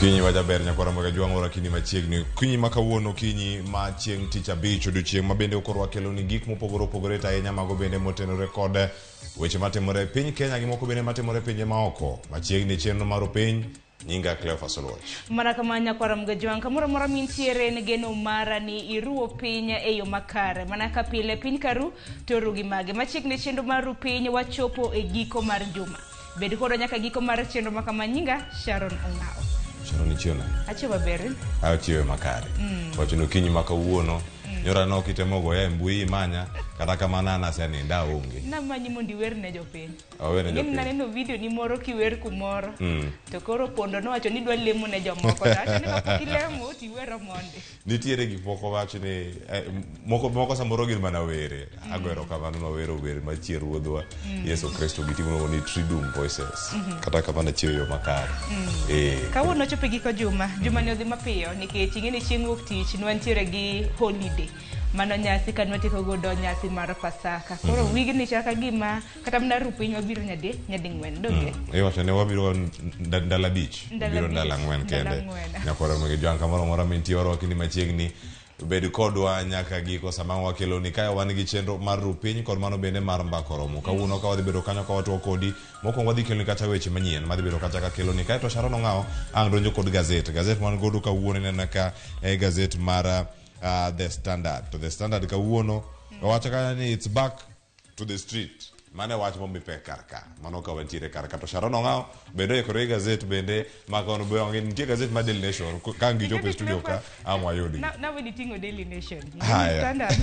Okinyi ma jaber nyakwara Ramogi Ajwang' ora kini machiegni. Okinyi ma kawuono okinyi ma chieng' tich abich odiochieng' ma bende koro wakeloni gik mopogore opogore to ahinya mago bende motenore kod weche matimore e piny Kenya gi moko bende matimore e pinje maoko. Machiegni chenro mar opiny nyinga Cleophas Oluoch. Mana kama nyakwara Mgajwang' kamoro amora mintiere en geno mara ni iruwo piny e yo makare. Mana ka pile piny karu to ru gi mage. Machiegni chenro mar ru piny wachopo e giko mar juma. Bed kodwa nyaka giko mar chenro ma kama nyinga Sharon Ong'awo. Sharon ichiew nade? Achiew maber. Achiewe makare. Wacho ni okinyi ma kawuono nyora ne ok itemo goya e mbui imanya kata kamano an aseninda aonge. Namanyi mondo iwer ne jopiny. Awene Ing'eni jopiny. naneno video ni moro kiwer kumoro. To koro pondo nowacho ni idwa lemo ne jomoko. To awacho ni kapok ilemo to iwero mondi. Nitiere gik moko wach ni moko moko samoro gin mana were. Ago erokamano mawero wer machier ruodhwa Yesu Kristo gi timo ni Triduum Voices. Kata kamano achiewo e yo makare. Kawuono ochopo e giko juma. Juma ni odhi mapiyo nikech ing'e ni chieng' wuok tich nwantiere gi holiday. Mano nyasi ka nwatieko godo nyasi mar Pasaka. Koro wigni chal ka gima kata mana ru piny wabiro nyadi nyading'wen donge? Iwacho ni wabiro ndalo abich. Ndalo Biro abich, ndalo ang'wen ndalo kende. ang'wen. Nyakwara Ramogi Jwang' kamoro amora mintie warwaki ni machiegni. Bed kodwa nyaka giko sama wakeloni kae wan gi chenro mar ru piny kod mano bende mar mbako romo. Kawuono ka wadhi bedo kanyo ka watwo kodi, mokwongo wadhi keloni kacha weche manyien madhi bedo kacha ka keloni. Kae to Sharon Ong'awo ang' donjo kod gazet. Gazet man godo kawuono ineno ka e gazet mar The Standard. To The Standard kawuono owacho kanyo ni it's back to the street. Mano e wach momi pek kar ka. Mano ka wantiere kar ka. To Sharon Ong'awo bende oikore gi gazet bende ma kono be onge nitie gazet mar Daily Nation ka ang' gichopo e studio ka ang' wayudgi. Nawe niting'o Daily Nation. Haya. Standard.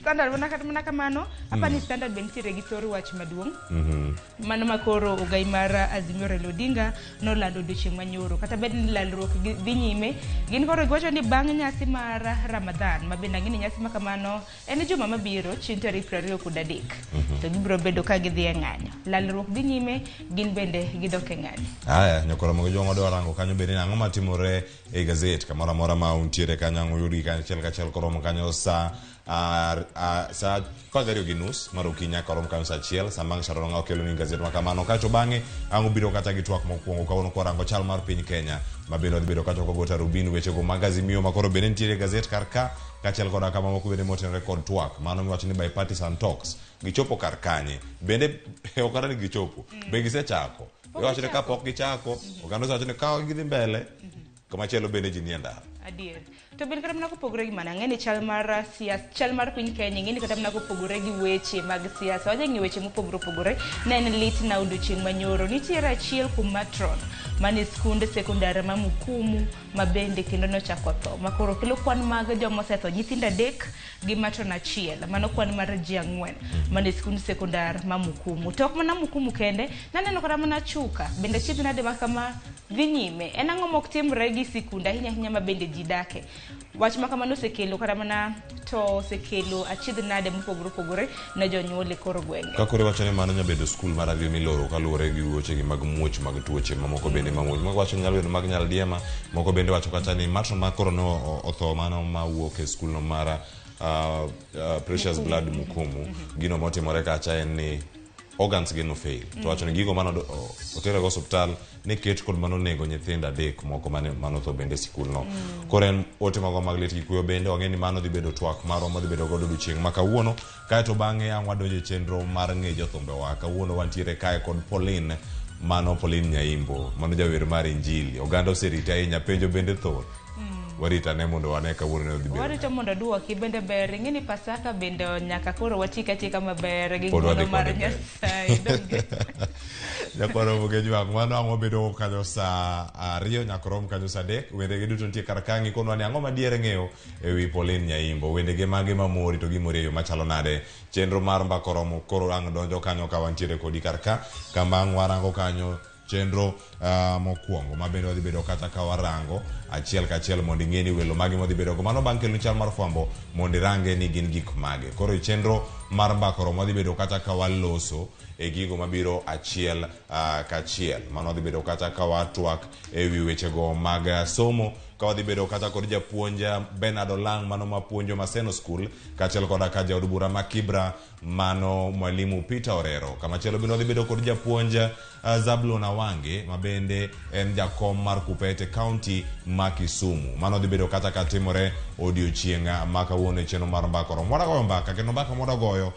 Standard mana kata mana kamano, apa ni Standard be nitiere gi thor wach maduong'. Mano ma koro ogai mar Azimio Raila Odinga nolando odiochieng' manyoro. Kata bed ni lalruok dhi nyime, gin koro giwacho ni bang' nyasi mar Ramadhan, ma bende ang'e ni nyasi ma kamano en juma mabiro chieng' tarik 23 to gibiro bedo ka gidhi e ng'anyo. Lalruok dhi nyime, gin bende gidok e ng'anyo. Haya, nyakora Ramogi Jwang' wadwa rango kanyo bende ni ang'o matimore e gazet kamoro amora ma untiere kanyo ang' uyudgi kanyo achiel kachiel koromo kanyo sa sa 12:30 mar okinyi nyaka rom kanyo sa 1 sama ang' Sharon Ong'awo keloni gazet ma kamano kaeto bang'e ang' ubiro kata gi twak mokwongo kawuono kwarango chal mar piny Kenya ma bende wadhi bedo kacha kwago tarubin wechego mag Azimio ma koro bende nitiere e gazet kar ka kaachiel koda ka mamoko bende motenore kod twak mano miwacho ni bipartisan talks gichopo kar kanye bende ok kata ni gichopo be gisechako iwacho ni kapok gichako oganda osewacho ni ka gidhi mbele kamachielo bende ji nie ndara. Adier. To bende kata mana kopogore gi mano, ang'e ni chal mar siasa, chal mar piny Kenya, ing'e ni kata mana kopogore gi weche mag siasa, wanya ng'iyo weche mopogore opogore. Ne en lit na odiochieng' manyoro. Nitiere achiel kuom matron mane skund sekondar ma Mukumu ma bende kendo nochako tho. Ma koro kelo kwan mag joma osetho, nyithindo adek gi matron achiel. Mano kwan mar ji ang'wen mane skund sekondar ma Mukumu. To ok mana Mukumu kende, naneno kata mana Chuka. Bende achiedh nade ma kama dhi nyime. En ang'o mok timre gi sikunde ahinya ahinya ma bende ji dake? Wach ma kamano osekelo kata mana to osekelo achiedh nade mopogore opogore ne jonyuol e kor gwenge. Ka koro iwacho ni mano nyalo bedo skul mar ariyo miloro kaluwore gi wechegi mag muoch mag tuoche mamoko bende ma muoch. Moko wacho ni nyalo bedo mag nyaldiema, moko bende wacho kata ni matron ma koro ne otho mano mawuok e skulno mar Precious Blood Mukumu. Gino motimore kacha en ni organs gi no fail. To wacho ni gigo mane otere go osuptal ne ket kod mano nego nyithindo adek moko mane otho bende e sikul no. Koro en ote magwa mag lit gi kuyo bende wang'e ni mano dhi bedo twak marwa madhi bedo godo odiochieng' ma kawuono. Kaeto bang'e ang' wadonjo e chenro mar ng'e jothumbewa. Kawuono wantiere kae kod Pauline, mano Pauline Nyaimbo, mano jawer mar Injili. Oganda oserite ahinya, penjo bende thoth. Warit ane mondo wane kawuono ne odhi bedo. Warito mondo duoki bende ber. Ing'e ni Pasaka bende nyaka koro watik atika maber gi Pod wadhi ng'wono mar kode mbele. Nyasaye. Donge? Nyakwaro Mugejwang' mano ang' wabedo kanyo saa ariyo nyaka rom kanyo saa adek. Wendege duto nitie kar ka ngikonwa ni ang'o madier ng'eyo e wi Pauline Nyaimbo. Wendege mage mamori to gimori e yo machalo nade. Chenro mar mbaka oromo koro ang' donjo kanyo ka wantiere kodi kar ka. Kama ang' warango kanyo chenro mokwongo ma bende wadhi bedo kata ka warango achiel kachiel mondo ing'e ni welo mage mwadhi bedo go. Mano bang' keloni chal mar fwambo mondo irange ni gin gik mage. Koro e chenro mar mbaka oromo wadhi bedo kata ka waloso e gigo mabiro achiel kachiel. Mano wadhi bedo kata ka watwak e wi wechego mag somo Ka wadhi bedo kata kod japuonj Bernard Olang' mano mapuonjo Maseno School, kaachiel koda ka jaod bura ma Kibra mano Mwalimu Peter Orero. Kamachielo bende wadhi bedo kod japuonj Zablon Awange ma bende en jakom mar Kupet e county ma Kisumu. Mano dhi bedo kata ka timore odiochieng' ma kawuono e chenro mar Mbaka Oromo. Wadwa goyo mbaka kendo mbaka mwadwa goyo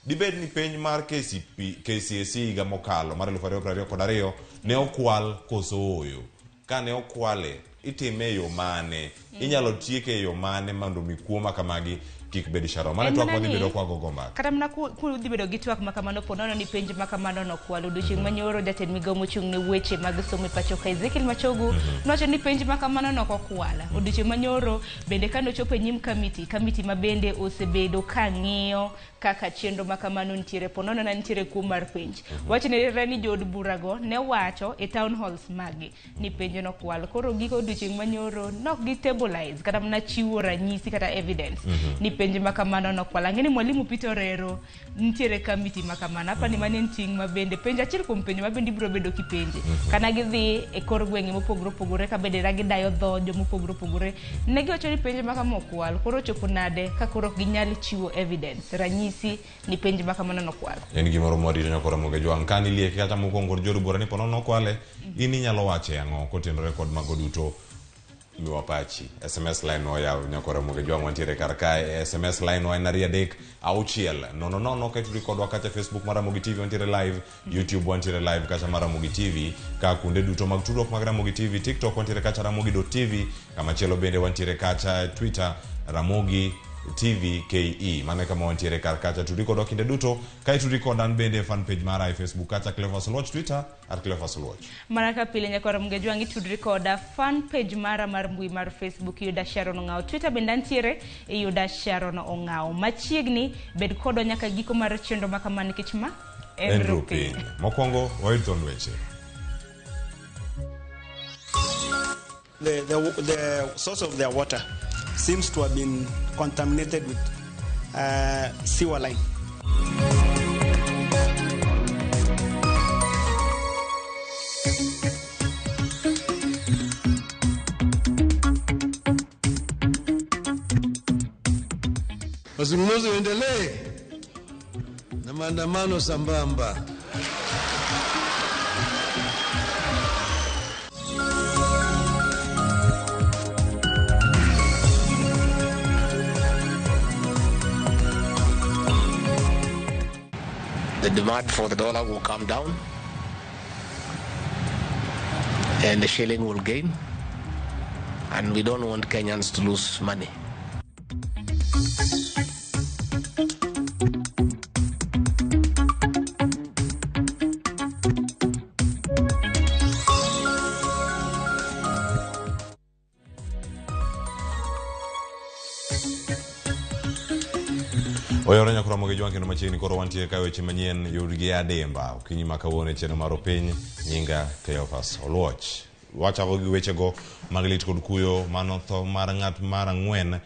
dibed ni penj mar KCP, KCSE higa mokalo mar 2022 ne okwal koso ooyo? Kane okwale, itime e yo mane? Inyalo tieke e yo mane mondo mi kuo ma kamagi kik bed Sharon? Mano e En twak mana madhi ni, bedo kwagogo mbaka. Kata mana kudhi bedo gi twak ma kamano po nono ni penj ma kamano nokwal. Odiochieng' manyoro jatend migawo mochung' ne weche mag somo e pacho ka Ezekiel Machogu nowacho ni penj ma kamano nokokwal. Odiochieng' manyoro bende kane ochopo e nyim kamiti, kamiti ma bende osebedo ka ng'iyo kaka chenro ma kamano nitiere po nono na nitiere kuo mar penj. Wachne ni jood burago ne wacho e town halls magi ni penj nokwal. Koro giko odiochieng' manyoro nok gi stabilize kata mana chiwo ranyisi kata evidence ni penj ma kamano nokwal. Ang'e ni Mwalimu Peter Orero nitiere kamiti ma kamano. Apani mano en ting' ma bende penj achiel kuom penjo ma bende ibiro bedo kipenje. Kana gidhi e kor gwenge mopogore opogore ka bende gidayo dho jomopogore opogore. Ne giwacho ni penj ma kama okwal. Koro ochopo nade ka koro ok ginyal chiwo evidence ranyisi ni penj ma kamano nokwal. En gimoro mwarito nyakora Moge Jwang'. Ka nilieke kata mokwongo kod jood bura ni ponono nokwale, in inyalo wache ang'o kotenore kod mago duto? Miwa pachi. SMS line oyaw nyakora Moge Jwang' wantiere kar kae. SMS line wa en 2 3 6 0 0 ka itudri kodwa kacha Facebook mar Ramogi TV wantiere live, YouTube wantiere live kacha mar Ramogi TV, ka kuonde duto mag tudruok mag Ramogi TV, TikTok wantiere kacha ramogi.tv, kamachielo bende wantiere kacha Twitter Ramogi TV KE. Mano e kama wantiere kar kacha. Tudri kodwa kinde duto. Ka itudri koda an bende e fan page mara e Facebook kacha Cleophas Oluoch, Twitter @Cleophas Oluoch. Mana ka pile nyakwara Muge Jwang' itudri koda fan page mara mar mbui mar Facebook iyuda Sharon Ong'awo. Twitter bende antiere iyuda Sharon Ong'awo. Machiegni bed kodwa nyaka giko mar chenro ma kama nikech ma en En Rupiny. Rupiny. Mokwongo wayud thond weche. The source of their water seems to have been contaminated with sewer line. Mazungumzo yaendelee na maandamano sambamba. The demand for the dollar will come down and the shilling will gain, and we don't want Kenyans to lose money. Oyore nyakora Moge Jwang' kendo machiegni koro wantie ka weche manyien yudgi adimba. Okinyi ma kawuono e chenro mar Opiny, nyinga Cleophas Oluoch. Wachako gi wechego mag lit kod kuyo mano tho mar ng'at mar ang'wen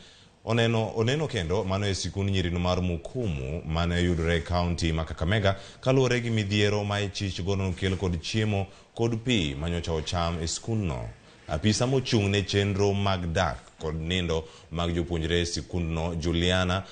oneno oneno kendo mano e sikund nyirino mar Mukumu mane yudore e kaunti ma Kakamega kaluwore gi midhiero ma ichich godo nokel kod chiemo kod pi manyocha ocham e skundno. Apisa mochung' ne chenro mag dak kod nindo mag jopuonjre e sikundno Juliana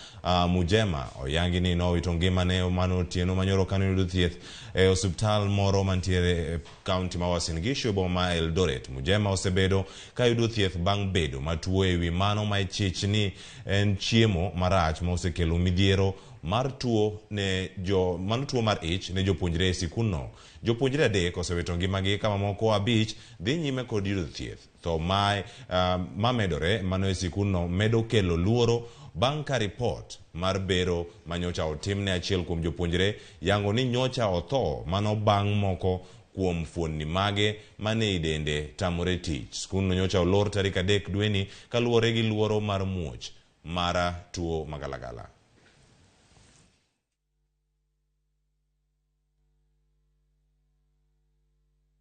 Mujema oyangi ni nowito ngimane mano otieno manyoro kane oyudo thieth e osiptal moro mantiere e kaunti ma Uasin Gishu e boma ma Eldoret. Mujema osebedo ka yudo thieth bang' bedo matuo ewi mano ma ichich ni en chiemo marach ma osekelo midhiero mar tuo ne jo mano tuo mar ich ne jopuonjre e sikundno. Jopuonjre 3 osewito ngimagi ka mamoko 5 dhi nyime kod yudo thieth. Tho ma medore mano e sikundno medo kelo luoro bang' ka ripot mar bero manyocha otim ne achiel kuom jopuonjre yango ni nyocha otho mano bang' moko kuom fuonni mage mane i dende tamore tich. Skundno nyocha olor tarik 3 dweni kaluwore gi luoro mar muoch mar tuo magalagala.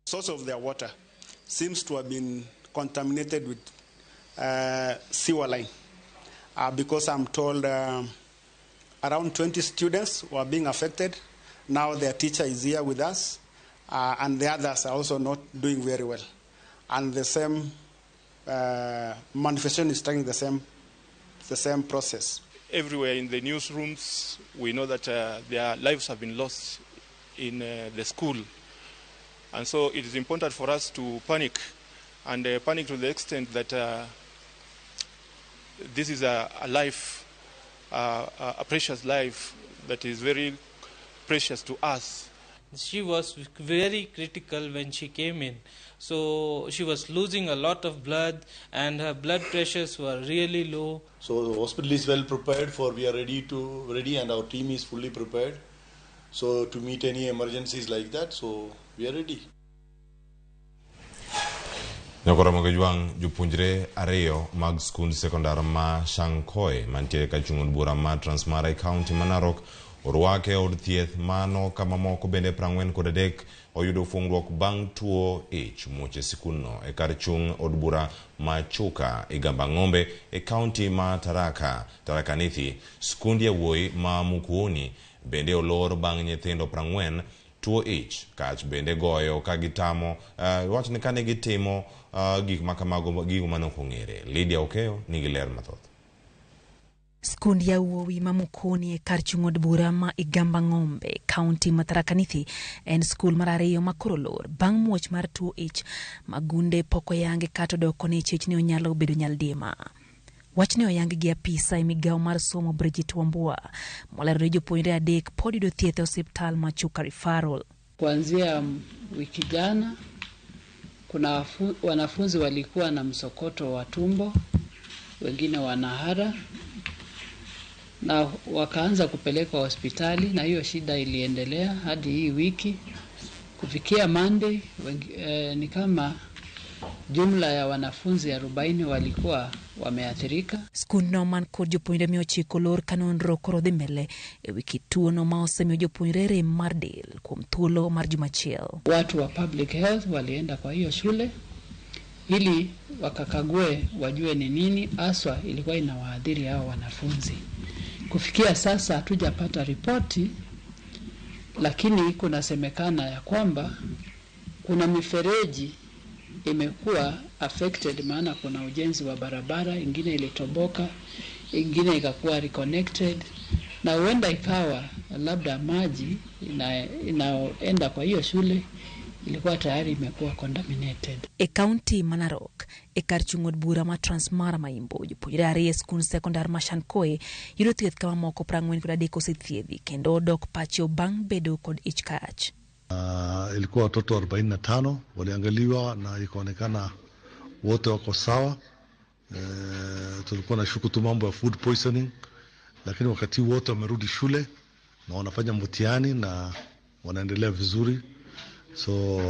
Source of their water seems to have been contaminated with sewer line, because I'm told around 20 students were being affected. Now their teacher is here with us, and the others are also not doing very well. And the same manifestation is taking the same process. Everywhere in the newsrooms, we know that their lives have been lost in the school. And so it is important for us to panic, and panic to the extent that this is a life, a precious life that is very precious to us. She was very critical when she came in. So she was losing a lot of blood and her blood pressures were really low. So the hospital is well prepared for, we are ready and our team is fully prepared. So to meet any emergencies like that, so we are ready. Nyakoro Jwang' jopuonjre ariyo mag skund sekondar ma Shankoe mantiere kachung' od bura ma Transmara e kaunti ma Narok orwak e od thieth mano kama moko bende 43 oyudo fungruok bang' tuo ich muoch e sikundno e kar chung' od bura ma Chuka Igamba Ng'ombe e kaunti ma Tharaka Nithi. Skund yawuoyi ma Mukuoni bende olor bang' nyithindo 40 tuo ich kach bende goyo ka gitamo wach ni kane gitimo gik ma kamago gigo mane ok ong'ere. Lydia Okeyo nigi ler mathoth. Skund yawuowi ma Mukoni e kar chung' od bura ma Igamba Ng'ombe, kaunti ma Tharaka Nithi en skul mar ariyo ma koro olor bang' muoch mar tuo ich ma gunde pok oyangi kata odoko ni chich ni onyalo bedo nyaldiema. Wachni oyangi gi apisa e migawo mar somo Bridget Wambua molero ni jopuonjre adek pod yudo thieth e osiptal ma Chuka Referral. Kuanzia wiki jana kuna wanafunzi walikuwa na msokoto wa tumbo, wengine wanahara na wakaanza kupelekwa hospitali, na hiyo shida iliendelea hadi hii wiki. Kufikia Monday ni kama jumla ya wanafunzi 40 walikuwa wameathirika. Skundno man kod jopuonjre 900 olor ka nonro koro dhi mbele e wi kit tuono ma osemiyo jopuonjre rem mar del kuom thuolo mar juma achiel. Watu wa public health walienda kwa hiyo shule ili wakakague wajue ni nini haswa ilikuwa inawaathiri hao wanafunzi. Kufikia sasa hatujapata ripoti, lakini kunasemekana ya kwamba kuna mifereji imekuwa affected, maana kuna ujenzi wa barabara, ingine ilitoboka, ingine ikakuwa reconnected, na huenda ikawa labda maji inayoenda kwa hiyo shule ilikuwa tayari imekuwa contaminated. E kaunti ma Narok, e kar chung' od bura ma Transmara Maimbo, jopuonjre ariyo e skund sekondar ma Shankoe yudo thieth ka mamoko 43 osethiedhi kendo odok pacho bang' bedo kod ich kach. Ilikuwa watoto 45 waliangaliwa na ikaonekana wote wako sawa. Tulikuwa na shuku tu mambo ya food poisoning, lakini wakati wote wamerudi shule na wanafanya mtihani na wanaendelea vizuri, so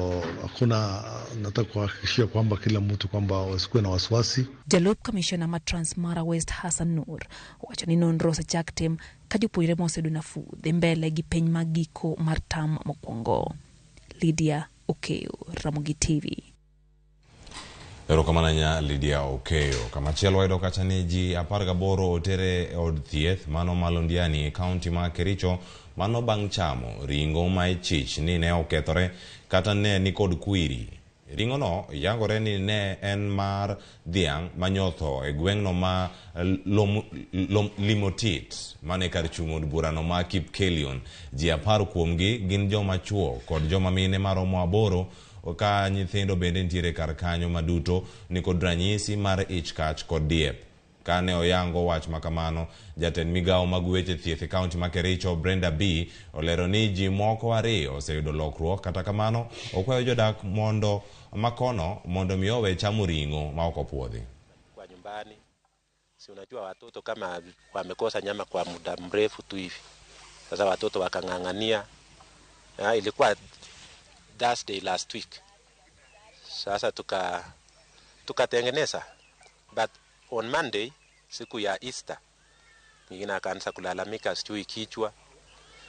hakuna, nataka kuhakikishia kwamba kila mtu kwamba wasikuwe na wasiwasi. Jalup kamishona ma Transmara West Hassan Nur owacho ni nonro osechak tim ka jopuonjre moseyudo nafuu dhi mbele gi penj mag giko mar tam mokwongo. Lydia Okeyo, Ramogi TV. Erokamano ahinya Lydia Okeyo. Kamachielo wayudo kacha ni ji 18 otere e od thieth mano ma Londiani e kaunti ma Kericho mano bang' chamo ring'o ma ichich ni ne okethore kata ne nikod kwiri. Ring'ono yangore ni ne en mar dhiang' manyotho e gweng'no ma Limotit mane kar chung' od burano ma Kipkelion. Ji 10 kuomgi gin joma chuo kod joma mine maromo aboro ka nyithindo bende nitiere kar kanyo maduto nikod ranyisi mar ich kach kod diep. Kane oyango wach makamano, jatend migawo mag weche thieth e kaunti ma Kericho Brenda B olero ni ji moko ariyo oseyudo lokruok, kata kamano okwayo jodak mondo makono mondo mi owe chamo ring'o ma ok opuodhi. Kwa nyumbani, si unajua watoto kama wamekosa nyama kwa muda mrefu tu hivi, sasa watoto wakang'ang'ania. Ilikuwa Thursday last week. Sasa tukatengeneza, but on Monday siku ya Easter mwingine akaanza kulalamika, sijui kichwa,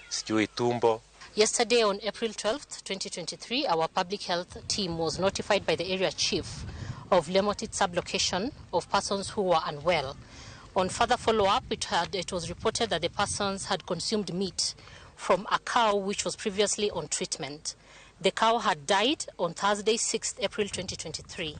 sijui tumbo. Yesterday on April 12th, 2023, our public health team was notified by the area chief of Lemotit sublocation of persons who were unwell. On further follow-up, it was reported that the persons had consumed meat from a cow which was previously on treatment. The cow had died on Thursday, 6th April 2023.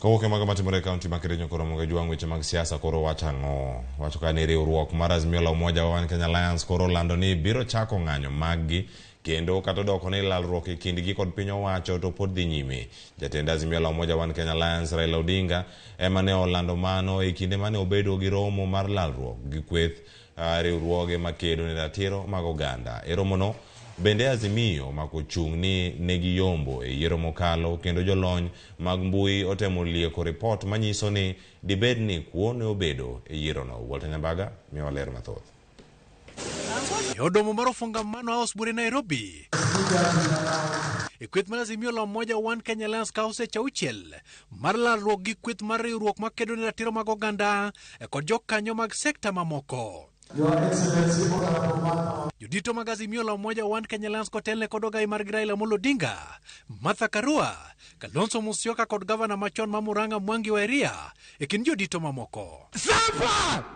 Kawuok e mago matimore e kaunti ma Kericho koro mondo jwang' weche mag siasa koro wacho ang'o? Wacho ka ni riwruok mar Azimio la Umoja wa One Kenya Alliance koro olando ni biro chako ng'anyo maggi kendo kata odoko ni lalruok e kindgi kod piny owacho to pod dhi nyime. Jatend Azimio la Umoja One Kenya Alliance Raila Odinga ema ne olando mano e kinde mane obedo gi romo mar lalruok gi kweth riwruoge makedo ne ratiro mag oganda. E romono bende Azimio omako chung' ni ne giyombo e yiero mokalo kendo jolony mag mbui otemo lieko ripot manyiso ni dibed ni kuo ne obedo e yierono. Walter Nyambaga miyowa ler mathoth. E od romo mar Ufungamano House Bure Nairobi. E kweth mar Azimio la Umoja One Kenya Alliance kawo seche auchiel mar lalruok gi kweth mar riwruok makedo ne ratiro mag oganda kod jokanyo mag sekta mamoko. Jodito mag Azimio la Umoja One Kenya Alliance kotelne kod ogai margi Raila Amolo Odinga, Martha Karua, Kalonzo Musyoka kod gavana machon ma Murang'a Mwangi Wa Iria e kind jodito mamoko.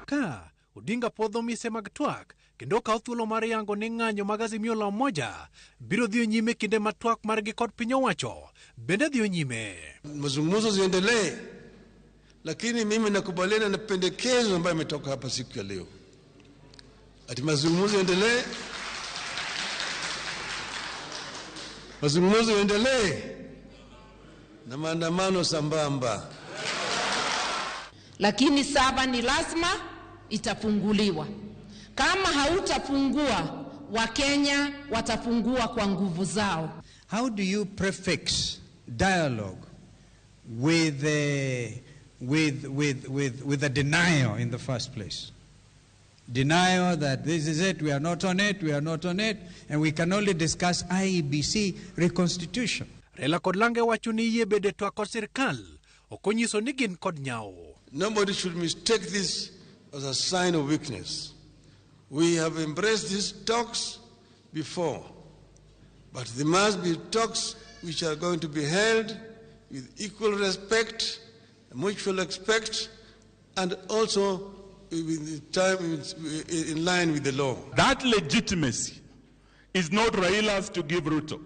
Ka Odinga puodho mise mag twak kendo okawo thuolo mar yango ni ng'anyo mag Azimio la Umoja biro dhiyo nyime kinde ma twak margi kod piny owacho bende dhiyo nyime. Mazungumzo ziendelee, lakini mimi nakubaliana na pendekezo ambayo imetoka hapa siku ya leo, ati mazungumzo yaendelee, mazungumzo yaendelee na maandamano sambamba. Lakini saba ni lazima itafunguliwa. Kama hautafungua, Wakenya watafungua kwa nguvu zao. How do you prefix dialogue with a denial in the first place? Denial that this is it, we are not on it, we are not on it, and we can only discuss IEBC reconstitution. Raila kod Lange wacho ni yie bede twak kod sirkal ok onyiso ni gin kod nyawo. Nobody should mistake this as a sign of weakness. We have embraced these talks before, but there must be talks which are going to be held with equal respect, mutual respect, and also with the time in line with the law. That legitimacy is not Raila's to give Ruto.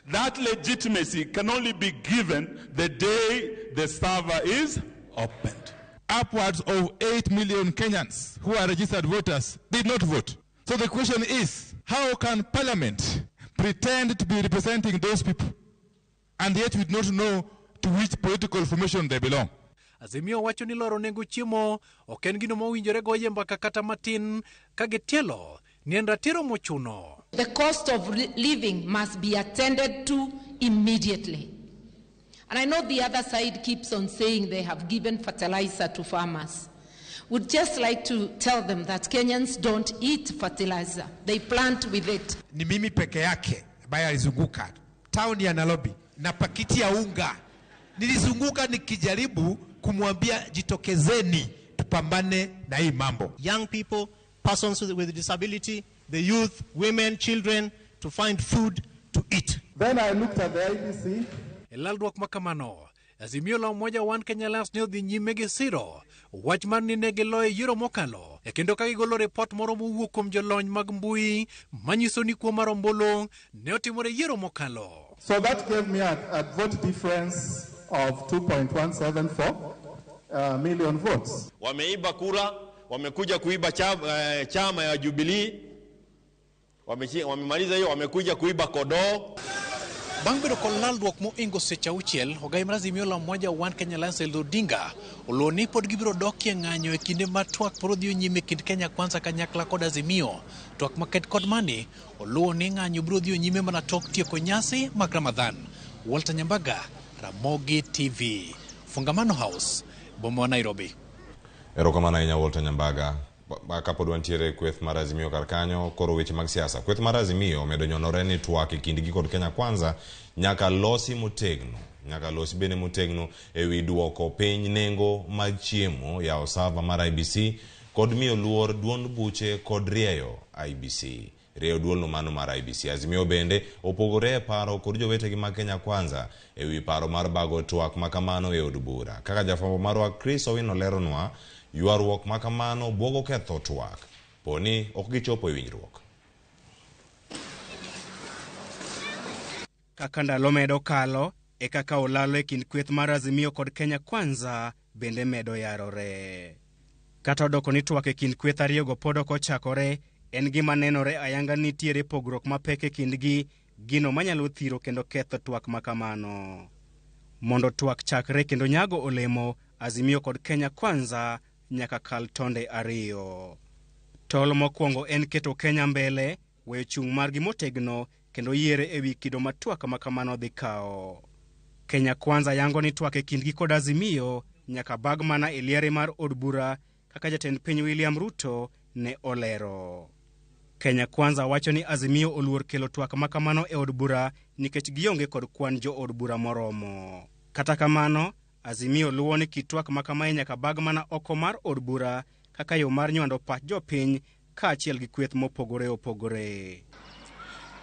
That legitimacy can only be given the day the server is opened. Upwards of 8 million Kenyans who are registered voters did not vote. So the question is, how can Parliament pretend to be representing those people and yet we do not know to which political formation they belong? Azimio wacho ni loro nengo chiemo ok en gino mowinjore goye mbaka kata matin ka gitielo ni en ratiro mochuno. The cost of living must be attended to immediately. And I know the other side keeps on saying they have given fertilizer to farmers. Would just like to tell them that Kenyans don't eat fertilizer. They plant with it. Ni mimi peke yake ambaye alizunguka town ya Nairobi na pakiti ya unga. Nilizunguka nikijaribu kumwambia jitokezeni tupambane na hii mambo. Young people, persons with disability, the youth, women, children, to find food to eat. Then I looked at the IEBC. E lalruok ma kamano, Azimio la Umoja One Kenya Alliance ne odhi nyime gi siro wach mar ni ne giloyo yiero mokalo e kendo ka gigolo ripot moro mowuok kuom jolony mag mbui manyiso ni kuo mar ombulu ne otimore yiero mokalo. So that gave me a vote difference of 2.174 million votes. Wameiba kura, wamekuja kuiba chama ya Jubilee, wamemaliza hiyo, wamekuja kuiba kodoo. Bang' bedo kod lalruok moingo seche auchiel, ogai mar Azimio la Umoja One Kenya Alliance Raila Odinga oluwo ni pod gibiro dokie ng'anyo e kinde ma twak pod dhi nyime e kind Kenya Kwanza kanyakla kod Azimio. Twak maket kod mani oluwo ni ng'anyo biro dhi nyime mana tok tieko nyasi mag Ramadhan. Walter Nyambaga, Ramogi TV, Fungamano House, boma wa Nairobi. Erokamano ahinya Walter Nyambaga. Kapod wantiere e kweth mar Azimio kar kanyo, koro weche mag siasa. Kweth mar Azimio omedo nyonore ni twak e kindgi kod Kenya Kwanza nyaka losi motegno. Nyaka losi bende motegno ewi duoko piny nengo mag chiemo, yawo sava mar IEBC kod miyo luor duond buche kod rieyo IEBC. Rieyo duolno mano mar IEBC. Azimio bende opogore e paro kod jowetegi mag Kenya Kwanza ewi paro mar bago twak makamano e od bura. Kaka jafwambo marwa Chris Owino leronwa, ywaruok makamano buogo ketho twak poni ok gichopo e winjruok. Kaka ndalo medo kalo, E kaka olalo e kind kweth mar Azimio kod Kenya Kwanza bende medo yarore. Kata odoko ni twak e kind kweth ariyogo pod ok ochakore, en gima nenore ayanga ni nitiere pogruok mapek e kindgi, gino manyalo thiro kendo ketho twak ma kamano. Mondo twak chakre kendo nyago olemo, Azimio kod Kenya Kwanza nyaka kal tonde ariyo. Tol mokwongo en keto Kenya mbele, weyo chung' margi motegno kendo yiere ewi kido ma twak ma kamano dhi kawo. Kenya Kwanza yango ni twak e kindgi kod Azimio nyaka bag mana e liare mar od bura kaka jatend piny William Ruto ne olero. Kenya Kwanza wacho ni Azimio oluor kelo twak ma kamano e od bura nikech gionge kod kwan jo od bura moromo. Kata kamano, Azimio luwo ni kit twak ma kamae nyaka bag mana oko mar od bura kaka yo mar nywando pach jopiny kaachiel gi kweth mopogore opogore.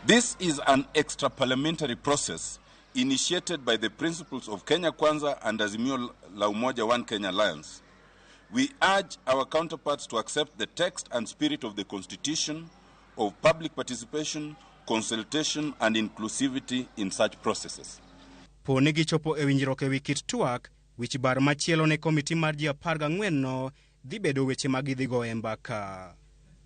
This is an extra parliamentary process initiated by the principles of Kenya Kwanza and Azimio La Umoja One Kenya Alliance. We urge our counterparts to accept the text and spirit of the Constitution of public participation, consultation and inclusivity in such processes. Po ni gichopo e winjruok ewi kit twak, wich bar machielo ne komiti mar ji 14 no dhi bedo weche ma gidhi goyo e mbaka.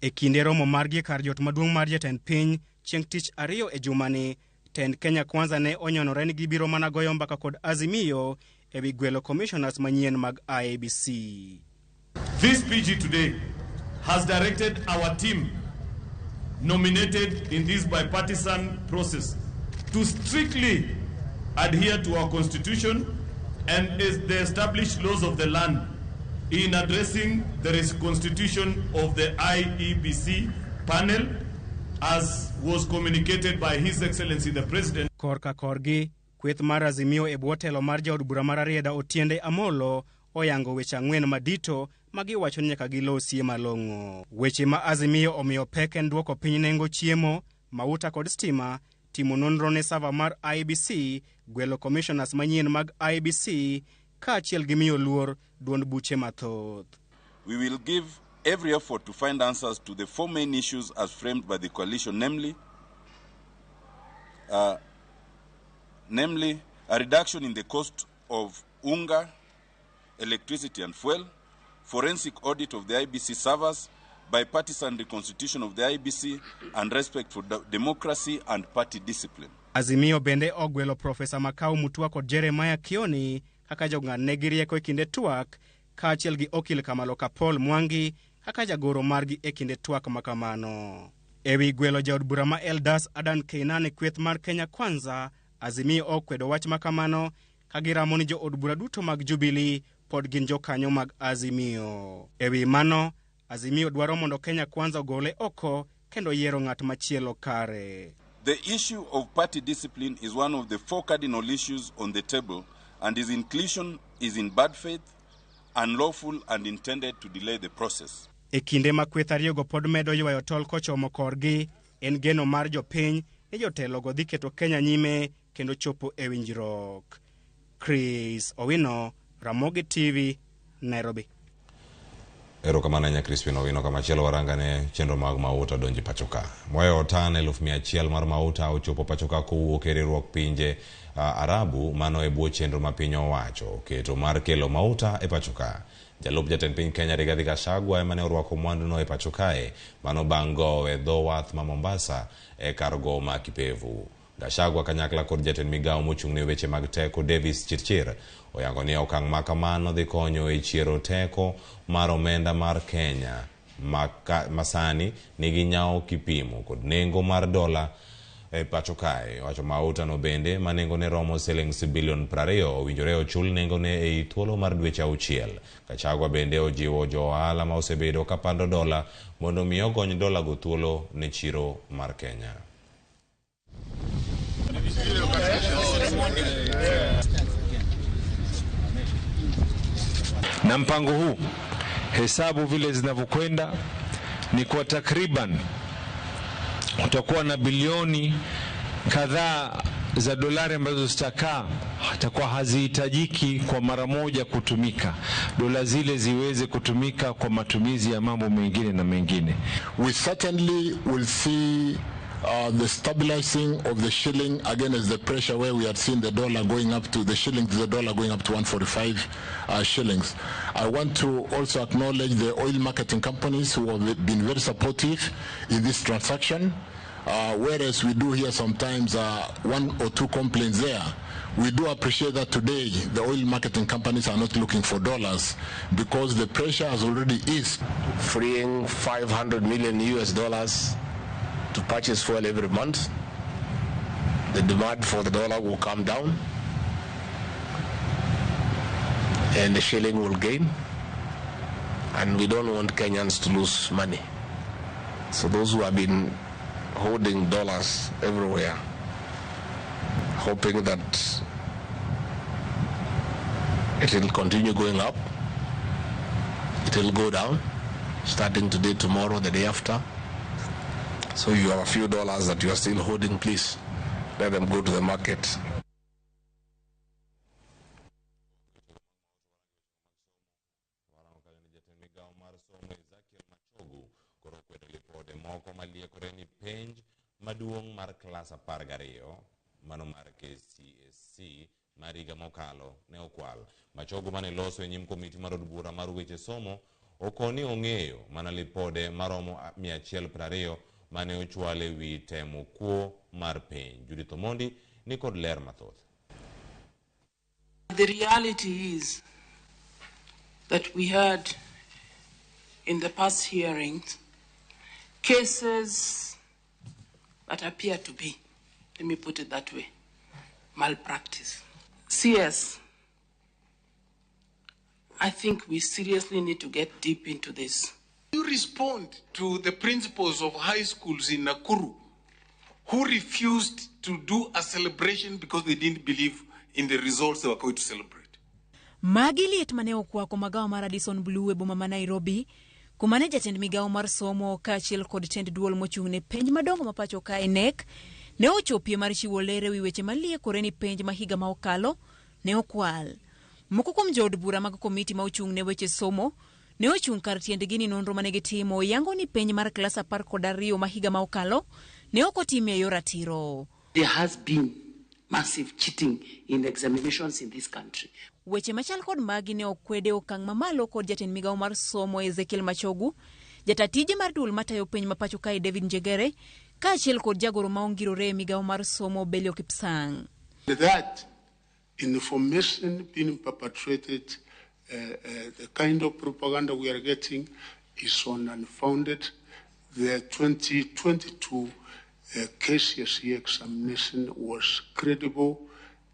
E kinde romo margi e kar jot maduong' mar jatend piny chieng' tich ariyo e jumani, tend Kenya Kwanza ne onyonore ni gibiro mana goyo mbaka kod Azimio ewi gwelo commissioners manyien mag IEBC. This PG today has directed our team nominated in this bipartisan process to strictly adhere to our constitution and is the established laws of the land in addressing the reconstitution of the IEBC panel as was communicated by His Excellency the President. Korka korgi, kweth mar Azimio e bwo telo mar jaod bura mar Rarieda Otiende Amolo oyango weche ang'wen madito ma giwacho ni nyaka gilosie malong'o. Weche ma Azimio omiyo pek en duoko piny nengo chiemo, mauta kod stima, timo nonro ne sava mar IEBC, gwelo commissioners manyien mag IEBC, kaachiel gi miyo luor duond buche mathoth. We will give every effort to find answers to the four main issues as framed by the coalition, namely a reduction in the cost of unga, electricity and fuel, forensic audit of the IEBC servers, bipartisan reconstitution of the IEBC, and respect for democracy and party discipline. Azimio bende ogwelo Profesa Makau Mutua kod Jeremiah Kioni kaka jong'adnegi rieko e kinde twak, kaachiel gi okil Kamaloka Paul Mwangi kaka jagoro margi e kinde twak ma kamano. Ewi gwelo jaod bura ma Eldas Adan Keynan e kweth mar Kenya Kwanza, Azimio okwedo wach ma kamano ka giramo ni jood bura duto mag Jubilee pod gin jokanyo mag Azimio. Ewi mano, Azimio dwaro mondo Kenya Kwanza ogole oko kendo yiero ng'at machielo kare. The issue of party discipline is one of the four cardinal issues on the table, and its inclusion is in bad faith, unlawful and intended to delay the process. E kinde ma kweth ariyogo pod medo ywayo tol kochomo korgi, en geno mar jopiny ni jotelogo dhi keto Kenya nyime kendo chopo e winjruok. Chris Owino, Ramogi TV, Nairobi. Erokamano ahinya Crispin Owino. Kamachielo warangane chenro mag mauta donji pachoka. Moyo tan 100,000 mar mauta ochopo pachoka kowuok e riwruok pinje Arabu mano e bwo chenro ma piny owacho keto mar kelo mauta e pachoka. Jalup jatend piny Kenya Rigathi Gachagua ema ne orwako mwanduno e pacho kae mano bang' gowe dho wath ma Mombasa e kar gowo ma Kipevu. Gachagua kanyakla kod jatend migawo mochung' ne weche mag teko Davis Chirchir oyango ni okang' ma kamano dhi konyo e chiero teko mar omenda mar Kenya masani nigi nyawo kipimo kod nengo mar dola e pacho kae. Owacho mauta no bende ma nengone romo silings bilion 20 owinjore ochul nengone ei thuolo mar dweche 6. Gachagua bende ojiwo jo ohala ma osebedo kapando dola mondo mi ogony dola go thuolo ne chiro mar Kenya. Na mpango huu hesabu vile zinavyokwenda ni kwa takriban utakuwa na bilioni kadhaa za dolari ambazo zitakaa itakuwa hazihitajiki kwa mara moja kutumika. Dola zile ziweze kutumika kwa matumizi ya mambo mengine na mengine. We certainly will see The stabilizing of the shilling against the pressure where we had seen the dollar going up to the shilling to the dollar going up to 145 shillings. I want to also acknowledge the oil marketing companies who have been very supportive in this transaction. Whereas we do hear sometimes one or two complaints there. We do appreciate that today the oil marketing companies are not looking for dollars because the pressure has already eased. Freeing $500 million US dollars to purchase fuel every month, the demand for the dollar will come down and the shilling will gain, and we don't want Kenyans to lose money. So those who have been holding dollars everywhere, hoping that it will continue going up, it will go down, starting today, tomorrow, the day after. So you have a few dollars that you are still holding, please let them go to the market. Moko maliekore ni penj maduong' mar klas 12 mano mar KCSE mar higa mokalo ne okwal. Machogu mane loso e nyim komiti mar od bura mar weche somo okoni ong'eyo mana lipode maromo 120 mane ochwal e wi temo kuo mar penj. Judith Omondi ni kod ler mathoth. The reality is that we had in the past hearings cases that appear to be, let me put it that way, malpractice. CS, I think we seriously need to get deep into this. You respond to the principals of high schools in Nakuru who refused to do a celebration because they didn't believe in the results they were going to celebrate. Magi liet mane okwako magawa mar Radisson Blu e boma ma Nairobi, kumane jatend migawo mar somo kaachiel kod tend duol mochung' ne penj madongo ma pacho kae KNEC ne ochopie mar chiwo ler ewi weche maliekore ni penj ma higa ma okalo ne okwal. Moko kuom jood bura mag komiti ma ochung' ne weche somo ne ochung' kar tiendgi ni nonro mane gitimo yango ni penj mar klas 12 ma higa ma okalo ne ok otim e yor ratiro. There has been massive cheating in examinations in this country. Weche machal kod magi ne okwede okang' mamalo kod jatend migawo mar somo Ezekiel Machogu, jata tije mar duol matayo piny ma pacho kae David Njegere, kaachiel kod jagoro ma ongirore e migawo mar somo Belio Kipsang. That information being perpetrated, the kind of propaganda we are getting is on unfounded. The 2022 KCSE examination was credible.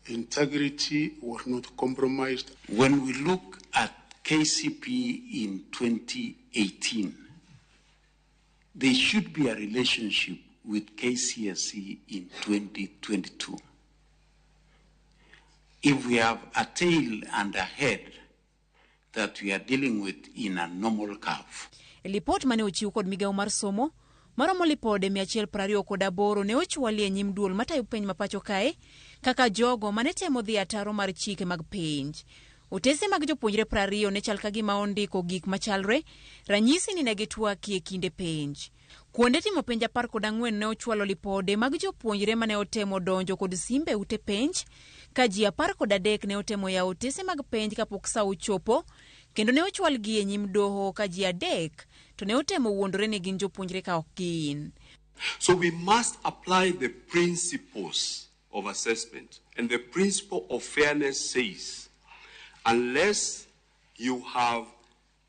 Integrity was not compromised. When we look at KCPE in 2018, there should be a relationship with KCSE in 2022. If we have a tail and a head that we are dealing with in a normal curve. Lipot mane ochiw kod migawo mar somo maromo lipode 128 ne ochwali e nyim duol matayo penj ma pacho kae kaka jogo mane temo dhi ataro mar chike mag penj. Otese mag jopuonjre 20 ne chal ka gima ondiko gik machalre, ranyisi ni ne gitwakie e kinde penj. Kuonde timo penj 14 ne ochwalo lipode mag jopuonjre mane otemo donjo kod simbe ute penj, ka ji 13 ne otemo yawo otese mag penj kapok sa ochopo, kendo ne ochwalgi e nyim doho ka ji 3 to ne otemo wuondore ni gin jopuonjre ka ok gin. So we must apply the principles of assessment, and the principle of fairness says, unless you have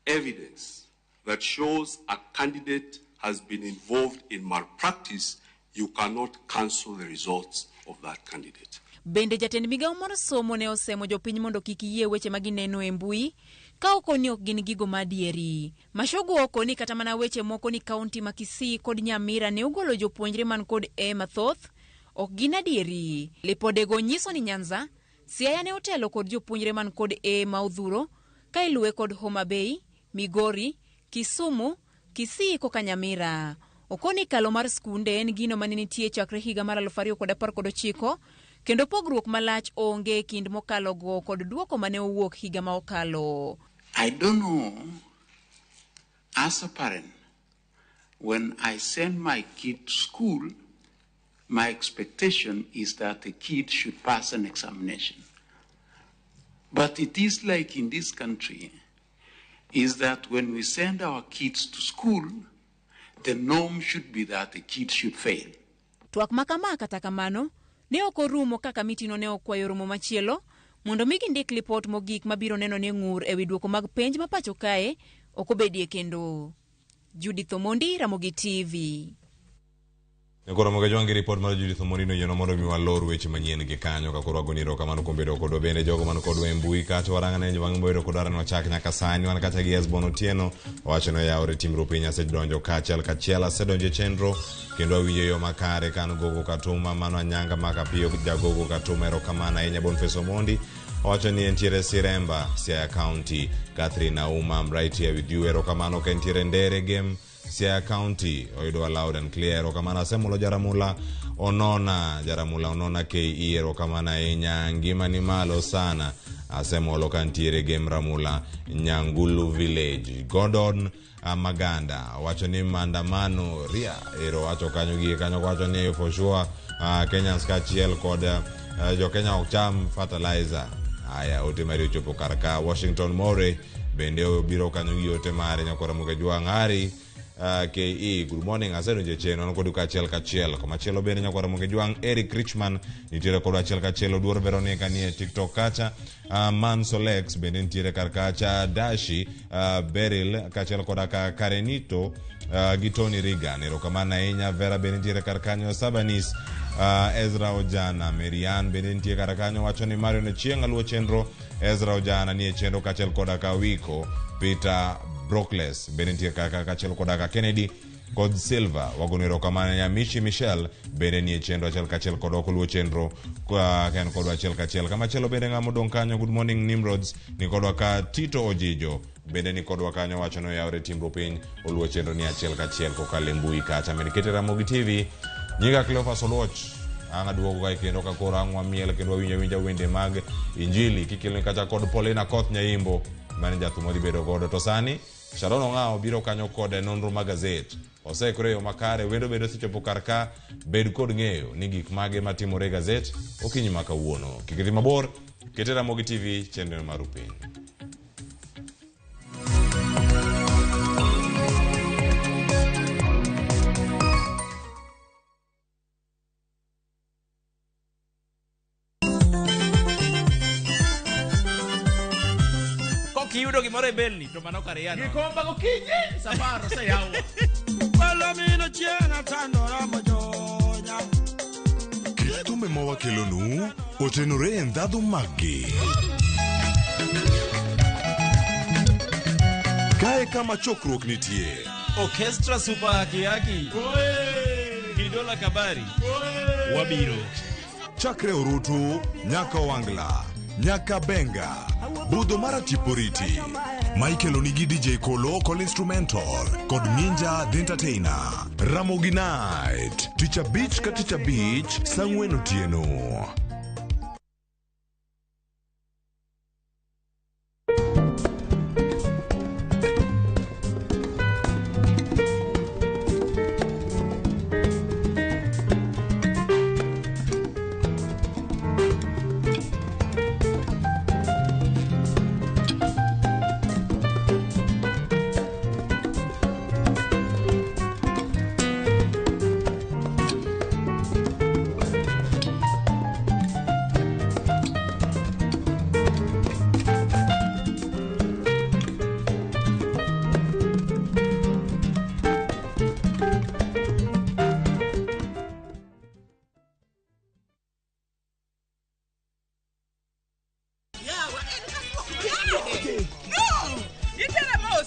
evidence that shows a candidate has been involved in malpractice, you cannot cancel the results of that candidate. Bende jatend migawo mar somo ne osemo jopiny mondo kik yie weche ma gineno e mbui ka okoni ok gin gigo madieri. Machogu okoni kata mana weche moko ni kaunti ma Kisii kod Nyamira ne ogolo jopuonjre man kod A mathoth ok gin adieri. Lipodego nyiso ni Nyanza, Siaya ne otelo kod jopuonjre man kod A ma odhuro ka iluwe kod Homa Bay, Migori, Kisumu, Kisii koka Nyamira. Okoni kalo mar skunde en gino mane nitie chakre higa mar 2019 kendo pogruok malach onge kind mokalo go kod duoko mane owuok higa ma okalo. I don't know, as a parent, when I send my kid to school, My expectation is that the kid should pass an examination. But it is like in this country, is that when we send our kids to school, the norm should be that the kids should fail. Twak ma kama kata kamano ne ok orumo ka kamitino ne okwayo romo machielo mondo mi gindik lipot mogik mabiro neno ni ng'ur ewi duoko mag penj ma pacho kae ok obedie kendo. Judith Omondi, Ramogi TV. Koro moga jwangi report mar Judith Omondi no yieno mondo mi walor weche manyien gi kanyo ka koro wagoni erokamano kuom bedo kodwa bende jogo man kodwa e mbui kacha warang'ane jowang' mobedo kodwa arane wachak nyaka sani wan kacha gi Esbon Otieno owacho ni oyawore timru piny asedonjo kaachiel kachiel asedonjo e chenro kendo awinjo yo makare kan gogo katuma mano anyanga makapiyo jagogo katuma erokamano ahinya Boniface Omondi owacho ni entiere Siremba Siaya County Catherine Auma I'm right here with you erokamano ka entiere Ndere game Siaya County oyudowa loud and clear erokamano asemulo Jaramula Onona Jaramula Onona KE erokamano ahinya ngima ni malo sana asemolo kantiere game Ramula Nyangulu Village Gordon Maganda wacho ni maandamano ria ero wacho kanyo gie kanyo wacho ni for sure Kenyans kaachiel kod jo Kenya ok cham fertilizer aya ote mari ochopo kar ka Washington More bende obiro kanyo gi ote mare nyakwara Muga Jwang' Ari KE good morning asedonjo e chenro an kodu kaachiel kachiel komachielo bende nyakwara Muga Jwang' Eric Richman nitiere kodwa achiel kachiel Oduor Veronica nie TikTok kacha Mansolex bende nitiere kar kacha Dashi Beryl kaachiel koda ka Karenito gi Tony Reagan erokamano ahinya Vera bende nitiere kar kanyo Sabanis Ezra Ojana Marian bende nitie kar kanyo wacho ni Marion Ochieng' aluwo chenro Ezra Ojana nie chenro kaachiel koda ka Wiko Peter Brokles bende nitie kar ka kaachiel koda ka Kennedy kod Silva wagono erokamano Nyamichi Michelle bende nie chenro achiel kachiel kodwa koluwo chenro ka en kodwa achiel kachiel kamachielo bende ng'ama odong' kanyo good morning Nimrods ni kodwa ka Tito Ojijo bende ni kodwa kanyo wacho ni oyawre timru piny oluwo chenro ni achiel kachiel kokalo e mbui kacha med kete Ramogi TV nyinga Cleophas Oluoch ang' aduogo kae kendo ka koro ang' wamiel kendo wawinjo awinja wende mag injili kikeloni kacha kod Paulina Koth Nyaimbo mane jathum wadhi bedo godo to sani Sharon Ong'awo biro kanyo kod nonro mag gazet oseikore e yo makare wendo bende osechopo kar ka bed kod ng'eyo ni gik mage matimore e gazet okinyi ma kawuono kik idhi mabor kete Ramogi TV chenro mar piny. Kokiyudo gimoro e belni to mano kar yano. Gikomba gokinyi safar oseyaw. Palomino chieng' atandora mojonya. Kit thumbe ma wakelonu otenore e ndhadhu maggi. Kae kama chokruok nitie. Orchestra Super Haki Haki. Kidola Kabari. Wabiro. Chakre Orutu, nyaka Owangla, nyaka Benga, budho mar Tiporiti. Michael onigi DJ Kolo kod instrumental kod Minja the Entertainer. Ramogi Night, tich abich ka tich abich, saa ang'wen otieno.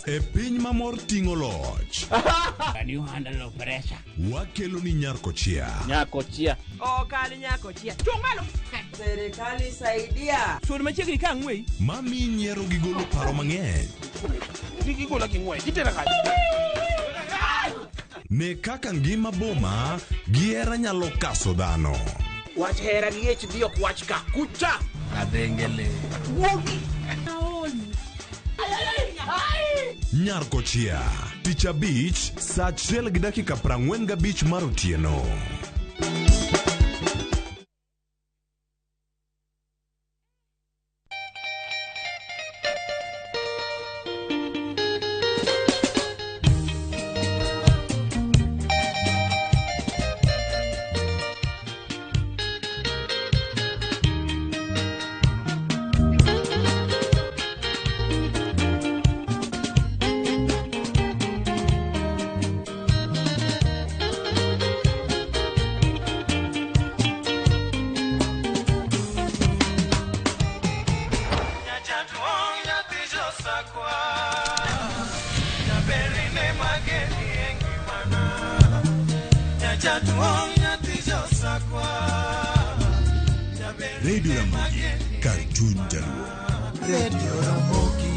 E piny ma mor ting'o loch. Can you handle pressure? Wakelo ni Nyarkochia. Nyakochia. Okal nyakochia. Chung' malo. Serikali saidia. Sud machiegni ka ang'weyi. Mami nyiero gi golo paro mang'eny. Kik igola king'wech, itera kanye? Ne kaka ngima boma gi hera nyalo kaso dhano. Wach hera gi HD ok wach ka. Kucha. Adhengele. Wuogi. Nyarkochia. Tich abich, saa 1:45 mar otieno. Radio Ramogi, kar chuny jaluo. Radio Ramogi.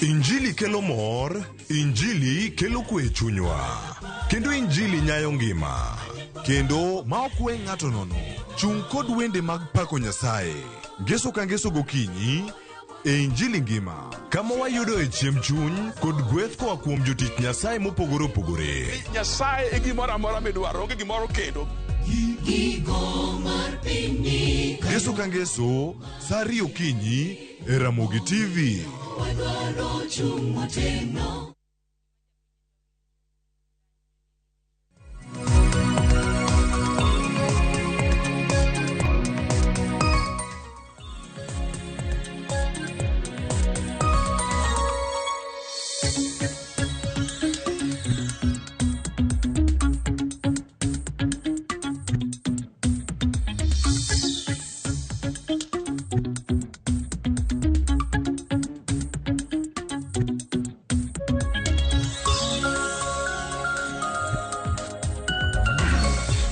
Injili kelo mor, Injili kelo kwe e chunywa, kendo Injili nyayo ngima, kendo ma ok we ng'ato nono. Chung' kod wende mag pako Nyasaye, ngeso ka ngeso gokinyi e Injili ngima, kama wayudoe chiemb chuny kod gweth koa kuom jotich Nyasaye mopogore opogore. Nyasaye e gimoro amora midwaro, onge gimoro kendo. Ngeso ka ngeso, sa ariyo okinyi e Ramogi TV.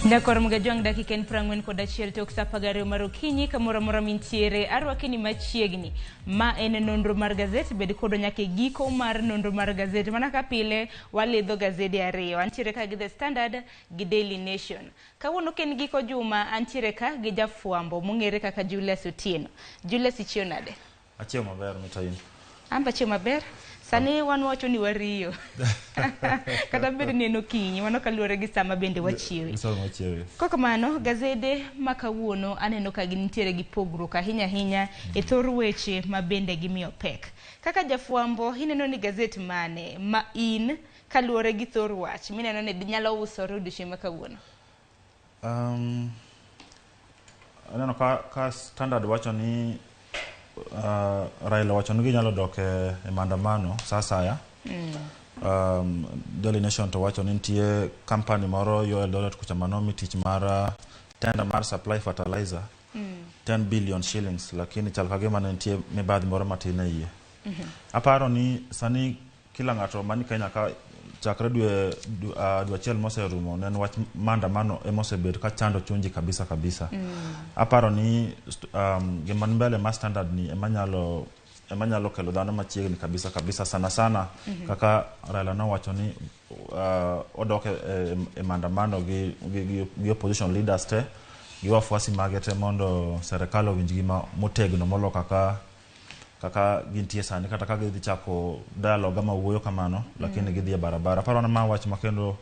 Nyakor Mgajwang' dakika en 41 tok sa 12 mar okinyi kamoro amora mintiere arwaki ni machiegni. Ma en nonro mar gazet, bed kodwa nyaka e giko mar nonro mar gazet. Mana ka pile walidho gazede ariyo. Antiere ka gi The Standard gi Daily Nation. Kawuono ka en giko juma, antiere ka gi jafwambo mong'ere kaka Julius Otieno. Julius, ichiew nade? Achiew maber, mita in. An be achiew maber. Sani wan wacho ni wariyo. Kata bed ni en okinyi, mano kaluwore gi sama bende wachiewe. Sama wachiewe. Kokamano, gazede ma kawuono aneno ka gintiere gi pogruok ahinya ahinya e thor weche ma bende gimiyo pek. Kaka jafwambo, ineno ni gazet mane ma in kaluwore gi thor wach mineno ni nyalo usore odiochieng' ma kawuono? Aneno ka Standard wacho ni Raila wacho ni ginyalo dok e maandamano sa asaya. Daily Nation to wacho ni nitie company moro yo Eldoret kucha manomi tich mar tender mar supply fertilizer 10 billion shillings, lakini chal ka gima ne nitie mibadhi moro matin e iye. Aparo ni sani kila ng'ato mani Kenya ka chakre dwe achiel moserumo ne en wach maandamano emosebet ka chando chuny ji kabisa kabisa. Aparo ni gima ni mbele ma Standard ni ema nyalo kelo dhano machiegni kabisa kabisa, sana sana kaka Raila nowacho ni odok e maandamano gi opposition leaders te gi wafuasi mage te mondo serikal owinj gi motegno molo kaka gintie sani, kata ka gidhi chako dialogue ama wuoyo kamano, lakini gidhi e barabara. Aparo ni ma wach ma kendo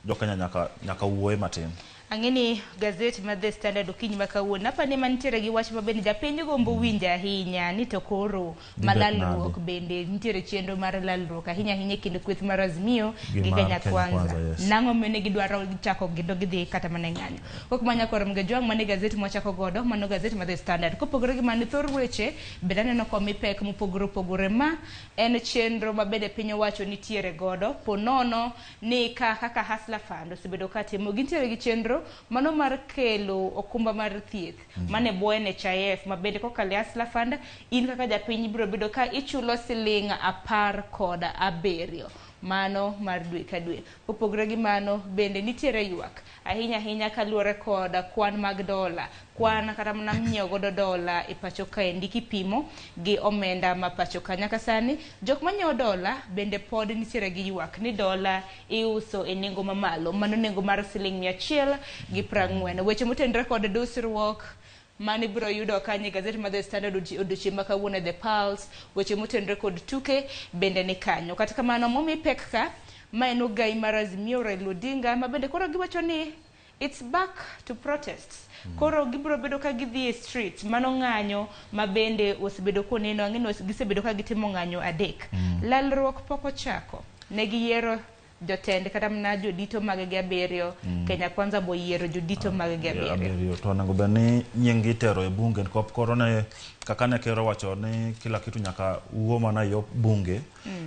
jo Kenya nyaka wuoye matin. Ang'e ni gazet mar The Standard okinyi ma kawuono apani mantiere gi wach mabende japiny gombo winjo ahinya ni to koro Dhi ma bet lalruok nade? Bende nitiere chenro mar lalruok ahinya ahinya e kind kweth mar Azimio Gi gi mar Kenya Kenya Kwanza. Kwanza, yes. Nang'o mane gidwaro chako gido gidhi kata mana e ng'anyo. Kok manya koro Mgajwang' mane gazet mwachako godo mano gazet mar The Standard. Kopogore gi mano thor weche bende aneno komi pek mopogore opogore ma en chenro ma bende piny owacho nitiere godo po nono ni ka kaka Hustler Fund osebedo ka timo gintiere gi chenro mano mar kelo okumba mar thieth mane bwo NHIF ma bende kokalo e Hustler Fund in kaka japiny ibiro bedo ka ichulo siling 17 mano mar dwe ka dwe. Kopogore gi mano bende nitiere ywak ahinya ahinya kaluwore kod kwan mag dola, kwan kata mana minyiewo godo dola e pacho kaendi kipimo gi omenda ma pacho ka. Nyaka sani jok manyiewo dola bende pod nitiere gi ywak ni dola iuso e nengo mamalo, mano nengo mar siling 140. Weche motenore kod dusruok mano ibiro yudo kanyo e gazet mar The Standard odiochieng' ma kawuono. The Pulse, weche motenore kod tuke bende ni kanyo. Kata kamano momi pek ka ma en ogai mar Azimio Raila Odinga ma bende koro giwacho ni it's back to protests. Koro gibiro bedo ka gidhi e street, mano ng'anyo ma bende osebedo koneno. Ang'e ni gisebedo ka gitimo ng'anyo adek. Lalruok pok ochako ne giyiero jotend kata mana jodito mag gi abiriyo. Kenya Kwanza boyiero jodito mag gi abiriyo. Abiriyo to onego bed ni nying gi itero e bunge nikop koro ne kaka ne ker owacho ni kila kitu nyaka wuo mana e yo bunge.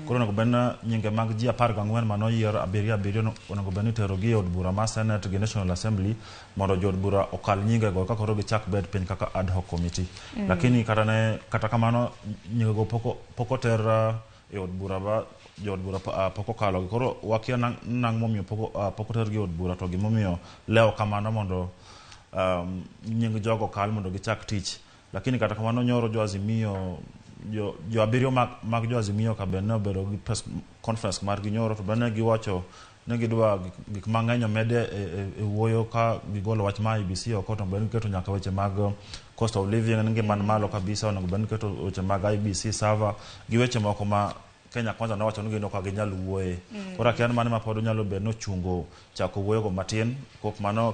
Koro onego bed ni nyinge mag ji 14 manoyier abiriyo abiriyo no, onego bed ni itero gi e od bura mar Senate gi National Assembly mondo jood bura okal nyinge go eka koro gichak bed piny kaka ad hoc committee. Lakini kata ne kata kamano nyinge go pok oter e od bura ba jood bura pok okalo. Koro wakia nang' momiyo pok otergi e od bura to gimomiyo lewo kamano mondo nying jogo kal mondo gichak tich. Lakini kata kamano nyoro jo Azimio jo abiriyo mag jo Azimio ka bende ne obedo gi press conference margi nyoro to bende ne giwacho ne gidwa gik mang'eny omed e wuoyo ka gigolo wach ma IEBC oko to bende giketo nyaka weche mag cost of living ni ngima ni malo kabisa, onego bed ni giketo weche mag IEBC server gi weche moko ma Kenya Kwanza nowacho ni gin ok ginyal wuoye. Koro akia ni mano ma pod nyalo bedo ni ochungo chako wuoyogo matin kok mano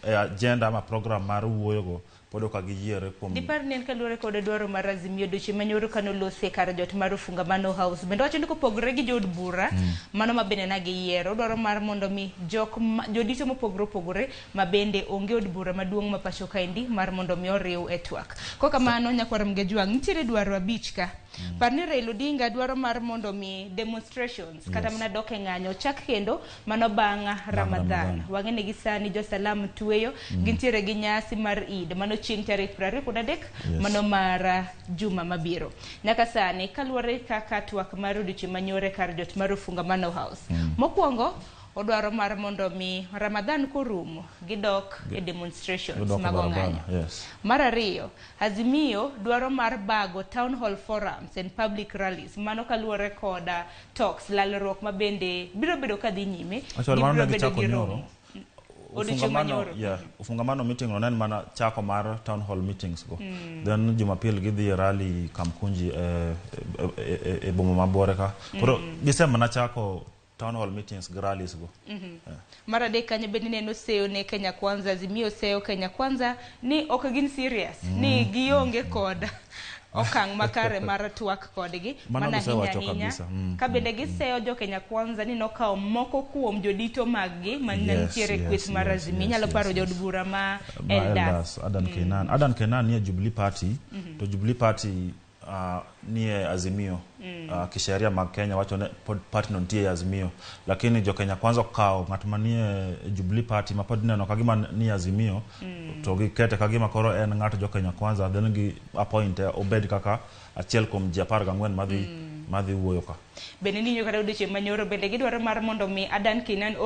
e agenda ama program mar wuoyogo pod ok giyiere kuom. Dipar ni en kaluwore kod dwaro mar Azimio odiochieng' manyoro kanolose kar jot mar Ufungamano House. Bende wacho ni kopogore gi jood bura mano ma bende ne giyiero dwaro mar mondo mi jok ma, jodito mopogore opogore ma bende onge od bura maduong' ma pacho kaendi mar mondo mi oriw e twak. Kokamano nyakwar Mgejwang' nitiere dwaro abich ka. Par ni Raila Odinga dwaro mar mondo mi demonstrations kata mana dok e ng'anyo chak kendo mano bang' Ramadhan. Ramadhan. Wang'e ni gi sani jo Salam tweyo gintiere gi nyasi mar Eid mano chieng' tarik 23 mano mar juma mabiro. Nyaka sani kaluwore kaka twak mar odiochieng' manyoro kar jot mar Ufungamano House. Mokwongo odwaro mar mondo mi Ramadhan korumo gidok e demonstrations gidok e mag barabara. ong'anyo. Mar ariyo, Azimio dwaro mar bago town hall forums and public rallies. Mano kaluwore koda talks, lalruok ma bende biro bedo kadhi nyime. Actually, mano Gibiro ne bedo gichako gi nyoro. romo. Odiochieng' manyoro. Yeah, Ufungamano meeting no ne en mana chako mar town hall meetings go. Then Jumapil gidhi e rally Kamkunji e boma ma Buore ka. Koro gise mana chako town hall meetings gi rallies go. Mar adek kanyo bende neno seyo ne Kenya Kwanza, Azimio seyo Kenya Kwanza ni ok gin serious, ni gionge kod okang' makare mar twak kodgi. Mano Mana ahinya gisewacho ahinya. kabisa. Ka bende giseyo jo Kenya Kwanza ni nokawo moko kuom jodito maggi man nitiere kweth mar Azimio. Inyalo paro jood bura ma Ma Eldas. Eldas, Adan Keynan. Adan Keynan nie Jubilee Party, to Jubilee Party nie Azimio. Kisheria mag Kenya wacho ni pod party no nitie e Azimio, lakini jo Kenya Kwanza okawo ng'at manie Jubilee Party ma pod ineno kagima nie Azimio to gikete kagima koro en ng'at jo Kenya Kwanza, then gi appoint obed kaka achiel kuom ji 14 madhi wuoyo ka. Bende ninyo kata odiochieng' manyoro bende gidwaro mar mondo mi Adan Keynan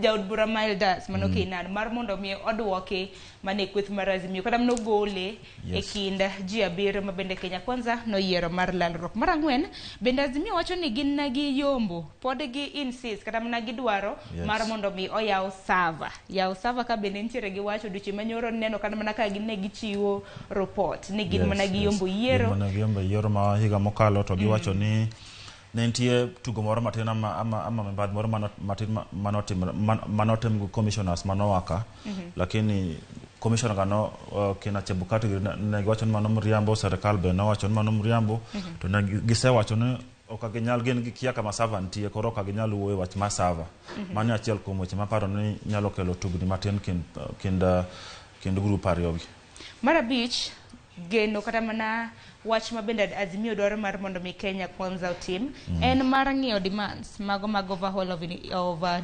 jaod bura ma Eldas mano Keynan mar mondo mi oduoki mana e kweth mar Azimio kata mana ogole e kind ji abiriyo ma bende Kenya Kwanza noyiero mar lalruok. Mar ang'wen bende Azimio wacho ni gin na gi yombo pod gi insist kata mana gidwaro mar mondo mi oyaw server. Yaw server ka bende nitiere gi wacho odiochieng' manyoro neno kata mana ka gin ne gichiwo report ni gin mana gi yombo yiero. Gin mana giyombo yiero ma higa mokalo to giwacho ni ne nitie tugo moro matin ama mibadhi moro matin manotim gi commissioners manowaka. Lakini commissioner ga no kina Chebukati ne giwacho ni mano mriambo, serikal be nowacho ni mano mriambo. To ne gisewacho ni ok ginyal, gin gikia kama server nitie, koro ok ginyal wuoyo wach mar server. Mano e achiel kuom weche maparo ni nyalo kelo tugni matin kind grup ariyogi. Mar abich, geno kata mana wach ma bende Azimio dwaro mar mondo mi Kenya Kwanza otim en mar ng'iyo demands mago mag overhaul of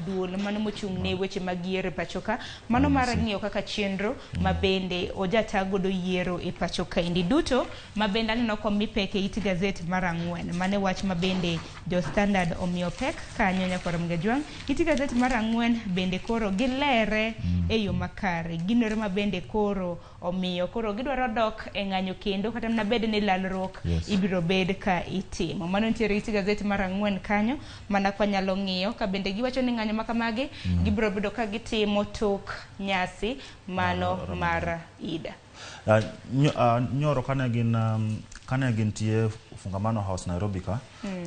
duol mano mochung' ne weche mag yiero e pacho ka, mano mar ng'iyo kaka chenro ma bende ojata godo yiero e pacho kaendi duto ma bende aneno komi pek e it gazet mar ang'wen. Mane wach ma bende jo Standard omiyo pek kanyo nyakwar Mgajwang'. It gazet mar ang'wen bende koro gilere e yo makare ginore ma bende koro omiyo koro gidwaro dok e ng'anyo kendo kata mana bed ni lalruok ibiro bed ka itimo. Mano nitiere it gazet mar ang'wen kanyo mana kwa nyalo ng'iyo ka bende giwacho ni ng'anyo makamagi gibiro bedo ka gitimo tok nyasi mano mar Ida. Nyoro kane gintie Ufungamano House Nairobi ka,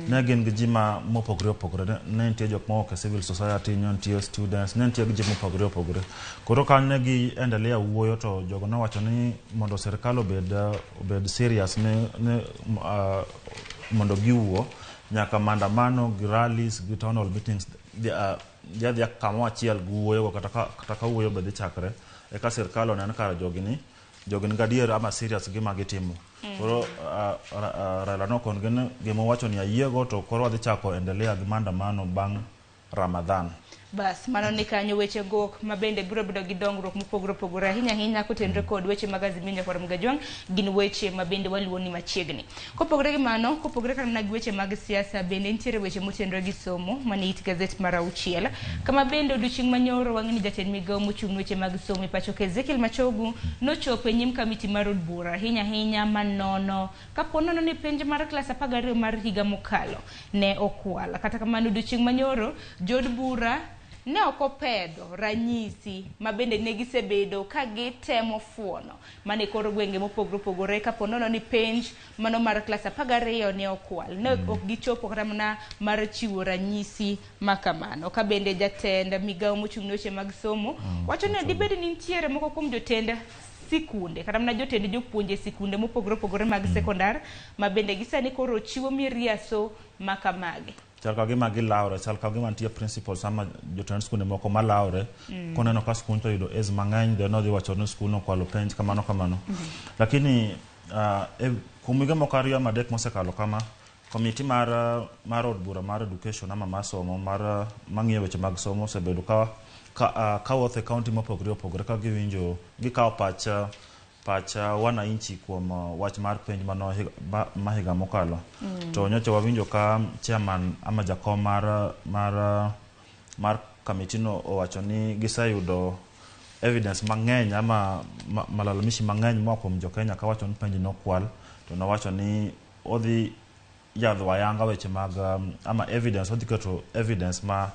ne gin gi ji ma mopogore opogore. Ne nitie jok mowuok e civil society, ne nitie students, ne nitie gi ji mopogore opogore. Koro ka ne gi endelea wuoyo to jogo nowacho ni mondo sirikal obed serious ne mondo giwuo. Nyaka maandamano gi rallies gi town hall meetings dhi adhiya kamoro achiel gi wuoyogo kata ka wuoyo be dhi chakre eka sirkal onen kara jogi ni gadier ama serious gima gitimo. Koro Raila nokon gi ni gima owacho ni ayiego to koro wadhi chako endelea gi maandamano bang' Ramadhan. Bas, mano ni kanyo weche gok ma bende biro bedo gi dongruok mopogore opogore ahinya ahinya kotenore kod weche mag Azimio Nyakwar Mgajwang' gin weche ma bende waluwo ni machiegni. Kopogore gi mano, kopogore kata mana gi weche mag siasa, bende nitiere weche motenore gi somo mane it gazet mar 6, kama bende odiochieng' manyoro wang'e ni jatend migawo mochung' ne weche mag somo e pacho ka Ezekiel Machogu nochopo e nyim kamiti mar od bura ahinya ahinya manono kapo nono ni penj mar klas 12 mar higa mokalo ne okwal. Kata kamano odiochieng' manyoro jood bura ne ok opedho ranyisi ma bende ne gisebedo ka gitemo fuono mane kor gwenge mopogore opogore kapo nono ni penj mano mar klas 12 ne okwal. Ne ok gichopo kata mana mar chiwo ranyisi ma kamano. Ka bende jatend migawo mochung' ne weche mag somo wacho ni dibed ni nitiere moko kuom jotend sikunde kata mana jotend jopuonje sikunde mopogore opogore mag sekondar ma bende gisani koro chiwo miriaso ma kamagi. Chal ka gima gilawre, chal ka gima nitie principals ama jotend skunde moko malawre. Koneno ka skul to yudo A's mang'eny, then odhi wacho ni skul nokwalo penj kamano kamano. Lakini kuom higa moko 2 ama 3 mosekalo kama, komiti mar od bura mar education ama mar somo mar mang'iyo weche mag somo osebedo ka wuotho e kaunti mopogore opogore ka giwinjo gikawo pacha wananchi kuom wach mar penj mano ma higa mokalo. To nyocha wawinjo ka chairman ama jakom mar kamiti no owacho ni giseyudo evidence mang'eny ama malalamishi mang'eny moa kuom jo Kenya kawacho ni penj nokwal, to nowacho ni odhi yadho ayanga weche mag ama evidence, odhi keto evidence ma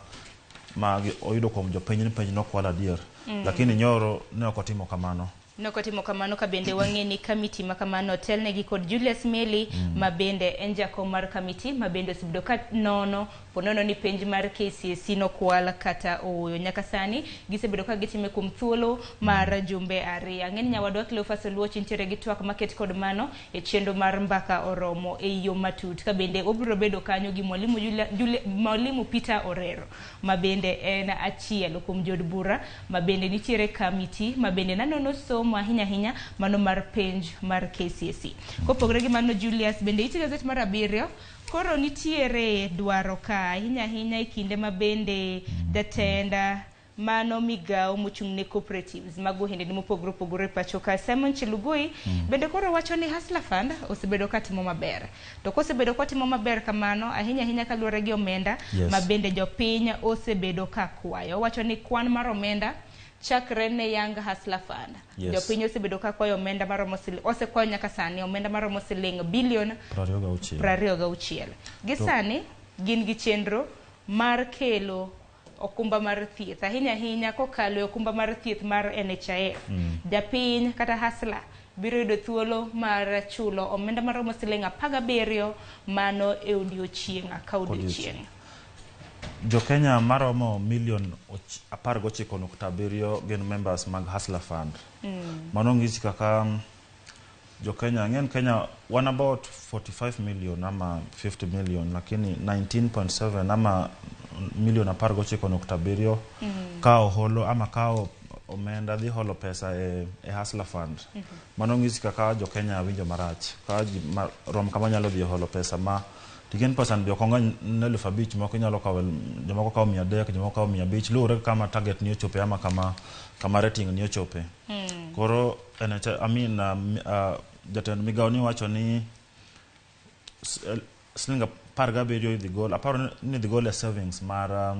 oyudo kuom jopiny ni penj nokwal adier. Lakini nyoro ne ok otimo kamano. Nokotimo kamano ka bende wang'e ni kamiti ma kamano otelnegi kod Julius Meli ma bende en jakom mar kamiti ma bende osebedo ka nono ponono ni penj mar KCSE nokwal kata ooyo. Nyaka sani gisebedo ka gitime kuom thuolo mar jumbe 2. Ang'e ni nyawadwa Cleophas Oluoch nitiere gi twak maket kod mano e chenro mar mbaka oromo e yo matut, ka bende obiro bedo kanyo gi mwalimu Peter Orero ma bende en achiel kuom jood bura ma bende nitiere kamiti ma bende nanono somo ahinya ahinya mano mar penj mar KCSE. Kopogore gi mano Julius, bende iti gazet mar 7 koro nitiere dwaro ka ahinya ahinya e kinde ma bende jatenda mano migawo mochung' ne cooperatives mag ohendni mopogore opogore pacho ka Simon Chelugui bende koro wacho ni Hustler Fund osebedo ka timo maber. To kosebedo kotimo maber kamano ahinya ahinya kaluwore gi omenda ma bende jopiny osebedo ka kwayo. Owacho ni kwan mar omenda chakre ne Young Hustler Fund. Jopiny osebedo ka kwayo omenda maromo osekwayo nyaka sani omenda maromo siling bilion 26. Gi sani gin gi chenro mar kelo okumba mar thieth ahinya ahinya kokalo e okumba mar thieth mar NHIF. Japiny kata hustler biro yudo thuolo mar chulo omenda maromo siling 17 mano e odiochieng' ka odiochieng'. Jo Kenya maromo milion 19.7 gin members mag Hustler Fund. Mano ng'isi kaka jo Kenya ng'en Kenya wan about 45 million ama 50 million, lakini 19.7 ama milion 19.7 ka oholo ama ka omenda dhi holo pesa e Hustler Fund. Mano ng'isi kaka jo Kenya winjo marach ka ji rom kama nyalo dhi holo pesa ma tigen pesa ni ok ng'eny 5,000 moko inyalo kawo, jomoko kawo 300, jomoko kawo 500, luwore kama target ni ochope ama kama rating ni ochope. Koro I mean jatend migawo ni wacho ni siling 17 idhi gol, aparo ni idhi gol e savings mar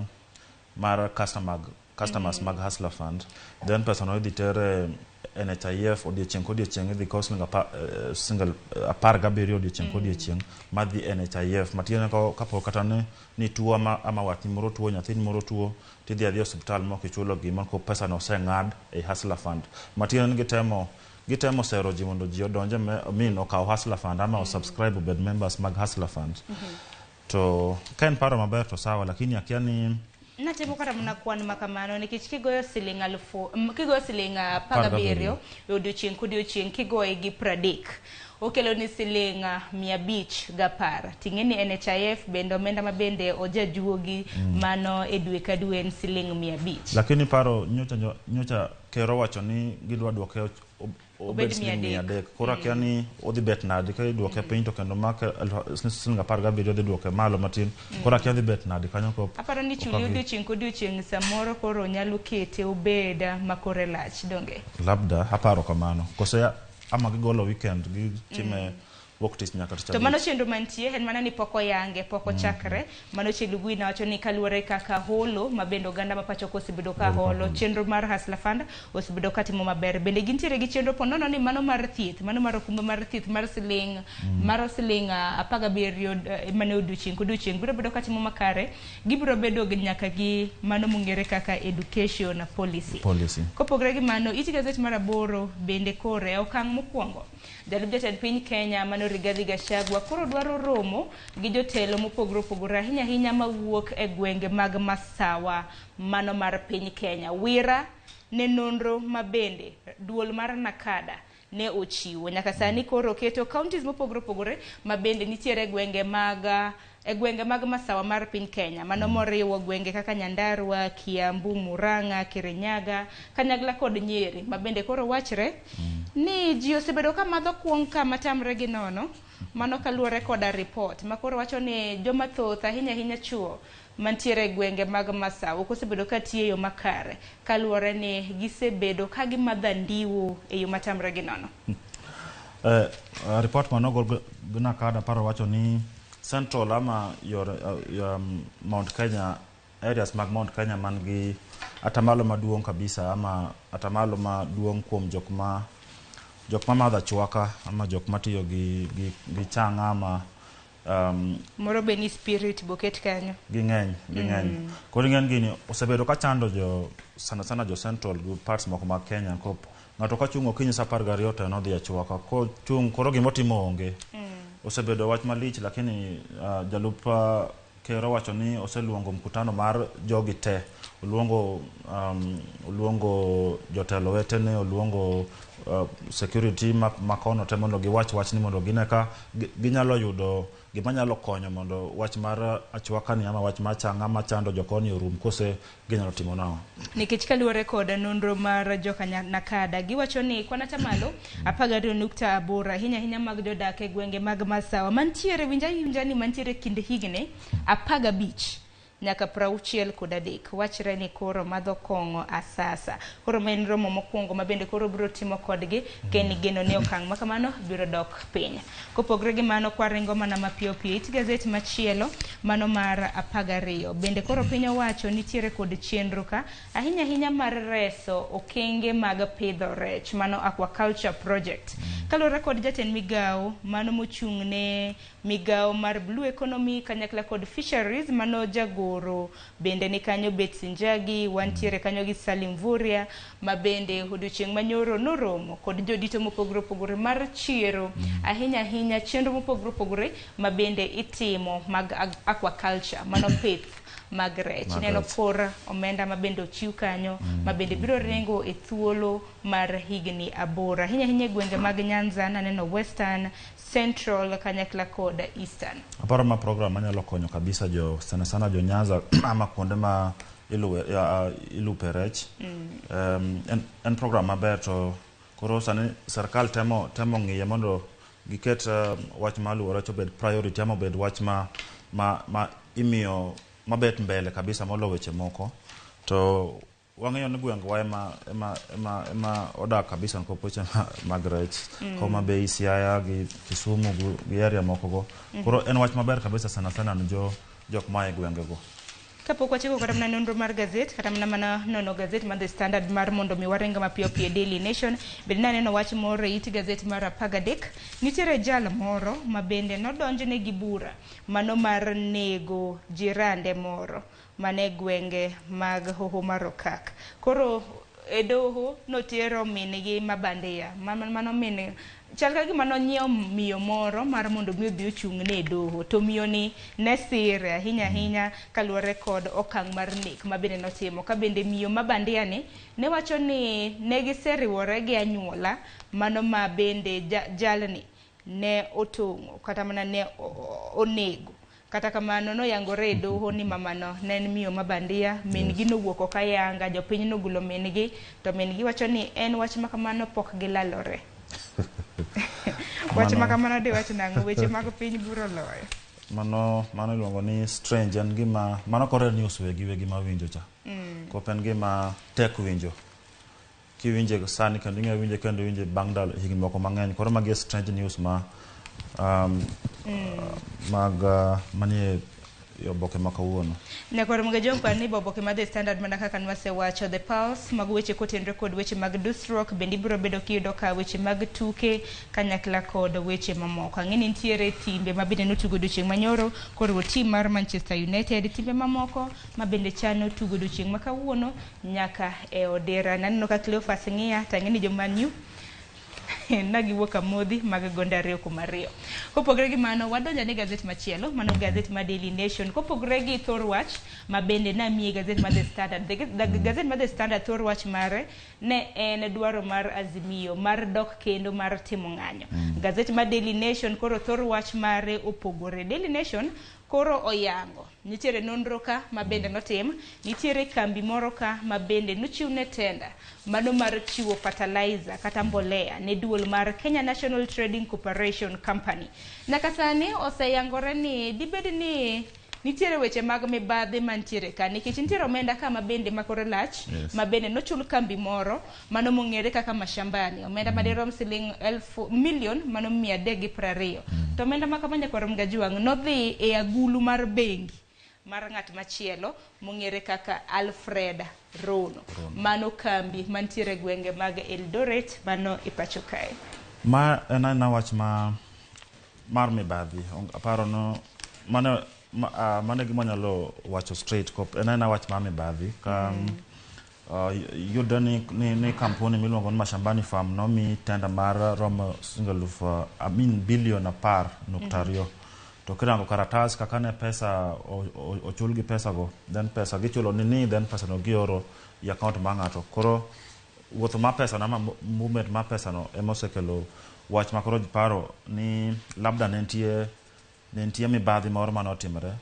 customers mag Hustler Fund, then pesa no idhi ter NHIF odiochieng' kodiochieng' idhi kaw siling 17 odiochieng' kodiochieng' madhi NHIF. Matiende kapo kata ni tuo ama watni moro tuo, nyathini moro tuo, tidhi adhiya e osiptal mok ichulo gima ko pesa no oseng'ad e Hustler Fund. Matiende ni gitemo sero ji mondo ji odonje min okaw Hustler Fund ama osubscribe obed members mag Hustler Fund. To ka en paro maber to sawa, lakini akia ni Natimo kata mana kwan ma kamano nikech kigoyo siling alufu kigoyo siling 17 e odiochieng' kodiochieng' kigoye gi 30 okelo ni siling 510. Ting'e ni NHIF bende omenda ma bende ojajuogi mano e dwe ka dwe en siling 500. Lakini paro nyocha ker owacho ni gidwa duoke obed siling 300. Koro akia ni odhi bet nadi ka iduoke piny to kendo mak siling 17 odhi duoke malo matin. Koro akia odhi bet nadi kanyo ko. Aparo ni chuli odiochieng' kodiochieng' samoro koro nyalo kete obed makore lach donge. Labda aparo kamano. Kose ama gigolo weekend gitime wuok tich nyaka tich. To mano chenro mantie en mana ni pok oyange, pok ochakre. Mano Chelugui nawacho ni kaluwore kaka holo ma bende oganda ma pacho ka osebedo ka holo, chenro mar Hustler Fund osebedo ka timo maber. Bende gintiere gi chenro ponono ni mano mar thieth, mano mar okumba mar thieth mar siling 17 mane odiochieng' kodiochieng' biro bedo ka timo makare. Gibiro bedo nyaka gi mano mong'ere kaka education policy. Kopogore gi mano, it gazet mar 8 bende kore okang' mokwongo. Jalup jatend piny Kenya mano Rigathi Gachagua koro dwaro romo gi jotelo mopogore opogore ahinya ahinya mawuok e gwenge mag Masawa mano mar piny Kenya. Wira ne nonro mabende duol mar Nakada ne ochiwo. Nyaka sani koro keto counties mopogore opogore mabende nitiere gwenge mag Masawa mar piny Kenya. Mano moriwo gwenge kaka Nyandarua, Kiambu, Murang'a, Kirinyaga, kanyakla kod Nyeri mabende koro wachre ni ji osebedo ka madho kuong' kama tamre gi nono. Mano kaluwore koda report ma koro wacho ni joma thoth ahinya ahinya chuo mantiere e gwenge mag Masawa ok osebedo ka tiyo e yo makare kaluwore ni gisebedo ka gimadho andiwo e yo matamre gi nono. Report manogol gi Nakada paro wacho ni Central ama yor Mount Kenya areas mag Mount Kenya man gi atamalo maduong' kabisa ama atamalo maduong' kuom jok ma madho achwaka ama jok matiyo gi chang'a ama moro be ni spirit boket kanyo. Ging'eny. Koro ing'en gini osebedo ka chando jo sana sana jo Central gi parts moko mag Kenya. Kop ng'ato ka chung' okinyi saa 12 to en odhi achwaka kochung' koro gimotimo onge. Osebedo wach malich lakini jalup ker owacho ni oseluongo mkutano mar jogi te. Oluongo jotelo wetene, oluongo security makono te mondo giwach wachni mondo gine ka ginyalo yudo gima nyalo konyo mondo wach mar achwaka ni ama wach mar chang'a machando jokoni orum kose ginyalo timo nang'o. Nikech kaluwore kod nonro mar joka Nakada giwacho ni kwan atamalo 12.8 ahinya ahinya mag jodak e gwenge mag Masawa mantiere winja ni mantiere kind higni 15 nyaka 63 wachre ni koro madho kong'o asasa. Koro ma en romo mokwongo ma bende koro biro timo kodgi ken geno ni okang' ma kamano biro dok piny. Kopogre gi mano kwaringo mana mapiyo piyo it gazet machielo mano mar 12 bende koro piny owacho nitiere kod chenro ka ahinya ahinya mar reso okenge mag pidho rech mano aquaculture project. Kaluwore kod jatend migawo mano mochung' ne migawo mar Blue Economy kanyakla kod Fisheries mano jagoro bende ni kanyo Betsy Njagi, wantiere kanyo gi Salim Vuria ma bende odiochieng' manyoro noromo kod jodito mopogore opogore mar chiero ahinya ahinya chenro mopogore opogore ma bende itimo mag aquaculture mano pith mag rech. Ineno kor omenda ma bende ochiw kanyo ma bende biro ringo e thuolo mar higni 8 ahinya ahinya e gwenge mag Nyanza naneno Western, Central kanyakla kod Eastern. Aparo ma program manyalo konyo kabisa jo sana sana jo Nyanza ama kuonde ma ilupe rech. En program maber to koro sani sirkal temo ng'iye mondo giket wach mar luwo rech obed priority ama obed wach ma imiyo mabet mbele kabisa molo weche moko. To wang'eyo ni gwengwa ema odak kabisa nikop weche mag rech. Homa Bay, Siaya gi Kisumu gi area moko go. Koro en wach maber kabisa sana sana ne jok ma e gwengego. Kapok wachako kata mana nonro mar gazet kata mana nono gazet mar The Standard mar mondo mi waringo mapiyo piyo Daily Nation bende naneno wach moro e it gazet mar 13 nitiere jal moro ma bende nodonjne gi bura mano mar nego jirande moro mane gwenge mag Hoho mar Okak. Koro E doho notero min-gi mabandia. Mano min chal ka gima nonyiewo miyo moro mar mondo mi odhi ochung'ne e doho. To miyo ni ne sire ahinya ahinya kaluwore kod okang' mar nek ma bende notimo. Ka bende miyo mabandia ni ne wacho ni ne giseriwore gi anyuola mano ma bende jalni ne otong'o kata mana ne onego. Kata kamano noyangore e doho ni mamano ne en miyo mabandia, min gi nowuok ok ayanga, jopiny nogulo min gi, to min gi wacho ni en wach ma kamano pok gilalore. Wach ma kamano diwach nang'o? Weche mag piny buro loyo. Mano iluongo ni strange, en gima mano koro en news wegi wegi mawinjo cha. Kop en gima tek winjo. Kiwinje sani kendo ing'e winje kendo winje bang' ndalo higni moko mang'eny. Koro magi e strange news ma mag manie oboke ma kawuono. Nyakwar Mugajong par ni oboke mar The Standard mana kaka nwasewacho, The Pulse mag weche kotenre kod weche mag dusruok bende ibiro bedo kiyudo ka weche mag tuke kanyakla kod weche mamoko. Ang'e ni nitiere timbe ma bende notugo odiochieng' manyoro koriwo tim mar Manchester United, timbe mamoko ma bende chano tugo odiochieng' ma kawuono nyaka e odira. Naneno ka Cleophas ng'iya to ang'e ni jo Man U na giwuok amodhi mag gonde 2-2. Kopogore gi mano, wadonjo ne gazet machielo, mano gazet ma Daily Nation. Kopogore gi thor wach ma bende namiye gazet ma The Standard. The gazet ma The Standard thor wach mare ne en dwaro mar Azimio mar dok kendo mar timo ng'anyo. Gazet ma Daily Nation koro thor wach mare opogore. Daily Nation koro oyango nitiere nonro ka ma bende notim, nitiere kambi moro ka ma bende nochiw ne tenda mano mar chiwo fertilizer kata mbolea ne duol mar Kenya National Trading Corporation Company. Nyaka sani oseyangore ni dibed ni nitiere weche mag mibadhi mantiere ka, nikech nitiere omenda ka ma bende makore lach, ma bende nochul kambi moro mano mong'ere kaka Mashambani, omenda madirom siling 1,000,000 mano 320. To omenda ma kama nyakwar Mgajuang' nodhi e agulu mar bengi mar ng'at machielo mong'ere kaka Alfred Rono. Mano kambi mantiere gwenge mag Eldoret mano e pacho kae. Ma en aena wach ma mar mibadhi. Aparo no mano mano gima anyalo wacho straight kop en aena wach mar mibadhi ka yudre ni kampuni miluongo ni Mashambani Farm nomi tenda mar romo siling 10.2 billion. To kirango karatas kaka ne pesa ochul gi pesa go, then pesa gichulo ni then pesa no gioro e account mar ng'ato. Koro wuotho mar pesa no ama movement mar pesa no ema osekelo wach ma koro ji paro ni labda ne nitie mibadhi moro manotimore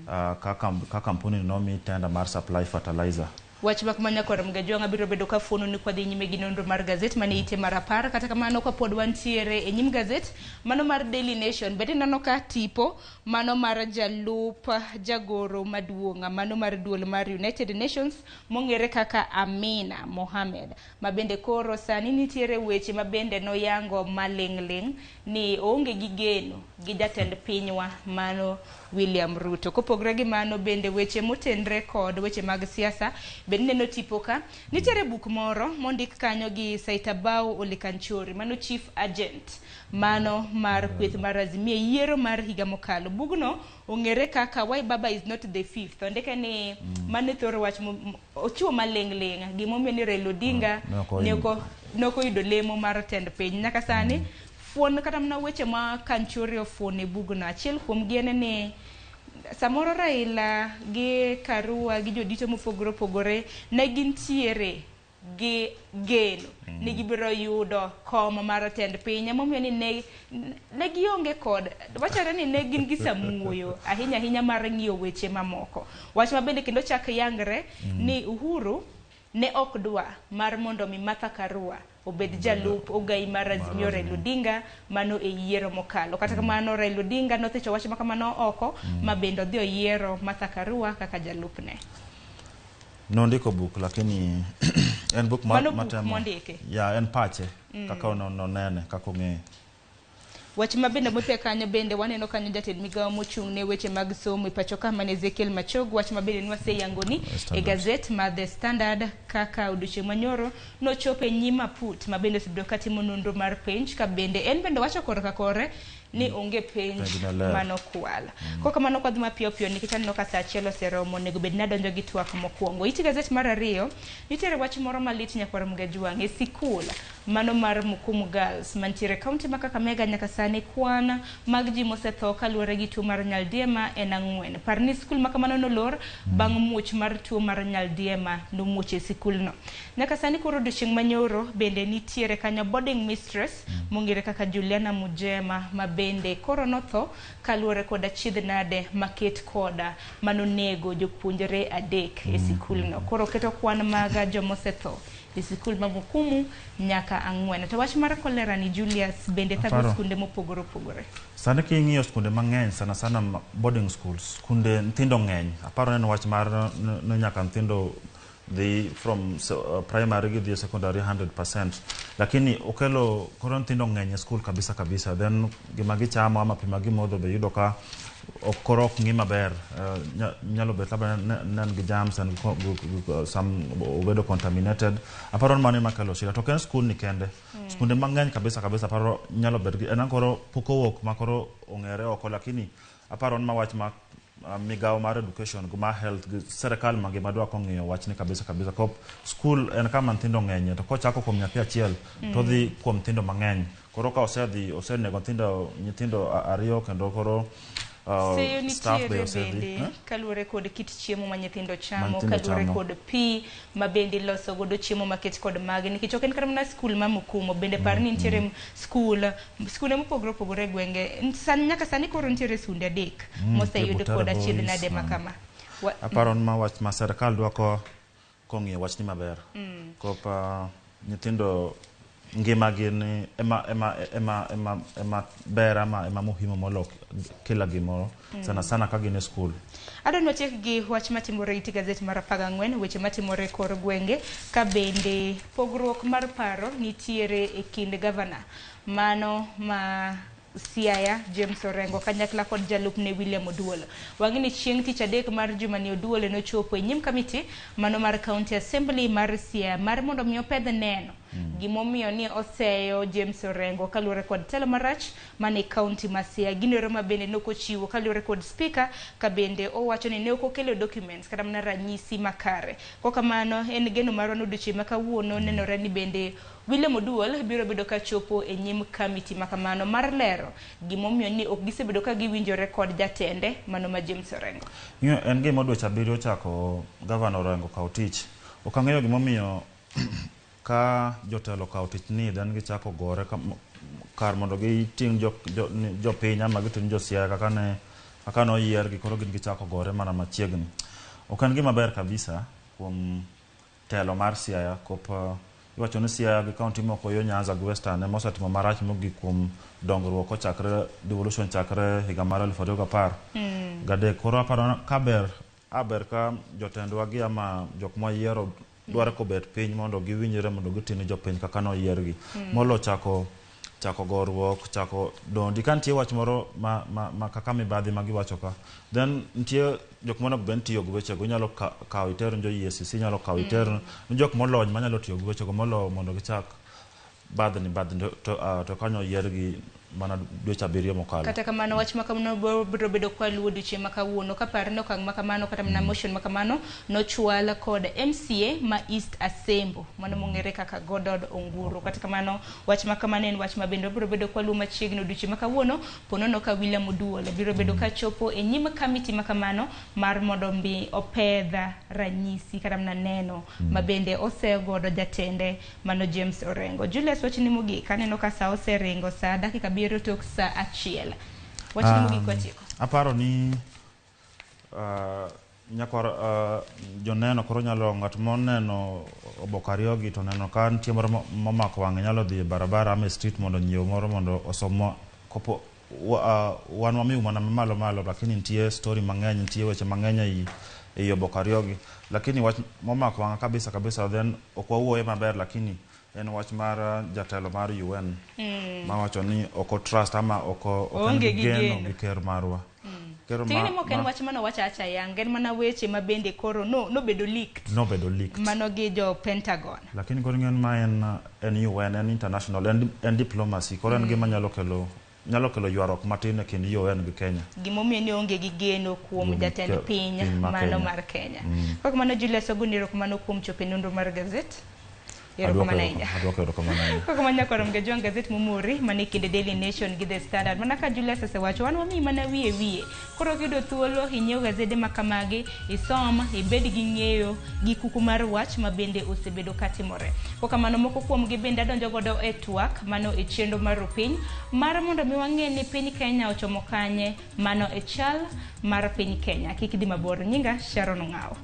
ka kampuni nomi tenda mar supply fertilizer. Wach mak ma nyakwar Mgajuang' abiro bedo ka fuono ni kwadhi nyime gi nonro mar gazet mane ite mar 10. Kata kamano kapod wantiere e nyim gazet mano mar Daily Nation, bende ineno ka tipo mano mar jalup jagoro maduong' mano mar duol mar United Nations mong'ere kaka Amina Mohamed, ma bende koro sani nitiere weche ma bende noyango maling'ling' ni oonge gi geno gi jatend pinywa mano William Ruto. Kopogore gi mano bende weche motenre kod weche mag siasa bende neno tipo ka nitiere buk moro mondik kanyo gi Saitabao Ole Kanchori, mano chief agent mano mar kweth mar Azimio e yiero mar higa mokalo. Bugno ong'ere kaka Why Baba is not the fifth. Ondike ni mano e thor wach ochiwo maling'ling' gimomiyo ni Raila Odinga ne ok oyudo lemo mar tend piny nyaka sani. Fuon kata mana weche ma Kanchori ofuono e bugno, achiel kuom gi en ni samoro Raila gi Karua gi jodito mopogore opogore ne gintiere gi geno ni gibiro yudo kom mar tend piny, emomiyo ni ne gionge kod wachore ni ne gin gi samuoyo ahinya ahinya mar ng'iyo weche mamoko. Wach ma bende kendo chak yangre ni Uhuru ne ok dwa mar mondo mi Martha Karua obed jalup ogai mar Azimio Raila Odinga mano e yiero mokalo. Kata kamano Raila Odinga nothicho wach ma kamano oko ma bende odhi oyiero Martha Karua kaka jalupne. Nondiko buk, lakini en buk Mano buk mondiki. Ya, en pache kaka nonene kaka ong'eyo. Wach ma bende mopie kanyo bende waneno kanyo jatend migawo mochung' ne weche mag somo e pacho ka mane Ezekiel Machogu. Wach ma bende nwaseyangoni e gazet mar The Standard kaka odiochieng' manyoro nochopo e nyim aput ma bende osebedo katimo nonro mar penj ka bende en bende wacho korka kore ni onge penj Penj maler. manokwal. Kokamano kwadhi mapiyo piyo nikech aneno ka saa achiel oseromo, onego bed ni adonjo gi twak mokwongo. Iti gazet mar ariyo, nitiere wach moro malit nyakwar Mgajwang' e sikul mano mar Mukumu Girls mantiere e kaunti ma Kakamega. Nyaka sani kwan mag ji mosetho kaluwore gi tuo mar nyaldiema en 4. Par ni sikul ma kamano nolor bang' muoch mar tuo mar nyaldiema nomuoch e sikulno. Nyaka sani koro odiochieng' manyoro bende nitiere kanyo boarding mistress mong'ere kaka Juliana Mujema ma bende koro notho kaluwore kod achiedh nade maket koda manonego jopuonjre 3 e sikulno. Koro keto kwan mag jomosetho e sikul ma Mukumu nyaka 4. To wach mar kolera ni Julius bende thago Aparo. skunde mopogore opogore. Sani king'iyo skunde mang'eny sana sana boarding schools, skunde nyithindo ng'eny. Aparo neno wach mar ni nyaka nyithindo dhi from primary gidhi e secondary 100%. Lakini okelo koro nyithindo ng'eny e school kabisa kabisa. Then gima gichamo ama pi ma gimodho be yudo ka ok koro ok ng'i maber. Nyalo bet labda ne en gi germs and some obedo contaminated. Aparo ni mano ema kelo shida. To ok en school ni kende. Skunde mang'eny kabisa kabisa aparo nyalo bet gi en koro pok owuok ma koro ong'ere oko, lakini aparo ni ma wach ma migawo mar education gi mar health gi serikal mangima dwa kong'iyo wachni kabisa kabisa. Kop school en kama nyithindo ng'enye, to kochako kuom nyathi achiel to odhi kuom nyithindo mang'eny. Koro ka osedhi osenego nyithindo 2 kendo koro Seyo staff be nitiere osedhi. bende Eh? kaluwore kod kit chiemo ma nyithindo chamo, nyithindo kaluwore chamo. kod pi ma bende iloso godo chiemo maket kod magi, nikech ok en kata mana skul ma Mukumu, bende par ni nitiere skunde mopogore opogore e gwenge. Sani, nyaka sani koro nitiere skunde 3 moseyud nitie kod Butere achiedh Boys, nade ma kama. Aparo ni ma wach ma serikal dwa kong'iyo wachni maber. Kop nyithindo ngimagi ni ema ber ama ema muhimu molo kila gimoro. Sana sana ka gin e skul. Adwa ni watiek gi wach matimore e gazet mar 14, weche matimore e kor gwenge, ka bende pogruok mar paro nitiere e kind gavana mano ma Siaya James Orengo kanyakla kod jalupne William Oduol. Wang'e ni chieng' tich adek mar jumani Oduol nochopo e nyim kamiti mano mar County Assembly mar Siaya mar mondo mi opedh neno gimomiyo ni oseyo James Orengo kaluwore kod telo marach mane county ma Siaya. Gino ma bende nokochiwo kaluwore kod speaker, ka bende owacho ni ne ok okelo documents kata mana ranyisi makare. Kokamano en geno marwa ni odiochieng' ma kawuono nenore ni bende William Oduol biro bedo ka chopo e nyim kamiti makamano mar lero gimomiyo ni ok gisebedo ka giwinjore kod jatende mano ma James Orengo. Ng'iyo en gima dweche 7 ochako Gavana Orengo kawo tich. Ok ang'eyo gimomiyo ka jotelo okawo tich ni then gichako gore kar mondo giting' jopiny ama giting' jo Siaya kaka noyiergi, koro gin gichako gore mana machiegni. Ok en gima ber kabisa kuom telo mar Siaya. Kop iwacho ni Siaya gi kaunti moko yo Nyanza gi Western ema osetimo marach mogik kuom dongruok kochakre devolution chakre higa mar 2013. Koro aparo ka ber aber ka jotendwa gi ama jok mwayiero dwaro kobet piny mondo giwinjre mondo giti ne jopiny kaka noyiergi. Molo chako goruok, chako dondi. Ka nitie wach moro ma kaka mibadhi ma giwacho ka, then nitie jok monego bed ni tiyo gi wechego. Inyalo kawo iter ne jo EACC, inyalo kawo iter ne jok molony manyalo tiyo gi wechego molo mondo gichak badhni to kanyo yiergi mana dweche 7 mokalo. Kata kamano wach ma kamano biro bedo kwa luwo odiochieng' ma kawuono, kapar ni okang' ma kamano kata mana motion ma kamano nochwal kod MCA ma East Asembo mano mong'ere kaka Godod Onguru. Kata kamano wach ma kamano en wach ma bende biro bedo kwa luwo machiegni odiochieng' ma kawuono, ponono ka William Oduol biro bedo ka chopo e nyim kamiti ma kamano mar mondo mi opedha ranyisi kata mana neno ma bende osegodo jatende mano James Orengo. Julius, wachni mogik, aneno ka sa oseringo sa dakika 7 tok saa 1. Wachni mogik watieko. Aparo ni nyakwar joneno koro nyalo ng'at moneno oboke ariyogi to neno ka nitie moro momako wang'e nyalo dhi e barabara ama e street mondo onyiew moro mondo osom. Kopo wan wamiyo mana malo malo, lakini nitie story mang'eny, nitie weche mang'eny ei oboke ariyogi. Lakini wach momako wang'a kabisa kabisa then ok wawuoye maber, lakini en wach mar jatelo mar UN mawacho ni ok trust ama ok en gi geno gi ker marwa. Ting'ni mok en wach mano wacho acha yang, en mana weche ma bende koro nobedo leaked. Nobedo leaked. Mano gi jo Pentagon. Lakini koro ng'en ma en UN, en international, en diplomacy. Koro en gima nyalo kelo nyalo kelo ywaruok matin e kind UN gi Kenya. Gimomiyo ni onge gi geno kuom jatend piny mano mar Kenya. Kok mano Julius Oguni, erokamano kuom chopo e nonro mar gazet. Erokamano ahinya. Adwoko erokamano ahinya. Kok mano nyaka rom gi gazet momori mane kinde Daily Nation gi The Standard. Mana ka Julius osewacho, wan wamiyi mana wiye wiye. Koro kiyudo thuolo inyiew gazede ma kamagi, isom, ibed gi ng'eyo gi kuku mar wach ma bende osebedo katimore. Kok kamano moko kuom gi bende adonjo godo e twak mano e chenro mar piny mar mondo mi wang'e ni piny Kenya ochomo kanye, mano e chal mar piny Kenya. Kik idhi mabor. Nyinga Sharon Ong'awo.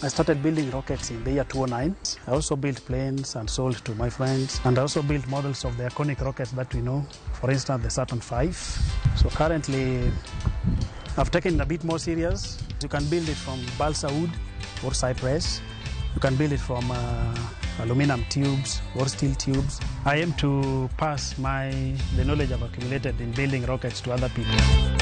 I started building rockets in the year 2009. I also built planes and sold to my friends. And I also built models of the iconic rockets that we know, for instance, the Saturn V. So currently, I've taken it a bit more serious. You can build it from balsa wood or cypress. You can build it from aluminum tubes or steel tubes. I aim to pass the knowledge I've accumulated in building rockets to other people.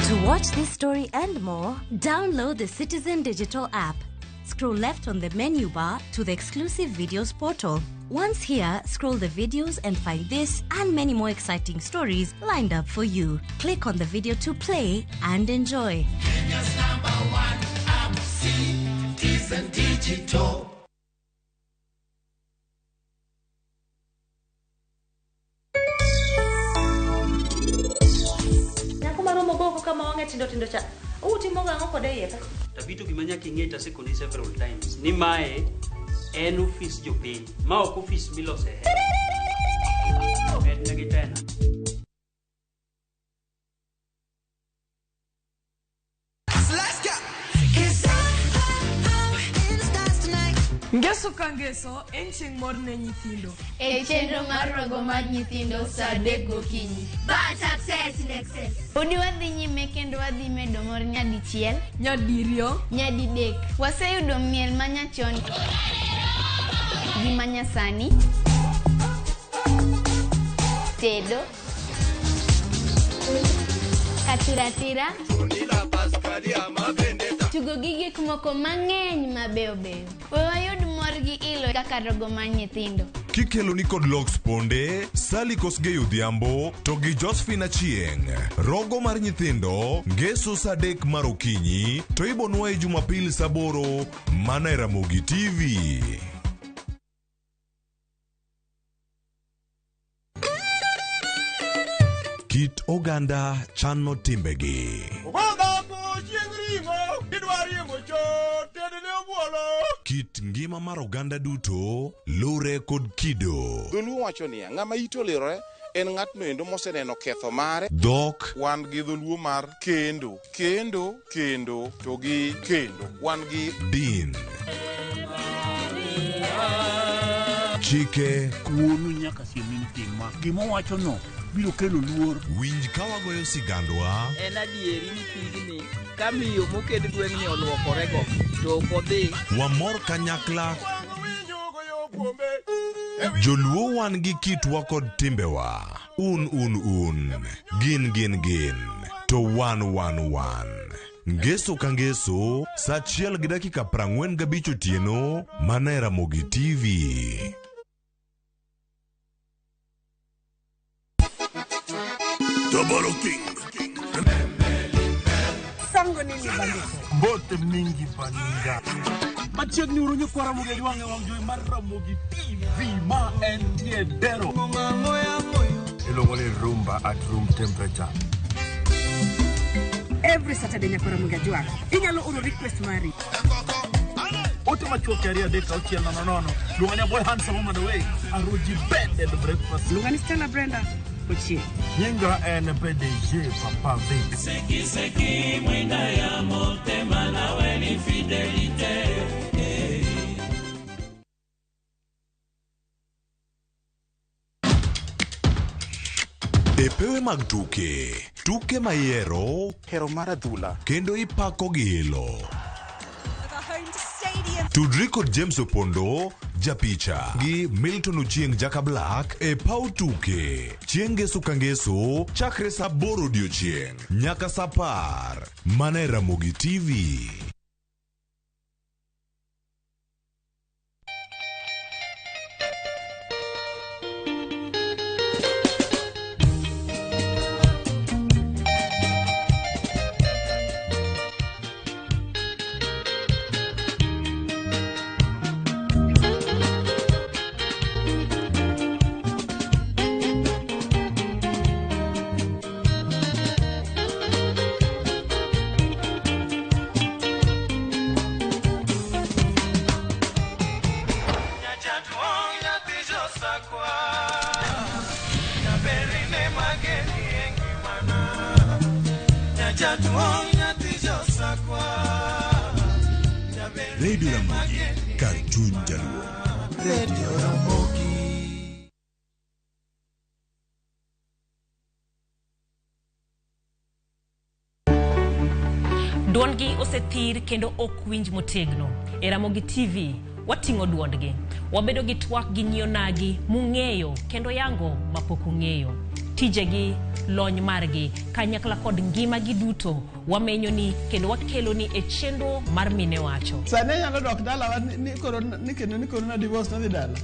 To watch this story and more, download the Citizen Digital app. Scroll left on the menu bar to the exclusive videos portal. Once here, scroll the videos and find this and many more exciting stories lined up for you. Click on the video to play and enjoy. Kenya's #1 app, Citizen Digital. Tabito gima nyaka ing'e tasekoni several times ni mae en ofis jopiny ma ok ofis milose hera. Mednegi tena. Ngeso ka ngeso en chieng' mor ne nyithindo. E chenro mar rogo mar nyithindo saa 3 gokinyi. But success in excess. Podi wadhi nyime kendo wadhi medo mor nyadichiel, nyadiriyo, nyadidek. Waseyudo miel manyachon gi manyasani, tedo, katiratira, tugo gi gik moko mang'eny mabeyo beyo. We wayud mor gi ilo kaka rogo mar nyithindo. Kikelo ni kod Lox Ponde, Sally Kosgei Odhiambo to gi Josephine Achieng'. Rogo mar nyithindo ngeso saa 3 mar okinyi to ibonwa e Jumapil saa 8 mana e Ramogi TV. Kit oganda chano timbegi. Kit ngima mar oganda duto lure kod kido. Dholuo wacho niya, ng'ama ite olirore en ng'atno endo moseneno ketho mare. Dhok. Wan gi dholuo mar kendo, kendo, kendo, to gi kendo. Wan gi din. Chike. Wuonu nyaka siem tim ma. Gima owacho no biro kelo luor. Winj ka wagoyo sigandwa. En adieri ni pigni ka miyo moked gweng'ni oluokorego to ok odhi. Wamor kanyakla. Joluo wan gi kitwa kod timbewa. Un un un. Gin gin gin. To wan wan wan. Ngeso ka ngeso, saa 1:45 otieno, mana e Ramogi TV. Double King. Sango nini bandiko? Mbote mingi baninga. Machiegni uru nyikwa Ramogi Ajwang' e wang' jowi mar Ramogi TV ma entie dero. Iluongo ni rumba at room temperature. Every Saturday nyakwa Ramogi Ajwang' inyalo oro request mari. Ote machuok 2 3 6 0 0. Luonga ni boy handsome on the way. Aruji bed and breakfast. Luonga ni Stella Brenda Ochieng. Nyinga en PDG Papa Vic. Seki seki mwinda ya motema nawe ni fidelite. E pewe mag tuke, tuke ma ihero hero mar adhula kendo ipako gi ilo. Tudri kod James Opondo, japicha gi Milton Ochieng Jaka Black e paw tuke chieng' ngeso ka ngeso chakre saa 8 odiochieng' nyaka saa 10 mana e Ramogi TV. Radio Ramogi, kar chuny jaluo. Radio Ramogi. Duondgi osethir kendo ok winj motegno. E Ramogi TV, wating'o duondgi. Wabedo gi twak gi nyionagi mung'eyo kendo yango mapok ung'eyo. Tijegi, lony margi, kanyakla kod ngimagi duto wamenyo ni kendo wakelo ni e chenro mar Mine Wacho. Sani anyalo dok dalawa ni koro ni kendo ni koro na divorce nadhi dala.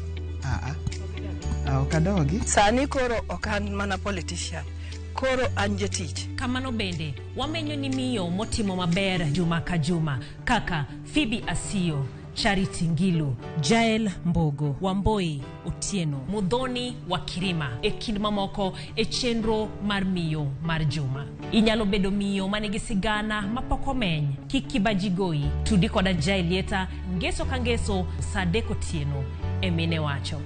Ah, ah. Ok adogi. Sani koro ok an mana politician. Koro an jatich. Kamano bende, wamenyo ni miyo motimo maber juma ka juma kaka Phoebe Asiyo, Charity Ngilu, Jael Mbogo, Wamboi Otieno, Muthoni wa Kirima e kind mamoko e chenro mar miyo mar juma. Inyalo bedo miyo manigi sigana mapok omeny, kik kibaji goyi, tudi koda Jael Lieta ngeso ka ngeso saa 3 otieno e Mine Wacho.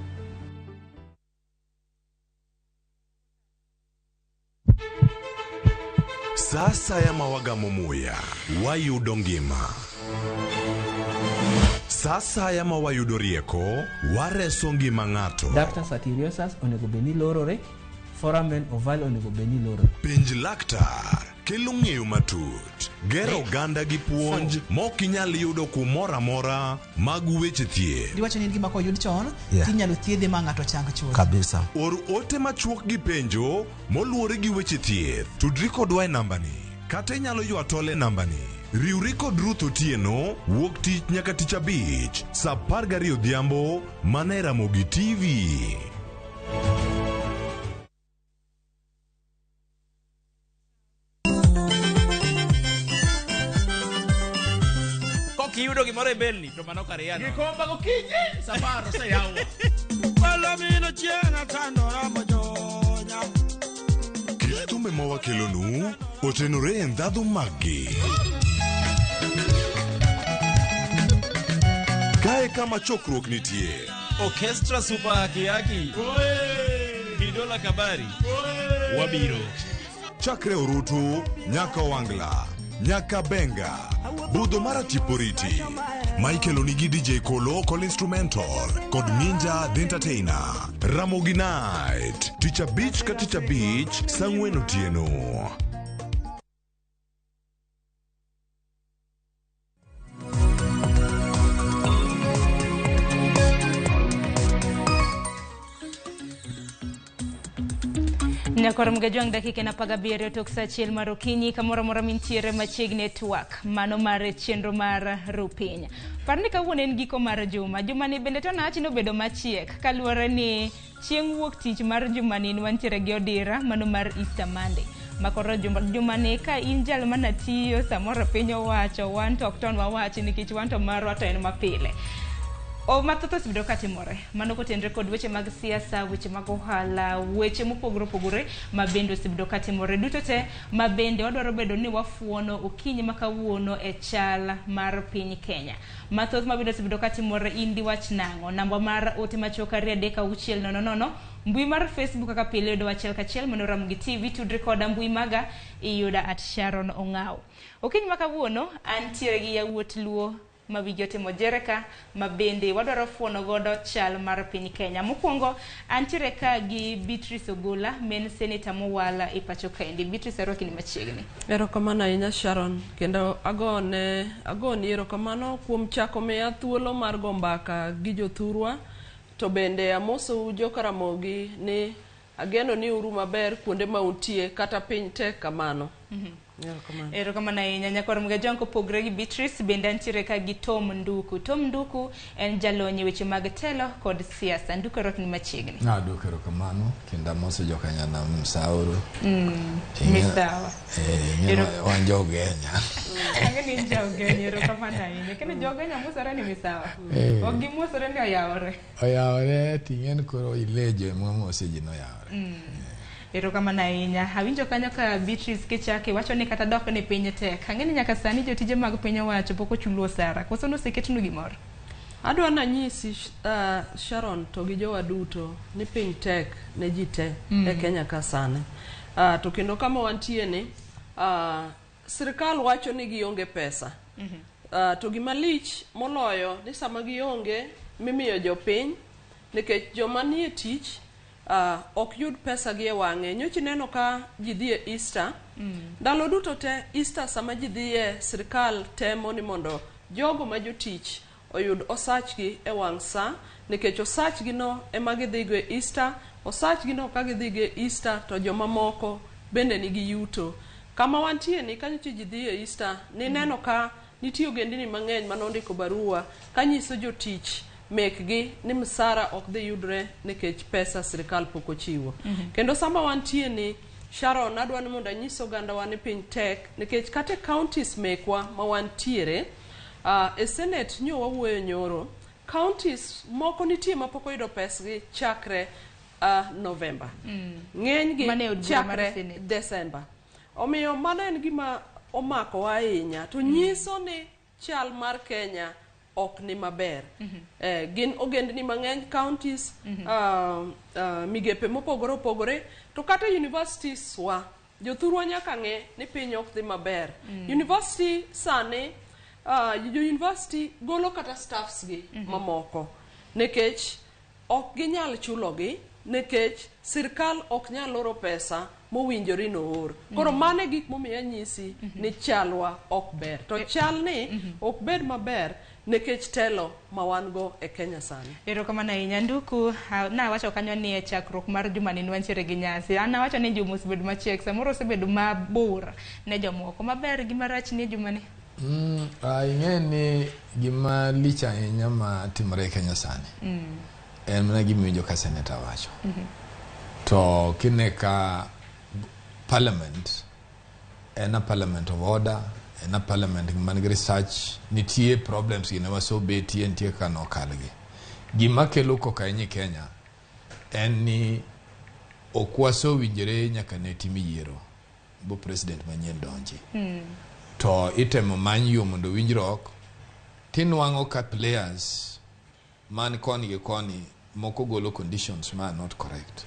Sa asaya ma wagamo muya, wayudo ngima. Sa asaya ma wayudo rieko, wareso ngima ng'ato. Ductus arteriosus onego bed ni lorore, foramen ovale onego bed ni lorore. Penj laktar kelo ng'eyo matut, gero oganda gi puonj mok inyal yudo kumoro amora mag weche thieth. Diwacho ni en gima koyud chon Yeah. tinyalo thiedhe ma ng'ato chang chuth. Kabisa. Or ote machuok gi penjo moluwore gi weche thieth. Tudri kodwa e nambani kata inyalo ywa tol e nambani. Riwri kod Ruth Otieno wuok tich nyaka tich abich saa 12 odhiambo mana e Ramogi TV. Kok iyudo gimoro e belni to mano kar yano. Gikomba gokinyi safar oseyawo. Palomino chieng' atandora mojonya. Kit thumbe ma wakelonu otenore e ndhadhu maggi. Kae kama chokruok nitie. Orchestra Super Haki Haki. Kidola Kabari. Wabiro. Chakre Orutu, nyaka Wangla, nyaka Benga, budho mar Tiporiti. Michael onigi DJ Kolo Kol Instrumental kod Ninja The Entertainer. Ramogi Night, tich abich ka tich abich, saa 4 otieno. Nyakor Mgajwang' dakika en 17 tok saa 1 mar okinyi kamoro amora mintiere machiegni e twak mano mar chenro mar Rupiny. Par ni kawuono en giko mar juma. Jumani bende to nawach ni obedo machiek kaluwore ni chieng' wuok tich mar jumani wantiere gi odira mano mar Easter Monday. Makoro jumani ka in jal mana tiyo samoro piny owacho wan to ok ton wawachi nikech wan to marwa to en mapile. O mathoth osebedo katimore mano kotenre kod weche mag siasa, weche mag ohala, weche mopogore opogore ma bende osebedo katimore duto te ma bende wadwaro bedo ni wafuono okinyi ma kawuono e chal mar piny Kenya. Mathoth ma bende osebedo katimore in diwach nang'o? Namba mar ote machuok 236 00, mbui mar Facebook kaka pile yudo achiel kachiel mano Ramogi TV, tudri koda mbui maga iyuda at Sharon Ong'aw. Okinyi ma kawuono antiere gi yawuot Luo ma wigi otimo jereka ma bende wadwaro fuono godo chal mar piny Kenya. Mokwongo antiere ka gi Beatrice Ogola, men seneta mowal e pacho kaendi. Beatrice, arwaki ni machiegni. Erokamano ahinya Sharon, kendo agoni erokamano kuom chako miya thuolo mar go mbaka gi jothurwa, to bende amosou jokaramogi ni ageno ni uru maber kuonde ma untie kata piny tek kamano. Erokamano. Erokamano ahinya nyakwar Mgajwang'. Kopogre gi Beatrice, bende antiere ka gi Tom Nduku. Tom Nduku en jalony e weche mag telo kod siasa. Nduku, arwaki ni machiegni. Adwoko erokamano kendo amoso jokanyanam Msauru. Misawa. Wan jo Ugenya. Ang'e ni in ja Ugenya, erokamano ahinya. Kendo jo Ugenya mosore ni misawa. Ok gimosore ni oyawore. Oyawore ting'en koro ilejo ema mose ji noyawore. Erokamano ahinya. Awinjo kanyo ka Beatrice kichake wacho ni kata dok ni piny tek. Ang'e ni nyaka sani jotije mag piny owacho pok ochulo osara. Koso noseketnu gimoro? Adwa nanyisi Sharon to gi jowa duto ni piny tek ne ji te e Kenya ka sani. To kendo kama wantie ni sirikal wacho ni gionge pesa. To gima lich moloyo ni sama gionge mimiyo jopiny nikech joma nie tich ok yud pesa gi e wang'e. Nyocha ineno ka ji dhi e Easter. Ndalo duto te Easter sama ji dhiye sirikal temo ni mondo jogo ma jotich oyud osachgi e wang' sa nikech osachgi no ema gidhigo e Easter. Osachgi no ka gidhigo e Easter to jomamoko bende nigi yuto. Kama wantie ni kanyocha ji dhi e Easter nineno ka nitie ogendini mang'eny manondiko barua kanyiso jotich mekgi ni msara ok dhi yudre nikech pesa sirikal pok ochiwo. Kendo sama wantie ni Sharon, adwa ni mondo anyis ogandawa ni piny tek nikech kata e counties mekwa ma wantiere e Senate nyo wawuoyo nyoro, counties moko nitie mapok oyudo pesgi chakre November. Ng'enygi Mane od bura mar chakre Senate. December. Omiyo mano en gima omakowa ahinya to nyiso ni chal mar Kenya ok ni maber. Gin ogendni mang'eny counties, migepe mopogore opogore, to kata universities wa jothurwa nyaka ng'e ni piny ok dhi maber. University sani, jo university golo kata staffs gi mamoko nikech ok ginyal chulogi nikech sirkal ok nyal oro pesa mowinjore noor. Koro mano e gik momiyo anyisi ni chalwa ok ber. To chal ni ok bed maber nikech telo ma wan go e Kenya sani. Erokamano ahinya Nduku. Nawacho kanyo ni e chakruok mar jumani ne wantiere gi nyasi. An nawacho ni juma osebedo machiek, samoro osebedo mabor ne jomoko. Maber gi marach ni jumani? Ing'e ni gima lich ahinya ma timore e Kenya sani en mana gima iwinjo ka seneta wacho. To kine ka parliament en a parliament of order, en a parliament man gi research, nitie problems gi ne wasebetie, nitie kaka nokalgi. Gima kelo koko ahinya e Kenya en ni ok wasewinjore nyaka ne tim yiero bo president manyien donji. To itemo many yo mondo winjruok tinwang'o ka players man koni gi koni moko golo conditions ma are not correct.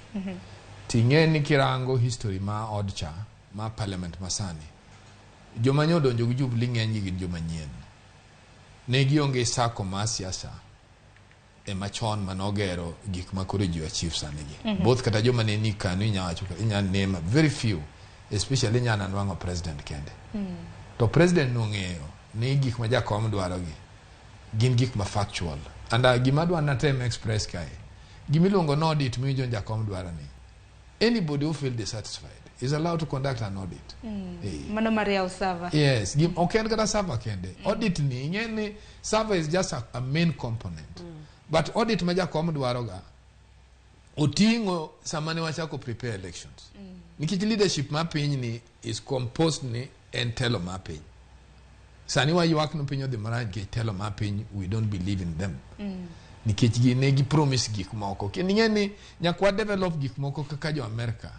Ting'e ni kirango history ma od cha ma parliament masani, joma nyo odonjo gi Jubilee ng'eny gi gin joma nyien. Ne gionge sako mar siasa ema chon manogero gik ma koro ji achieve sani gi. Both kata joma ne ni kanu inya wacho inya name very few, especially inya nwang'o president kende. To president nong'eyo ni gik ma jakom dwaro gi gin gik ma factual. And gima adwa natem express kae, gimiluongo ni audit miwinjo ni jakom dwaro ni, anybody who feel dissatisfied is allowed to conduct an audit. Mano mar yawo server. Yes, ok en kata server kende. Audit ni, ing'e ni server is just a main component. But audit ma jakom dwaro ga, oting'o sama ne wachako prepare elections. Nikech leadership ma piny ni is composed ni en telo ma piny. Sani waywak ni piny odhi marach nikech telo ma piny, we don't believe in them. Nikech ne gi promise gik moko. Kendo ing'e ni nyaka wa develop gik moko kaka jo America.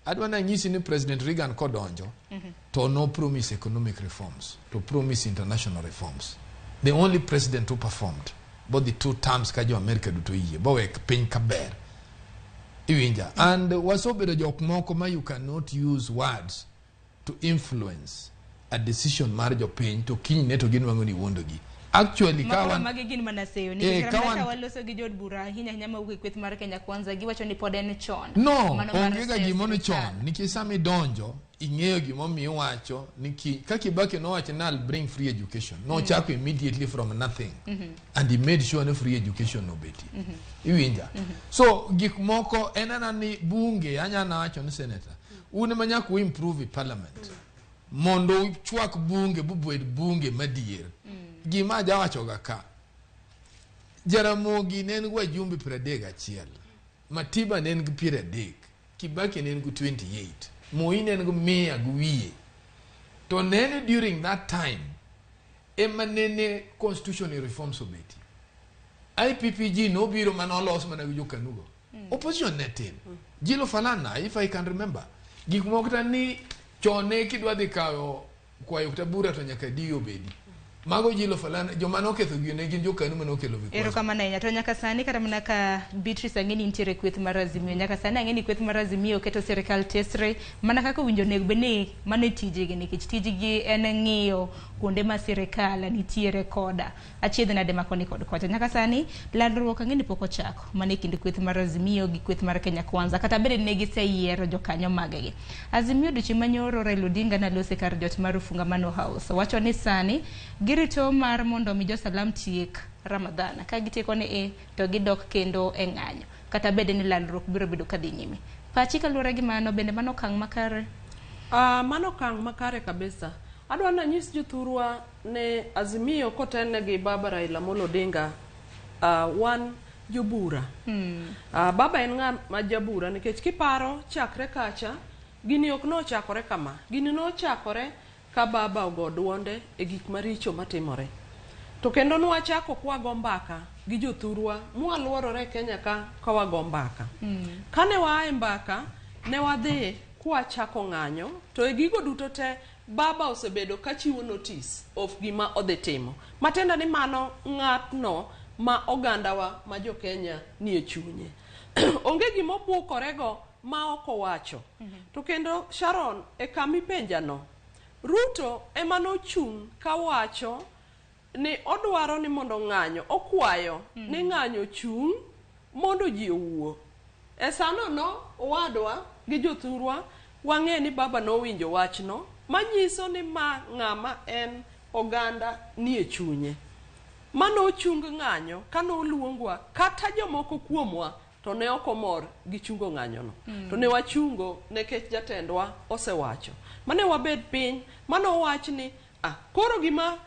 Adwa nanyisi ni President Reagan kodonjo, to no promise economic reforms, to promise international reforms. The only president who performed both the two terms ka jo America duto yie, bowek piny kaber. Iwinja. And wasebedo jok moko ma you cannot use words to influence a decision mar jopiny to kinyne to ginwang'o ni iwuondogi. Actually ka Makoro wan magi gin mana seyo Eh, nikech ka kata wan- ka waloso gi jood bura ahinya ahinya mawuok e kweth mar Kenya Kwanza giwacho ni pod en chon. No, Mano mar onge ga seyo gimono sirikal. chon nikech sama idonjo ing'eyo gimomiyo iwacho ni ki, ka Kibaki nowacho ni I'll bring free education nochako immediately from nothing and he made sure ni free education obetie. Iwinja? So gik moko en ana ni bunge anya nawacho ni senator un ema nyaka u improve parliament mondo uchwak bunge bubed bunge madier. Gima ajawachoga ka Jaramogi ne en gi wajumbe 31, Matiba ne en gi 30, Kibaki ne en gi 28, Moi ne en gi 100 gi wiye. To nene during that time ema nene constitution reforms obetie. IPPG nobiro mane olos mana gi jokanugo. Opposition ne tin. Jilo Falana, if I can remember, gik moko kata ni chon ne kidwa dhi kawo kwayo kata bura to nyaka diyo obedi. Mago Jilo Falana, joma noketho gino ne gin jokanu mane okelo vikwazo. Erokamano ahinya. To nyaka sani kata mana ka Beatrice ang'e ni nitiere kweth mar Azimio. Nyaka sani ang'e ni kweth mar Azimio keto sirikal tesre mana kaka owinjo onego bed ni mano e tijegi nikech tijgi en ng'iyo kuonde ma sirikal nitiere koda achiedh nade ma koni kod kocha. Nyaka sani lalruok ang'e ni pok ochako mana e kind kweth mar Azimio gi kweth mar Kenya Kwanza kata bed ni ne giseyiero jokanyo maggi. Azimio odiochieng' manyoro Raila Odinga nalose kar jot mar Ufungamano House wacho ni sani girito mar mondo mi josalam tiek Ramadhan. Ka gitieko ni e to gidok kendo e ng'anyo kata bed ni lalruok biro bedo kadhi nyime. Pachi kaluwore gi mano bende mano okang' makare? Mano okang' makare kabisa. Adwa nanyis jothurwa ne Azimio kotelne gi Baba Raila Amolo Odinga wan jobura. Baba en ng'ama jabura nikech kiparo chakre kacha gini ok nochakore kama. Gini nochakore ka baba ogo duonde e gik maricho matimore. To kendo nwachako kwago mbaka gi jothurwa mwaluorore e Kenya ka ka wago mbaka. Kane waa e mbaka, ne wadhi kwachako ng'anyo, to e gigo duto te baba osebedo kachiwo notice of gima odhi timo. Matiende ni mano ng'atno ma ogandawa ma jo Kenya nie chunye. Onge gima obukorego ma ok owacho. To kendo Sharon, e kama ipenjano, Ruto ema nochung' kawacho ni odwaro ni mondo ng'anyo, okwayo ni ng'anyo chung' mondo ji owuo. E sano no, owadwa gi jothurwa wang'e ni baba nowinjo wachno, manyiso ni ma ng'ama en oganda nie chunye. Mano ochung ng'anyo kanoluongwa kata jomoko kuomwa to ne ok omor gi chungo ng'anyono. To ne wachungo nikech jatendwa osewacho. Mane wabed piny, mane owach ni koro gima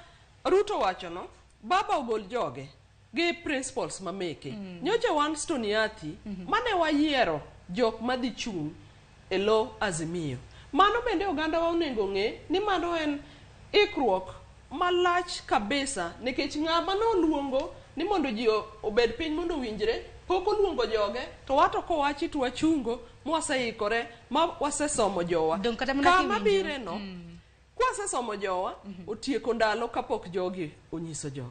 Ruto wachono, baba ogol joge gi principles mameke. Nyocha wan Stone Athi, mane wayiero jok madhi chung' e lo Azimio. Mano bende oganda wa onego ng'e ni mano en ikruok malach kabisa nikech ng'ama noluongo ni mondo ji obed piny mondo owinjre pok oluongo joge to wato kowachi to wachungo mwaseikore ma wasesomo jowa. Kata mana Kama kiwinjo- bire no, kwasesomo jowa, otieko ndalo kapok jogi onyiso joga.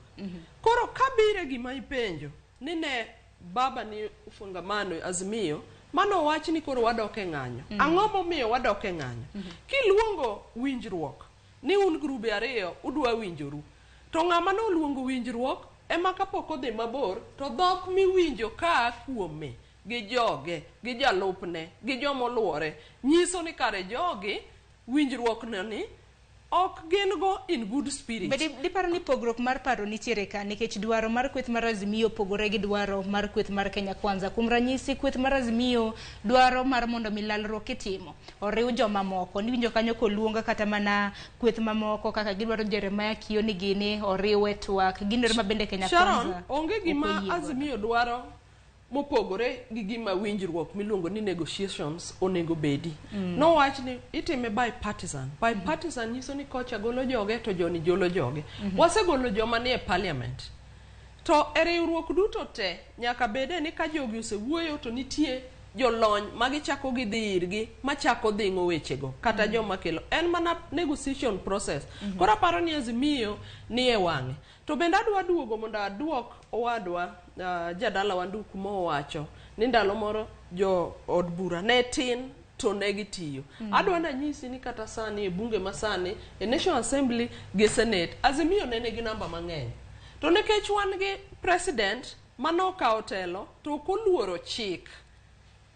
Koro kabire gima ipenjo ni ne baba ni Ufungamano Azimio mano wach ni koro wadok e ng'anyo. Ang'o momiyo wadok e ng'anyo? Kiluongo winjruok ni un grube ariyo udwa winjoru. To ng'ama noluongo winjruok ema kapok odhi mabor to dhok miwinjo kaa kuome gi joge gi jalupne gi jomoluore nyiso ni kare jogi winjruok ni ok gin go in good spirit. Be diparo ni pogruok mar paro nitiere ka nikech dwaro mar kweth mar Azimio opogore gi dwaro mar kweth mar Kenya Kwanza. Kuom ranyisi, kweth mar Azimio dwaro mar mondo mi lalruok itimo oriw joma moko. Niwinjo kanyo koluonga kata mana kweth mamoko kaka gidwaro Jeremiah Kioni gini oriwe twak. Gin ma bende Kenya Sharon, Kwanza onge ok gima oyie godo. Azimio dwaro mopogore gi gima winjruok miluongo ni negotiations onego bedi. Nowach ni itime bipartisan. Bipartisan nyiso ni kocha golo joge to joni golo joge. Wasegolo joma nie parliament. To e riwruok duto te nyaka bede ni ka jogi osewuoyo to nitie jolony magichako gidhi irgi machako dhing'o wechego kata joma kelo en mana negotiation process. Koro aparo ni Azimio ni e wang'e. To bende adwa duogo mondo aduok owadwa jadalawa Nduku mowacho ni ndalo moro jo od bura ne tin to ne gitiyo. Adwa nanyisi ni kata sani e bunge masani e National Assembly gi Senate Azimio ne nigi namba mang'eny. To nikech wan gi president manokawo telo to ok oluoro chik.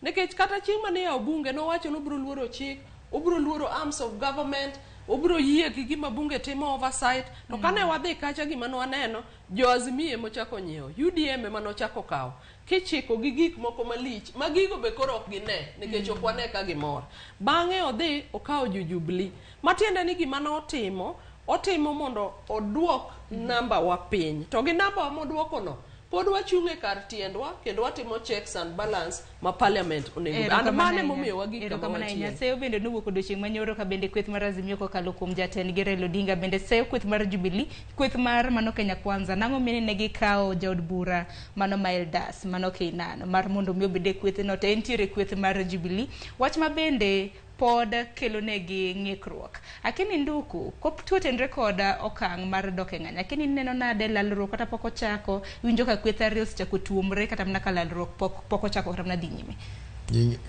Nikech kata chieng' mane yawo bunge nowacho ni obiro luoro chik, obiro luoro arms of government, obiro yie gi gima bunge timo oversight. To kane wadhi kacha gima nwaneno, jo Azimio emochako nyiewo, UDM ema nochako kawo. Kichiko gi gik moko malich, ma gigo be koro ok gine, nikech ok wane ka gimor. Bang'e odhi okawo jo Jubilee. Matiende ni gima notimo, otimo mondo oduok namba wa piny. To gi namba wa moduoko no, pod wachung' e kar tiendwa kendo watimo checks and balance ma parliament onego. And mano emomiyo wagik kama Erokamano ahinya. wantie. Seyo bende nowuok odiochieng' manyoro ka bende kweth mar Azimio kokalo kuom jatendgi Raila Odinga bende seyo kweth mar Jubilee, kweth mar mano Kenya Kwanza. Nang'o mine ne gikawo jaod bura mano ma Eldas mano Keinano mar mondo mi obed e kwethno to entiere kweth mar Jubilee. Wach ma bende pod kelonegi ng'ikruok. Akini Nduku, kotenre kod okang' mar dok e ng'anyo, akini ineno nade lalruok kata pok ochako, iwinjo ka kweth ariyo osechako tuomre kata mana ka lalruok pok ochako kata mana dhi nyime.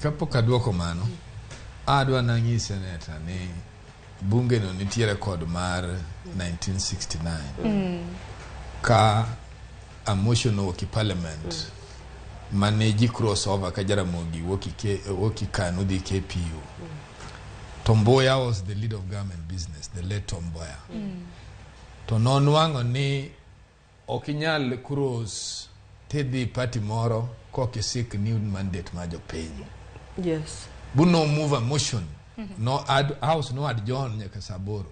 Kapok aduoko mano, adwa nang'is seneta ni bunge no nitiere kod mar 1969 ka a motion owuok e parliament mane ji cross over ka Jaramogi wuok KANU dhi KPU. Tom Mboya was the leader of government business, the late Tom Mboya. To nonwang'o ni ok inyal cross tidhi party moro kok isik new mandate mar jopiny. Yes. Bu no move a motion. No ad, house no adjourn nyaka saa aboro.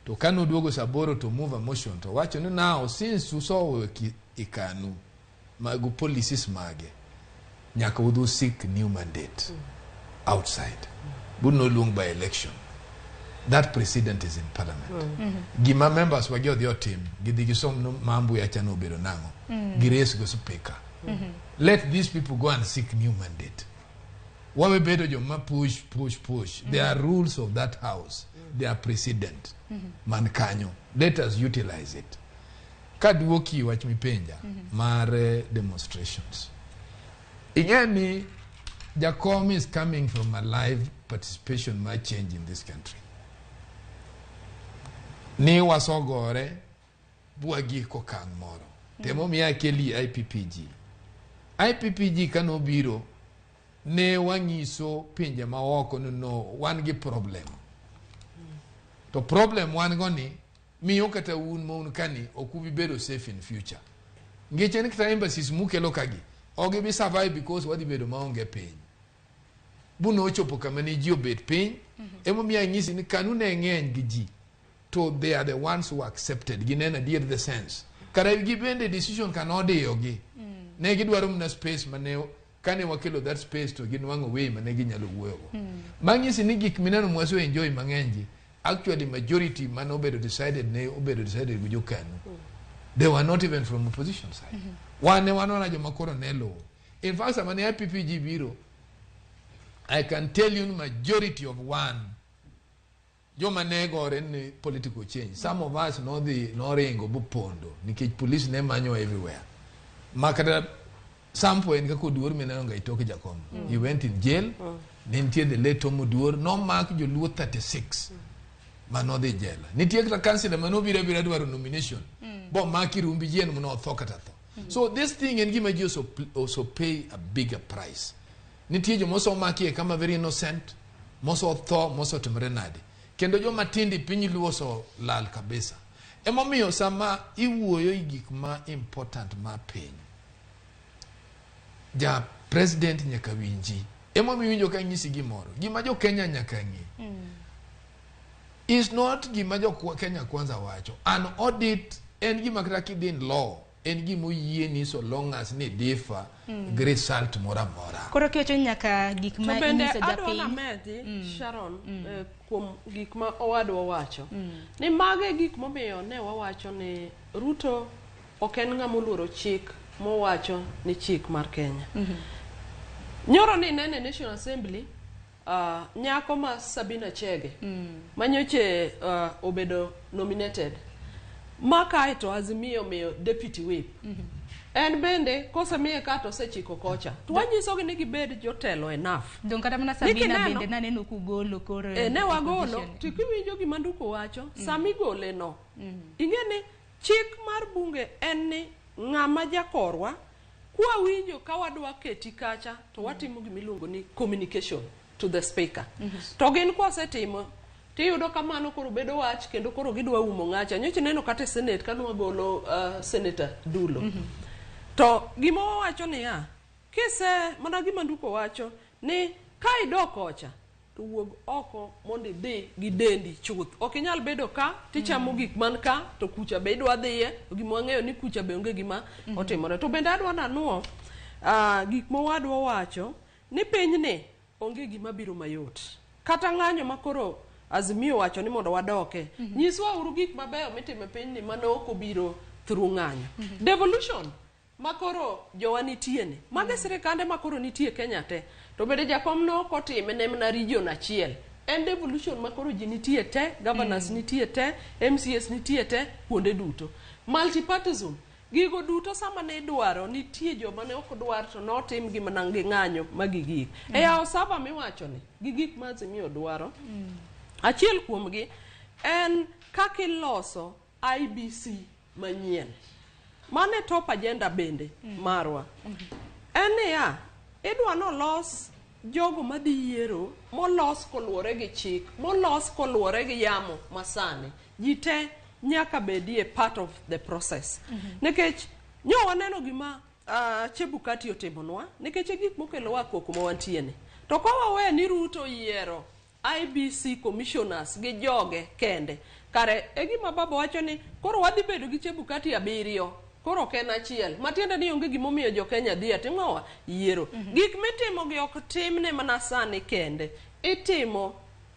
To kane oduogo saa aboro to move a motion to wacho ni now since usowuok i KANU magu policies mage nyaka udhi seek new mandate outside. Bu noluong by election. That precedent is in parliament. Gima members wagi odhi otim, gidhi gisom no mambu yacha nobedo nang'o. Gires go speaker. Let these people go and seek new mandate. Wawe bedo joma push, push, push. There are rules of that house. There are precedent. Man kanyo. Let us utilize it. Kaduoki wach mipenja mar demonstrations. Ing'e ni Jakom is coming from a live participation mar change in this country. Ni wasogore bwagik okang' moro. Temomiyo akeli IPPG. IPPG kanobiro ne wang'iso pinje maoko ni no wan gi problem. To problem wan go ni miyo kata un ma un kani ok ubi bedo safe in future. Nikech en kata embassies mukelo kagi ok gibi survive because wadhi bedo maonge piny. Bu nochopo kama ne ji obet piny. Emomiyo anyisi ni KANU ne ng'eny gi ji to they are the ones who accepted. Gineno adier the sense. Kara gi bende decision ka nodiyogi. Ne gidwaro mana space mane kane wakelo that space to ginwang'o way mane ginyalo wuoyogo. Mang'isi ni gik mineno mwaso enjoy mang'eny ji actually majority mane obedo decided ne obedo decided gi jo KANU. They were not even from opposition side. Wan ne wan wana joma koro ne luwo. In fact sama ne IPPG biro, I can tell you majority of one joma ne gore ni political change. Some of us nodhi noringo bopondo nikech police ne manyo everywhere. Ma kata sample en kaka Oduor mineno ga itoke Jakom. He went in jail. Ne nitie the late Tom Oduor nomak joluo 36 manodhi jela. Nitie kata councillor manobiro abira dwaro nomination. Bo maki rumbi ji en manotho kata tho. So this thing en gima ji also pay a bigger price. Nitie joma omaki e kama very innocent, moso tho, moso timore nade. Kendo joma tindo e piny luo so lal kabisa. Emomiyo sama iwuoyo e gik ma important ma piny, ja president nyaka winji. Emomiyo iwinjo ka anyisi gimoro. Gima jo Kenya nyaka ng'e. Is not gima jo Kenya Kwanza wacho. An audit en gima kata kidhi in law en gima oyieni so long as ni differ gi result moro amora. Koro kiwacho ni nyaka gik ma To bende inyiso adwa japiny namedi Sharon kuom gik ma owadwa wacho ni mago e gik momiyo ne wawacho ni Ruto ok en ng'ama oluoro chik mowacho ni chik mar Kenya. Nyoro ni nene National Assembly nyako ma Sabina Chege manyoche obedo nominated ma kae to Azimio omiyo deputy whip en bende kosemiye ka to osechiko kocha to wanyisogi ni gibed jotelo enough. Dong kata mana Ni Sabina kineno- bende naneno kugolo koro E, ne wagolo opposition. to kiwinjo gima Nduku wacho sama igole no ing'e ni Chik mar bunge en ni ng'ama jakorwa kwawinjo ka wadwa keti kacha to watimo gimiluongo ni communication to the speaker. To gin kwasetimo tiyudo ka mano koro bedo wach kendo koro gidwa umo ng'acha. Nyocha ineno kata e senate ka nwagolo senator Dulo. To gima wawacho niya, kise mana gima Nduko wacho ni ka idok kocha to wuog oko mondo idhi gi dendi chuth. Ok inyal bedo ka tichamo gik man ka to kucha be idwa dhiye to gima wang'eyo ni kucha be onge gima otimore. To bende adwa nanuo gik ma wadwa wacho ni pinyni onge gima biro mayot. Kata ng'anyo ma koro Azimio wacho ni mondo wadoke. Nyiswa uru gik mabeyo mitimo e pinyni mane ok obiro through ng'anyo. Devolution makoro jowa nitie ni mago e sirikande makoro nitie Kenya te to bende jakom no ok otime ne mana region achiel en devolution makoro ji nitie te governors nitie te MCAs nitie te kuonde duto multipartism gigo duto sama ne idwaro nitie joma ne ok dwar to notim gi mana gi ng'anyo ma gigik e yawo saba miwacho ni gi gik ma Azimio dwaro achiel kuomgi en kaka iloso IEBC manyien mano e top agenda bende marwa en niya idwa nolos jogo madhi yiero molos koluwore gi chik molos koluwore gi yamo masani ji te nyaka bedie part of the process nikech nyo waneno gima Chebukati otimonwa nikech e gik mokelowa koko ma wantie ni to ka wawe ni Ruto yiero IEBC commissioners gi joge kende kare e gima baba wacho ni koro wadhi bedo gi Chebukati 7 koro ok en achiel matiende ni onge gimomiyo jo Kenya dhi atimowa yiero gik mitimo gi ok timne mana sani kende itimo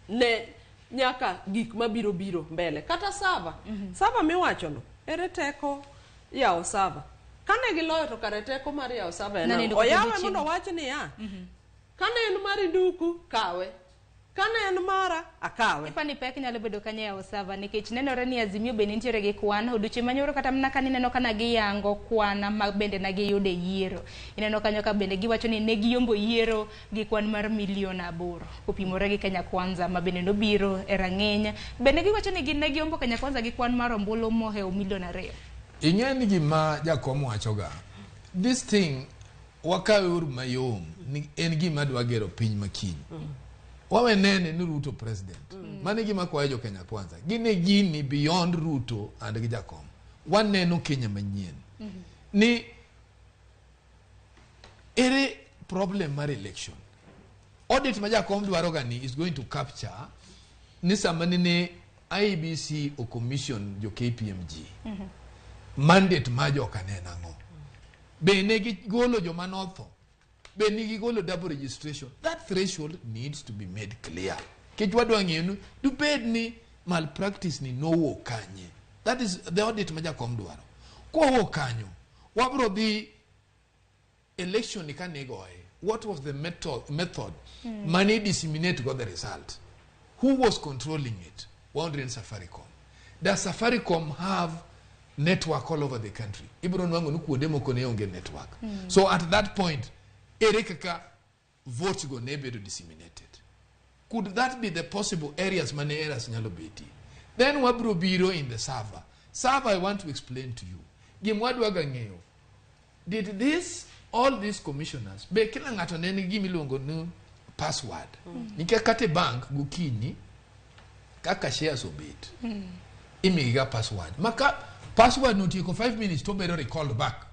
ne nyaka gik mabiro biro mbele kata sava sava miwacho no ere teko yawo sava kane giloyo to kare teko mar yawo sava en Naneno ang'o? kata oyawe odiochieng'. mondo owach niya kane en mari Nduku kawe kane en mara akawe Ipa ni pek nyalo bedo kanyo e yawo sava nikech nenore ni Azimio be nitiere gi kwan odiochieng' manyoro kata mana ka nineno kana giyango kwan ma bende na giyudo e yiero ineno kanyo ka bende giwacho ni ne giyombo yiero gi kwan mar milion 8 kopimore gi Kenya Kwanza ma bende nobiro e rang'iny bende giwacho ni gin ne giyombo Kenya Kwanza gi kwan mar ombulu mohewo milion 2. Ing'e ni gima jakom wachoga this thing wakawe uru mayom ni en gima dwa gero piny makiny wawe nene ni Ruto president mano e gima kwayo jo Kenya Kwanza gine gini beyond Ruto and gi jakom waneno Kenya manyien ni ere problem mar election audit ma jakom dwaro ga ni is going to capture ni sama nene IEBC o commission jo KPMG mandate ma joka ne en ang'o be ne gigolo joma notho be ne gigolo double registration that threshold needs to be made clear nikech wadwa ng'eyo ni dubed ni malpractice ni nowuok kanye that is the audit ma jakom dwaro kowuok kanyo wabro dhi election ni kane igoye what was the method mane disseminate go the result who was controlling it wondering Safaricom does Safaricom have network all over the country ibro nwang'o ni kuonde moko ne onge network so at that point ere kaka votes go ne bedo disseminated could that be the possible areas mane errors nyalo betie then wabro biro in the server I want to explain to you gima wadwaga ng'eyo did this all these commissioners be kila ng'ato ne nigi gima iluongo ni password nikech kata e bank gokinyi kaka shares obet imiyiga password maka password no otieko 5 minutes to bedo recalled back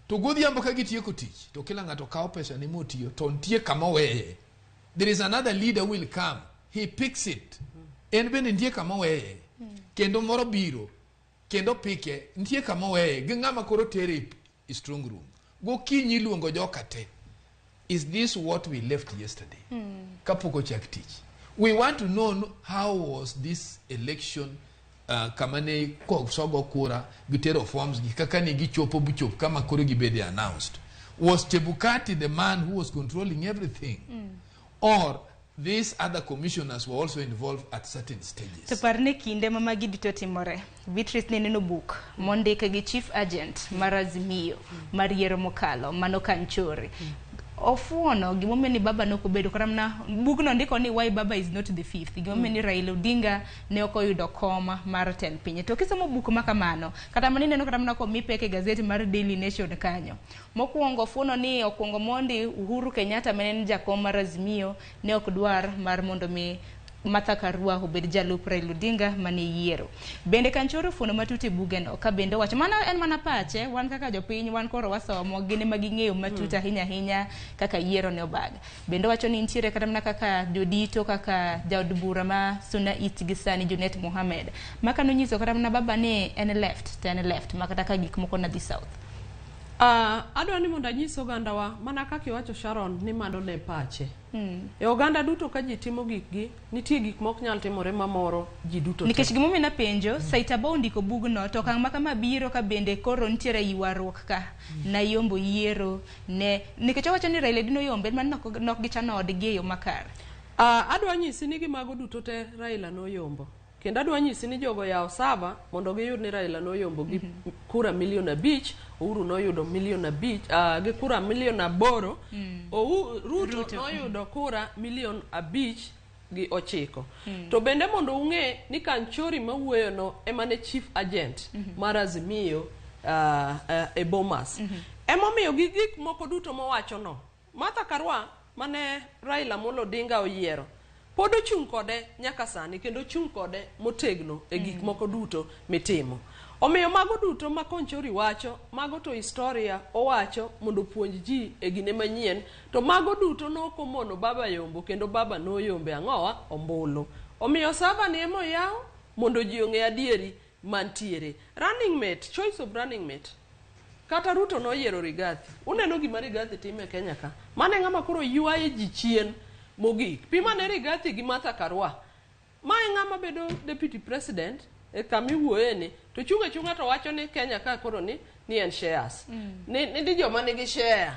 to godhiambo ka gitieko tich to kila ng'ato kawo pesa ne motiyo to nitie kama oweye there is another leader who will come he picks it en bende nitie kama oweye kendo moro biro kendo pike nitie kama oweye gi ng'ama koro tere e strong room gokinyi iluongo joka te is this what we left yesterday kapok ochak tich we want to know how was this election kama ne kosogo kura gitero forms gi kaka ne gichopo buchop kama koro gibede announced was Chebukati the man who was controlling everything or these other commissioners were also involved at certain stages To par ni kinde ma magi duto timore, Beatrice ne neno buk mondik gi chief agent mar Azimio mar yiero mokalo, mano Kanchori. Ofuono gimomiyo ni baba nok obedo kata mana bugno ndiko ni why baba is not the fifth, gimomiyo ni Raila Odinga ne ok oyudo kom mar tend piny. To kisomo buk ma kamano, kata mana ineno kata mana komi pek e gazet mar Daily Nation kanyo. Mokwongo ofuono ni okwongo mondi Uhuru Kenyatta mane en jakom mar Azimio ne ok dwar mar mondo mi Martha Karua obed jalup Raila Odinga mane yiero. Bende Kanchori ofuono matut e bugeno ka bende owacho mano en mana pache, wan kaka jopiny wan koro wasomo, gin ema ging'eyo matut ahinya ahinya kaka yiero ne obag. Bende owacho ni nitiere kata mana kaka jodito kaka jaod bura ma Suna East gi sani Junet Mohamed ma kanonyiso kata mana baba ni en left to en left ma kata ka gik moko nadhi south. Adwa ni mondo anyis ogandawa mana kaka iwacho Sharon ni mano ne pache. E oganda duto ka ji timo gikgi, nitie gik mok nyal timore mamoro ji duto te. Nikech gimomiyo napenjo, Saitaba ondiko bugno to okang' ma kama biro ka bende koro nitiere ywaruok ka nayombo yiero ne nikech owacho ni Raila dino yombe en mana nok gichano odgi e yo makare. Adwa nyisi ni gi mago duto te Raila noyombo. Kendo adwa nyisi ni jogo yawo saba mondo giyud ni Raila noyombo gi kura milion 5, Uhuru noyudo milion 5, gi kura milion 8, Ruto noyudo kura milion 5 gi 9. To bende mondo ung'e ni Kanchori mawuoyo no ema ne chief agent mar Azimio e Bomas. Emomiyo gi gik moko duto mowacho no, Martha Karua mane Raila Amolo Odinga oyiero pod ochung' kode nyaka sani kendo ochung' kode motegno e gik moko duto mitimo. Omiyo mago duto ma Kanchori wacho, mago to historia owacho mondo opuonj ji e gine manyien, to mago duto nokomono baba yombo kendo baba noyombe ang'owa ombulu. Omiyo saba ni ema oyaw mondo ji ong'e adieri mantiere. Running mate, choice of running mate. Kata Ruto noyiero Rigathi. Uneno gima Rigathi timo e Kenya ka. Mano e ng'ama koro ywayo ji chien mogik. Pim ane Rigathi gi Martha Karua. Ma e ng'ama bedo deputy president e kama iwuoye ni to chung' achung'a to wacho ni Kenya ka koro ni en shares. Ni joma nigi share.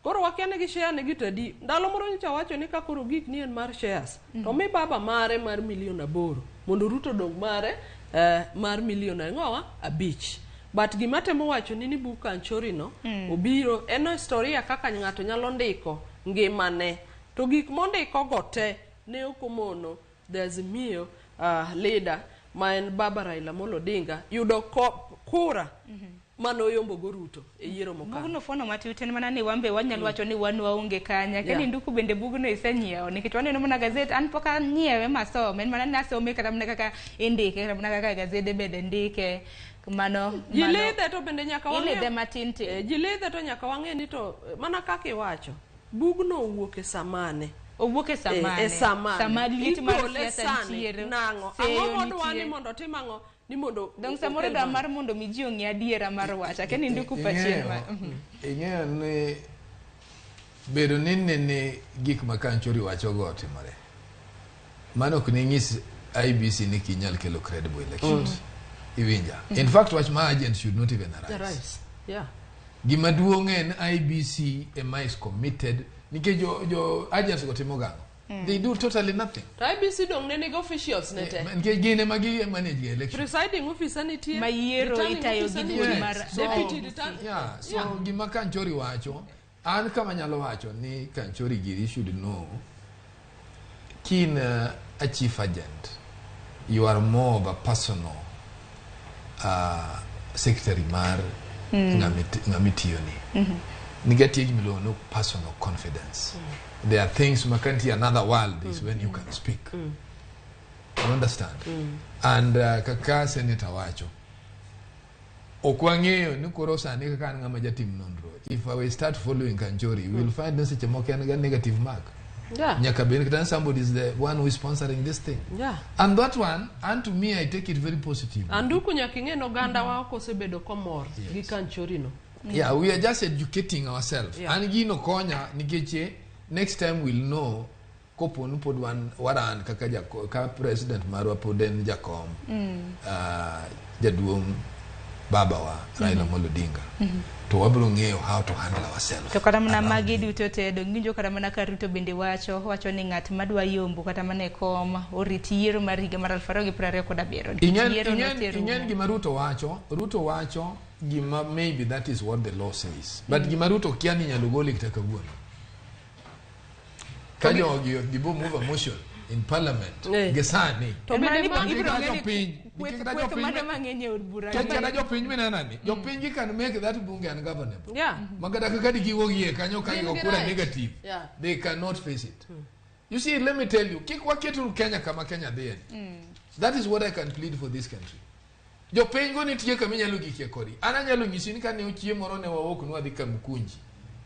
Koro wakia ni gi share nigi to adi. Ndalo moro nyocha wacho ni ka koro gik ni en mar shares. To mi baba mare mar milion 8 mondo Ruto dong mare mar milion ang'owa 5. But gima temo wacho ni buk Kanchori no obiro en historia kaka ng'ato nyalo ndiko ngimane. To gik mondiko go te ne ok omono the Azimio leader ma en baba Raila Amolo Odinga yudo kura manoyombo go Ruto e yiero mokalo. Bugno fuono matut en mana ni wan be wanyalo wacho ni wan waonge kanya. Keni Nduku bende bugno isenyiewo nikech waneno mana gazet an pok anyiewe masome en mana ni asome kata mana kaka indike kata mana kaka gazede bende ndike mano Ji lidhe to bende nyaka wang'e ilidhe matin tin. Ji lidhe to nyaka wang'e ni to mana kaka iwacho bugno owuok e samane. Owuok e samane. E samane. Sama lit mar Igole siasa sani nitiere. Nang'o? Seyo Ang'o modwa ni nitie. mondo otim ang'o? Ni mondo Dong samoro okel dwa mano. mar mondo mi ji ong'e adiera mar wach. Akeni Nduku pachien ma. Ing'eyo ni bedo ni nene gik ma Kanchori wachogo otimore mano ok ne nyis IEBC ni kinyal kelo credible elections. Iwinja? In fact, wach ma agent should not even arise. Arise. Yeah. Gima duong' en IEBC ema is committed nikech jo agents go timo gang'o? They do totally nothing. To IEBC dong ne nigi officials ne te. Nikech gin ema gi manage ga election. Presiding officer nitie. Ma yiero returning itayo officer gi nitie, duol mar Deputy return. Yeah, so gima Kanchori wacho, an kama nyalo wacho ni Kanchori giri should know kin a chief agent, you are more of a personal secretary mar ng'amitiyo ni. Nitie gima iluongo ni personal confidence. There are things ma kantie another world is when you can speak. You understand? And kaka senator wacho, ok wang'eyo ni koro sani kaka an ng'ama jatim nonro, if we start following Kanchori, we will find ni seche moko en ga negative mark. Nyaka bed kata somebody is the one who is sponsoring this thing. And that one, and to me, I take it very positive. Anduku nyaka ing'e ni oganda wa ok osebedo komor gi Kanchori no. Yeah, we are just educating ourselves. And gino konya nikech next time we'll know kopo ni pod wan waran kaka ka president marwa pod en jakom jaduong' babawa Raila Amolo Odinga, to wabiro ng'eyo how to handle ourselves. To kata mana magi duto te dong winjo kata mana ka Ruto bende wacho ni ng'at madwa yombo kata mana e kom orit yiero mar higa mar 2027 nikech yiero noserumo. Ing'en gima Ruto wacho, Ruto wacho gima maybe that is what the law says, but gima Ruto kia ni inyalo goli kata kawuono. Ka jogi dibo move a motion in parliament gi sani. To bende ma- Nikech ibiro kata ng'e ni jopiny, kweth nikech kata kweth jopiny mane mang'eny e od bura. nikech kata jopiny mineno ni, jopiny gi can make that bunge ungovernable. Yeah. Ma kata kaka digiwuogie kanyo ka Gin gigo gi kura right. negative, Yeah. they cannot face it. You see, let me tell you, kik waketuru Kenya kama Kenya dhiye ni. That is what I can plead for this country. Jopiny go nitie kama inyalo gikie kodgi. An anyalo nyisi ni kane chieng' moro ne wawuok ne wadhi Kamukunji,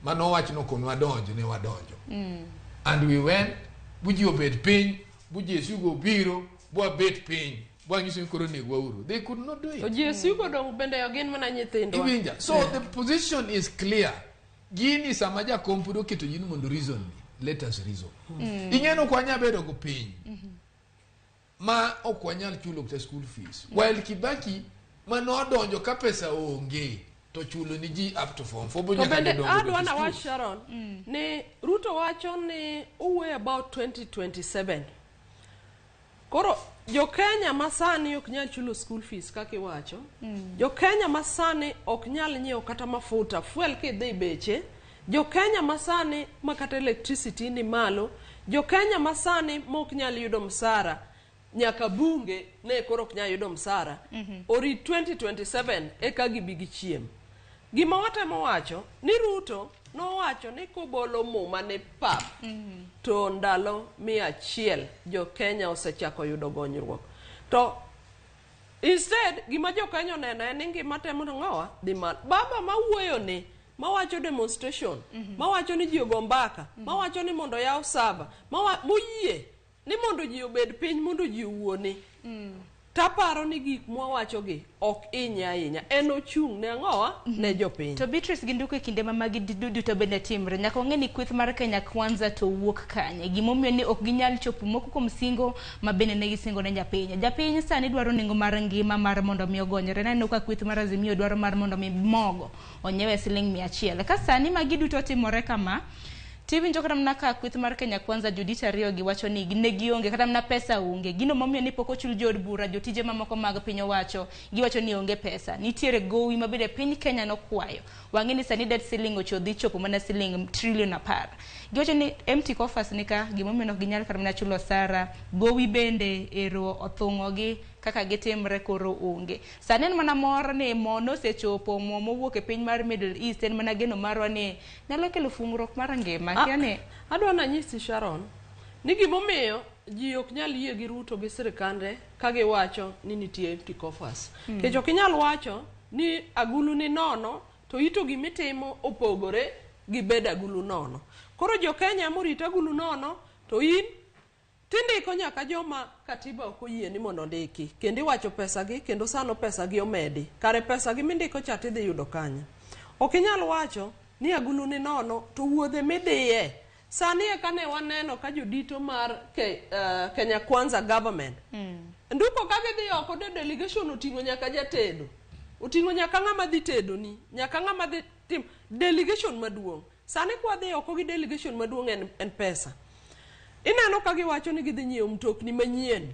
manowach ni okonwa donjo, ne wadonjo. And we went, bu ji obet piny, bu GSU go obiro, bu wabet piny, bu wanyiso ni koro onego wauru. They could not do it. To GSU go dong bende gin mana nyithindwa. Iwinja. So the position is clear. Gini sama jakom pod oketo ji ni mondo reason ni, let us reason. Ing'e ni ok wanyal bedo go piny ma ok wanyal chulo kata school fees. While Kibaki manodonjo ka pesa onge to chulo ni ji up to form four bo To nyaka bende jodongo dok adwa e na school. wach Sharon ni Ruto wacho ni owuoyo about 2027. Koro jo Kenya masani ok nyal chulo school fees kaka iwacho. Jo Kenya masani ok nyal nyiewo kata mafuta fuel kidhi beche. Jo Kenya masani ma kata electricity ni malo. Jo Kenya masani ma ok nyal yudo msara nyaka bunge ne koro ok nyal yudo msara. Orit 2027 eka gibi gichiem. Gima watemo wacho ni Ruto nowacho ni kobolo muma ne pap to ndalo 100 jo Kenya osechako yudo gonyruok. To instead gima jo Kenya oneno en ni ngima temo ng'owa dhi malo. Baba mawuoyo ni mawacho demonstration mawacho ni ji ogo mbaka mawacho ni mondo yaw sava moyie ni mondo ji obed piny mondo ji owuoni taparo ni gik mwawachogi ok inye ahinya en ochung' ne ang'owa ne jopiny To Beatrice gi Nduku e kinde ma magi duto bende timre, nyaka wang'e ni kweth mar Kenya Kwanza to wuok kanye. Gimomiyo ni ok ginyal chopo moko kuom singo ma bende ne gisingo ne japiny. Japiny sani dwaro nengo mar ngima mar mondo mi ogonyre. Naneno ka kweth mar Azimio dwaro mar mondo mi mogo onyiewe siling 100. Ka sani magi duto timore kama, tiwinjo kata mana ka kweth mar Kenya Kwanza jodito ariyo gi wacho ni ne gionge kata mana pesa onge. Gino momiyo ni pok ochul jood bura jotije mamoko mag piny owacho giwacho ni onge pesa. Nitiere gowi ma bende piny Kenya nokwayo. Wang'e ni sani debt ceiling ochodhi chopo mana siling trilion 10. Giwacho ni empty coffers ni ka gimomiyo ok ginyal kata mana chulo osara. Gowi bende ero othung'ogi kaka gitimre koro onge. Sani en mana mor ni mo nosechopo mo mowuok e piny mar Middle East en mana geno marwa ni nyalo kelo fungruok mar ngima. Kia ni Adwa nanyisi Sharon ni gimomiyo ji ok nyal yie gi Ruto gi sirikande ka giwacho ni nitie empty coffers. Nikech ok inyal wacho ni agulu ni nono to ito gimitimo opogore gi bed agulu nono. Koro jo Kenya morito agulu nono to in tindiko nyaka joma katiba ok oyie ni mondo ondiki kendo iwacho pesagi kendo sano pesagi omedi kare pesagi mindiko cha tidhi yudo kanye ok inyal wacho ni agulu ni nono to wuodhe midhiye sani eka ne waneno ka jodito mar Kenya Kwanza government nduko ka gidhi oko de delegation oting'o nyaka jatedo oting'o nyaka ng'ama dhi tedoni nyaka ng'ama dhi tim delegation maduong' sani kwadhi oko gi delegation maduong' en pesa ineno ka giwacho ni gidhi nyiewo mtokni manyien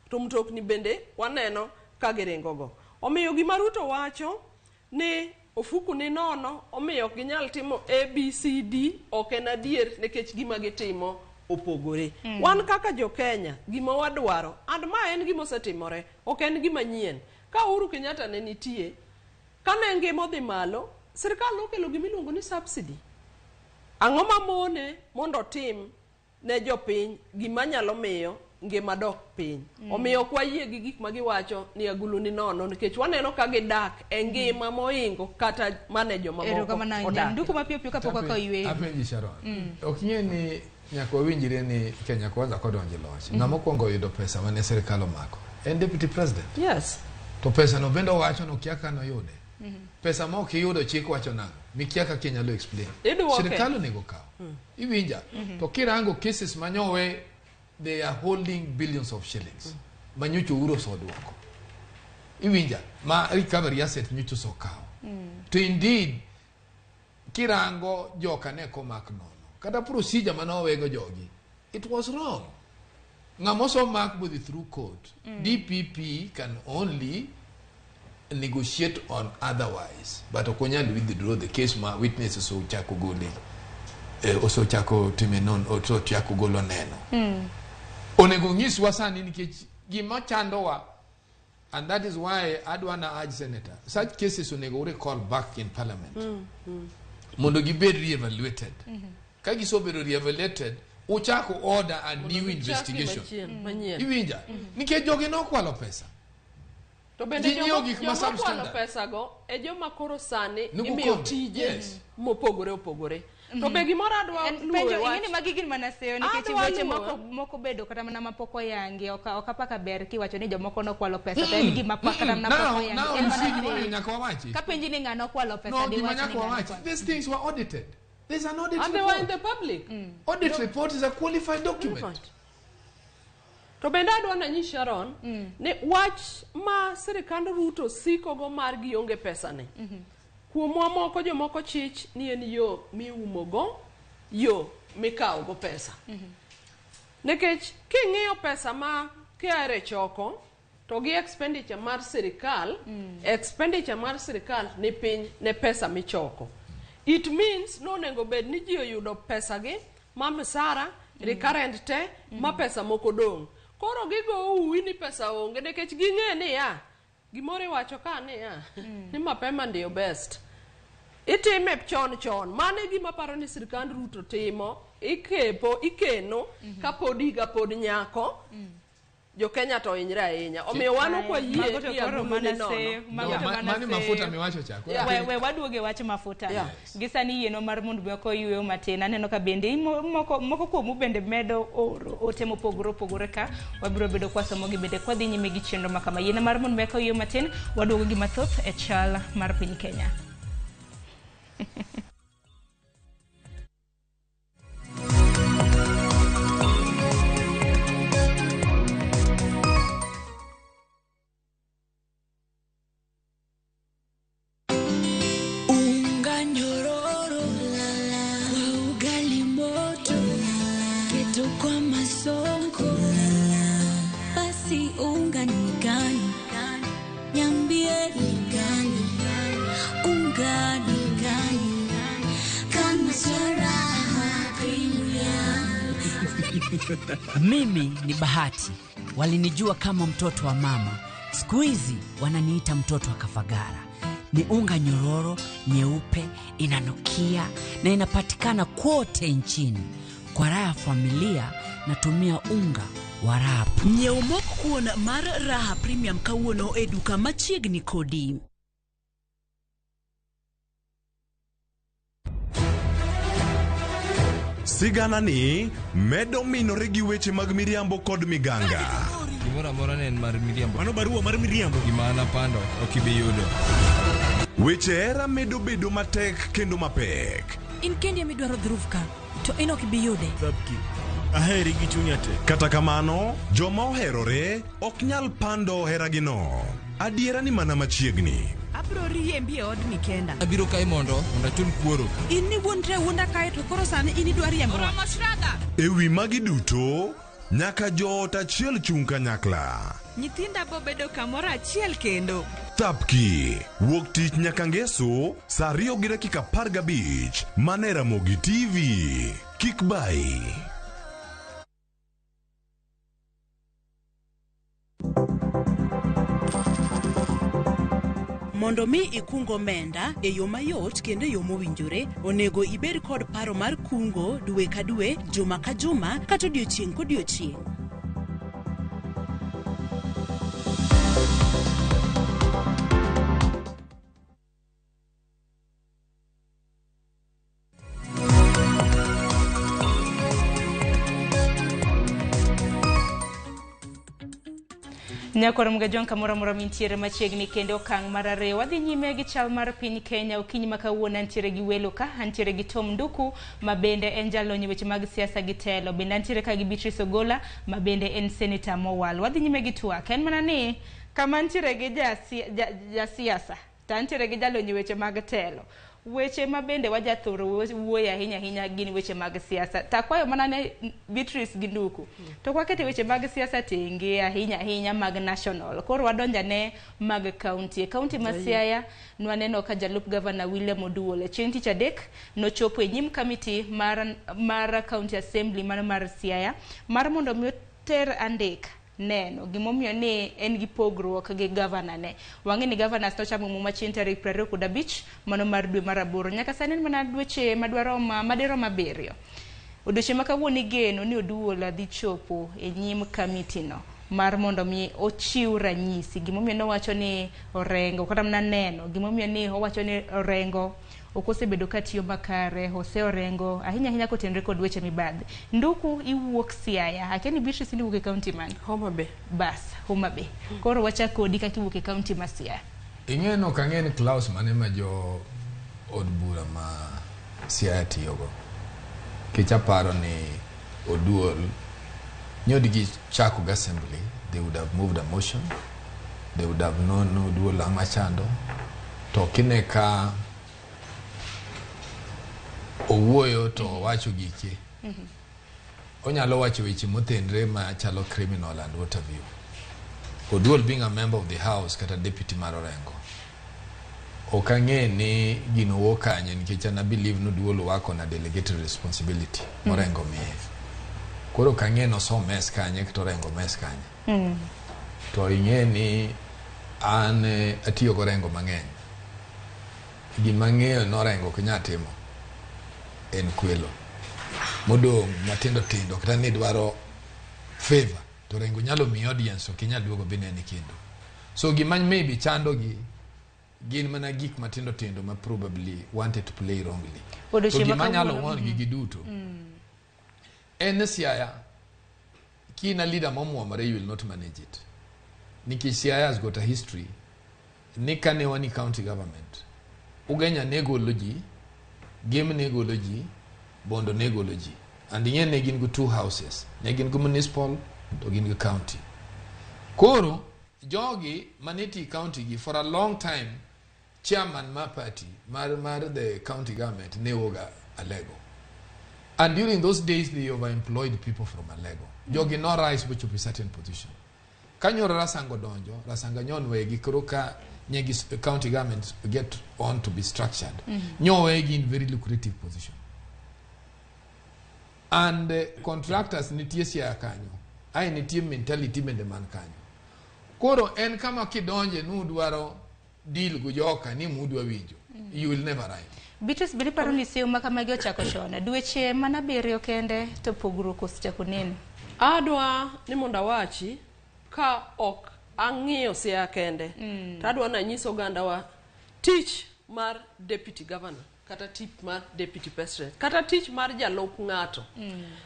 to mtokni bende waneno ka giringogo omiyo gima Ruto wacho ni ofuku ni nono omiyo ok ginyal timo A, B, C, D ok en adier nikech gima gitimo opogore. Wan kaka jo Kenya gima wadwaro and ma en gima osetimore ok en gima nyien ka Uhuru Kenyatta ne nitie kane ngima odhi malo sirikal nokelo gima iluongo ni subsidy ang'o mamone mondo otim ne jopiny gima nyalo miyo ngima dok piny. Omiyo ok wayie gi gik ma giwacho ni agulu ni nono nikech waneno ka gidak e ngima moingo kata mane jomamoko Erokamano ahinya. odakie. Nduku mapiyo piyo kapok wakawo yueyo. Apenji Sharon. Ok ing'e ni nyaka wawinjre ni Kenya Kwanza kodonjo e loch. Ng'ama okwongo yudo pesa mane sirikal omako en deputy president. Yes. To pesa no bende owacho ni okia ka noyude. Pesa ma ok iyudo chik wacho nang'o? Mikia kaka inyalo explain. Idwoke. Sirikal onego kaw. Iwinja. To kirango cases manyowe they are holding billions of shillings. Manyocha Uhuru oseduoko. Iwinja. Ma recovery asset nyocha osekawo. To indeed kirango joka ne komak nono. Kata procedure mane owego jogi, it was wrong. Ng'ama osemak bodhi through court. DPP can only negotiate on otherwise but ok onyal withdraw the case ma witnesses ochako gole. Osechako time non osechako golo neno. Onego nyiswa sani nikech gima chandowa, and that is why adwa na urge senator, such cases onego recall back in parliament mondo gibed re-evaluated. Ka gisebedo re-evaluated, uchako order a new investigation. Machien, manyien. Iwinja? Nikech jogi nokwalo pesa. To bende Ginyiewo joma gik ma joma kwalo substandard. pesa go e joma koro sani Nugu imiyo kod, tije yes. mopogore opogore. To be gimoro adwa En luwo penjo e wach. ing'eni magi gin mana seyo nikech Adwa weche luwo. moko bedo kata mana mapok oyangi ok apaka ber kiwacho ni jomoko nokwalo pesa to en gima pa kata mana pok Now, oyangi. now En you mana see gimomiyo seyo. nyaka wawachi. Kapenji ni ng'ano okwalo pesa No, gima diwach ni nyaka ng'ano wawachi. okwalo. These things were audited. There's an audit And they were in report. the public. Audit report is a qualified document. To bende adwa nanyis Sharon ni wach ma sirikand Ruto siko go mar gionge pesa ni. Kuomwa moko jomoko chich ni en yo miumogo, yo mikawogo pesa. Nikech king'iyo pesa ma KRA choko to gi expenditure mar sirikal, expenditure mar sirikal ni piny ne pesa michoko. It means nonego bed ni ji oyudo pesa gi ma msara, recurrent te, ma pesa moko dong'. Koro gigo uwi ni pesa onge nikech ging'e niya, gimoro iwacho ka niya, ni mapema ndio best. Itime chon chon. Mano e gima aparo ni sirikand Ruto timo. Ikepo, ikeno, kapod higa pod nyako. Jo Kenya to ohinyre ahinya. Omiyo wan ok wayie Mago to ni koro agulu mana ni nono. seyo, mago to mana Mani seyo. mafuta miwacho cha. Koro We waduoge wach mafuta. Yeah. Gi sani yieno mar mondo mi oko yueyo matin. Aneno ka bende moko kuomu bende medo oro ote mopogore opogore ka wabiro bedo kwasomo gi bende kwadhi nyime gi chenro ma kama. Yieno mar mondo mi oko yueyo matin, waduogo gi mathoth e chal mar piny Kenya. Unga nyororo kwa ugali moto, keto kwa masonko, basi unga ni gani? Niambie ni gani? Unga ni gani? Kama sio Raha Premium. Mimi ni Bahati, walinijua kama mtoto wa mama, siku hizi wananiita mtoto wa Kafagara. Ni unga nyororo nyeupe, inanukia na inapatikana kote nchini. Kwa raha ya familia natumia unga wa Raha. Nyiew mok kuon mar Raha Premium kawuono e duka machiegni kodi. Sigana ni medo minore gi weche mag miriambo kod miganga. Gimoro amora ne en mar miriambo. Mano barua mar miriambo. Gima an apando ok ibi yudo. Weche hera medo bedo matek kendo mapek. In kendi ema idwaro dhruv ka, to in ok ibi yude. Aheri gi chunya te. Kata kamano, joma oherore ok nyal pando heragino. Adiera ni mana machiegni. Abiro riembi e odni kenda. Abiro kae mondo achul kuoro. In ni wuondre wuonda kae to koro sani in idwa riembowa. E wi magi duto, nyaka joot achiel chung' kanyakla. Nyithinda bo bedo kamoro achiel kendo. Thapki, wuok tich nyaka ngeso, saa 2:15, mana e Ramogi TV. Kik bai. Mondo mi ikung omenda e yo mayot kendo e yo mowinjore, onego ibed kod paro mar kungo dwe ka dwe, juma ka juma, kata odiochieng' kodiochieng'. Nyakwar Mgajwang' kamoro amora mintiere machiegni kendo okang' mar ariyo. Wadhi nyime gi chal mar piny Kenya okinyi ma kawuono antiere gi welo ka, antiere gi Tom Nduku ma bende en jalony e weche mag siasa gi telo. Bende antiere ka gi Beatrice Ogola ma bende en seneta mowal. Wadhi nyime gi twak. En mana ni kama antiere gi jasiasa to antiere gi jalony e weche mag telo. Weche ma bende wajathoro wuoye ahinya ahinya gin weche mag siasa. Takwayo mana ne Beatrice gi Nduku. To kwakete weche mag siasa tenge ahinya ahinya mag national. Koro wadonja ne mag county. E county ma Siaya nwaneno ka jalup gavana William Oduol chieng' tich adek nochopo e nyim kamiti mar county assembly mar Siaya mar mondo mi oter andika neno gimomiyo ni en gi pogruok gi gavana ne. Wang'e ni governors nochamo muma chieng' tarik 25 mano mar dwe mar 8 nyaka sani en mana dweche madirom 7. Odiochieng' ma kawuono igeno ni Oduol dhi chopo e nyim kamiti no mar mondo mi ochiw ranyisi gimomiyo nowacho ni Orengo kata mana neno gimomiyo ni owacho ni Orengo ok osebedo ka tiyo makare Jose Orengo ahinya ahinya kotenore kod weche mibadhi. Nduku iwuok Siaya, akia ni Beatrice iwuok e county mane? Homa Bay. Bas, Homa Bay. Koro wachak kodi kaka iwuok e county ma Siaya. Ing'e no ok ang'e ni clause mane ma jo od bura ma Siaya tiyogo. Nikech aparo ni Oduol nyodi gichako gi assembly, they would have moved a motion, they would have known no Oduol ang'ma chando. To kine ka owuoyo to owacho gike. Onyalo wacho weche mothenre machalo criminal and what have you. Oduol being a member of the house kata deputy mar Orengo. Ok ang'e ni gino wuok kanye nikech an I believe ni Oduol work on a delegated responsibility Orengo miye. Koro ok ang'e ni oso mess kanye kata Orengo mess kanye. To ing'e ni an atiyo go Orengo mang'eny. Gima ang'eyo ni Orengo ok nyal timo en kwelo. Modong' matindo tindo kata ni dwaro favor to Orengo nyalo miyi audience ok inyal duogo binene kendo. So gima maybe chando gi gin mana gik matindo tindo ma probably wanted to play wrongly. To gima nyalo ng'won gi giduto en ni Siaya kina leader momuomore you will not manage it. Nikech Siaya has got a history ni kane wan e county government Ugenya ne golo ji, Gem ne golo ji, Bondo ne golo ji. And ing'e ne gin gi two houses. Ne gin gi municipal to gin gi county. Koro jogi mane ti county gi for a long time chairman mar party mar the county government ne wuoga Alego. And during those days they overemployed people from Alego. Jogi no rise bochopo e certain position. Kanyoro Rasango donjo, Rasanga nyon wegi koro ka nyegi county government get on to be structured. Nyo wegi in very lucrative position. And contractors nitie Siaya kanyo. Ae nitie mentality bende man kanyo. Koro en kama kidonje nudwaro deal go joka ni mudwa winjo. You will never arrive. Beatrice bende paro ni seyo ma kamagi ochako chon. Dweche mana 7 kende to pogruok osechako neno. Adwa ni mondo awachi ka ok ang'iyo Siaya kende. To adwa nanyis ogandawa tich mar deputy governor kata tich mar deputy president kata tich mar jalup ng'ato.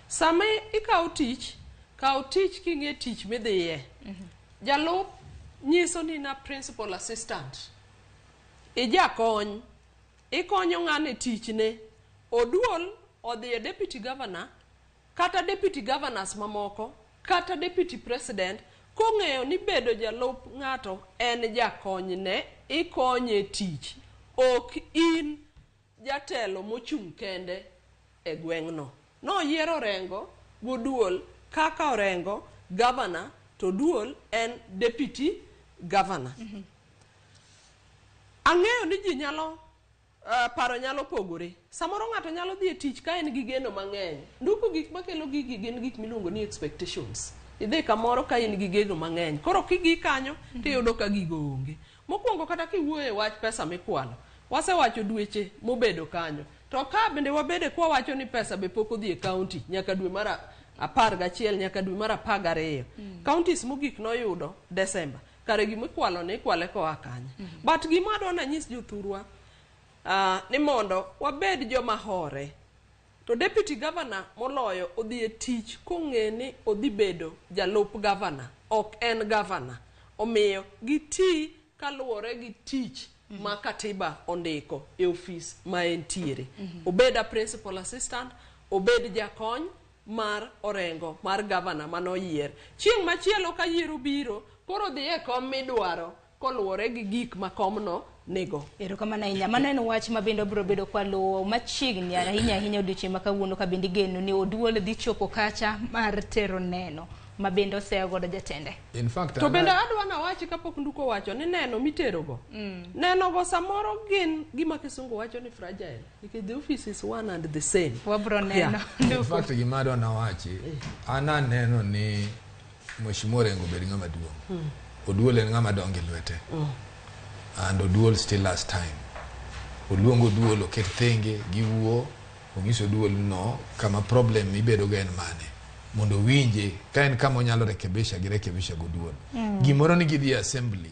Sama ikawo tich, kaw tich king'e tich midhiye. Jalup nyiso ni na principal assistant. Ijakony. Ikonyo ng'ano e tichne. Oduol odhi e deputy governor kata deputy governors mamoko kata deputy president kong'eyo ni bedo jalup ng'ato en jakonyne, ikonye tich. Ok in jatelo mochung' kende e gweng'no. Noyiero Orengo goduol kaka Orengo governor to Oduol en deputy governor. Ang'eyo ni ji nyalo paro nyalo pogore. Samoro ng'ato nyalo dhi e tich ka en gi geno mang'eny. Nduku gik makelo gigi gin gik miluongo ni expectations. Idhi kamoro ka in gi geno mang'eny. Koro kigi kanyo tiyudo ka gigo onge. Mokwongo kata kiwuoyo e wach pesa mikwalo, wasewacho dweche mobedo kanyo. To ka bende wabede kwawacho ni pesa be pok odhi e county nyaka dwe mar 11 nyaka dwe mar 12. Counties mogik noyudo December. Kare gimikwalo ni ikwale koa kanye. But gima adwa nanyis jothurwa ni mondo wabed joma hore. To deputy governor moloyo odhi e tich kong'e ni odhi bedo jalup governor, ok en governor. Omiyo giti kaluwore gi tich ma katiba ondiko e ofis ma entiere. Obed a principal assistant, obed jakony mar Orengo mar governor manoyier. Chieng' machielo ka yiero biro, koro dhi e kom midwaro koluwore gi gik ma komno nigo. Erokamano ahinya. Mano en wach ma bende obiro bedo kwaluwo machiegni ahinya ahinya odiochieng' ma kawuono ka bende igeno ni Oduol dhi chopo kacha mar tero neno ma bende oseyo godo jatende. In fact, To bende adwa nawachi kapok Nduko wacho ni neno miterogo nenogo samoro gin gima kisungu wacho ni fragile nikech the office is one and the same. Wabro neno. In fact, gima adwa nawachi, an aneno ni Mheshimiwa Orengo obed ng'ama duong'. Oduol en ng'ama dongo e lwete. And Oduol still has time. Oluong Oduol oket thenge, giwuo, onyiso Oduol no kama problem ibedo go en mane. Mondo owinje, ka en kama onyalo rekebisha, girekebisha goduol. Gimoro ni gidhi e assembly,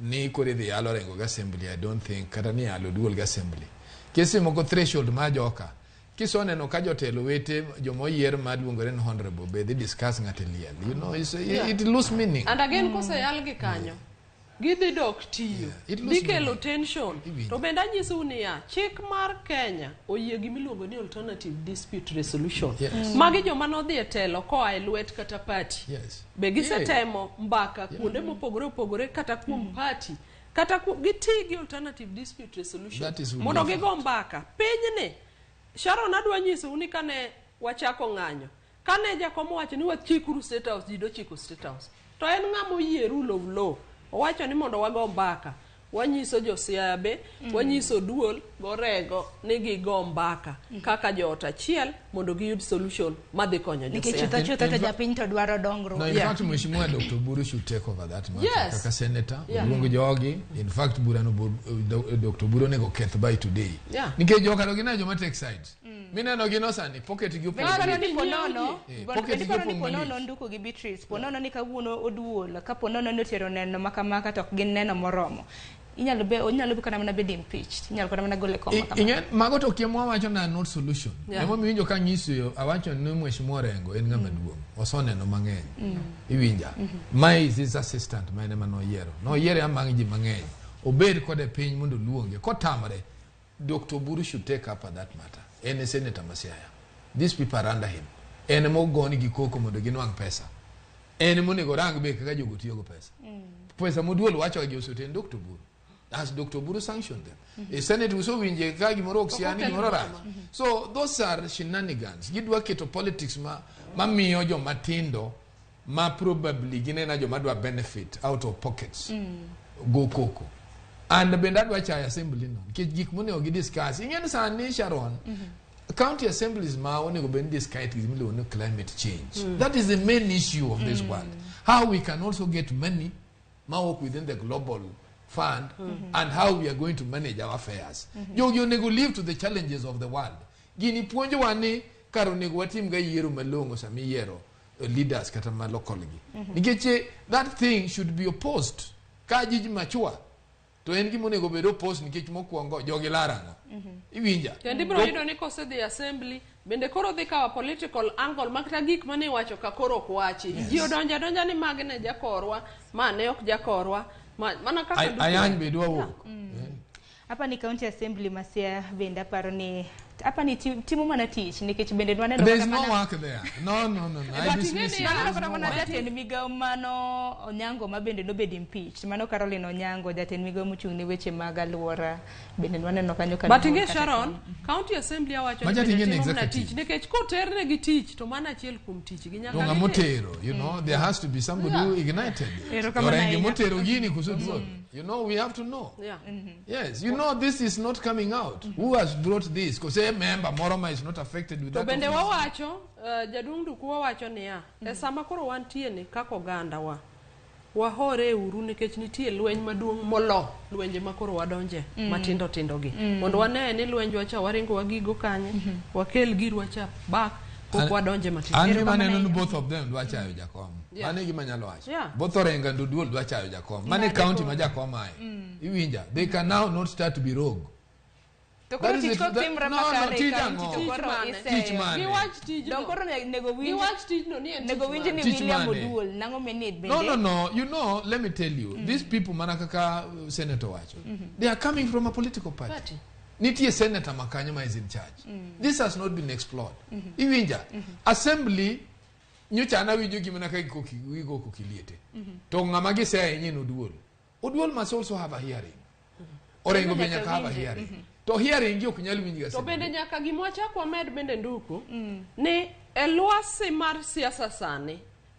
ni koro idhi yalo Orengo gi assembly, I don't think, kata ni yalo Oduol gi assembly. Kese moko threshold ma joka, kisoneno ka jotelo wete joma oyier ma luongore ni honorable be dhi discuss ng'ato e liel. You know, it lose meaning. And again koseyal gi kanyo gidhi dok tiyo It lose dhi kelo meaning. tension. Iwinjo. To bende anyisou niya, chik mar Kenya oyie gimiluongo ni alternative dispute resolution. Magi joma nodhi e telo koa e lwet kata party. Be gisetemo mbaka kuonde mopogore opogore kata kuom party kata giti gi alternative dispute resolution That is mondo wonderful. gigo mbaka. Pinyni Sharon adwa nyisou ni kane wachako ng'anyo, kane jakom owacho ni wachikuru State House, ji dochiko State House. To en ng'ama oyie rule of law. Owacho ni mondo wago mbaka. Wanyiso jo Siaya be, wanyiso Duol gorengo ni gigo mbaka kaka joot achiel mondo giyud solution madhi konyo jo Nikech Siaya. chutho chutho to japiny to dwaro dongruok. No, in fact, Mheshimiwa Dr. Oburu should take over that matter. Kaka senator, oluong jogi. In fact, burano Dr. Oburu onego keth by today. Nikech joka to gin joma take sides. Mineno gino sani, pocket gi Bende opong'. iparo ni ponono, Pocket bende gi iparo ni opong' ponono malich. Nduku gi Beatrice, ponono ni kawuono Oduol, ka ponono ni otero neno ma kama to ok gin neno moromo. Inyalo be onyalo be kata mana bedo impeached, inyalo kata mana gole kom ma kama. Ing'e mago to kia mwawacho na not solution. Emomiyo iwinjo ka anyiso awacho ni Mheshimiwa Orengo en ng'ama duong'. Osoneno mang'eny. Iwinja. Mae is his assistant ma en ema noyiero. Noyiere among ji mang'eny. Obed kode piny mondo oluonge. Kotamre, Dr. Oburu should take up that matter. En e senator ma Siaya. These people are under him. En ema ogone gi koko mondo ginwang' pesa. En ema onego orang be kaka jogo tiyo go pesa. Pesa moduol wacho gi osote en Dr. Oburu. Has Dr. Oburu sanctioned them? E Senate usowinje ka gimoro ok siani gimoro rach. So those are shenanigans. Gidwa keto politics ma mamiyo joma tindo ma probably ginena joma dwa benefit out of pockets. Go koko. And bende adwa chayo assembly no nikech gik monego gi discuss. Ing'e ni sani Sharon, county assemblies ma onego bed ni discuss gima iluongo ni climate change. That is the main issue of this world. How we can also get money ma work within the global fund and how we are going to manage our affairs. Jogi onego live to the challenges of the world. Gini puonjowa ni kar onego watim ga yiero malong'o sama iyiero leaders kata ma local gi. Nikech that thing should be opposed. Ka ji mature to en gima onego bed opposed nikech mokwongo jogi lar ang'o. Iwinja? Kendo ibiro yudo ni kosedhi assembly bende koro dhi kawo political angle ma kata gik mane iwacho ka koro ok wachi. Ji odonjo adonja ni magi ne jakorwa, ma ne ok jakorwa, ma, mana kaka Ayany be dwa wuok. Hapa ni county assembly ma Siaya bende aparo ni hapa ni timo mana tich nikech bende nwaneno There is kata no mana work there. No, no, no, no. I But dismiss it. ing'e ni There is kata no mana work. jatend migawo mano Onyango ma bende nobedo impeached. Mano Caroline Onyango jatend migawo mochung' ne weche mag alwora bende nwaneno kanyo ka But nool ing'e kata Sharon, county assembly awacho ni Macha bende ting'e ni timo mana executive. tich nikech koternegi tich to mano achiel kuom tich gi nyaka To ng'ama gitim. otero, you know, there has to be somebody who ignited it. Erokamano Orengo ahinya. motero gini koso duol. You know, we have to know. Yes, you know, this is not coming out. Who has brought this? Because a member, Moroma is not affected with To that. bende office. wawacho, jaduong' Nduku wawacho niya, e sama koro wantie ni kaka oganda wa, wahore uru nikech nitie lweny maduong' molo lwenje ma koro wadonje matindo tindo gi. Mondo wane ni lwenjwa cha waringo wagigo kanye, wakel girwa cha back, pok wadonje matindo. An gima aneno ni both of them dwa chayo jakom. Mano e gima anyalo wacho. Both Orengo and Oduol dwa chayo jakom. Mano e county ma jakom ae. Iwinja. They can now not start to be rogue. To koro That is tich it. kok timre No, no, makare e tij county ang'o? to koro Tich mane? iseyo. Tich mane? Giwach tijno. Dong koro nego winj Giwach tijno ni en nego tich winj ni mane. Tich William mane? Oduol nang'o menid bende. No, no, no. You know, let me tell you. These people, mana kaka Senator wacho, they are coming from a political party. Party. Nitie senator makanyo ma is in charge. This has not been explored. Iwinja. Assembly, nyocha an awinjo gimana ka gigo kokiliete. To ng'ama giseya ahinya en Oduol. Oduol must also have a hearing. Orengo be Nyaka nyaka have a winje. hearing. To hearing gi ok nyal winj ga To bende nyaka gima wachak wamed bende nduku ni e lwasi mar siasa sani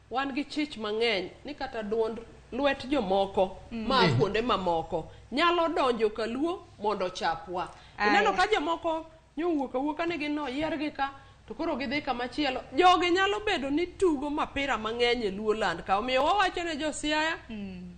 wan gi chich mang'eny ni kata duond lwet jomoko ma kuonde mamoko nyalo donjo kaluo mondo ochapwa. Ineno ka jomoko nyowuok awuoka ni gin noyiergi ka to koro gidhi kamachielo. Jogi nyalo bedo ni tugo mapira mang'eny e Luo land ka. Omiyo wawacho ne jo Siaya,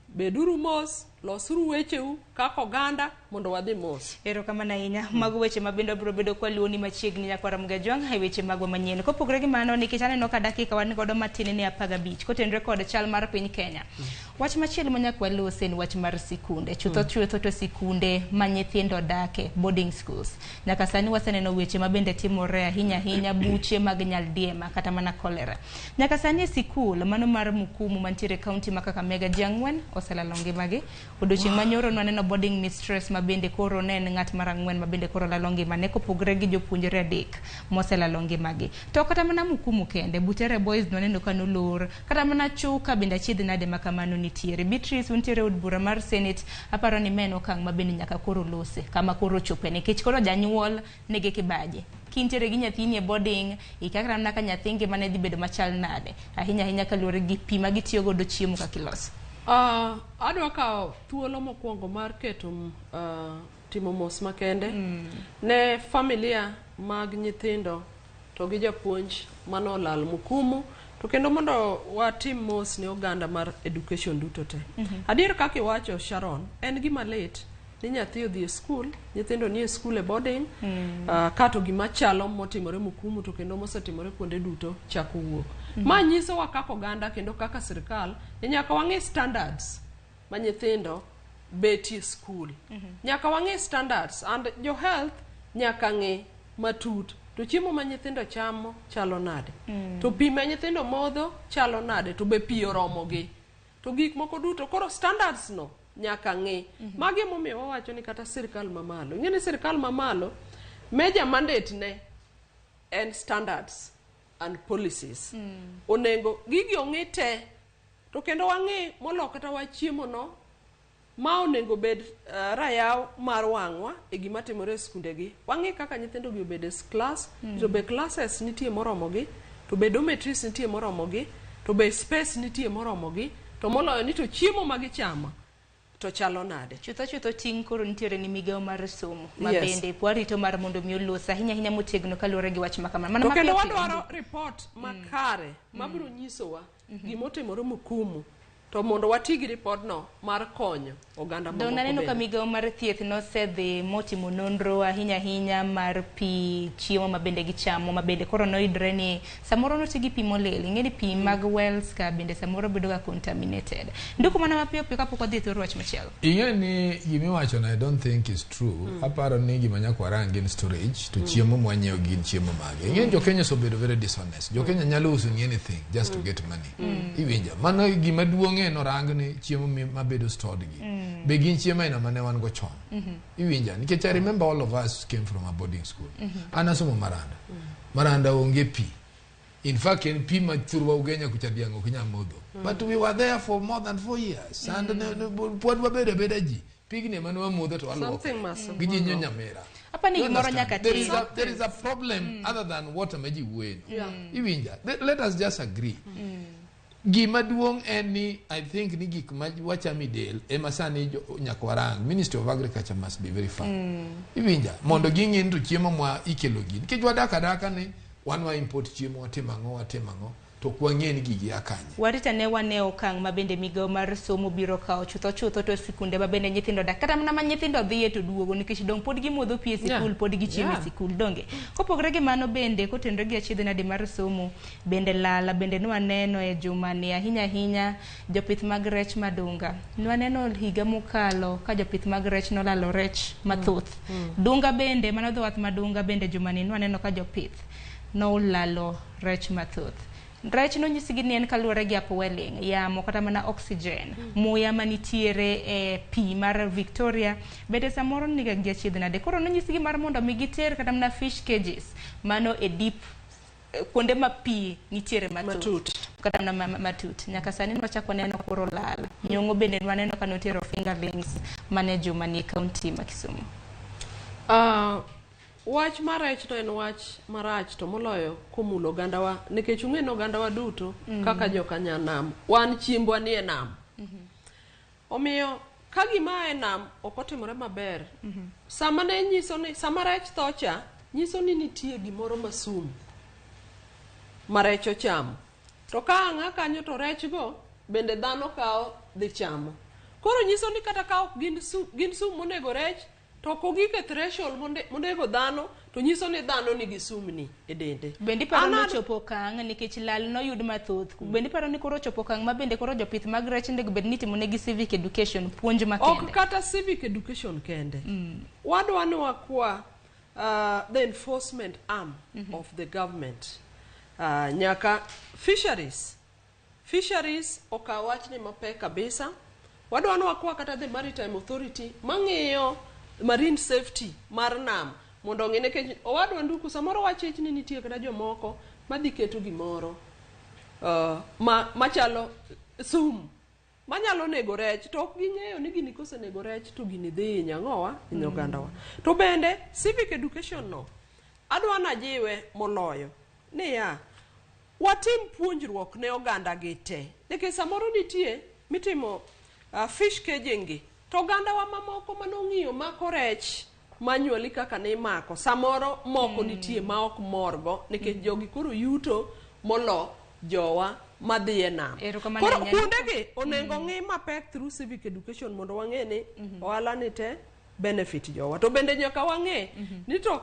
beduru mos, losuru wecheu kaka oganda mondo wadhi mos. Erokamano ahinya. Mago weche ma bende wabiro bedo kwaluwoni machiegni nyakwara Mgajwang' e weche magwa manyien. Kopogore gi mano, nikech aneno ka dakika wan godo matin ni 15 kotenore kod chal mar piny Kenya. Wach machielo ma nyaka walose en wach mar sikunde. Chutho chutho to sikunde ma nyithindo dake, boarding schools. Nyaka sani waseneno weche ma bende timore ahinya ahinya, buche mag nyaldiema kata mana cholera. Nyaka sani e sikul mano mar Mukumu mantiere e kaunti ma Kakamega ji 4 oselalo ngimagi. Odiochieng' manyoro nwaneno boarding mistress ma bende koro ne en ng'at mar 4 ma bende koro lalo ngimane kopogore gi jopuonjre 3 moselalo ngimagi. To kata mana Mukumu kende, Butere Boys nwaneno ka nolor, kata mana Chuka bende achiedh nade ma kamano nitiere. Beatrice, untiere od bura mar Senate, aparo ni ma en okang' ma bende nyaka koro lose kama koro ochope nikech koro janyuol nigi kibaji. Kintiere gi nyathini e boarding, ikia kata mana ka nyathi ngimane dhi bedo machal nade, ahinya ahinya kaluwore gi pi ma gitiyo godo chiemo kaka iloso. Adwa kawo thuolo mokwongo mar keto timo mos makende ne familia mag nyithindo to gi japuonj manolal Mukumu, to kendo mondo watim mos ne oganda mar education duto te. Adier kaka iwacho Sharon, en gima lit ni nyathi odhi e skul, nyithindo nie skul e boarding, kato gima chalo motimore Mukumu to kendo mosetimore kuonde duto chako wuok. Ma nyisowa kaka oganda kendo kaka sirikal ni nyaka wang'i standards ma nyithindo betie skul. Nyaka wang'i standards and jo health nyaka ng'i matut to chiemo ma nyithindo chamo chalo nade, to pi ma nyithindo modho chalo nade, to be pi oromogi, to gik moko duto koro standards no nyaka ng'i. Magi emomiyo wawacho ni kata sirikal mamalo, ing'e ni sirikal mamalo major mandate ne en standards and policies. Onego gigi ong'i te to kendo wang'i molo kata wach chiemo no ma onego bed rayaw mar wang'wa e gima timore e skundegi. Wang'i kaka nyithindo gi obed e class, to be classes nitie moromogi, to be dormitories nitie moromogi, to be space nitie moromogi, to moloyo ni to chiemo ma gichamo to chalo nade. Chutho chutho ting' koro nitiere ni migawo mar somo ma bende warito mar mondo mi olos ahinya ahinya motegno kaluwore gi wach ma kamano. Mana To kendo mapiyo piyo. wadwaro report makare mabiro nyisowa gimotimore Mukumu, to mondo wati gi ripodno mar konyo oganda Dong mamoko naneno ka bende. migawo mar thieth nosedhi motimo nonro ahinya ahinya mar pi chiemo ma bende gichamo ma bende koro noyudre ni samoro noti gi pi molil. Ing'e ni pi mag wells ka bende samoro bedo ga contaminated. Nduku mana mapiyo piyo kapok wadhi e thor wach machielo. Ing'e ni gimiwacho no I don't think is true. Aparo ni gima nyaka warang gin storage to chiemo mwanyiewo gin chiemo mage. Ing'e ni jo Kenya osebedo very dishonest. Jo Kenya nyalo uso ni anything just to get money. Iwinjo. Mano gima duong' en orang ni chiemo mabedo stored gi. Be gin chiemo aina mane wan go chon. Iwinja. Nikech I remember all of us came from a boarding school. An asomo Maranda. Maranda onge pi. In fact, en pi ma thurwa Ugenya kucha dhiang' ok nyal modho. But we were there for more than 4 years. And pod wabedo abeda ji. Pigni ema ne wamodho to waluoko. Something must have Gi ji gone nyo wrong. Nyamira. Apa ni You gimoro understand? nyaka There is tim. a, there is a problem other than what ma ji wuoye no. Iwinja. Let us just agree. Gima duong' en ni I think ni gik ma wachamo e del ema sani nyaka warang. Ministry of Agriculture must be very firm. Iwinja. Mondo ging'e ni to chiemo mwa ikelo gi. Nikech wadak adaka ni wan wa import chiemo, watimo ang'o, watimo ang'o, to ok wang'e ni gigi a kanye. Warita ne wane okang' ma bende migawo mar somo biro kawo chutho chutho to sikunde ma bende nyithindo dak kata mana ma nyithindo dhiye to duogo nikech dong pod gimodho pi e sikul, pod gichiemo e sikul donge. Kopogore gi mano bende kotenore gi achiedh nade mar somo bende lala bende nwaneno e juma ni ahinya ahinya jopith mag rech Madunga. Nwaneno higa mokalo ka jopith mag rech nolalo rech mathoth. Dunga bende mano dho wath Madunga bende juma ni nwaneno ka jopith nolalo rech mathoth. Rech nonyisgi ni en kaluwore gi upwelling, yamo kata mana oxygen, muya manitiere e pi mar Victoria bende samoro niga gi achiedh nade. Koro nonyisgi mar mondo mi giter kata mana fish cages mano e deep kuonde ma pi nitiere matut. Kata mana matut. Nyaka sani nwachako waneno koro lal. Nyong'o bende nwaneno ka notero fingerlings. mane juma ni e kaunti ma Kisumu. Wach mar rech to en wach marach to moloyo komulo ogandawa nikech ung'e ni ogandawa duto kaka joka nyanam wan chiembwa nie nam. Omiyo ka gima a e nam ok otimore maber, sama ne nyiso ni sama rech tho cha nyiso ni nitie gimoro masum ma rech ochamo. To ka ang'a kanyo to rech go bende dhano kawo dhi chamo. Koro nyiso ni kata ka ok gin sum, gin sum monego rech to ok ogik e threshold monego dhano to nyiso ni dhano nigi sumni e dende. Bende iparo ni An ochopo okang' nikech lal noyud mathoth. Bende iparo ni koro ochopo okang' ma bende koro jopith mag rech onego bed ni itimo negi civic education puonj makende. Ok kata civic education kende. Wadwa ni wakwa the enforcement arm of the government nyaka fisheries. Fisheries okawo wachni mapek kabisa. Wadwa ni wakwa kata the Maritime Authority mang'iyo marine safety mar nam mondo ong'i nikech owadwa Nduku samoro wachich ni nitie kata jomoko madhi keto gimoro machalo sum manyalo nego rech to ok ging'eyo ni gini kosenego rech to gini dhi hinyo ang'owa hinyo ogandawa. To bende civic education no adwa najiwe moloyo niya watim puonjruok ne oganda gi te nikech samoro nitie mitimo fish caging gi to ogandawa mamoko manong'iyo mako rech manually kaka ne imako samoro moko nitie ma ok morgo nikech jogi koro yuto molo jowa madhi e nam. Erokamano Koro ahinya. kuondegi onego ng'i mapek through civic education mondo wang'e ni ohala ni te benefit jowa. To bende nyaka wang'e ni to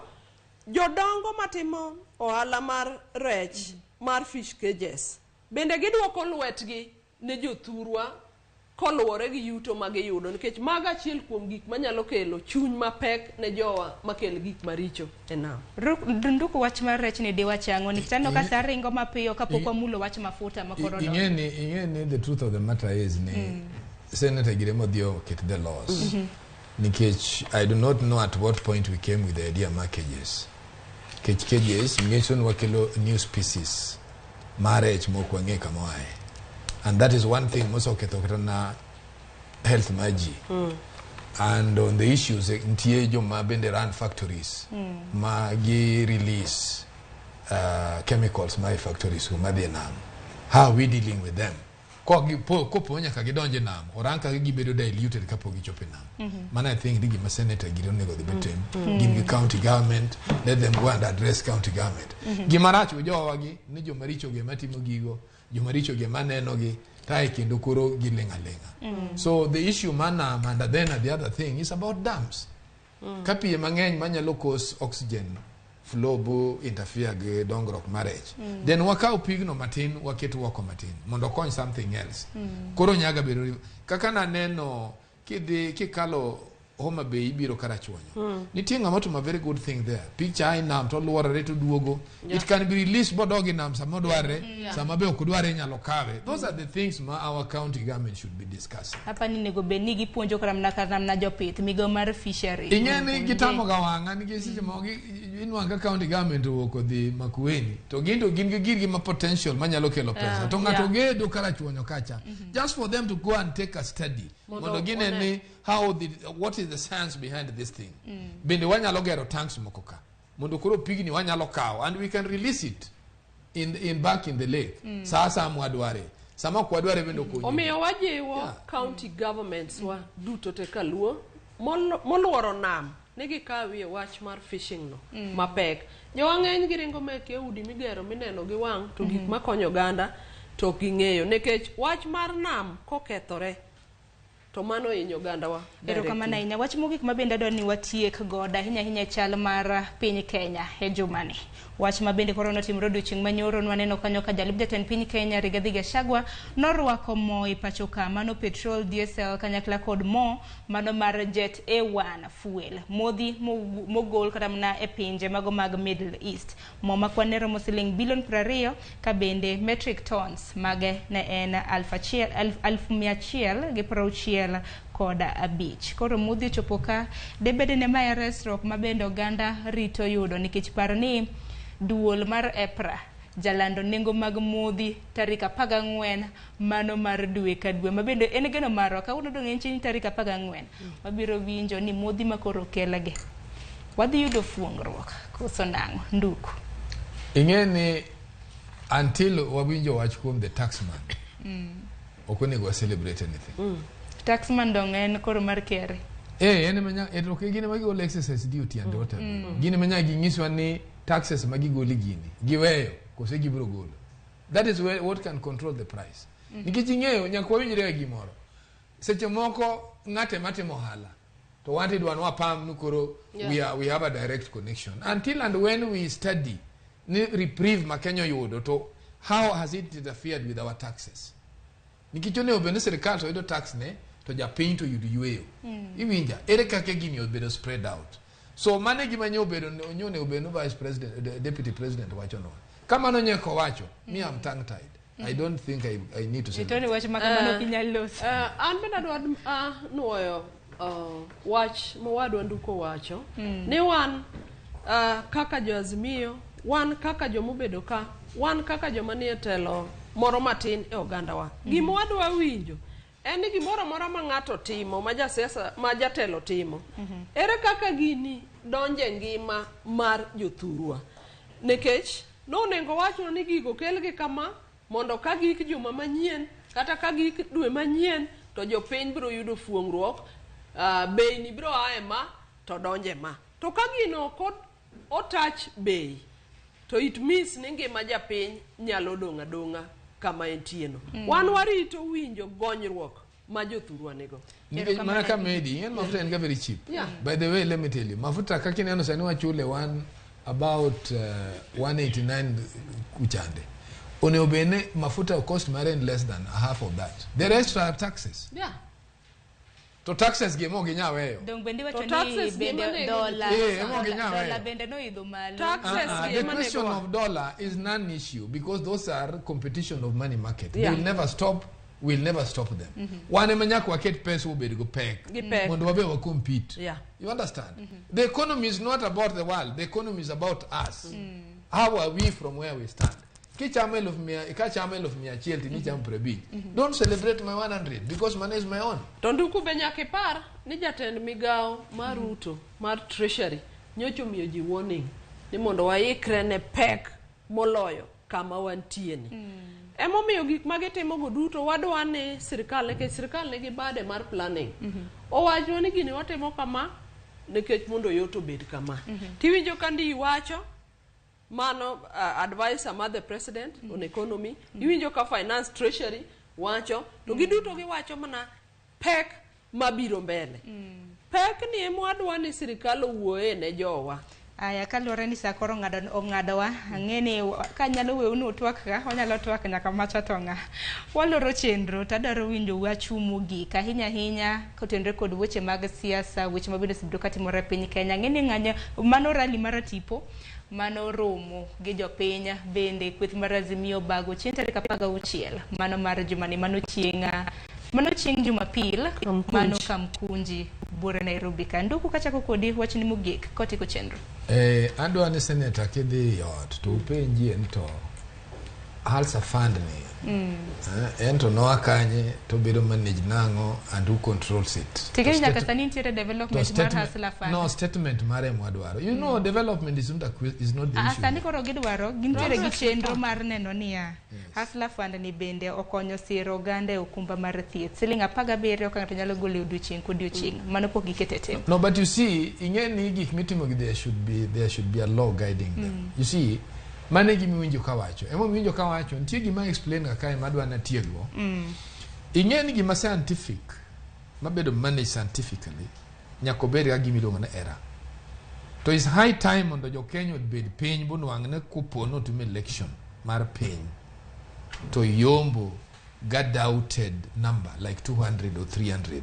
jodongo matimo ohala mar rech mar fish cages bende giduoko lwetgi ne jothurwa koluwore gi yuto ma giyudo nikech mago achiel kuom gik manyalo kelo chuny mapek ne jowa makel gik maricho e nam. Nduku wach mar rech ni diwach ang'o nikech aneno ka sa ringo mapiyo kapok wamulo wach mafuta ma koro donjo. Ing'e ni the truth of the matter is ni Senator Giremo odhi oket the laws. Nikech I do not know at what point we came with the idea mar cages. Nikech cages nyiso ni wakelo new species mar rech mok wang'e kama oaye. And that is one thing moseketho kata na health mar ji. And on the issues, nitie joma bende run factories ma gi release chemicals ma e factories go madhi e nam. How are we dealing with them? Kopo nyaka gidonj e nam, orang kaka gibedo diluted kapok gichopo e nam. Mano I think ni gima senator giri onego dhi betim. Gin gi county government, let them go and address county government. Gima rach gi jowa gi, ni joma richo gi ema timo gigo, joma richo gi ema neno gi, kae kendo koro giling' aling'a. So the issue mar nam and then the other thing is about dams. Ka pi mang'eny manyalo cause oxygen flow bo interfere gi dongruok mar rech. Then wakaw pigno matin waket oko matin mondo okony something else. Koro nyaga bedo kaka naneno kidhi kikalo Homa Bay ibiro Karachuonyo. Nitie ng'ama otimo a very good thing there. Picture a e nam to luorore to duogo. It can be released bodog e nam sama odwarre, sama be ok odwarre inyalo kawe. Those are the things ma our county government should be discussing. Hapa ni onego bed ni gipuonjo kata mana jopith migawo mar fishery. Ing'e ni gitamo ga wang'a nikech seche moko inwang'o ka county government owuok odhi Makueni to gin to gin gi girgi ma potential manyalo kelo pesa to ng'ato gedo Karachuonyo kacha just for them to go and take a study mondo gine one. Ni how the, what is the science behind this thing. Bende wanyalo gero tanks moko ka mondo koro pigni wanyalo kawo and we can release it in back in the lake sa asaya mwadware, sama ok wadware bende okonyi. Omiyo wajiwo county governments wa duto te kaluo moluoro nam ni gikawie wach mar fishing no mapek. Jowa ng'eny giringo mekie udi migero mineno gi wang' to gik makonyo oganda to ok ging'eyo nikech wach mar nam kokethore to mano hinyo ogandawa Erokamano directly. Ahinya. Wach mogik ma bende adwa ni watiek godo ahinya ahinya e chal mar piny Kenya e jumani. Wach ma bende koro notimore odiochieng' manyoro nwaneno kanyo ka jalup jatend piny Kenya Rigathi Gachagua norwako mo e pacho ka mano petrol, diesel kanyakla kod mo mano mar Jet A1 fuel modhi mogol kata mana e pinje mago mag Middle East. Mo ma kwan ne romo siling bilion 20 ka bende metric tons mage ne en 1,165. Koro modhi ochopo ka debede ne mae resruok ma bende oganda rito yudo nikech par ni duol mar EPRA jalando nengo mag modhi tarik 14 mano mar dwe ka dwe, ma bende en geno marwa kawuono dong' en chieng' tarik 14 wabiro winjo ni modhi ma koro okelgi wadhi yudo fuongruok koso nang'o Nduku? Ing'e ni until wawinjo wach kuom the taxman, ok onego wa celebrate anything. Taxman dong' en koro mar KRA. Eh, en ema ok gin ema gigolo excise duty and whatever. Gin ema nyaka ginyiswa ni taxes ma gigolo gini giweyo kose gibiro golo. That is where, what can control the price. Nikech ing'eyo nyaka wawinjre e gimoro. Seche moko ng'ate matimo ohala to want idwa ni wapam ni koro we have a direct connection. Until and when we study ni reprieve ma Kenya oyudo to how has it interfered with our taxes? Nikech onego bed ni sirikal to yudo tax ne to japiny to yudo yweyo. Iwinja, ere kaka gini obedo spread out? So mano e gima nyo obedo nyo onego bed ni vice president, the deputy president wachonwa. Ka mano nyo ok owacho, me I'm tongue tied. I don't think I need to say. Itoni wach ma kamano ok inyal loso. An bende adwa nuoyo wach mowadwa Nduko wacho ni wan kaka jo Azimio, wan kaka jomobedo ka, wan kaka joma nie telo moro matin e ogandawa. Gima wadwa winjo en ni gimoro amora ma ng'ato timo, ma jasiasa, ma jatelo timo, ere kaka gini donje e ngima mar jothurwa? Nikech nonego wachwa ni gigo kelgi kama mondo ka gik juma manyien kata ka gik dwe manyien to jopiny biro yudo fuong'ruok, bei ni biro ae ma to donje ma. To ka gino ok otach bei to it means ni ngima japiny nyalo dong' adong'a kama entie no. Wan warito winjo gonyruok ma jothurwa nigo. Nikech mana ka medi, ing'e ni mafuta en ga very cheap. By the way, let me tell you, mafuta kaka ineno sani wachule one about 189 kuchande. Onego bed ni mafuta cost mare en less than half of that. The rest are taxes. To taxes gi ema ok ginyal weyo. Dong' bende iwacho To ni taxes gi bende ema nego dola, Eh, ema ok ginyal dola weyo. bende noidho malo. Taxes gi The ema question nego. of dollar is non-issue because those are competition of money market. They will never stop. We'll never stop them. Wan ema nyaka waket pesa obed go pek Gi pek. mondo wabe wa compete. You understand? The economy is not about the world. The economy is about us. How are we from where we stand? Kichamo 100,000, kachamo 100,000 tinichamo 50. Don't celebrate my 100 because money is my own. To Nduku be nyaka ipar ni jatend migawo mar Ruto mar Treasury nyocha omiyo ji warning ni mondo waikre ne pek moloyo kama wantie ni. Emomiyo gik ma gitimogo duto wadwa ni sirikal, nikech sirikal nigi bade mar planning. Owachwa ni gini watimo kama nikech mondo yot obed kama. Tiwinjo ka Ndii wacho mano advisor mar the president on economy, iwinjo ka finance treasury wacho, to giduto giwacho mana pek mabiro mbele. Pek ni ema wadwa ni sirikal owuoye ne jowa. Aya, kaluwore ni saa koro ong'adowa, ang'e ni kanyalo weu ni utwak ka, wanyalo twak nyaka macha to ng'a. Waloro chenro to adwaro winjo wachu mogik, ahinya ahinya kotenore kod weche mag siasa, weche mabende osebedo katimore e piny Kenya. Ang'e ni ng'anyo, mano rally mar tipo, mano romo gi jopiny, bende kweth mar Azimio bago chieng' tarik 16, mano mar jumani, mano chieng' Jumapil, mano Kamkunji, buore Nairobi ka. Nduku, kachako kodi, wachni mogik kotieko chenro. Adwa ni senator kidhi e ot to upenjie ni to Hustler Fund ni en to noa kanye to bedo manage nang'o and who controls it. Tikeni To nyaka sani nitiere development mar Hustler Fund. No, statement mare mwadwaro. You know, development is not is not the issue. Sani koro gidwaro, gintiere gi Progress chenro report. mar neno niya, Hustler Fund ni bende okonyo siro oganda e okumba mar thieth. Siling 17 ka ng'ato nyalo golo e odiochieng' kodiochieng'. Mano pok giketo e tim. No, but you see, ing'e ni gik mitimo gi there should be a law guiding them. You see, mano e gima iwinjo kawacho. Ema iwinjo kawacho, nitie gima explain ga kae madwa natiekgo. Ing'e ni gima scientific, mabedo managed scientifically, nyaka obed ga gima iluongo ni error. To is high time mondo jo Kenya obed piny bonwang' ni kopo notim election mar piny to yombo ga doubted number like 200 or 300.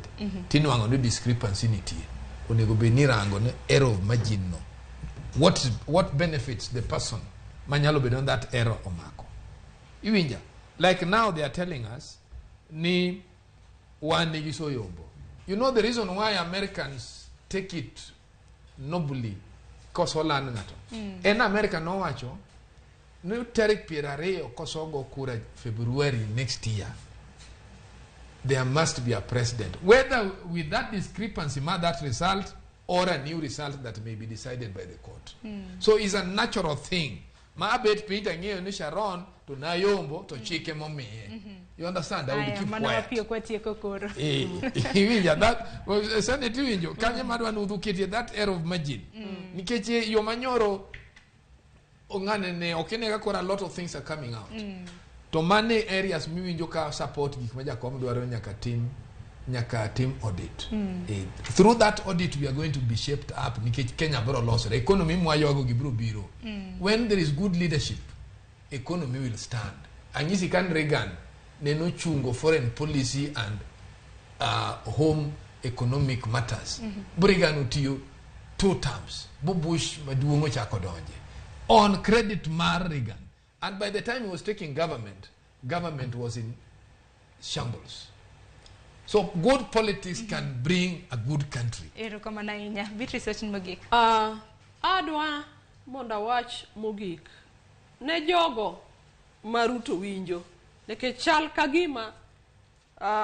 Tinwang'o ni discrepancy nitie. Onego bed ni irango ni error of margin no. What benefits the person manyalo bedo ni that error omako. Iwinja? Like now they are telling us ni wan nigi soyombo. You know the reason why Americans take it nobly kosoland ng'ato. En America nowacho Ni tarik 20 kosogo kura February next year, there must be a president, whether with that discrepancy ma that result or a new result that may be decided by the court. So it's a natural thing ma abet piny tang'eyo ni Sharon to nayombo to chike momiye. You understand? I will Aya, keep mano quiet. wapiyo kwatieko koro. Iwinja that? Well, Senate iwinjo kanye madwa ni udhuketie that air of margin, nikech yo manyoro ong'ane ne ok ine ka koro a lot of things are coming out. To mane areas miwinjo ka support gik ma jakom dwaro nyaka tim audit. Through that audit we are going to be shaped up, nikech Kenya biro losore, economy mwaywago gi biro biro. When there is good leadership, economy will stand. Anyisi kan Reagan ne nochungo foreign policy and home economic matters. Reagan otiyo two terms bo Bush maduong' ochako donje on credit mar Reagan, and by the time he was taking government, government was in shambles. So good politics can bring a good country. Erokamano ahinya. Beatrice, wachni mogik. Adwa mondo awach mogik ne jogo ma Ruto winjo, nikech chal ka gima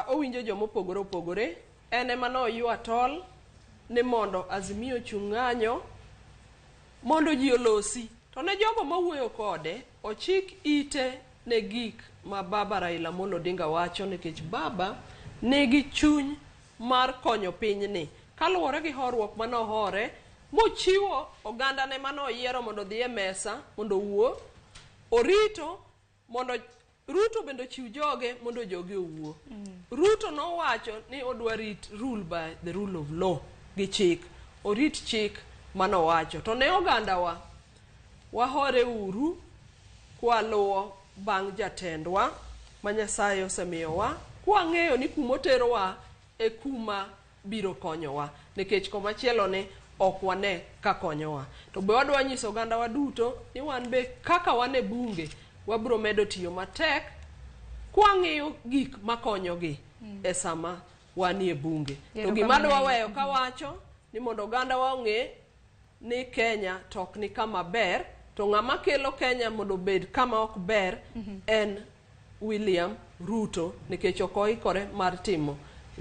owinjo jomopogore opogore. En ema noywa tol ni mondo Azimio ochung' ng'anyo mondo ji olosi. To ne jogo mawuoyo kode, ochik ite ne gik ma baba Raila Amolo Odinga wacho, nikech baba nigi chuny mar konyo pinyni kaluwore gi horuok manohore mochiwo ogandane manoyiero mondo odhi e mesa mondo owuo. Orito mondo Ruto bende ochiw joge mondo joge owuo. Ruto nowacho ni odwa rit rule by the rule of law gi chik, orit chik manowacho. To ne ogandawa, wahore uru kwaluwo bang' jatendwa ma Nyasaye osemiyowa, kwang'eyo ni kumoterowa e kuma biro konyowa, nikech komachielo ni ok wane ka konyowa. To be wadwa nyiso ogandawa duto ni wan be kaka wan e bunge wabiro medo tiyo matek kwang'iyo gik makonyogi e sama wanie bunge. To gima adwa weyo kawacho ni mondo ogandawa ong'e ni Kenya to ok ni kama ber, to ng'ama kelo Kenya mondo obed kama ok ber en William Ruto, nikech ok oikore mar timo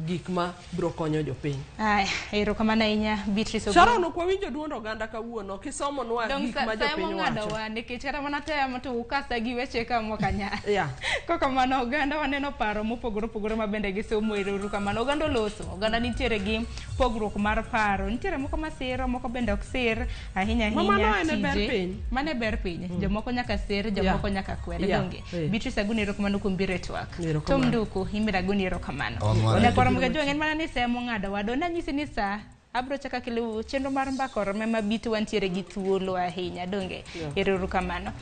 gik ma biro konyo jopiny. Aya, erokamano ahinya Beatrice Ogwang. Sharon, ok wawinjo duond oganda kawuono kisomonwa Dong' gik ma sa jopiny mong'ado wacho. wa, nikech kata mana temo to ukasa gi weche ka mok anyal. Yeah. Kokamano oganda waneno paro mopogore opogore ma bende gisomo. Ero uru kamano. Oganda oloso, oganda nitiere gi pogruok mar paro. Nitiere moko masiro, moko bende ok sir ahinya Ma mano ahinya en e ber tije. piny. Mano e ber piny. Jomoko nyaka sir, jomoko nyaka kwed. Yeah. Donge. Beatrice Aguni, erokamano kuom biro e twak. Erokamano. Tom Nduku, Imira Aguni, erokamano. Wamor. Nyakwar Mgajwang' en mana ni sa mong'ado wa. Dong' anyisi ni sa abro chako kelo chenro mar mbaka orome mabit wantiere gi thuolo ahinya, donge? Yeah. Ero uru kamano.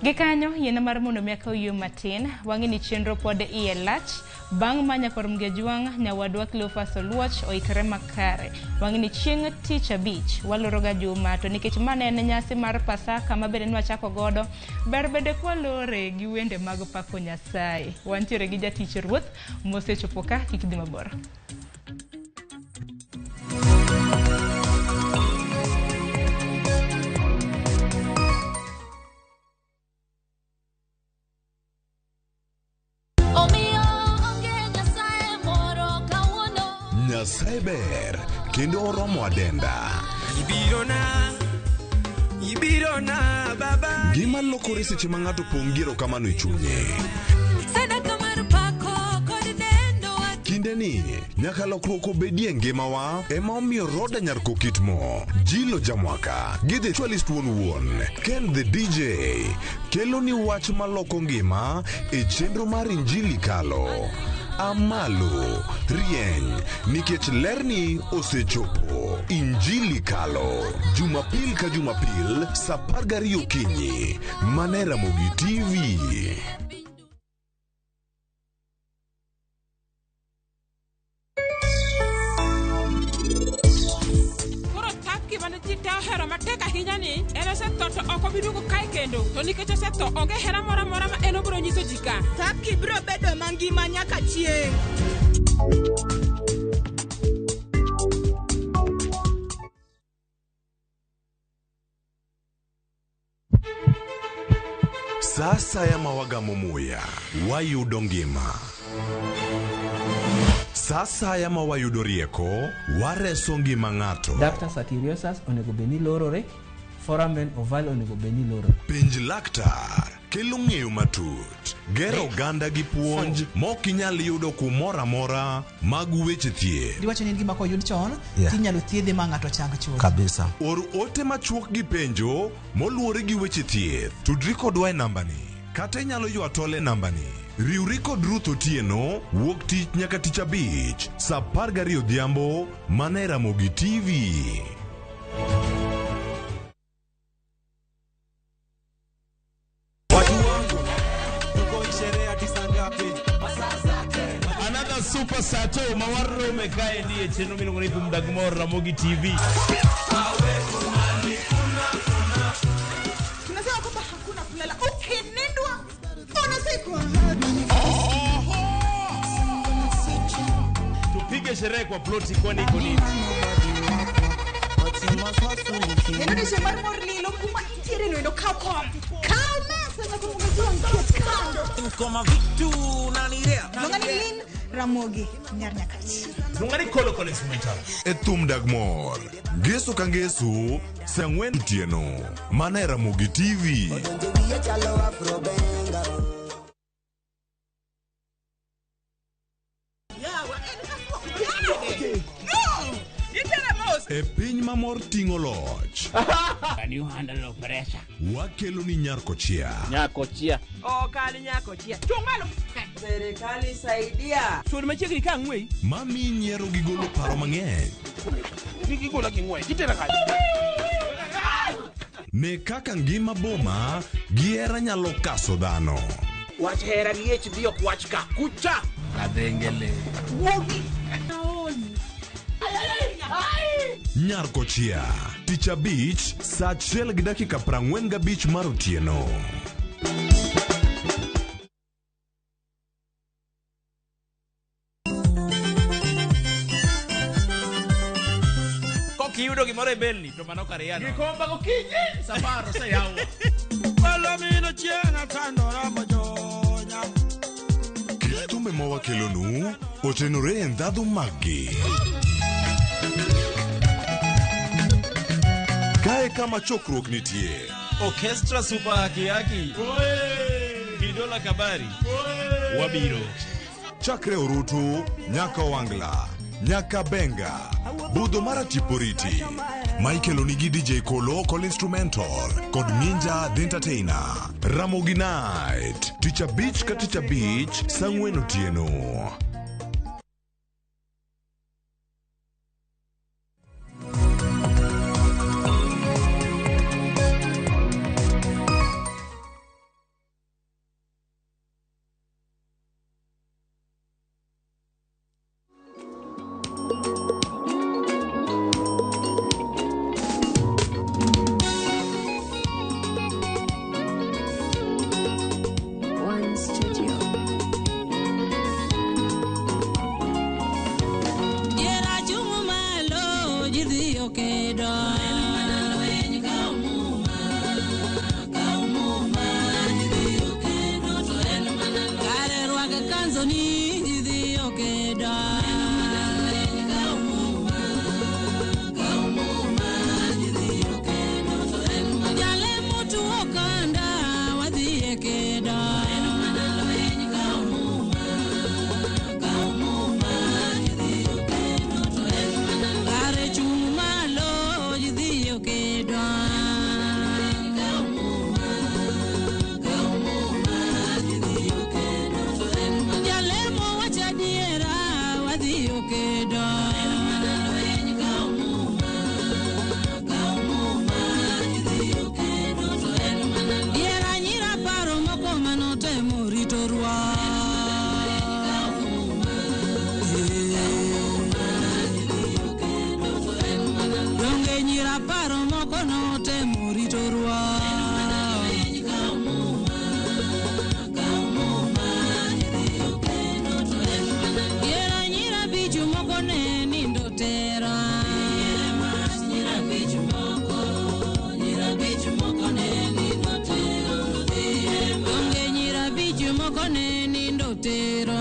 Gi kanyo yiena mar mondo mi akaw yweyo matin. Wang'e ni chenro pod iye lach. Bang' ma nyakwar Mgajwang' nyawadwa Cleophas Oluoch oikore makare. Wang'e ni chieng' tich abich waloro ga juma, to nikech mano en nyasi mar Pasaka ma bende nwachako godo, ber bende kwalore gi wende mag pako Nyasaye. Wantiere gi jatich Ruoth mosechopo ka, kik dhi mabor. Omiyo onge Nyasaye moro kawuono. Nyasaye ber kendo oromo adenda. Ibirona, ibirona baba. Gima lokore seche ma ng'ato pong' gi erokamano e chunye. Sadaka mar pako kod dendo. Kinde ni nyaka lokruok obedie ngimawa, ema omiyo Roda Nyar Kokitmo, Jilo Jamwaka gi The Actualist wuon wuon Ken the DJ kelo ni wach maloko ngima e chenro mar Injili Kalo. Amalo rieny nikech lerni osechopo. Injili Kalo, Jumapil ka Jumapil sa 12 okinyi mane Ramogi TV. Koro Thapki mane ji te ohero matek ahinya ni en osetho, to ok obi duogo kae kendo, to nikech osetho, onge hera moro amora ma en obiro nyiso ji ka. Thapki biro bedo mangima nyaka chieng'. Sa asaya ma wagamo muya, wayudo ngima. Sa asaya ma wayudo rieko, wareso ngima ng'ato. Ductus arteriosus onego bed ni lorore, foramen ovale onego bed ni lorore. Penj laktar kelo ng'eyo matut, gero oganda gi puonj mok inyal yudo kumoro amora mag weche thieth. Diwacho ni en gima koyud chon Yeah. tinyalo thiedhe ma ng'ato chang chuth. Kabisa. Or ote machuok gi penjo moluwore gi weche thieth. Tudri kodwa e nambani kata inyalo ywa tol e nambani. Riwri kod Ruth Otieno wuok tich nyaka tich abich saa 12 odhiambo mana e Ramogi TV. Watu wangu tuko sherehe hadi saa ngapi? Another super sato ma warome kaendi e chenro miluongo ni Thum Dag Mor Ramogi TV. Tunasema kwamba hakuna kulala, ukinindwa unazikwa. Tupige sherehe kwa ploti kwani iko nini? En odiochieng' mar mor lilo kuma intiere no endo kaw kom kaw mesa nyaka mondo ket kando. Koma vitu unanirea. Luonga ni Lin Ramogi Nyar Nyakach. Luonga ni Kolo Kolo Instrumental. E Thum Dag Mor, ngeso ka ngeso, saa 4 otieno, mana e Ramogi TV. E piny ma mor ting'o loch. Can you handle pressure? Wakelo ni Nyarkochia. Nyakochia. Okal nyakochia. Chung' malo. Serikali saidia. Sud machiegni ka ang'weyi. Mami nyiero gi golo paro mang'eny. Gigola gi ng'wech. Itera kanye? Ne kaka ngima boma gi hera nyalo kaso dhano. Wach hera gi HD ok wach ka. Kucha. Adhengele. Wuogi. Nyarkochia. Tich abich saa 1:45 mar otieno. Kokiyudo gimoro e belni to mano kar yano. Gikomba gokinyi safar oseyawo. Palomino chieng' atandora mojonya. Kit thumbe ma wakelonu otenore e ndhadhu maggi. Kae kama chokruok nitie. Orchestra Super Haki Haki. Bidola Kabari. Wabiro. Chakre Orutu, nyaka Wangla, nyaka Benga, budho mar Atiporiti. Michael onigi DJ Kolo Kol Instrumental kod Minja The Entertainer. Ramogi Night, tich abich ka tich abich, saa 4 otieno. One Studio. tero.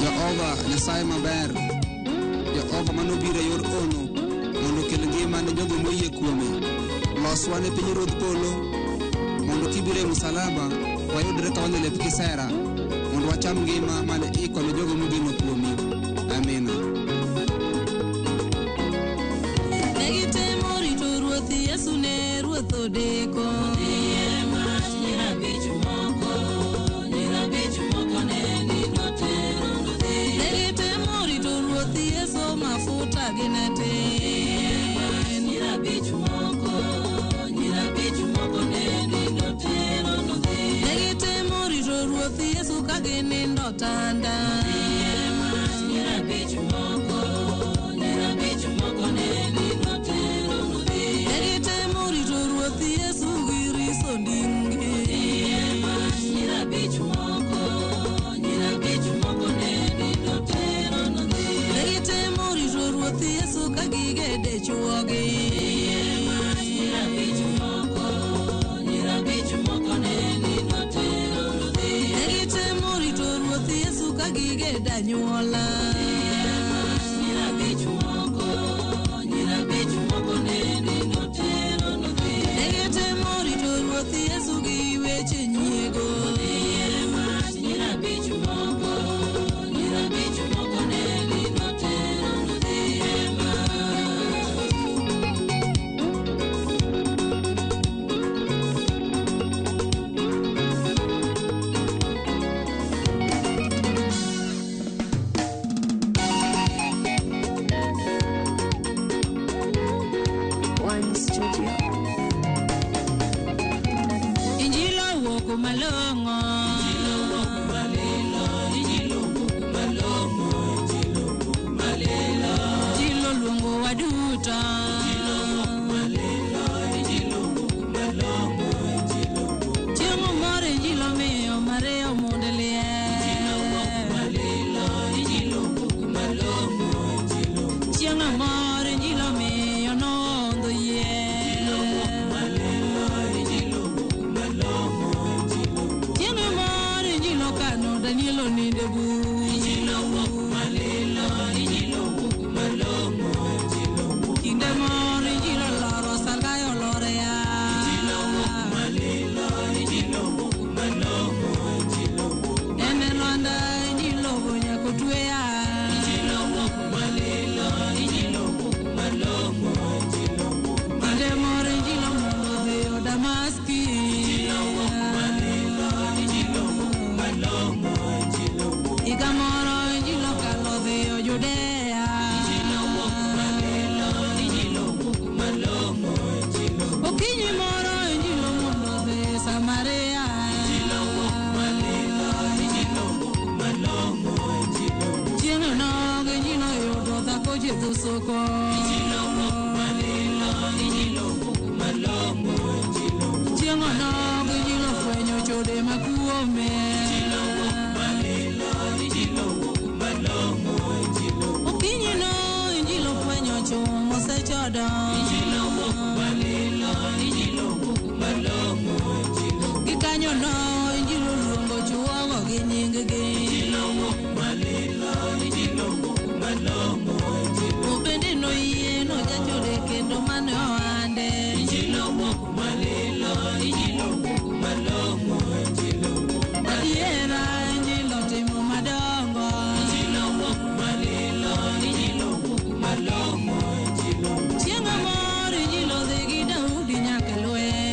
Jehova Nyasaye maber, Jehova manobiro e yor ono mondo okel ngima ne jogo moyie kuome. Loswa ne pinyruodh polo mondo kibiro e musalaba wayudre ka wan e lep kisera mondo wacham ngima mane iko ne jogo mogeno kuomi. Amina. Ne gitemo rito Ruoth Yesu ne Ruoth odeko. Ne gitemo rito Ruoth Yesu mafuta gi ne tin. Ne gitemo rito Ruoth Yesu ka ginindo tanda. Ne gitemo rito Ruoth Yesu gi riso dingi. Ne gitemo rito Ruoth Yesu ka gigede chuogi. Ne gitemo rito Ruoth Yesu ka gigedo anyuola. Ne gitemo rito Ruoth Yesu gi weche nyiego. One Studio. Injili owuok malong'o. Injili oluongo waduto. Chiemo moro Injili omiyo Maria omondo liel. Chieng' moro Injili omiyo nohondho yien. Chieng' moro Injili okano Daniel onindo e bur. Kinde moro Injili oloro Salgayo oloro e yath. En e lwanda Injili ogo nyaka otwe yath. Kinde moro Injili omondo odhiyo Damaski. Higa moro Injili okalo odhiyo Judea. Okinyi moro Injili omondo odhi Samaria. Chieng' onogo Injili oyudo dhako chietho soko. Chieng' onogo Injili ofwenyo chode ma kuome. Okinyi no Injili ofwenyo chwo mosechodo. Gikanyo no Injili oluongo chwogo gi nying-gi. Obende noyie nojachode kendo mane ohande. Adiera Injili otimo madongo. Chieng' moro Injili odhi gi Daudi nyaka lweny.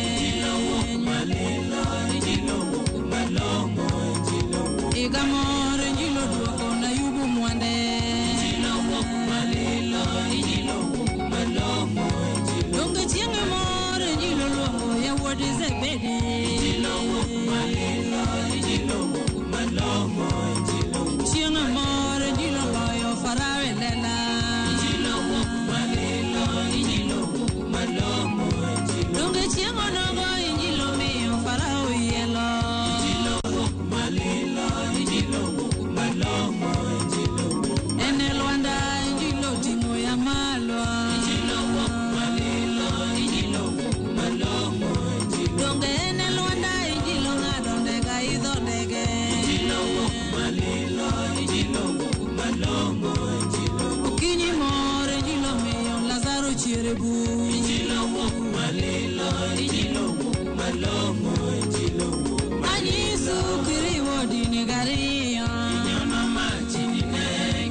Injili owuok malong'o, Injili owuok. Okinyi moro Injili omiyo Lazaro chier e bur. Injili owuok malilo, Injili owuok malong'o, Injili owuok malilo. Anyisu kiriwo dini gariyo. Inyono mach ne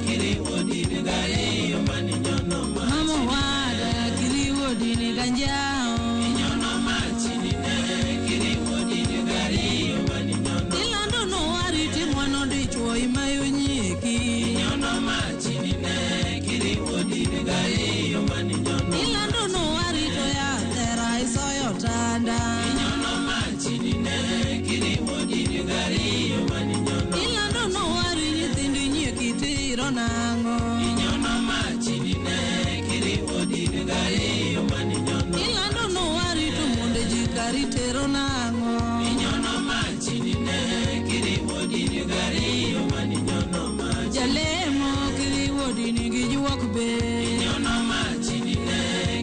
kiriwo dini gariyo maninyono mach. Mama wada kiriwo dini ganjao. Inyono mach ne kiriwo dini gariyo maninyono. Ilando no wariti mwana dichuo imayo nyieki. Inyono mach ne kiriwo dini gariyo maninyono. Ilando no warito ya tera isoyo tanda. Inyono mach ne kiriwo dini gariyo maninyono. Ilando no wari nyithindi nyieki tiro nang'o. Inyono mach ne kiriwo dini gariyo maninyono. Ilando no wari to monde ji kari tero nang'o. Inyono mach ne kiriwo dini gariyo maninyono mach. Jalemo kiriwo dini gi juok be. Inyono mach ne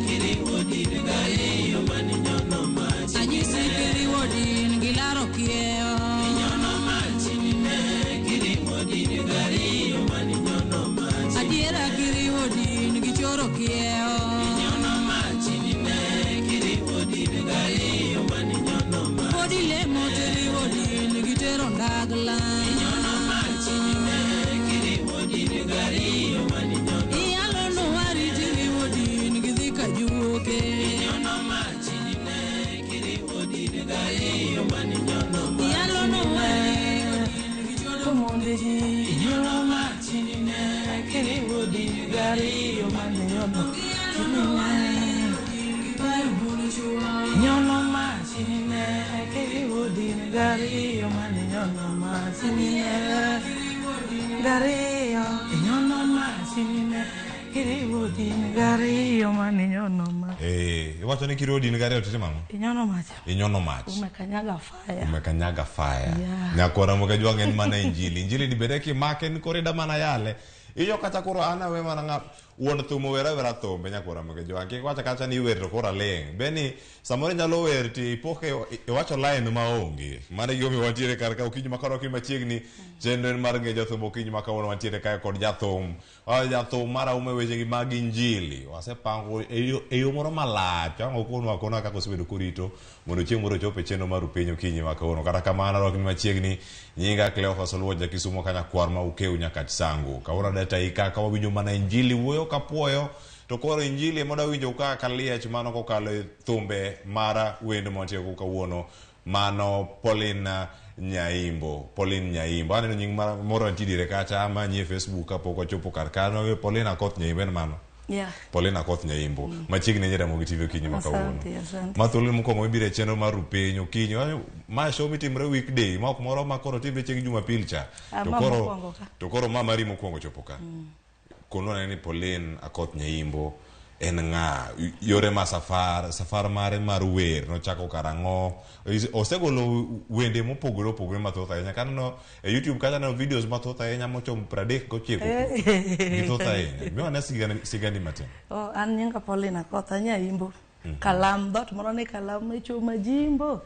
kiriwo dini gariyo maninyono mach. Anyisi kiriwo din gi laro kiewo. Inyono mach ne kiriwo dini gariyo maninyono mach. Adiera kiriwo din gi choro kiewo. Inyono mach ne kiriwo dini gariyo maninyono mach. Podi lemo tiriwo din gi tero ndagla. Inyono mach ne kiriwo dini gariyo maninyono. Iyalo no wari tiriwo din gi dhi kajuoke. Inyono mach ne kiriwo dini gariyo maninyono mach. Iyalo no wari din gi choro monde ji. Inyono mach ne kiriwo dini gariyo maninyono. Inyono mach ne kiriwo dini gariyo maninyono mach ne gariyo. Inyono mach ne kiriwo dini gariyo maninyono mach. Iwacho ni kiriwo dini gariyo to timo ang'o? Inyono mach. Inyono mach. Umekanyaga fire. Umekanyaga fire. Yeah. Nyakora Mugajwang' en mana injili. Injili ni bede kimake ni korida mana yale. Iyo kata koro an awe mana ng'a wuon thum ower awera thumbe nyakora Mugajwang'. Kik wacha kacha ni iwer to koro aling'. Beni samoro inyalo wer to ipo ka iwacho line maonge. Mano e gimomiyo wantiere kar ka okinyi ma koro okinyi machiegni. Chenro en mar ng'e jathum okinyi ma kawuono wantiere kae kod jathum. Jathum maraumo e wechegi mag injili. Wasepango e yo moro malach. Ang' okonwa akona kaka osebedo korito mondo chieng' moro ochop e chenro mar Rupiny okinyi ma kawuono. Kata kamano arwakni machiegni nyinga Cleophas Oluoch Jakisumo kanyakwar ma Ukew Nyakach Sango. Kawuono adeta ka ka wawinjo mana injili wuoyo kapuoyo to koro injili ema wadwa ka kaliech mano kokalo e thumbe mara wendo mwantiere kawuono. Mano Pauline Nyaimbo. Pauline Nyaimbo. Aneno nying moro nitie diere kacha manyie Facebook kapok wachopo kar kanyo. Pauline Akoth Nyaimbo en mano. Yeah. Pauline Akoth Nyaimbo. Machiegni ne Ramogi TV okinyi ma kawuono. Asante, asante. Ma thuolo mokwongo mibiro e chenro mar Rupiny okinyi. Ma show mitimre weekday ma ok moro ma koro timre chieng' Jumapil cha. To Ma koro mokwongo ka. to koro ma mari mokwongo chopo ka. Konwa ane ni Pauline Akoth Nyaimbo en ng'a? Yore ma safar mare mar wer nochako karang'o? Osegolo wende mopogore opogore mathoth ahinya. Kaneno e YouTube kacha aneno videos mathoth ahinya mochomo 39. Githoth ahinya. Miwa ane sigani matin. Oh, an nyinga Pauline Akoth Nyaimbo. Kalam dhoot moro ni Kalam echo Majimbo.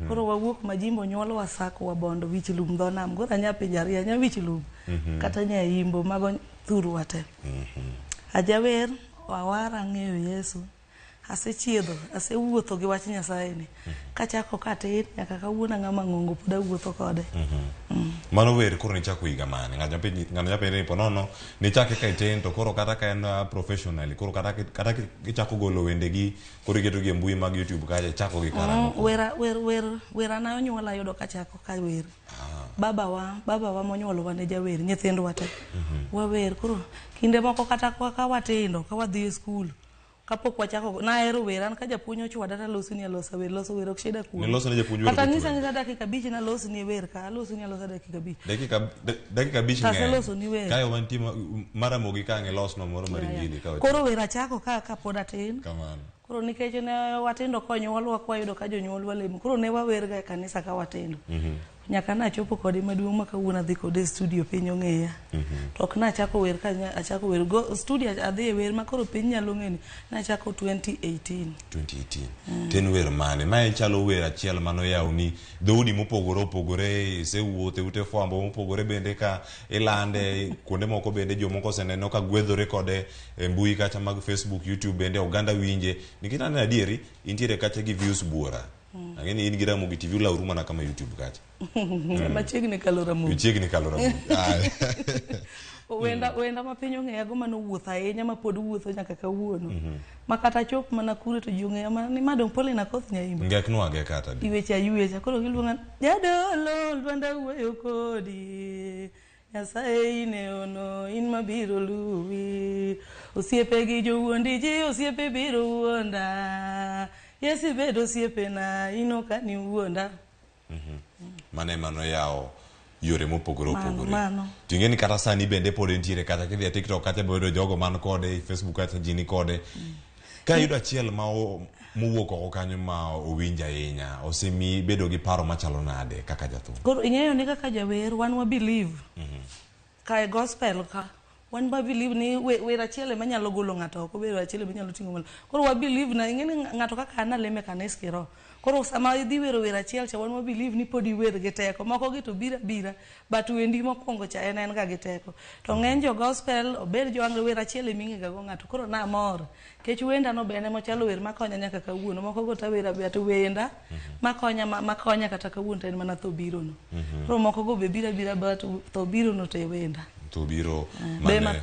Koro wawuok Majimbo nyuolwa Sako Wabondo wich lum dho nam. Koro anya pinje ariyo anya wich lum kata Nyaimbo mago thurwa te. Ajawer awara ang'eyo Yesu. Asechiedho, asewuotho gi wach Nyasaye ni. Kachako katin nyaka kawuono ng'ama ng'ongo pod awuotho kode. Mano wer koro nichako higa mane? Ng'ato nyapenjo ni ponono nichake ka itin to koro kata ka en professionally koro kata kichako golo wendegi koro iketo gi e mbui mag YouTube kacha ichako gi karang'o? Wera na onyuola ayudo kachako ka wer. Babawa monyuolowa ne jawer, nyithindwa te. Wawer koro kinde moko kata ka watindo ka wadhi e skul kapok wachako nahero wer an ka japuonj ochwada talosoni alosa wer loso wer ok shida kuome. Niloso ne japuonj wer Kata ok nyisa ochwadi? nyisa dakika 5 nalosni wer ka alosoni alosa dakika 5. Dakika 5 ng'eny. Taselosoni wer. Kae wantie Maramogi ka ang' ilosno moro mar injili ka Koro wer achako ka kapod atin. Kamano. Koro nikech ne watindo konyuolwa kwayudo ka jonyuolwa lemo. Koro ne wawer ga e kanisa ka watindo. Nyaka nachopo kode maduong' ma kawuono adhi kode e studio piny ong'eya. To ok nachako wer ka achako wer go studio adhi e wer ma koro piny nyalo ng'eni nachako 2018. 2018. To en wer mane? Mae chalo wer achiel manoyawni dhoudi mopogore opogore, isewuotho e ute fwambo mopogore bende ka ilande, kuonde moko bende jomoko oseneno ka gwedhore kode e mbui kacha mag Facebook, YouTube bende oganda winje. Nikech aneno adieri, intiere kacha gi views buora. Ang'e ni in gi Ramogi TV ulawru mana kama YouTube kacha. Machiegni kalo Ramogi. Uchiegni kalo Ramogi. Ah. Wenda ma piny ong'eyago manowuotho ahinya ma pod wuotho nyaka kawuono. Ma kata chop mana kure to ji ong'eya mana ni ma dong' Paulina Akoth Nyaimbo. Ngeknwa kata di. Iweche aywecha koro giluonga jadolo lwanda wuoyo kodi Nyasaye in e ono in mabiro luwi osiepe gi jowuondi ji osiepe biro wuonda Yesu ibed osiepena in ok ani wuonda. Mano ema noyawo yore mopogore opogore. Mano. To ing'e ni kata sani bende pod entiere kata kidhi e TikTok kacha boyudo jogo man kode, e Facebook kacha ji ni kode. Ka iyudo achiel ma mowuok oko kanyo ma owinj ahinya, osemiyi bedo gi paro machalo nade kaka jathum? Koro ing'eyo ni kaka jawer wan wa believe ka e gospel ka wan wa believe ni wer achiel ema nyalo golo ng'ato oko, wer achiel ema nyalo ting'o malo. Koro wa believe na ing'e ni ng'ato kaka an alemo e kanis kiroho. Koro sama idhi wero wer achiel cha wan wa believe ni pod iwer gi teko. Moko gi to biro abira but wendi mokwongo cha en ga gi teko. To ng'eny jo gospel obed jo anglo wer achiel ema ing'e ga go ng'ato. Koro namor nikech wenda no be en emochalo wer makonya nyaka kawuono. Moko go tawero abira to wenda makonya makonya kata kawuono to en mana tho biro no. Koro moko go be biro abira but tho biro no to e wenda. Tho biro Be mane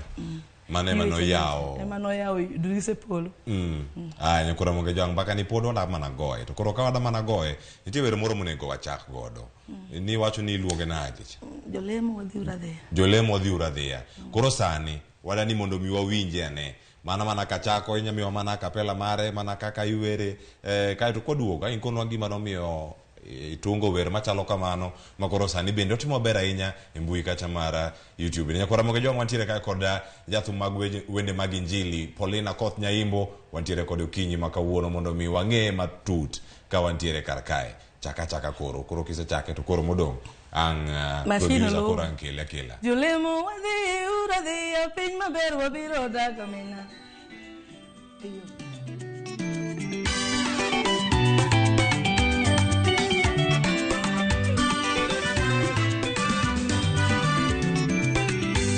mane ema noyawo. Ema noyawo dirise polo. Aya nyakora Ramogi Jwang' mbaka ni pod wada mana goye. To koro ka wada mana goye, nitie wer moro monego wachak godo. Ni wacho ni iluonge nade cha? Jolemo wadhi uradhiya. Jolemo wadhi uradhiya. Koro sani wada ni mondo mi wawinje ane. Mana mana kachako inya miwa mana kapela mare mana kaka iwere kaeto koduogo in konwa gima nomiyo itungo wer machalo kamano ma koro sani bende otimo maber ahinya e mbui kacha mar YouTube. Nyakora Ramogi Jwang' wantiere kae kod jathum mag wende mag Injili Paulina Akoth Nyaimbo, wantiere kod okinyi ma kawuono mondo mi wang'e matut ka wantiere kar kae. Chaka chaka koro, koro kisechake to koro modong' ang' producer koro ang' kele akela. Jolemo wadhi uradhiya piny maber wabiro dak aming'a.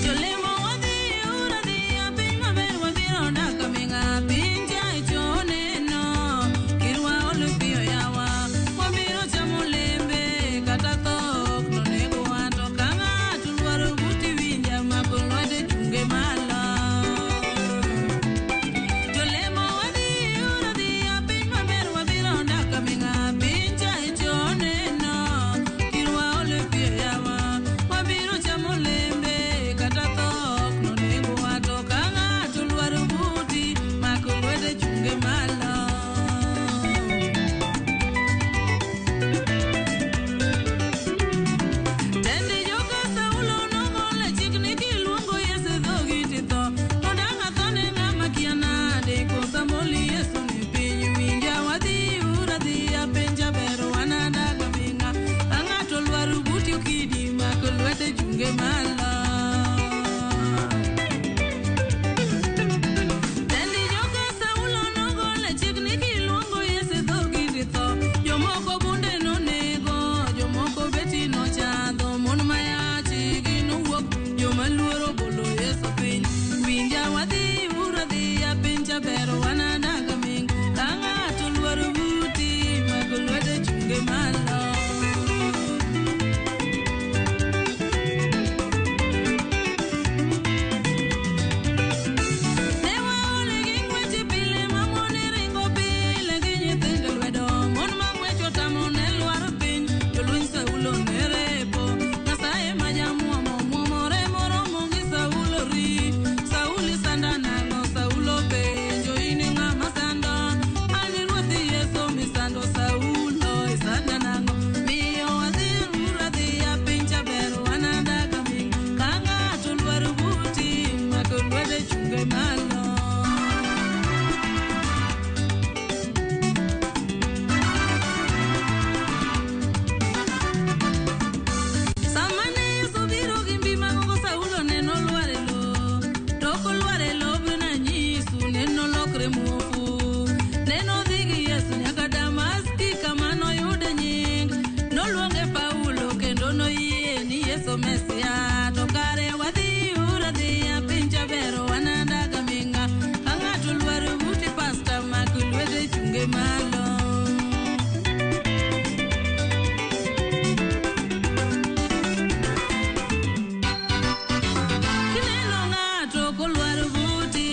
Jolemo wadhi uradhiya piny maber wabiro dak aming'a piny jacho neno kirwa olo piyo yawa wabiro chamo lembe kata tho ok nonego wato ka ng'ato dwaro buti winja mako lwete chunge malo. Jolemo wadhi luongo Mesia to kare wadhi uradhiya piny jabero wanadaga ming'a ka ng'ato lwaro buti pasta mak lwete chunge malo. Kineno ng'ato kolwaro buti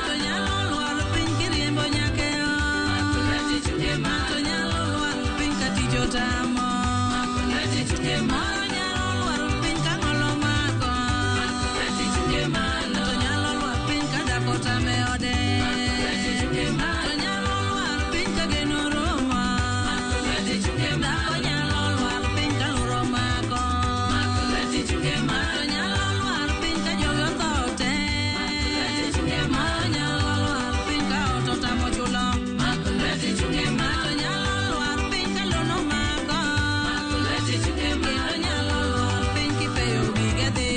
to nyalo lwaro piny kiriembo nyaka e ot to nyalo lwaro piny ka tich otamo moro nyalo lwaro piny ka ng'ol omako to nyalo lwar piny ka dak otame ode to nyalo lwar piny ka geno romo dhako nyalo lwar piny ka luro omako to nyalo lwar piny ka jogi otho te moro nyalo lwar piny ka ot otamo chulo to nyalo lwar piny ka lono omako kendo nyalo lwar piny kipeyo gige dhi.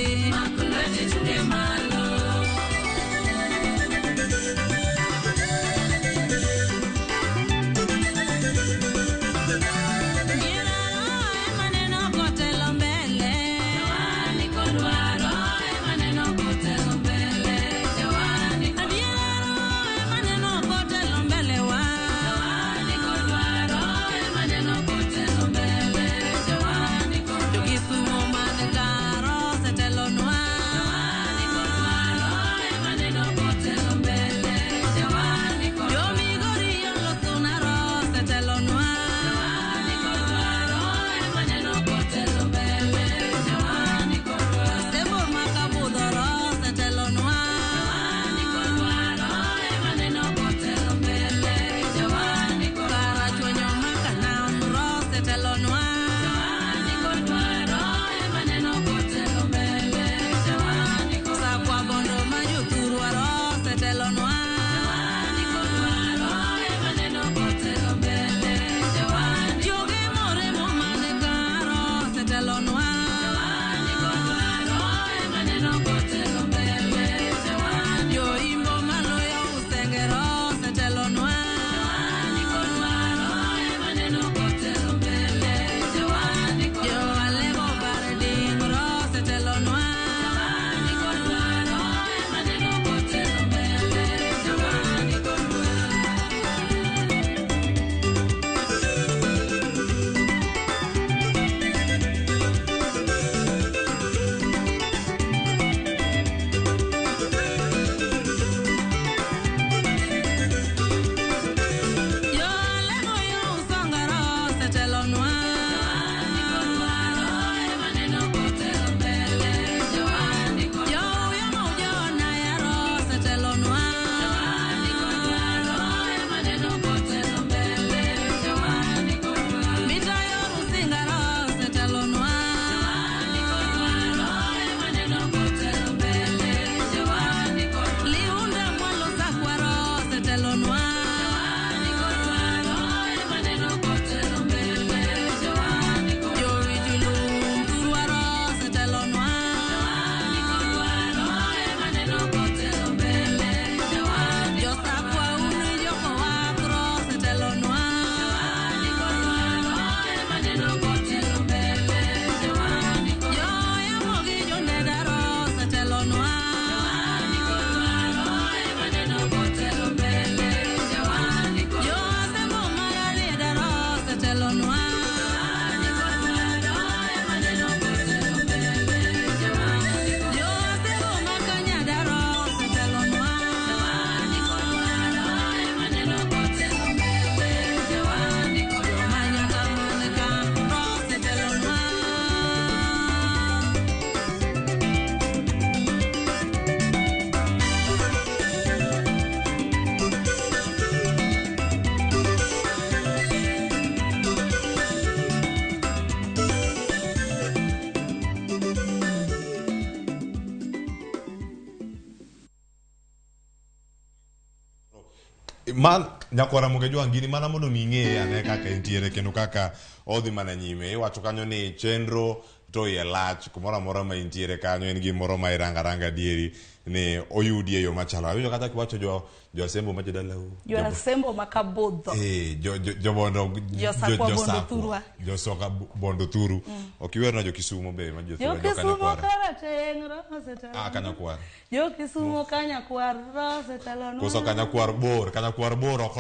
Man nyakwara Ramogi gini mana mondo mi ing'e ane kaka entiere kendo kaka odhi mana nyime. Iwacho kanyo ni chenro to iye lach kumoro amora ma intiere kanyo en gimoro ma irango aranga adieri ni oyudi e yo machalo. Awinjo kata kiwacho jo jo Asembo ma jodalau. Jo Asembo ma Kabudho. Eh, jo jo jo Bondo Jo Sakwa Bondo Thurwa. Jo Soka Bondo Thuru. Ok iwerna jo Kisumo be ma jo Thurwa Jo jo Kisumo Kanyakwar. karateng' rosetalo. Ah, Kanyakwar. Jo Kisumo Kanyakwar rosetalo. Koso Kanyakwar bor, Kanyakwar bor ok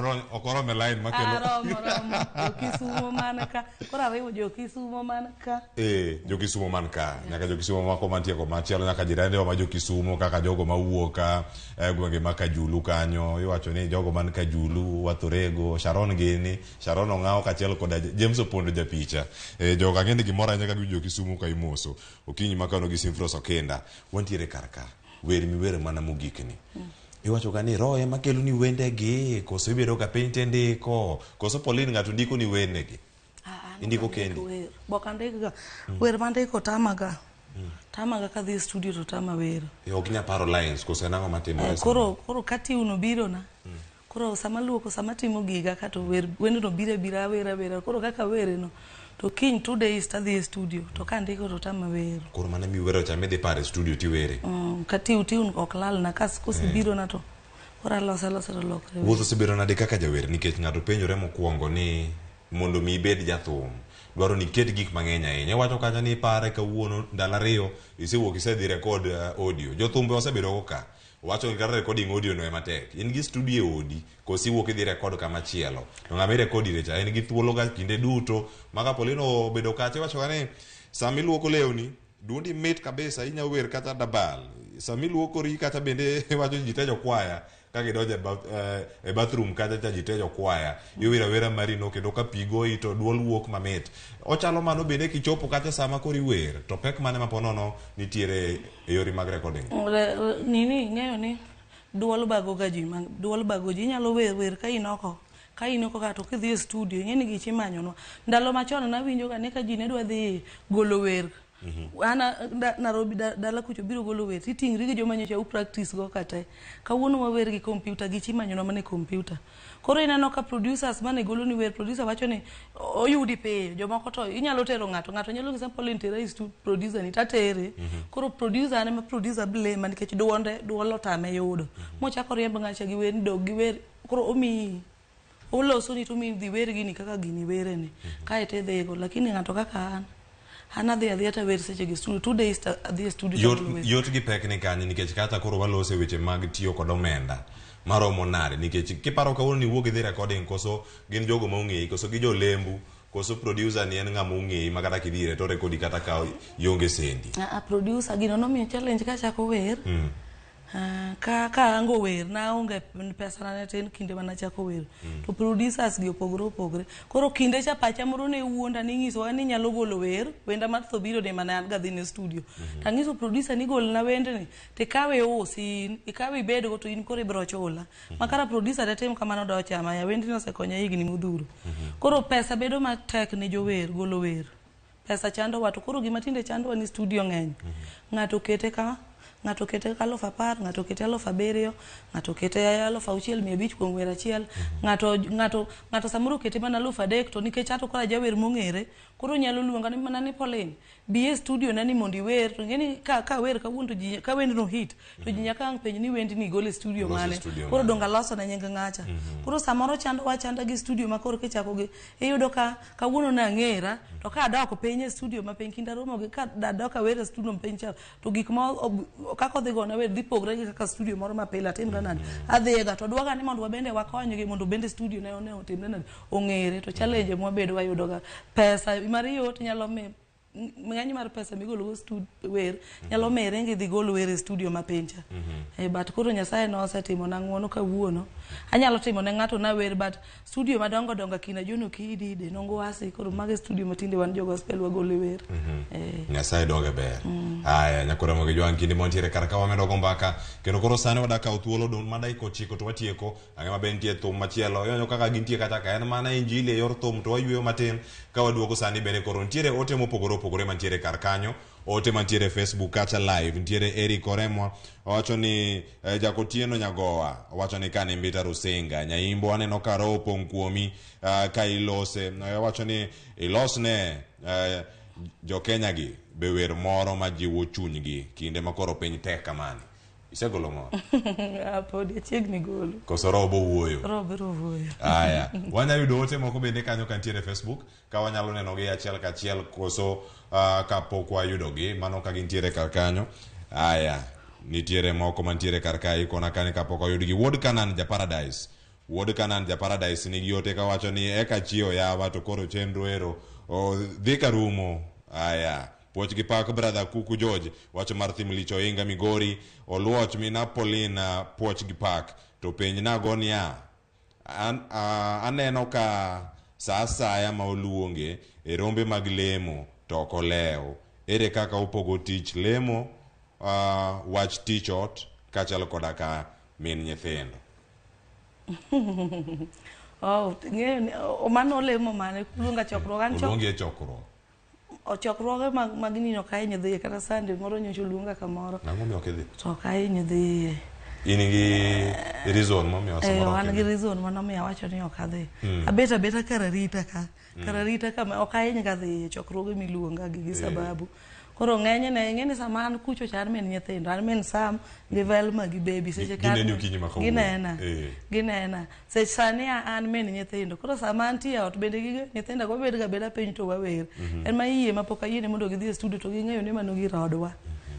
oromo e line makelo. Aromo romo. Jo Kisumo man ka. Koro ariwo jo Kisumo man ka. Eh, jo Kisumo man ka, nyaka jo Kisumo mako mantie ko machielo nyaka jirandewa ma jo Kisumo kaka jogo mawuok ka e gwenge ma Kajulu kanyo iwacho ni jogo man Kajulu Wathorego Sharon gini Sharon Ong'awo kaachiel koda James Opondo japicha e, jogo ang'e ni gimoro ahinya ka giwinjo Kisumo ka imoso okinyi ma kawuono gi Simfros Okinda wantiere kar ka wer miwero mana mogik ni iwacho ga ni roho ema kelo ni wendegi koso ibedo ga piny tindiko koso Pauline ng'ato ndiko ni wendegi indiko kendi Wer. Bok andikga. Wer mandiko tamaga. Tamaga kadhi e studio to tama wero. E, ok inyal paro lines koso en ang'o matimore Eh, koro ka tune biro na. Koro sama luoko sama timo giga ka to wer wendno biro abira awera awera. Koro kaka awere no to kiny 2 days tadhi e studio to kandiko to tama wero. Koro mana miwero cha midhi paro e studio tiwere. Ka tune ok lalna kas kosebiro na to koro aloso alosa to lokre. Wuoth osebedo nade kaka jawer nikech ng'ato penjore mokwongo ni mondo mi ibed jathum dwaro ni iket gik mang'eny ahinya. Iwacho kacha ni ipare kawuono ndalo ariyo isewuok isedhi record audio. Jothumbe osebedo go ka wacho ni kata recording audio no ema tek. In gi studio e odi koso iwuok idhi record kama chielo. To ng'ama irecord ire cha en gi thuolo ga kinde duto ma ka Pauline obedo kacha iwacho ga ni sama iluoko lewni duondi mit kabisa inya wer kata dabal. Sama iluokori kata bende iwacho ni ji te jokwaya ka gidonjo e bathroom kacha cha ji te jokwaya iwero awera marino kendo ka pi goyi to duol wuok mamit. Ochalo mano bende kichopo kacha sama koro iwer to pek mane ma ponono nitiere e yori mag recording. Nini ing'eyo ni duol bago ga ji duol bago ji inyalo wer wer ka in oko ka in oko ka to kidhi e studio ing'e ni gich imanyonwa ndalo machon nawinjo ga ni ka ji ne dwa dhi golo wer an Nairobi dala kucho biro golo wer titing'ri gi joma nyocha u practice go kate kawuono wawer gi computer gich imanyonwa mana e computer koro ineno ka producers mane golo ni wer producer wacho ni oyudi piyo jomoko to inyalo tero ng'ato ng'ato nyalo nyisa Pauline tera e producer ni tatere koro producer an ema producer blame nikech duonde duol otame yudo mochako riemb ng'acha gi wer ni dog gi wer koro omiyi oloso ni to omiyi dhi wer gini kaka gini wereni kaeto idhigo lakini ng'ato kaka an adhi adhiya tawer seche gi studio 2 days to adhi e studio Yot, tagolo wer. yot gi pek ni kanye nikech kata koro waloso e weche mag tiyo kod omenda maromo nade nikech kiparo kawuono ni iwuok idhi recording koso gin jogo ma ong'eyi koso gi jolembu koso producer ni en ng'ama ong'eyi ma kata kidhi ire to rekodi kata ka ionge sendi. Ah, ah, producer gino nomiyo challenge kachako wer Ah, ka ango wer naonge pesa na ne tin kinde manachako wer to producers gi opogore opogore koro kinde cha pacha moro ne wuonda ni nyisowa ni nyalo golo wer wenda mar tho biro ne mane an ga dhi ne studio tang'iso producer ni golna wendni tikawe usi in ikawe ibedgo to in koro ibiro chula makara producer ne tim kamano do chama ya wendni osekonya higni modhuro koro pesa bedo matek ne jower golo wer pesa chandowa to koro gima tinde chandowa ni studio ng'eny ng'ato kete ka ng'ato kete 10,000 ng'ato kete 7,000 ng'ato kete 6,500 kuom wer achiel ng'ato samoro okete mana 3,000 to nikech ato koro ajawer mong'ere koro nyalo luonga ni mana ni Pauline bi e studio na ni mondo iwer to ing'eni ka wer kawuono to ji ka wendno hit to ji nyaka ang' penj ni wendni igolo e studio Iloso e mane studio koro mane. donge aloso ne nying ng'acha koro samoro chandowa achanda gi studio ma koro kichako gi iyudo ka kawuono nang'era to ka adok piny e studio ma piny kinda romo gi ka adok awer e studio piny cha to gik ma kaka odhi gona wer dhi pogre gi kaka studio moro ma pile atimre nade adhiga to dwaga ni mondo wabende wakonygi mondo bende studio ne otimre nade ong'ere to challenge mwabedo wayudo ga pesa mar yot nyalo mi ng'eny mar pesa migolo go wer nyalo miyo iring idhi gol wer e studio ma piny cha but koro Nyasaye nosetimona ng'uono kawuono anyalo timo ne ng'ato na wer but studio madongo dongo akina John Okidi Denongo Wasi koro mago e studio matinde wan jo gospel wagole wer Nyasaye doge ber. Aya, nyakora mogi jwang' kinde mantiere kar ka wamedo go mbaka kendo koro sani wadak kawo thuolo dong' ma dakika 9 to watieko ang'e maber nitie thum machielo ineno kaka gintie kata ka en mana injili e yor thum to wayueyo matin ka waduogo sani bende koro nitiere ote mopogore opogore mantiere kar kanyo ote mantiere e Facebook kacha live nitiere Eric Oremwa owacho ni Jakotieno Nyagowa owacho ni kane Mbita Rusinga Nyaimbo aneno ka roho opong' kuomi ka ilose owacho ni ilosne jo Kenya gi Be wer moro ma jiwo chunygi kinde ma koro piny tek kamani. Isegolo moro? Ah, Podi achiegni golo. Koso roho bo wuoyo? Roho biro wuoyo. Aya, wanyalo yudo ote moko bende kanyo kantiere e Facebook ka wanyalo nenogi achiel kachiel koso kapok wayudogi mano ka gintiere kar kanyo. Aya, nitiere moko mantiere kar kae ikona kani kapok oyudgi. Wuod Kanan ja Paradise. Wuod Kanan ja Paradise nigi ote kawacho ni eka chiewo yawa to koro chenro ero dhi karumo. Aya, puoch gi pak brother Kuku George wacho mar thim lich oinga Migori Oluoch mina Paulina puoch gi pak to penj nago niya aneno ka sa asaya ma oluonge e rombe mag lemo to ok olew. Ere kaka upogo tich lemo, wach tich ot kaachiel koda ka min nyithindo? Oh, ng'eyo ni mano olemo mane luonga chokruok an chok Oluongi e chokruok. Chokruoge mag nini ok ahiny dhiye kata Sunday moro nyocha oluonga kamoro Nang'o momiyo ok idhi? to ok ahiny dhiye. In gi reason momiyo samoro ok an gi idhi? reason manomiyo awacho ni ok adhi. Abet abeta kar arita ka. Kar arita ka ok ahiny ga dhiye chokruoge miluonga gi sababu. Koro ng'enyne ing'e ni sama an kucho cha an min nyithindo, an min Sam gi Velma gi baby seche ka Gineni okinyi ma kawuono. ginena. Ginena. Seche sani an min nyithindo. Koro sama antie e ot bende ging'eyo nyithinda go wabed ga abeda piny to wawer. En ma yie ma pok ayiene mondo gidhi e studio to ging'eyo ni mano gir odwa.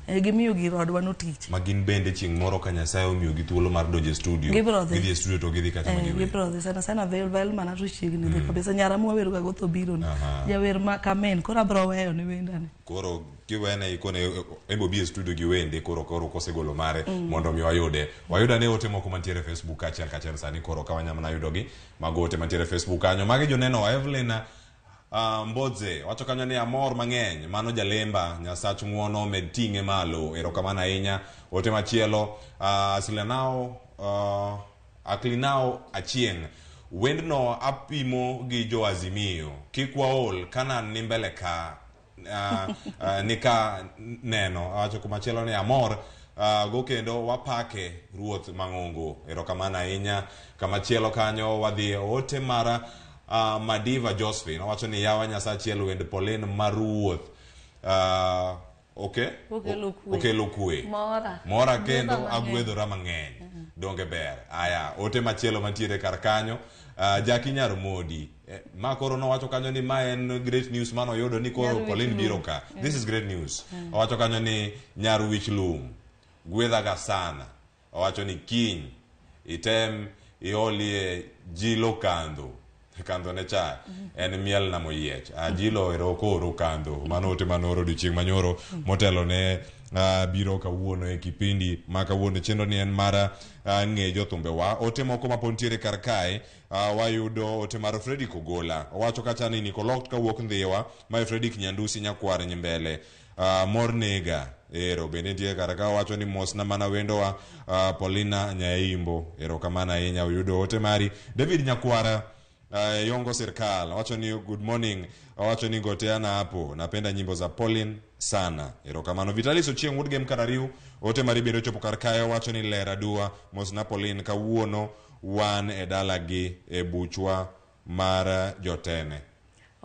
Gimiyo gir odwa no tich. Ma gin bende chieng' moro ka Nyasaye omiyogi thuolo mar donjo e studio. Gibiro dhi. Gidhi e studio to gidhi kacha ma giwer. Gibiro dhi sana sana Velma na to chiegni dhi kabisa. Nyara mwawer ga go to biro ni. Jawer ma kamen koro abiro weyo ne wendane. Koro kiwene ikone embo bi e studio gi wende koro kosegolo mare mondo mi wayude. Wayuda ne ote moko mantiere e Facebook kachiel kachiel sani koro ka wanyalo mana yudogi mago ote mantiere e Facebook kanyo. Magi joneno Evelyn Mbodze wacho kanyo ni amor mang'eny mano jalemba Nyasach ng'uono med ting'e malo erokamano ahinya. Ote machielo Asilanao Aklinao Achieng' wendno apimo gi jo Azimio kik waol Kanan ni mbele ka nika neno awacho kumachielo ni amor go kendo wapake ruoth mang'ongo erokamano ahinya. Kamachielo kanyo wadhi ote mara Madiva Josephine owacho ni yawa Nyasachiel wend Pauline mar ruoth okay okelo kwe mora kendo agwedhora mang'eny donge ber. Aya ote machielo mantiere kar kanyo Jackie Nyar Modi ma koro nowacho kanyo ni ma en great news mano oyudo ni koro Pauline biro ka. This is great news. Owacho kanyo ni nyar wich lum gwedhaga sana. Owacho ni kiny item iolie jilo kandho kandho ne cha en miel na moyiech. Jilo ero koro kandho mano ote mano oro odiochieng' manyoro motelo ne biro kawuono e kipindi ma kawuono chenro ni en mara ng'e jothumbe wa. Ote moko ma pod nitiere kar kae wayudo ote mar Fredrick Ogola owacho kacha ni Niko Locked kawuok Ndhiwa mae Fredrick Nyandusi nyakwar Nyimbele mor nega ero bende nitie kar ka owacho ni mosna mana wendowa Paulina Nyaimbo erokamano ahinya oyudo ote mari. David Nyakwara Yongo Sirkal owacho ni good morning owacho ni goteana hapo napenda nyimbo za Pauline sana erokamano. Vitalis Ochieng' wuod Gem Karariu ote mari bende ochopo kar kae owacho ni ler adua mosna Pauline kawuono wan e dalagi e buchwa mar jotene.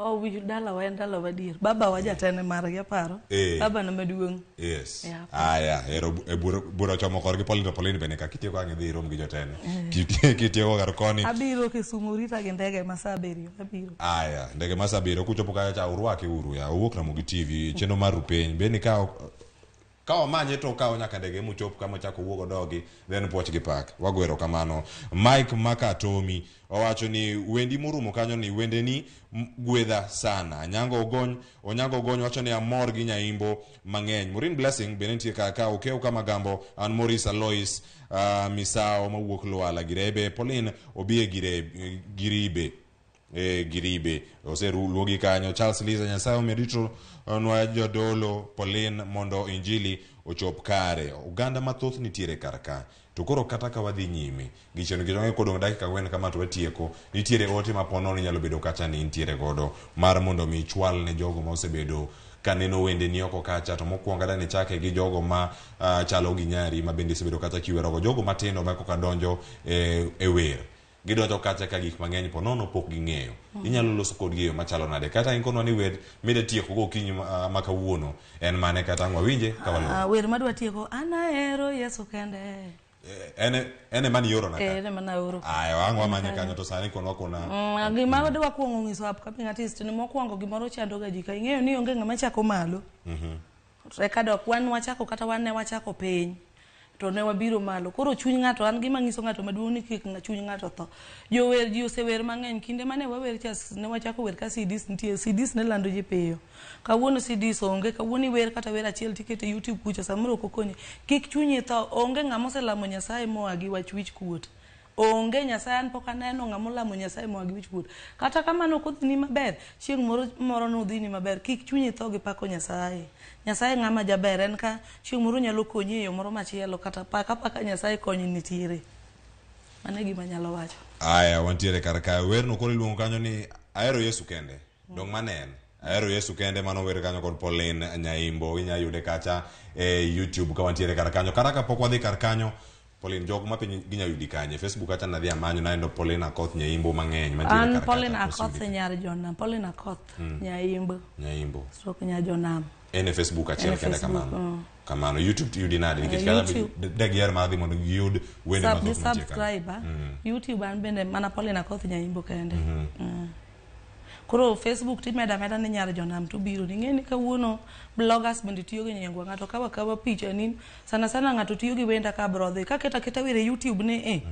Oh, wich dalawa en dalawa adier. Baba wa jatene margi aparo. Baba na maduong'. Yes. Aya, ero e bura chomo korgi Pauline to Pauline bende ka kitieko ang' idhi irom gi jotene. Kitieko kar koni. Abiro Kisumu rita gi ndege ma saa 7 abiro. Aya, ndege ma saa 7 kuchopo kacha cha urwake uru ya owuok Ramogi TV chenro mar Rupiny. Bende ka wamanye to okawo nyaka ndege mochop kama ochako wuok odogi then puoch gi pak. Wagwero kamano. Mike Makatomi owacho ni wendi morumo kanyo ni wendeni gwedha sana. Onyango Ogony wacho ni amor gi nyaimbo mang'eny. Maureen Blessing bende nitie kaka Okew Kamagambo an Maurice Alois Misao mawuok Lwala Girebe Pauline obie Giribe. Giribe oseluogi kanyo. Charles Liza Nyasaye omerito nwa jodolo Pauline mondo injili ochop kare. Oganda mathoth nitiere kar ka to koro kata ka wadhi nyime gi chenro nikech wang'eyo kodong' dakika 4 kama to watieko nitiere ote ma ponono inyalo bedo kacha ni intiere godo mar mondo mi ichwal ne jogo ma osebedo kaneno wendeni oko kacha to mokwongo adani chake gi jogo ma chalo gi nyari ma bende isebedo kacha kiwerogo jogo matindo ma koka donjo e wer. Gidonjo kacha ka gik mang'eny po nono pok ging'eyo. Inyalo loso kodgi e yo machalo nade? Kata in konwa ni wer mida tieko go okinyi ma kawuono en mane kata ang' wawinje ka waluwo. Wer madwa tieko an ahero Yesu kende. En ema niorona ka. En ema naoro. Aya, ang' wamanye kanyo to sani konwa kona. Gima adwa kuongo nyiso upcoming artist ni mokwongo gimoro chando ga ji ka ing'eyo ni onge ng'ama chako malo. Eka dok wan wachako kata wan ne wachako piny to ne wabiro malo. Koro chuny ng'ato an gima nyiso ng'ato maduong' ni kik chuny ng'ato tho. Jower ji osewer mang'eny kinde mane wawer cha ne wachako wer ka CDs nitie CDs ne lando ji piyo. Kawuono CDs onge kawuono iwer kata wer achiel tikete YouTube kucha samoro ok okonyi. Kik chunyi tho onge ng'ama oselamo Nyasaye moa gi wach wich kuot. Onge Nyasaye an pok aneno ng'ama olamo Nyasaye moa gi wich kuot. Kata kamano ok odhini maber chieng' moro moro nodhini maber kik chunyi tho gi pako Nyasaye. Nyasaye ng'ama jaber en ka chieng' moro nyalo konyi e yo moro machielo kata paka paka Nyasaye kony nitiere. Mano e gima anyalo wacho. Aya, wantiere kar kae. Werno koro iluongo kanyo ni Ahero Yesu kende. Dong' mano en. Ahero Yesu kende mano wer kanyo kod Pauline Nyaimbo. Inya yude kacha e YouTube ka wantiere kar kanyo. Kata kapok wadhi kar kanyo, Pauline jok ma piny ginya yudi kanye? Facebook kacha nadhi amanyo nayudo Pauline Akoth Nyaimbo mang'eny mantiere An kar Pauline kacha. Akoth nyar Jonam. Pauline Akoth Nyaimbo. Nyaimbo. Stroke nyar Jonam. En e Facebook En achiel e kende Facebook, kamano. Kamano. YouTube to yudi nade? Nikech kata YouTube. de giher mar dhi mondo giyud wende mathoth mantie kanyo. Subscribe. YouTube an bende mana Pauline Akoth Nyaimbo kende. Koro Facebook timeda ameda ni nyar Jonam to biro. Ing'e ni kawuono bloggers bende tiyo gi nyingwa. Ng'ato kawa akawa picha ni sana sana ng'ato tiyo gi wenda ka bro dhi. Kaketa aketa wer e YouTube ni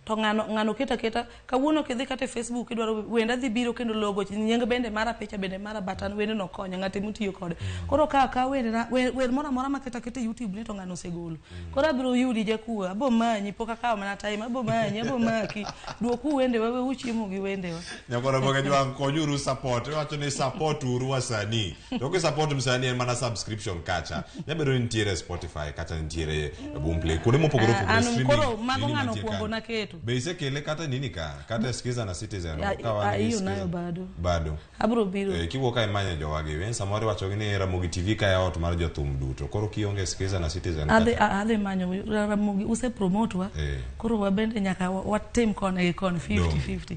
to ng'ano ng'ano keta aketa kawuono kidhi kata e Facebook idwaro wenda dhi biro kendo logo nying bende mara picha bende mara but an wende no konyo ng'ate motiyo kode. Koro ka akaw wendena wer moro amora maketa aketa e YouTube ni to ng'ano osegolo. Koro abiro yudi jakuo abo manyi pok akawo mana time abo manyi abo maki duoku wendewa we uchiemo gi wendewa. Nyakwara Moga Jwang' konyuru support. Iwacho ni support uru wasanii. To ki support msanii en mana subscription kacha. Nyabedo ni nitiere Spotify kacha nitiere Boomplay. Kuonde mopogore opogore An streaming. koro mago nini ng'ano mantie okuongo kanyo. naketo. Be isekele kata nini ka? Kata Skiza na Citizen. Ka wan gi Hiyo Skiza. nayo bado. Bado. Abiro biro. Kiwuok ka imanyo jowagi, wen samoro iwacho gi ni Ramogi TV ka e ot mar jothum duto. Koro kionge Skiza na Citizen kata. Adhi manyo Ramogi use promote wa. Koro wabende nyaka watim koni gi koni 50-50.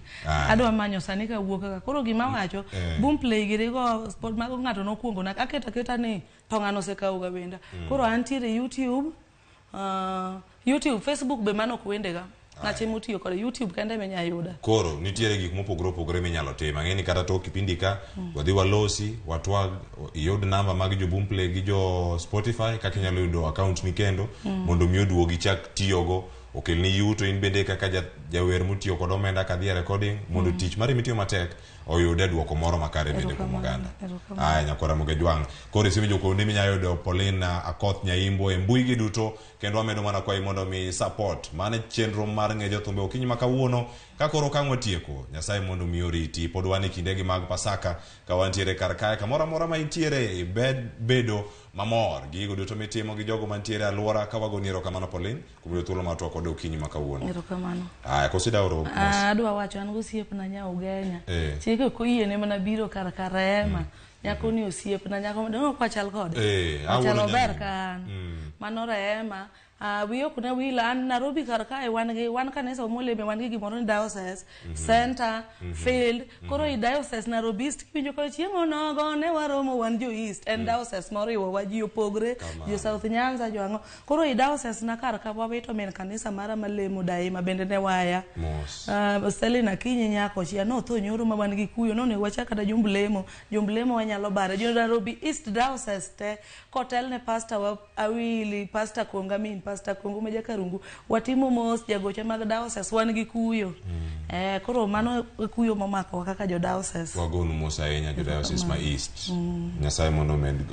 Adwa manyo sani kawuok kaka. Koro gima wacho Boomplay giri go spot mago ng'ato nokuongo na aketa aketa ni to ng'ano osekawo ga wenda. Koro antiere YouTube, YouTube, Facebook be mano ok wendega. Ng'ache motiyo kode YouTube kende ema inya yuda. Koro nitiere gik mopogore opogore minyalo timo. Ang'e ni kata tok kipindi ka wadhi walosi, watwag, iyud namba mag jo Boomplay gi jo Spotify kaka inyalo yudo account ni kendo mondo mi oduogi chak tiyogo okelni yuto in bende kaka jawer motiyo kod omenda kadhi e recording mondo tich mari mitiyo matek oyude duoko moro makare bende kuom oganda. Aya nyakwara Moga Jwang'. Koro isewinjo kuonde minyalo yudo Pauline Akoth Nyaimbo e mbui gi duto kendo wamedo mana kwayi mondo mi support. Mano chenro mar ng'e jothumbe okinyi ma kawuono ka koro kang' watieko. Nyasaye mondo mi oriti. Pod wan e kindegi mag Pasaka ka wantiere kar kae kamoro amora ma intiere ibed bedo mamor gi gigo duto mitimo gi jogo mantiere e alwora ka wagoni erokamano Pauline kuom yudo thuolo mar twak kode okinyi ma kawuono. Erokamano. Aya koso ida oro mos. Adwa wacho an gosiepna nya Ugenya. Chike ok oyiene mana biro kar ka Rehema. Nyako ni osiepna nyako dongo ok wachal kode. Wachal awuoro ober nyamin. ka an. Mano Rehema. Wiya ok ne wil an Nairobi kar kae wan gi wan kanisa moleme wan gi gimoro ni diocese, center, field. Koro i diocese Nairobi East kiwinjo ka chieng' onogo ne waromo wan jo East. En diocese moriwo wa ji opogre, jo South Nyanza, jo ang'o. Koro i diocese na kar ka wawito min kanisa mara malemo daima bende ne waya. Mos. Selina Akinyi nyako chia notho nyoro ma wan gi kuyo nonego wachak kata jumb lemo. Jumb lemo wanyalo bare. Jo Nairobi East Diocese te kotelne pastor wa Awili, pastor Kongamin, pastor Kongo ma Jakarungu. Watimo mos jagoche mag diocese wan gi kuyo. Koro mano e kuyo momakowa kaka jo diocese. Wagonu mos ahinya jo diocese ma East. Nyasaye mondo omed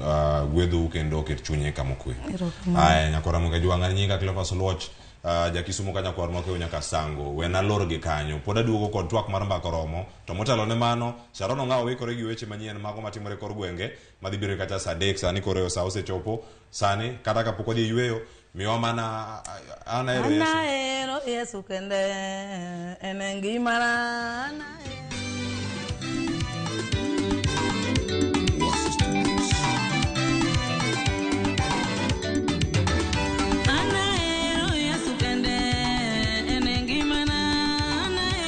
gwedhou kendo oket chunye kama okwe. Erokamano. Aya nyakwara Moga Jwang' an nyinga Cleophas Oluoch. Jakisumo ka nyakwar makewo nyaka Sango. Wena lor gi kanyo. Pod aduogo kod twak mar mbaka oromo. To motelo ne mano, Sharon Ong'awo wikore gi weche manyien mago matimore kor gwenge madhi biro kata saa 3 sani koro sa osechopo. Sani kata kapok wadhi e yweyo, miwa mana an ahero An Yesu. ahero Yesu kende en e ngimana. An ahero Yesu kende en e ngimana. An ahero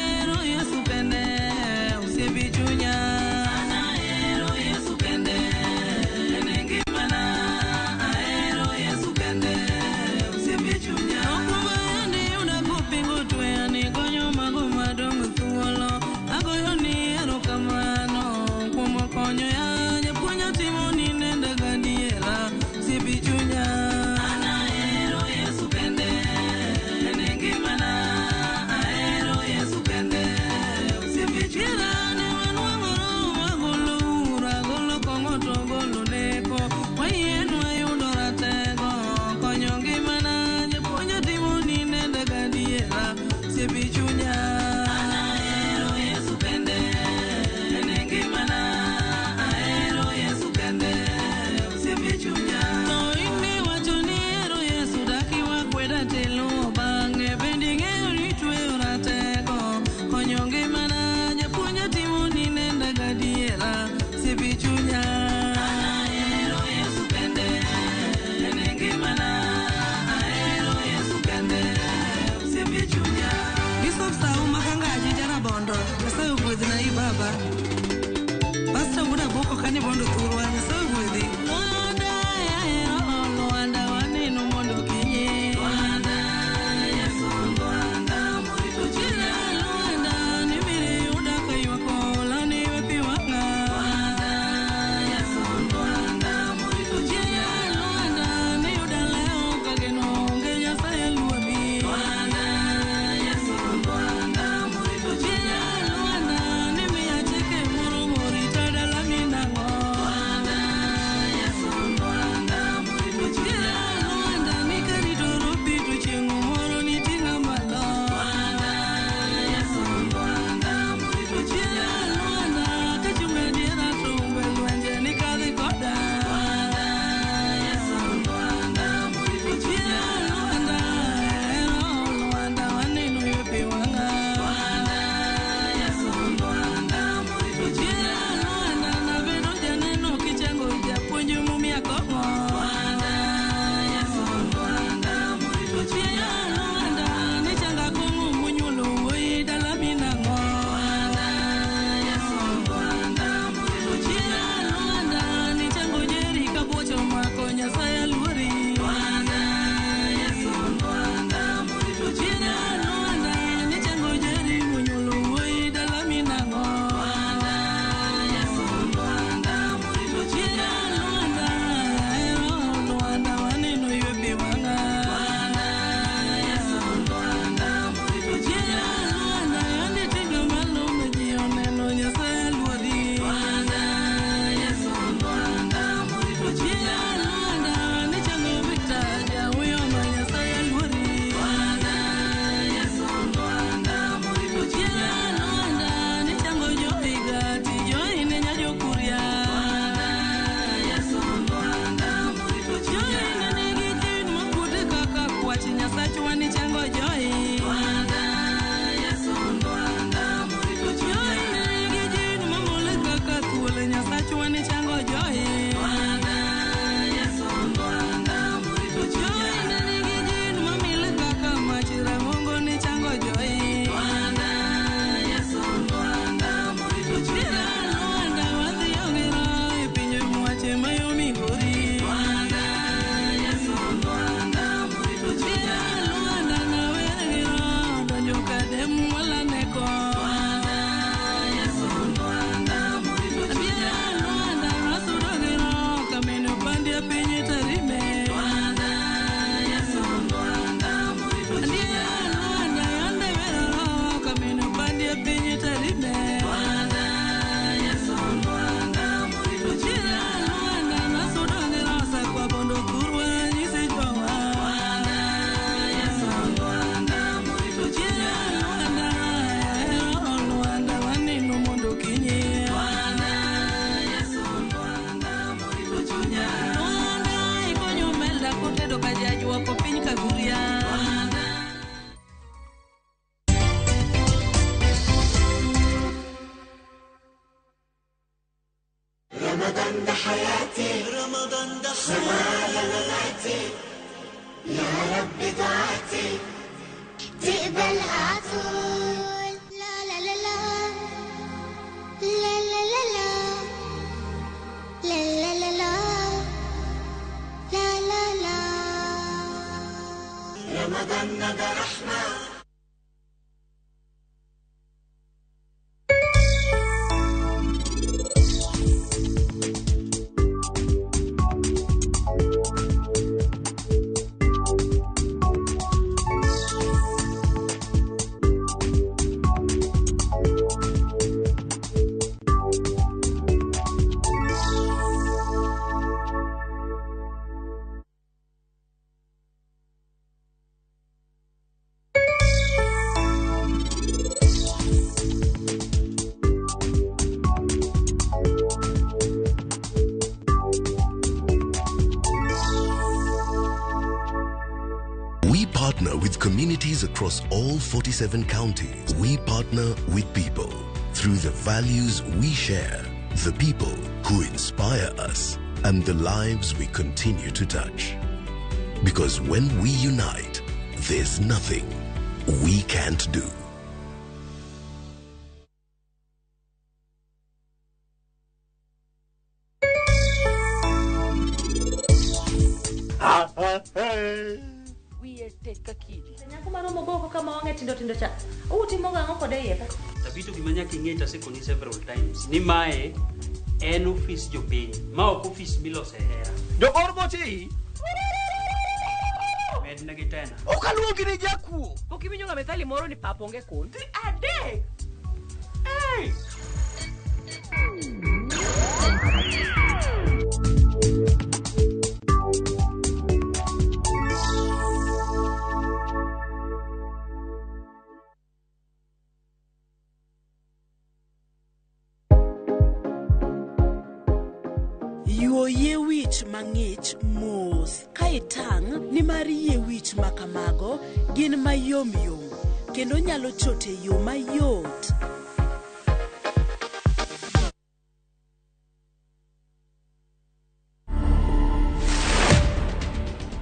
chunya. Rwanda ikonyo melda kotedo ka jajuoko piny Kaguria. Rwanda. رمضان ده حياتي، رمضان ده حياتي، مماتي، يا رب دعاتي تقبلها عطول. لا لا لا لا لا لا لا لا لا لا لا لا لا لا. رمضان ده رحمة. We partner with communities across all 47 counties. We partner with people through the values we share, the people who inspire us, and the lives we continue to touch. Because when we unite, there's nothing we can't do. Wiye tek ka kidi. Nyako maromo goko kama wang'e tindo tindo cha. Utimo gang'o kode iye ka? Tabito gima nyaka ing'e tasekoni several times ni mae en ofis jopiny ma ok ofis milose hera. Jogor goche Mednegi tena. Ok aluongi ni jakuo. Pok iwinjo ga methali moro ni pap onge kun? Adek. Hey! Yuo yie wich mang'ich mos ka itang' nimar yie wich ma kamago gin mayomyom kendo nyalo chot e yo mayot.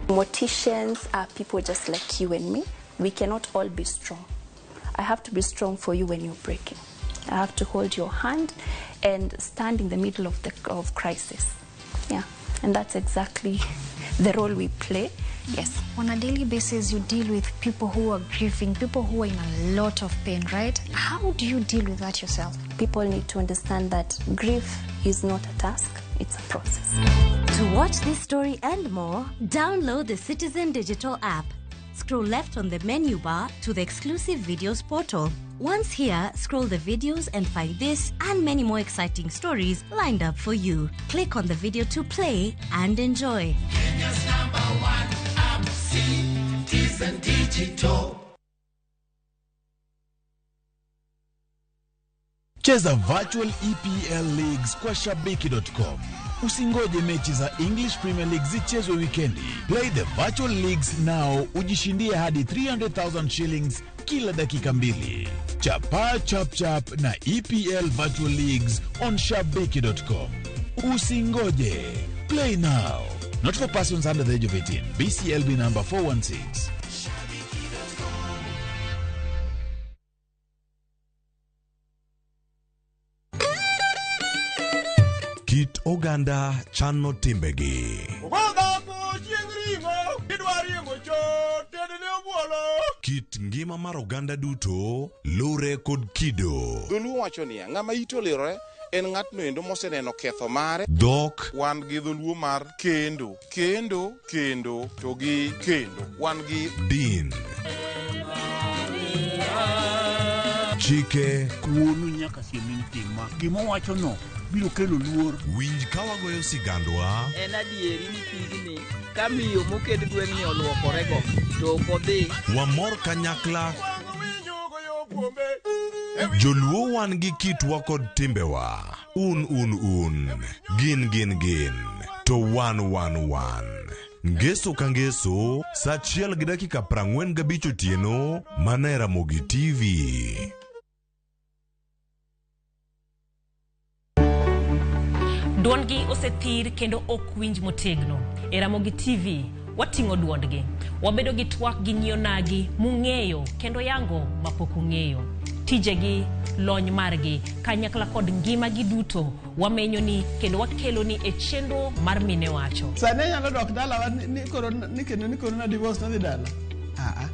Morticians are people just like you and me. We cannot all be strong. I have to be strong for you when you're breaking. I have to hold your hand and stand in the middle of the of crisis. Yeah, and that's exactly the role we play. Yes. On a daily basis, you deal with people who are grieving, people who are in a lot of pain, right? How do you deal with that yourself? People need to understand that grief is not a task, it's a process. To watch this story and more, download the Citizen Digital app. Scroll left on the menu bar to the exclusive videos portal. Once here, scroll the videos and find this and many more exciting stories lined up for you. Click on the video to play and enjoy. Kenya's number one app, Citizen Digital. Cheza virtual EPL leagues kwa shabiki.com. Usingoje mechi za English Premier League zichezwe wikendi. Play the virtual leagues now, ujishindie hadi 300,000 shillings kila dakika mbili. Chapa chap chap na EPL virtual leagues on shabiki.com. Usingoje. Play now. Not for persons under the age of 18. BCLB number 416. Kit oganda chano timbegi. Ogodhambo chieng' ring'o, idwa riembo chot, tedne obuolo. Kit ngima mar oganda duto lure kod kido. Dholuo wacho niya, ng'ama ite olirore en ng'atno endo moseneno ketho mare. Dhok Wan gi dholuo mar kendo, kendo, kendo, to gi kendo. Wan gi din. Chike Wuonu nyaka siem ni tima. Gima owachono biro kelo luor. Winj ka wagoyo sigandwa En adieri ni pigni ka miyo moket gweng'ni olwokorego to ok odhi wamor kanyakla Joluo wan gi kitwa kod timbewa. Un un un. Gin gin gin. to 111. Ngeso ka ngeso, sa 1:45 otieno, mana e Ramogi TV. Duondgi osethir kendo ok winj motegno. E Ramogi TV, wating'o duondgi. Wabedo gi twak gi nyionagi mung'eyo kendo yango mapok ung'eyo. Tijegi, lony margi, kanyakla kod ngimagi duto wamenyoni kendo wakeloni e chenro mar Mine Wacho. Sani anyalo dok dalawa ni koro ni kendo ni koro na divorce nadhi dala. Ah,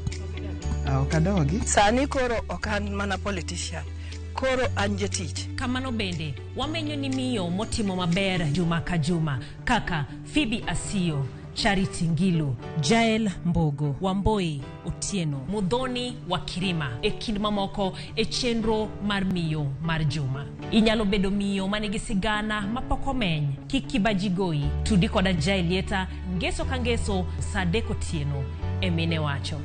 ah, ok adogi. Sani koro ok an mana politician, koro an jatich. Kamano bende, wamenyo ni miyo motimo maber juma ka juma kaka Phoebe Asiyo, Charity Ngilu, Jael Mbogo, Wamboi Otieno, Mudhoni wa Kirima e kind mamoko e chenro mar miyo mar juma. Inyalo bedo miyo manigi sigana mapok omeny, kik kibaji goyi, tudi koda Jael Lieta ngeso ka ngeso saa 3 otieno e Mine Wacho.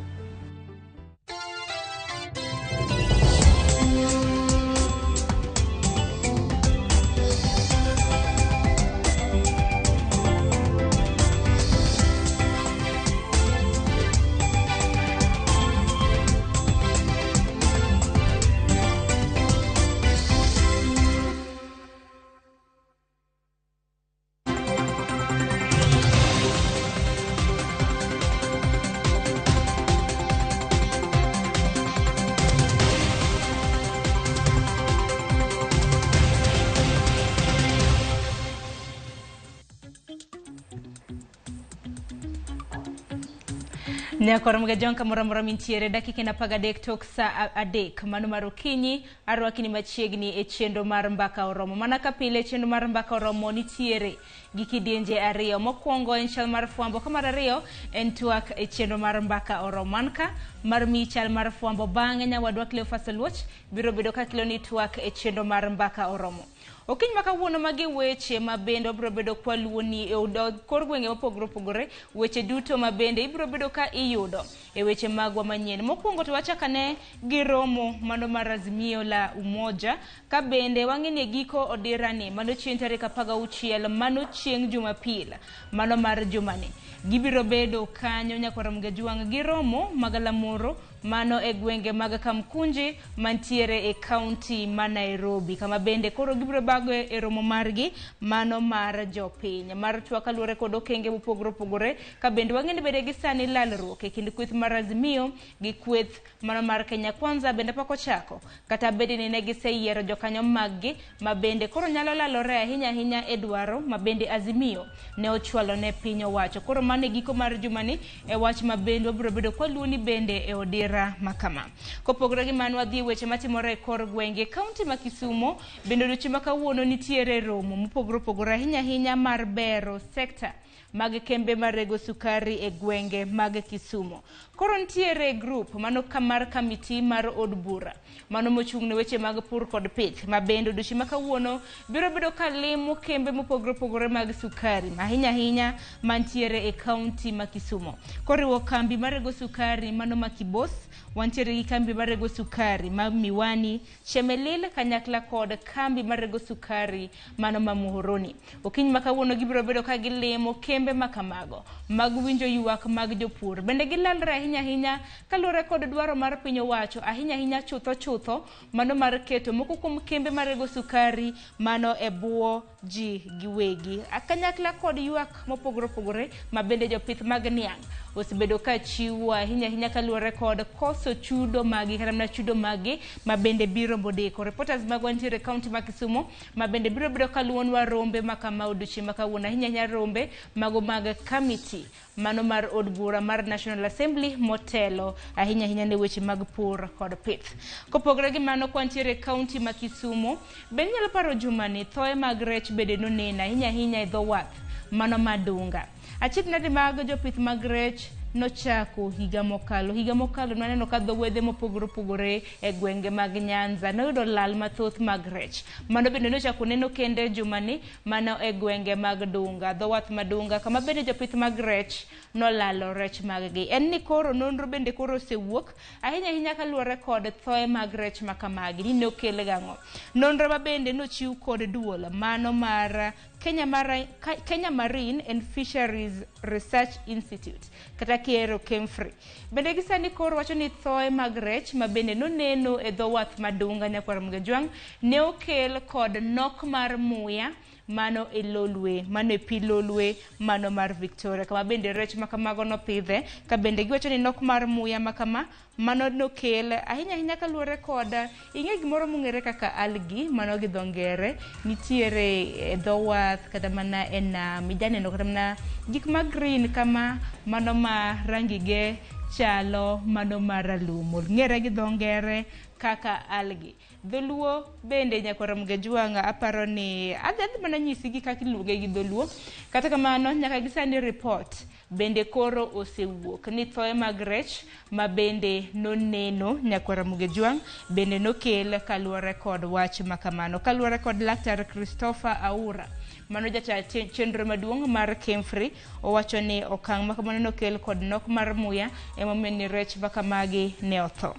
Nyakoro mga kamoro amora mintiere dakika en 13 tok sa 3 mano mar okinyi arwakini machiegni e chenro mar Mbaka Oromo. Mana ka pile chenro mar Mbaka Oromo nitiere gi kidienje ariyo. Mokwongo en chal mar fwambo, ka mar ariyo en twak e chenro mar Mbaka Oromo. An ka mar miyi chal mar fwambo, bang'e nyawadwa Cleophas Oluoch biro bedo ka keloni twak e chenro mar Mbaka Oromo. Okinyi ma kawuono magi weche ma bende wabiro bedo kwaluwoni e kor gwenge mopogore opogore, weche duto ma bende ibiro bedo ka iyudo e weche magwa manyien. Mokwongo to wachakane gi romo mano mar Azimio la Umoja, ka bende wang'e ni e giko odirani mano chieng' tarik 16 mano chieng' Jumapil mano mar jumani. Gibiro bedo kanyo nyakwar Mgajwang' gi romo magalamoro mano e gwenge mag Kamkunji mantiere e kaunti ma Nairobi, kama bende koro gibiro bago e romo margi mano mar jopiny mar twak kaluwore kod okenge mopogore opogore, ka bende wang'e ni bende gi sani lalruok e kind kweth mar Azimio gi kweth mano mar Kenya Kwanza bende pok ochako, kata bende ni ne giseyiero jokanyo maggi ma bende koro nyalo lalore ahinya ahinya e dwaro ma bende Azimio ne ochwalo ne piny owacho. Koro mano e giko mar jumani e wach ma bende wabiro bedo kwaluwoni bende e odira makama. Kopogore gi mano, wadhi e weche matimore e kor gwenge. Kaunti ma Kisumo bende odiochieng' ma kawuono nitiere romo mopogore opogore ahinya ahinya mar bero sekta mag kembe marego sukari e gwenge mag Kisumo. Koro nitiere group mano mar kamiti mar od bura mano mochung' ne weche mag pur kod pith ma bende odiochieng' ma kawuono biro bedo ka limo kembe mopogore opogore mag sukari ahinya ahinya mantiere e kaunti ma Kisumo. Koriwo kambi marego sukari mano ma Kibos, wantiere gi kambi marego sukari ma Miwani, Chemelil kanyakla kod kambi marego sukari mano ma Muhoroni. Okinyi ma kawuono gibiro bedo ka gilimo kembe makamago mag winjo ywak mag jopur. Bende gilalre ahinya ahinya kaluwore kod dwaro mar piny owacho ahinya ahinya chutho chutho mano mar keto moko kuom kembe marego sukari mano e bwo ji giwegi. Kanyakla kod ywak mopogore opogore ma bende jopith mag niang' osebedo ka chiwo ahinya ahinya kaluwore kod koso chudo magi kata mana chudo magi ma bende biro modeko. Reporters magwa nitiere e kaunti ma Kisumo ma bende biro bedo kaluwonwa rombe makama odiochieng' ma kawuono, ahinya ahinya rombe mago mag kamiti mano mar od bura mar National Assembly motelo ahinya ahinya ne weche mag pur kod pith. Kopogore gi mano, kwantiere e kaunti ma Kisumo, bende inyalo paro jumani thoe mag rech bende noneno ahinya ahinya e dho wath mano Madunga. Achiedh nade mag jopith mag rech nochako higa mokalo. Higa mokalo nwaneno ka dho wedhe mopogore opogore e gwenge mag Nyanza noyudo lal mathoth mag rech. Mano bende nochako neno kende jumani mano e gwenge mag Dunga, dho wath Madunga, kama bende jopith mag rech nolalo rech maggi. En ni koro nonro bende koro osewuok ahinya ahinya kaluwore kod thoe mag rech makamagi ni ne okel gang'o. Nonro ma bende nochiw kod duol mano mar Kenya Marine and Fisheries Research Institute kata kiero KEMFRI. Bende gisani koro wacho ni thoe mag rech ma bende noneno e dho wath Madunga nyakwar Mgejwang' ne okel kod nok mar muya mano e lolwe, mano e pi lolwe, mano mar Victoria, kama bende rech makamago nopidhe, ka bende giwacho ni nok mar muya makama mano nokel ahinya ahinya kaluwore kod ing'e gimoro mong'ere kaka algae, mano gi dho ngere nitiere e dho wath kata mana e nam, ijaneno kata mana gik ma green kama mano ma rangi ge chalo mano maralum, ong'ere gi dho ngere kaka algae. Dholuo bende nyakwar Mgejwang' aparo ni adhi mana nyisi gi kaka iluonge gi dholuo. Kata kamano nyaka gisani report bende koro osewuok ni thoe mag rech ma bende noneno nyakwar Mgejwang' bende nokel kaluwore kod wach makamano. Kaluwore kod Laktar Christopher Aura, mano jata chenro maduong' mar KEMFRI, owacho ni okang' makamano nokel kod nok mar muya emomiyo ni rech makamagi ne otho.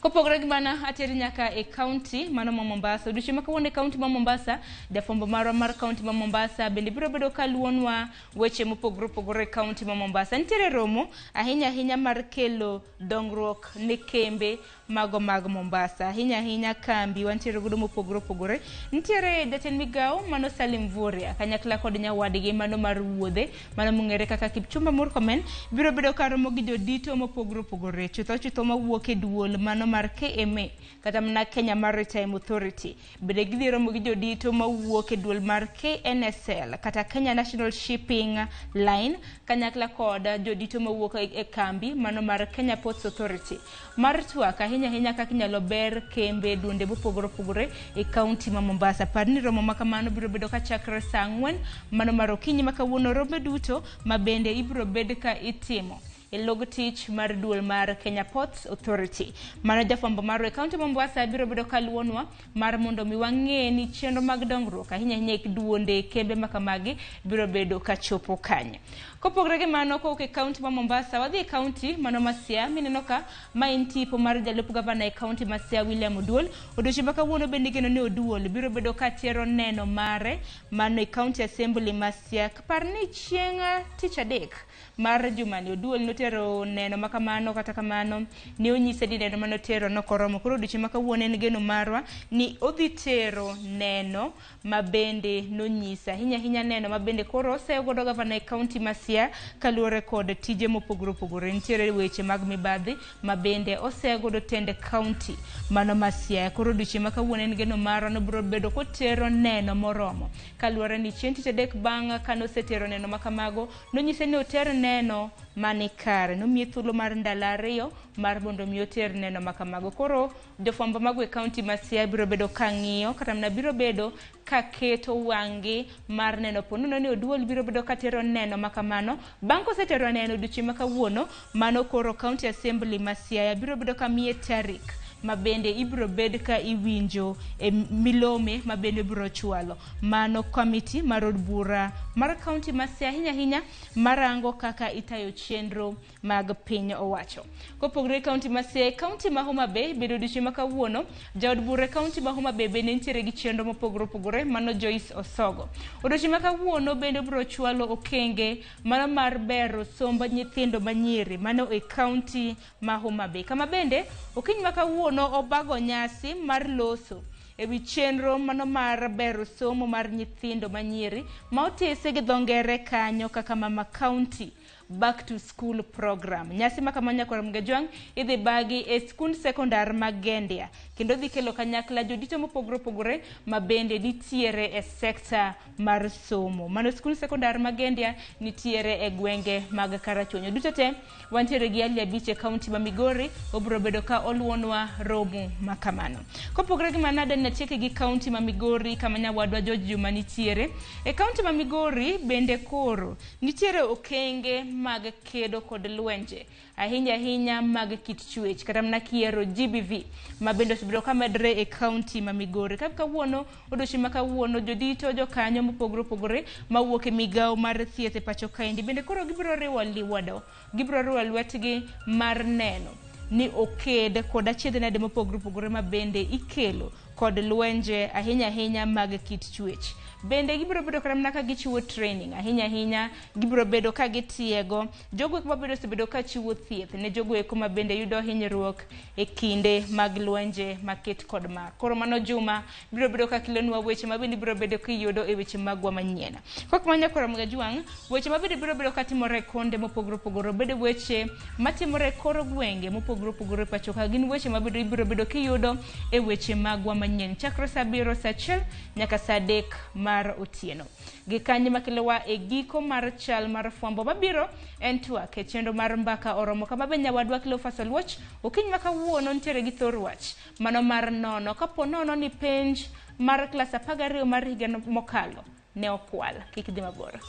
Kopogore gi mano, ateri nyaka e kaunti mano ma Mombasa. Odiochieng' ma kawuono e kaunti ma Mombasa, jafwambo marwa mar kaunti ma Mombasa bende biro bedo kaluwonwa weche mopogore opogore e kaunti ma Mombasa. Nitiere romo ahinya ahinya mar kelo dongruok ne kembe mago mag Mombasa. Ahinya ahinya kambi wantiere godo mopogore opogore. Nitiere jatend migawo mano Salim Mvurya kanyakla kod nyawadgi mano mar wuodhe mano mong'ere kaka Kipchumba Murkomen biro bedo karomo gi jodito mopogore opogore, chutho chutho mawuok e duol mano mar KMA kata mana Kenya Maritime Authority. Bende gidhi romo gi jodito mawuok e duol mar KNSL kata Kenya National Shipping Line kanyakla kod jodito mawuok e kambi mano mar Kenya Ports Authority. Mar twak ahinya ahinya kaka inyalo ber kembe duonde mopogore opogore e kaunti ma Mombasa. Par ni romo ma kamano biro bedo kachakre saa 4 mano mar okinyi ma kawuono, rombe duto ma bende ibiro bed ka itimo e log tich mar duol mar Kenya Ports Authority. Mano jafwambo marwa e kaunti ma Mombasa biro bedo kaluwonwa mar mondo mi wang'e ni chenro mag dongruok ahinya ahinya e duonde kembe makamagi biro bedo kachopo kanye. Kopogore gi mano, kowuok e kaunti ma Mombasa wadhi e kaunti mano ma Siaya. Mineno ka ma en tipo mar jalup gavana e kaunti ma Siaya William Oduol. Odiochieng' ma kawuono bende igeno ni Oduol biro bedo katero neno mare mano e kaunti assembly ma Siaya. Par ni chieng' tich adek mar jumani Oduol notero neno makamano, kata kamano ne onyise ni neno manotero nokoromo. Koro odiochieng' ma kawuono en geno marwa ni odhi tero neno ma bende nonyise ahinya ahinya neno ma bende koro oseyo godo gavana e kaunti ma Siaya kaluwore kod tije mopogore opogore. Nitiere weche mag mibadhi ma bende oseyo godo tend kaunti mano ma Siaya. Koro odiochieng' ma kawuono en geno marwa nobiro bedo kotero neno moromo kaluwore ni chieng' tich adek bang' kanosetero neno makamago nonyise ni oter neno mani kare, nomiye thuolo mar ndalo 2 mar mondo mi oter neno makamago. Koro jofwambo mago e kaunti ma Siaya biro bedo ka ng'iyo kata mana biro bedo ka keto wang'gi mar neno ponono ni Oduol biro bedo ka tero neno makamano. Bang' kosetero neno odiochieng' ma kawuono, mano koro kaunti assembly ma Siaya biro bedo ka miye tarik ma bende ibiro bed ka iwinjo e milome ma bende biro chwalo mano komiti mar od bura mar kaunti ma Siaya ahinya ahinya marango kaka itayo chenro mag piny owacho. Kopogore kaunti ma Siaya, kaunti ma Homa Bay bende odiochieng' ma kawuono jaod bura e kaunti ma Homa Bay bende nitiere gi chenro mopogore opogore mano Joyce Osogo. Odiochieng' ma kawuono bende biro chwalo okenge mano mar bero somb nyithindo manyiri mano e kaunti ma Homa Bay, kama bende okinyi ma kawuono obago nyasi mar loso ewi chenro mano mar bero somo mar nyithindo manyiri ma otese gi dho ngere kanyo kaka Mama County Back to School Program. Nyasi makama nyakwar Mgejwang' idhi bagi e skund sekondar mag Gendia kendo dhi kelo kanyakla jodito mopogore opogore ma bende nitiere e sekta mar somo. Mano skund sekondar mag Gendia nitiere e gwenge mag Karachuonyo. Duto te wantiere gi Ali Abich e kaunti ma Migori, obiro bedo ka oluonwa romo makamano. Kopogore gi mano, adani atieke gi kaunti ma Migori kama nyawadwa George Juma nitiere. E kaunti ma Migori bende koro nitiere okenge mag kedo kod lwenje ahinya ahinya mag kit chwech kata mana kiero GBV ma bende osebedo ka medre e kaunti ma Migori. Ka kawuono odiochieng' ma kawuono jodito jokanyo mopogore opogore mawuok e migawo mar thieth e pacho kaendi bende koro gibiro riwo lwedo, gibiro riwo lwetgi mar neno ni oked kod achiedh nade mopogore opogore ma bende ikelo kod lwenje ahinya ahinya mag kit chwech. Bende gibiro bedo kata mana ka gichiwo training ahinya ahinya, gibiro bedo ka gitiego jogo eko mabedo osebedo ka chiwo thieth ne jogo eko ma bende yudo hinyruok e kinde mag lwenje maket kod ma. Koro mano Juma biro bedo ka kelonwa weche ma bende ibiro bedo kiyudo e weche magwa manyien. Kok manya koro mga jwang', weche ma bende biro bedo katimore e konde mopogore opogore, bedo weche matimore e kor gwenge mopogore opogore e pacho ka, gin weche ma bende ibiro bedo kiyudo e weche magwa manyien chakre saa 7 saa 1 nyaka saa 3 mar otieno. Gi kanyo makelowa e giko mar chal mar fwambo mabiro en twak e chenro mar Mbaka Oromo, kama be nyawadwa Cleophas Oluoch okinyi ma kawuono nitiere gi thor wach mano mar nono kapo nono ni penj mar klas 12 mar higa mokalo ne okwal. Kik idhi mabor.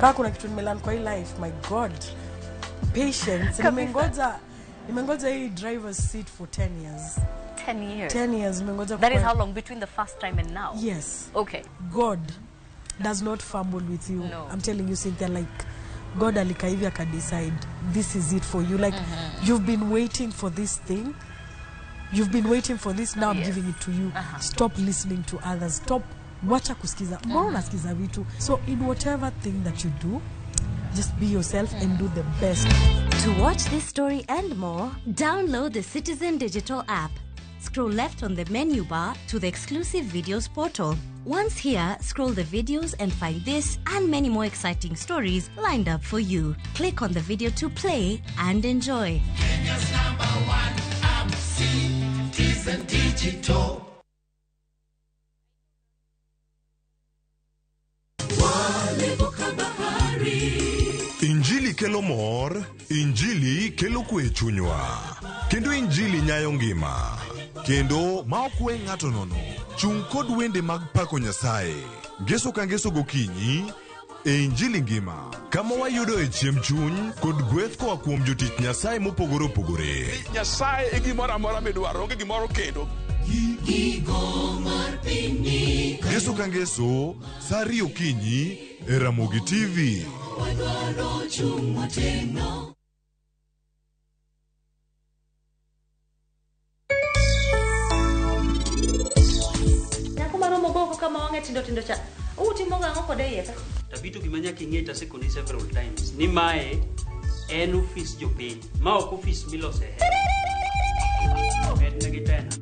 Kama kuna kitu nimelearn kwa hii life, my God, patience. Nimengoja hii driver's seat for 10 years. 10 years. 10 years nimengoja. That is how long between the first time and now? Yes. Okay. God does not fumble with you. No. I'm telling you, Cynthia, like God alikaa hivi akadecide this is it for you. Like you've been waiting for this thing. You've been waiting for this. Now I'm giving it to you. Stop listening to others. Stop. Wacha kusikiza. Mbona unasikiza vitu? So in whatever thing that you do, just be yourself and do the best. To watch this story and more, download the Citizen Digital app. Scroll left on the menu bar to the exclusive videos portal. Once here, scroll the videos and find this and many more exciting stories lined up for you. Click on the video to play and enjoy. Kenya's number one app, Citizen Digital. Walivuka bahari. Injili kelo mor, Injili kelo kwe e chunywa. Kendo Injili nyayo ngima. Kendo ma ok we ng'ato nono. Chung' kod wende mag pako Nyasaye. Ngeso ka ngeso gokinyi e Injili ngima. Kama wayudo e chiemb chuny kod gweth koa kuom jotich Nyasaye mopogore opogore. Nyasaye e gimoro amora midwaro, onge gimoro kendo. Gigo mar pinyni Ngeso ka ngeso, sa 2 okinyi e Ramogi TV. wadwaro chung' motegno. Nyako maromo go oko kama wang'e tindo tindo cha. Utimo gang'o kode iye ka? Tabito gima nyaka ing'e tasekoni several times ni mae en ofis jopiny ma ok ofis milose hera. Mednegi tena.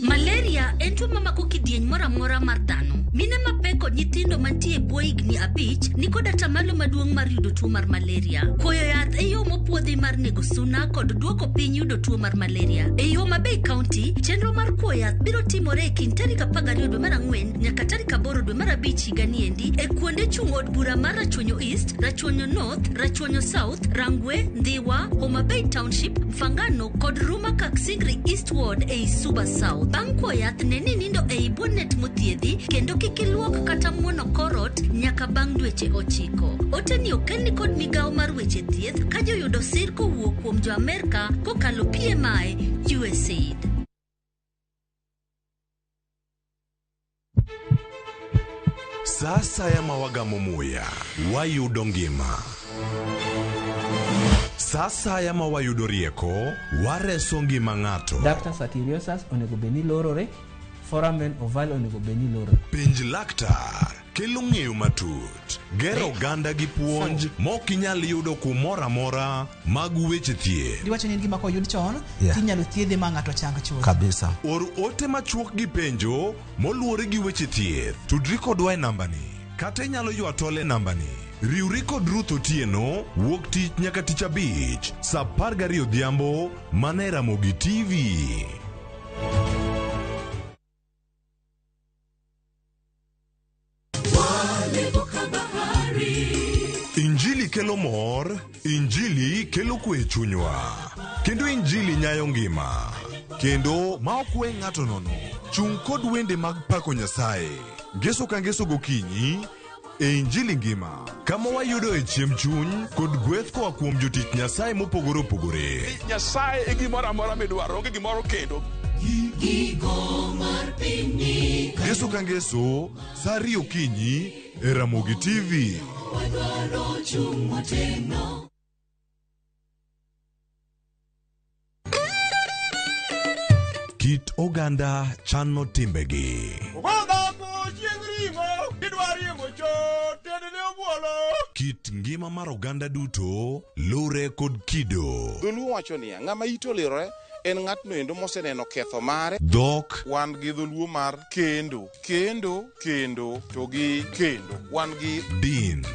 Malaria en tuo mamako kidieny moro amora mar dhano. Mine mapek kod nyithindo mantie e bwo higni 5 nikod atamalo maduong' mar yudo tuo mar malaria. Kuoyo yath e yo mopuodhi mar nego suna kod duoko piny yudo tuo mar malaria. Ei Homa Bay County, chenro mar kuoyo yath biro timore e kind tarik 12 dwe mar 4 nyaka tarik 8 dwe mar 5 higani endi e kuonde chung' od bura mar Rachuonyo East, Rachuonyo North, Rachuonyo South, Rangwe, Ndhiwa, Homa Bay Township, Mfangano kod Ruma Kaksingri East Ward ei Suba South. Bang' kuo yath ne ni nindo ei bonnet mothiedhi kendo kik iluok kata muono korot nyaka bang' dweche 9. Oteni okelni kod migawo mar weche thieth ka joyudo sir kowuok kuom jo Amerka kokalo PMI USAID. Sa asaya ma wagamo muya, wayudo ngima. Sa asaya ma wayudo rieko, wareso ngima ng'ato. Ductus arteriosus onego bed ni lorore, foramen ovale onego bed ni lorore. Penj laktar kelo ng'eyo matut, gero oganda gi puonj mok inyal yudo kumoro amora mag weche thieth. Diwacho ni en gima koyud chon Yeah. tinyalo thiedhe ma ng'ato chang chuth. Kabisa. Or ote machuok gi penjo moluwore gi weche thieth. Tudri kodwa e nambani kata inyalo ywa tol e nambani. Riwri kod Ruth Otieno wuok tich nyaka tich abich saa 12 odhiambo mana e Ramogi TV. Walivuka bahari. Injili kelo mor, Injili kelo kwe e chunywa. Kendo Injili nyayo ngima. Kendo ma ok we ng'ato nono. Chung' kod wende mag pako Nyasaye. Ngeso ka ngeso gokinyi e Injili ngima. Kama wayudo e chiemb chuny kod gweth koa kuom jotich Nyasaye mopogore opogore. Nyasaye e gimoro amora midwaro, onge gimoro kendo. Giko mar pinyni Ngeso ka ngeso, sa 2 okinyi e Ramogi TV. Wadwaro chung' motegno. Kit oganda chano timbegi. Ogodhambo chieng' ring'o idwa riembo chot tedne obuolo. Kit ngima mar oganda duto lure kod kido. Dholuo wacho niya, ng'ama ite olirore en ng'atno endo moseneno ketho mare. Dhok Wan gi dholuo mar kendo, kendo, kendo to gi kendo. Wan gi din.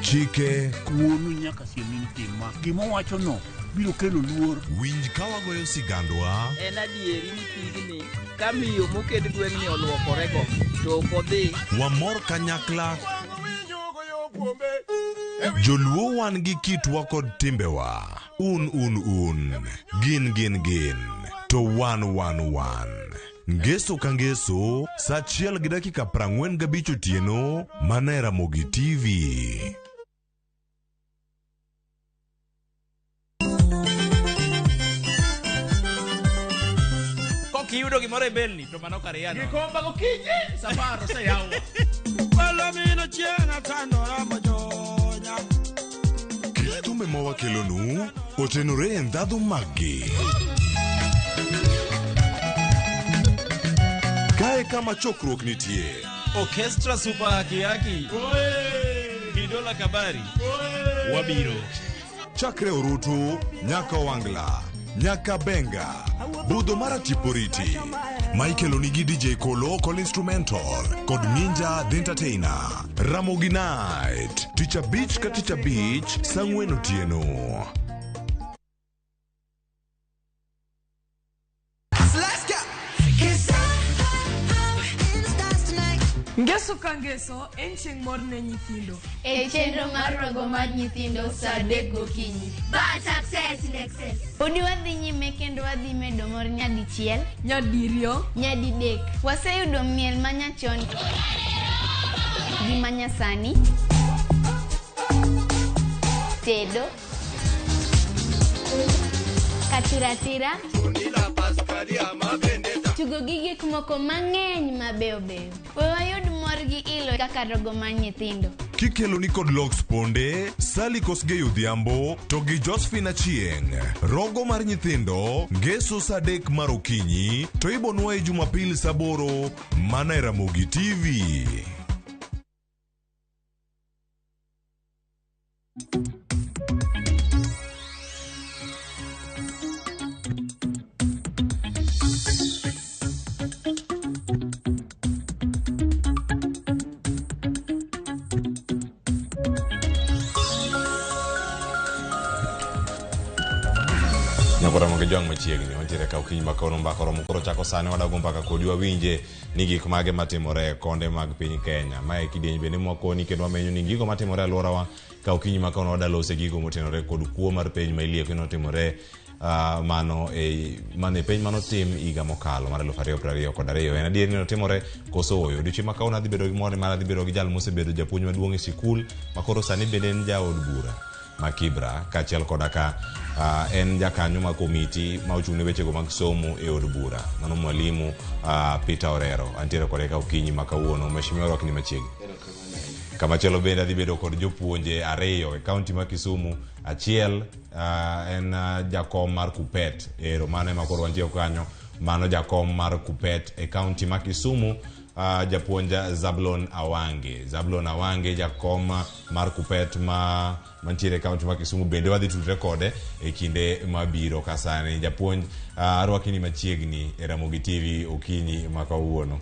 Chike Wuonu nyaka siem ni tim ma. Gima owachono biro kelo luor. Winj ka wagoyo sigandwa En adieri ni pigni ka miyo mokend gweng'ni oluokorego to ok odhi Wamor kanyakla Joluo wan gi kitwa kod timbewa. Un un un. Gin gin gin. To wan wan wan. Ngeso ka ngeso, sa 1:45 otieno, mana e Ramogi TV. Kok iyudo gimoro e belni to mano kar yano. Gikomba gokinyi safar oseyaw. Palomino chieng' atandora mojonya. Kit thumbe ma wakelonu otenore e ndhadhu maggi. Kae kama chokruok nitie. Orchestra Super Haki Haki. Kidola Kabari. Wabiro. Chakre orutu nyaka Owangla, nyaka Benga, budho mar Atiporiti. Ma ikeloni gi DJ Kolo Kol Instrumental kod Minja The Entertainer. Ramogi Night, tich abich ka tich abich, sa 4 otieno. Let's go. 'Cause I'm in the stars tonight. Ngeso ka ngeso en chieng' mor ne nyithindo. E chenro mar rogo mar nyithindo saa 3 gokinyi. Bad success in excess. Podi wadhi nyime kendo wadhi medo mor nyadichiel, nyadiriyo, nyadidek. Waseyudo miel manyachon gi manyasani, tedo, katiratira, tugo gi gik moko mang'eny mabeyo beyo. We wayud mor gi ilo kaka rogo mar nyithindo. Kikeloni kod Lox Ponde, Sally Kosgei Odhiambo to gi Josephine Achieng'. Rogo mar nyithindo, ngeso sa 3 mar okinyi, to ibonwa e Jumapil sa 8, mana e Ramogi TV. Nyakora mondo jwang' machiegni wantiere ka okinyi ma kawuono mbaka oromo koro chako sani wadago mbaka kodi wawinje ni gik mage matimore e konde mag piny Kenya. Mae kidieny bende mwakoni kendo wamenyo ni gigo matimore e alworawa ka okinyi ma kawuono wadalose gigo motenore kod kuo mar penj ma ilieko ni otimore mano e penj manotim higa mokalo mar 2022. En adier ni otimore koso ooyo. Odiochieng' ma kawuono adhi bedo gi mor nimar adhi bedo gi jal mosebedo japuonj maduong' e sikul ma koro sani bende en jaod bura ma Kibra kaachiel koda ka en jakanyo ma komiti ma ochung' ne wechego mag somo e od bura. Mano mwalimu Peter Orero. Antiere kode ka okinyi ma kawuono. Mheshimiwa rwakni machiegni. Kamachielo bende adhi bedo kod jopuonje ariyo e kaunti ma Kisumu. Achiel en jakom mar Kupet. Ero mano ema koro wantie kanyo. Mano jakom mar Kupet e kaunti ma Kisumu. Japuonj Zablon Awange. Zablon Awange jakom mar Kupet ma mantiere e kaunti ma Kisumu bende wadhi tudre kode e kinde mabiro ka sani. Japuonj arwaki ni machiegni e Ramogi TV okinyi ma kawuono.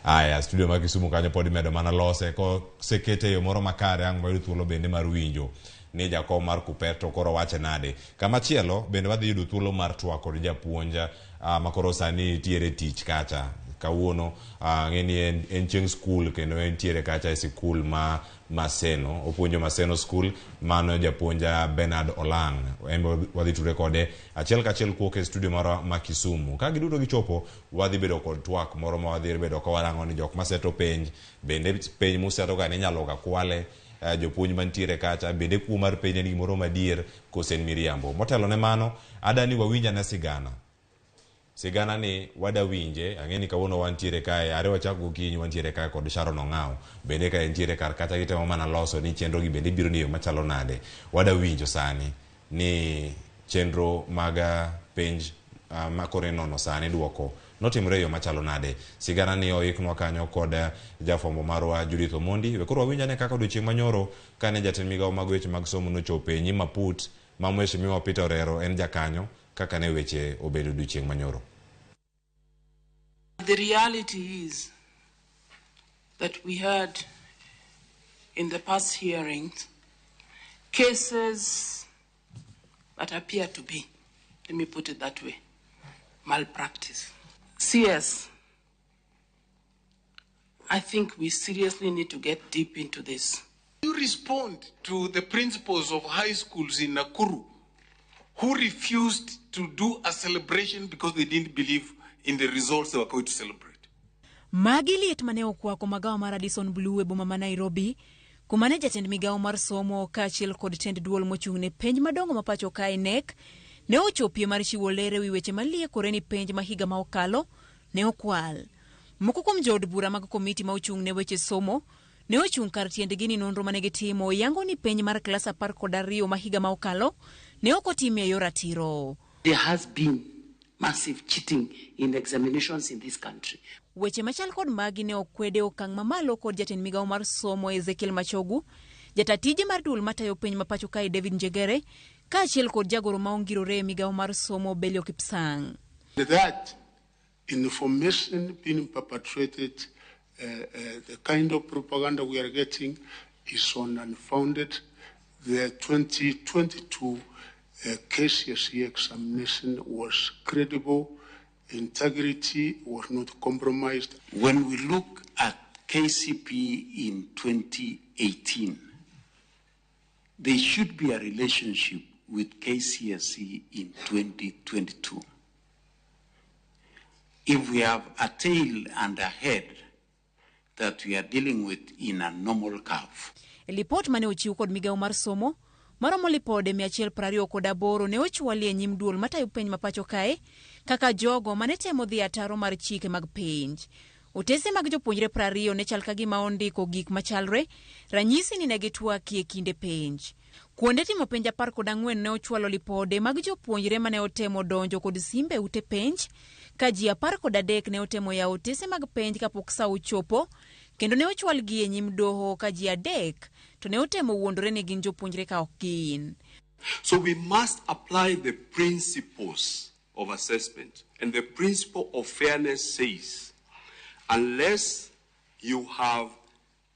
Aya, studio ma Kisumu kanyo pod imedo mana lose kosekete e yo moro makare ang' wayud thuolo bende mar winjo ni jakom mar Kupet to koro wache nade. Kamachielo bende wadhi yudo thuolo mar twak kod japuonj ma koro sani nitiere tich kacha. Kawuono ng'e ni en chieng' skul kendo entiere kacha e sikul ma Maseno, opuonjo Maseno School, mano japuonj Bernard Olang'. En be wadhi tudre kode achiel kachiel kuok e studio marwa ma Kisumu. Ka giduto gichopo, wadhi bedo kod twak moro ma wadhi bedo ka warango ni jok maseto penj, bende penj museto ga ni inyalo ga kwale. Jopuonj mantiere kacha bende kuo mar penj en gimoro madier kose en miriambo. Motelo ne mano, adani wawinj ane sigana. Sigana ni wada winje, ang'e ni kawuono wantiere kae, are wachak gokinyi wantiere kae kod Sharon Ong'aw. Bende ka entiere kar kacha gitemo mana loso ni chenro gi bende biro ni yo machalo nade. Wada winjo sani ni chenro mag penj ma koro inono sani duoko notimore e yo machalo nade. Sigana ni oiknwa kanyo kod jafwambo marwa Judith Omondi. We koro wawinj ane kaka odiochieng' manyoro kane jatend migawo mag weche mag somo nochopo e nyim aput ma Mheshimiwa Peter Orero en jakanyo kaka ne weche obedo odiochieng' manyoro. The reality is that we had in the past hearings cases that appear to be, let me put it that way, malpractice. CS, I think we seriously need to get deep into this. You respond to the principals of high schools in Nakuru who refused to do a celebration because they didn't believe in the results they were going to celebrate. Magi liet mane okwako magawa mar Radisson Blu e boma ma Nairobi, kuma ne jatend migawo mar somo kaachiel kod tend duol mochung' ne penj madongo ma pacho kae KNEC ne ochopie mar chiwo ler ewi weche maliekore ni penj ma higa ma okalo ne okwal. Moko kuom jood bura mag komiti ma ochung' ne weche somo ne ochung' kar tiendgi ni nonro mane gitimo yango ni penj mar klas 12 ma higa ma okalo ne ok otim e yor ratiro. There has been massive cheating in examinations in this country. Weche machal kod magi ne okwede okang' mamalo kod jatend migawo mar somo Ezekiel Machogu, jata tije mar duol matayo penj ma pacho kae David Njegere, kaachiel kod jagoro ma ongirore e migawo mar somo Belio Kipsang. That information being perpetrated, the kind of propaganda we are getting is on unfounded. The 2022 KCSE examination was credible. Integrity was not compromised. When we look at KCPE in 2018, there should be a relationship with KCSE in 2022. If we have a tail and a head that we are dealing with in a normal curve. Lipot mane ochiw kod migawo mar somo maromo lipode 128 ne ochwali e nyim duol matayo penj ma pacho kae kaka jogo mane temo dhi ataro mar chike mag penj. Otese mag jopuonjre 20 ne chal ka gima ondiko gik machalre, ranyisi ni ne gitwakie kinde penj. Kuonde timo penj 14 ne ochwalo lipode mag jopuonjre mane otemo donjo kod simbe ute penj, ka ji 13 ne otemo yawo otese mag penj kapok sa ochopo, kendo ne ochwalgi e nyim doho ka ji 3 to ne otemo wuondore ni gin jopuonjre ka ok gin. So we must apply the principles of assessment, and the principle of fairness says, unless you have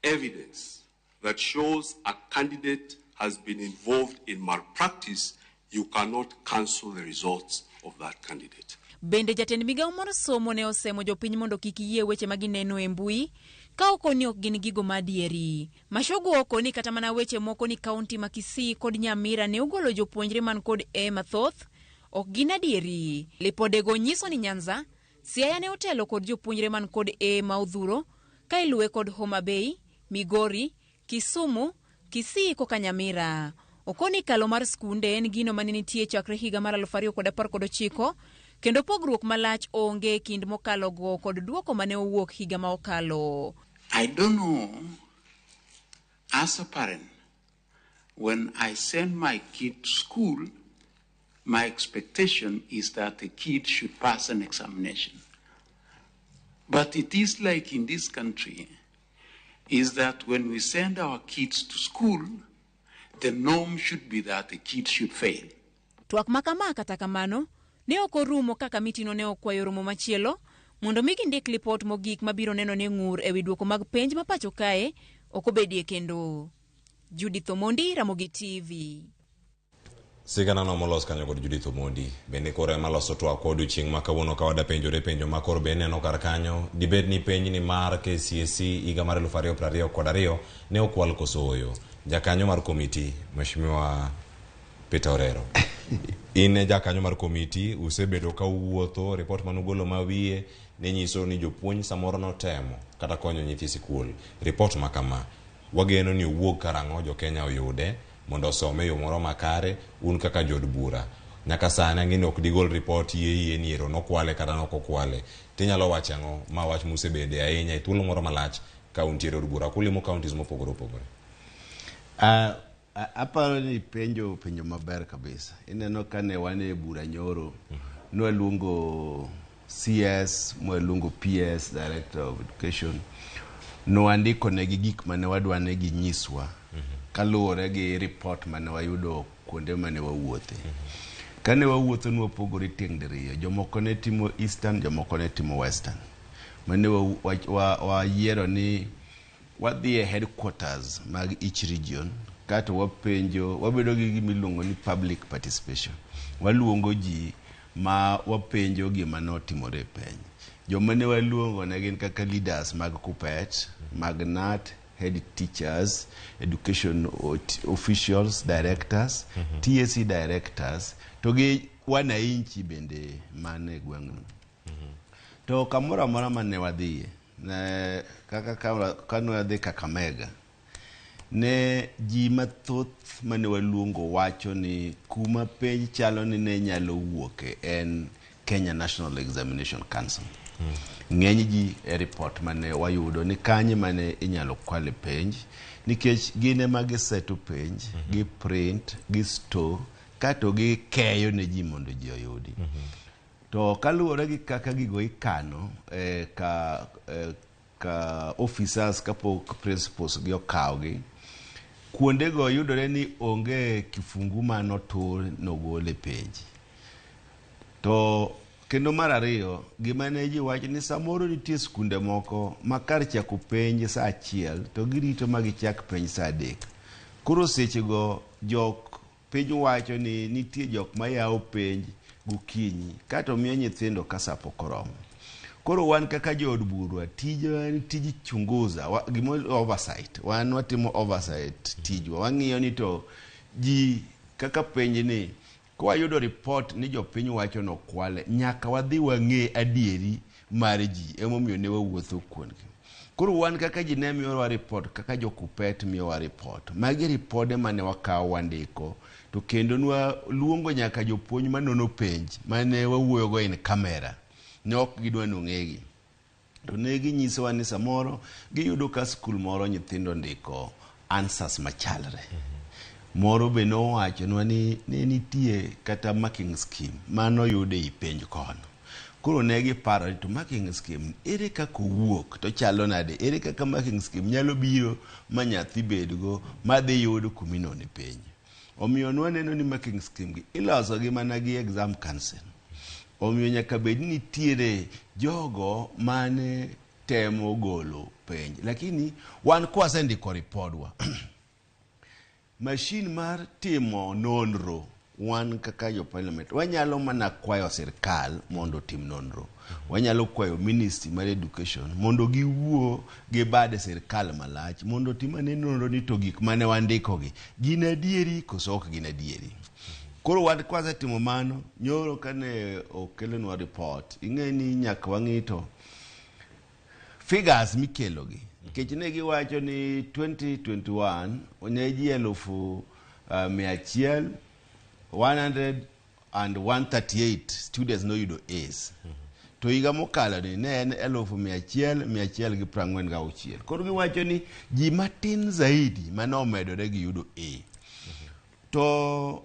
evidence that shows a candidate has been involved in malpractice, you cannot cancel the results of that candidate. Bende jatend migawo mar somo ne osemo jopiny mondo kik yie weche ma gineno e mbui ka okoni ok gin gigo madieri. Machogu okoni kata mana weche moko ni kaunti ma Kisii kod Nyamira ne ogolo jopuonjre man kod A mathoth ok gin adieri. Lipodego nyiso ni Nyanza, Siaya ne otelo kod jopuonjre man kod A ma odhuro ka iluwe kod Homa Bay, Migori, Kisumu, Kisii koka Nyamira. Okoni kalo mar skunde en gino mane nitie chakre higa mar 2019 kendo pogruok malach onge kind mokalo go kod duoko mane owuok higa ma okalo. I don't know, as a parent, when I send my kid to school, my expectation is that the kid should pass an examination. But it is like in this country, is that when we send our kids to school, the norm should be that the kids should fail. Twak makama kata kamano, ne ok orumo kaka mitino ne okwayo romo machielo mondo mi gindik lipot mogik mabiro neno ni ng'ur ewi duoko mag penj ma pacho kae ok obedie kendo. Judith Omondi, Ramogi TV. Sigana no molos kanyo kod Judith Omondi bende koro ema loso twak odiochieng' ma kawuono ka wadapenjore penjo ma koro be neno kar kanyo dibed ni penj ni mar KCSE higa mar 2022 ne okwal koso ooyo. Jakanyo mar komiti Mheshimiwa Peter Orero, in e jakanyo mar komiti, usebedo ka uwuotho, ripot manugolo ma wiye ne nyiso ni jopuonj samoro notemo kata konyo nyithi sikul. Ripot ma kama Wageno ni owuog karang'o jo Kenya oyude mondo osome e yo moro makare un kaka jood bura. Nyaka sani ang'e ni ok digol report yie yie ni ero nokwale kata nok okwale. Tinyalo wacho ang'o ma wach musebede ahinya e thuolo moro malach ka untiere od bura kulimo counties mopogore opogore. Aparo ni penjo penjo maber kabisa. Ineno kane wan e bura nyoro, nwaluongo CS, mwaluongo PS, Director of Education. Nwandiko negi gik mane wadwa ni ginyiswa kaluwore gi report mane wayudo kuonde mane wawuothe. Kane wawuotho nwapogore tieng' diriyo. Jomoko ne timo Eastern, jomoko ne timo Western. Mane wayiero ni wadhi e headquarters mag each region kato wapenjo, wabedo gi gima iluongo ni public participation. Waluongo ji ma wapenjo gima notimore e piny. Joma ne waluongo ne gin kaka leaders mag KUPPET, mag KNUT, head teachers, education officials, directors, TSC directors, to gi wananchi bende man e gweng'no. To kamoro amora mane wadhiye, ne, kaka kane wadhi Kakamega, ne ji mathoth mane waluongo wacho ni kuma penj chalo ni ne nyalo wuoke en Kenya National Examination Council. Ng'eny ji e report mane wayudo ni kanye mane inyalo kwale penj nikech gin ema giseto penj, gi print, gi store, kato gikeyo ne ji mondo ji oyudi. To kaluwore gi kaka gigo ikano ka officers kapok principals gi okawgi, kuondego yudore ni onge kifungu manotur nogol e penj. To kendo mar ariyo, gima ne ji wacho ni samoro nitie skunde moko ma kar chako penj saa 1 to girito ma gichak penj saa 3. Koro sechego jok piny wacho ni nitie jok mayawo penj gokinyi kato miyo nyithindo ka sa pok oromo. Koro wan kaka jood bura, tijwa en tij chunguza, gima oversight. Wan watimo oversight tijwa. Wang'iyo ni to ji kaka penj ni kwayudo report ni jopiny wacho nokwale, nyaka wadhi wang'e adieri mar ji, emomiyo ne wawuotho kuondgi. Koro wan kaka ji ne miyowa report, kaka jo KUPPET miyowa report. Magi ripode mane wakawo wandiko, to kendo nwaluongo nyaka jopuonj manono penj mane wawuoyogo in camera. Ne ok gidwa nong'egi. To ne ginyisowa ni samoro giyudo ka skul moro nyithindo ndiko answers machalre. Moro be nowachonwa ni ne nitie kata marking scheme manoyud ei penj kono. Koro ne giparo ni to marking scheme ere kaka owuok to chalo nade, ere kaka marking scheme nyalo biro ma nyathi bedgo madhi yud kuminone penj. Omiyo nwaneno ni marking scheme gi iloso gi mana gi exam council. Omiyo nyaka bed ni nitiere jogo mane temo golo penj. Lakini wan kwasendiko ripodwa, machine mar timo nonro wan kaka jo parliament wanyalo mana kwayo sirkal mondo otim nonro. Wanyalo kwayo ministry mar education mondo giwuo gi bad sirkal malach mondo otim ane nonro ni to gik mane wandikogi gin adieri koso ok gin adieri. Koro wan kwasetimo mano, nyoro kane okelonwa report, ing'e ni nyaka wang'i to figures mikelogi. Nikech ne giwacho ni 2021 ne ji 100,000, 138 students noyudo A's. To higa mokalo ni ne en 100,146. Koro giwacho ni ji matin zaidi mane omedore gi yudo A. To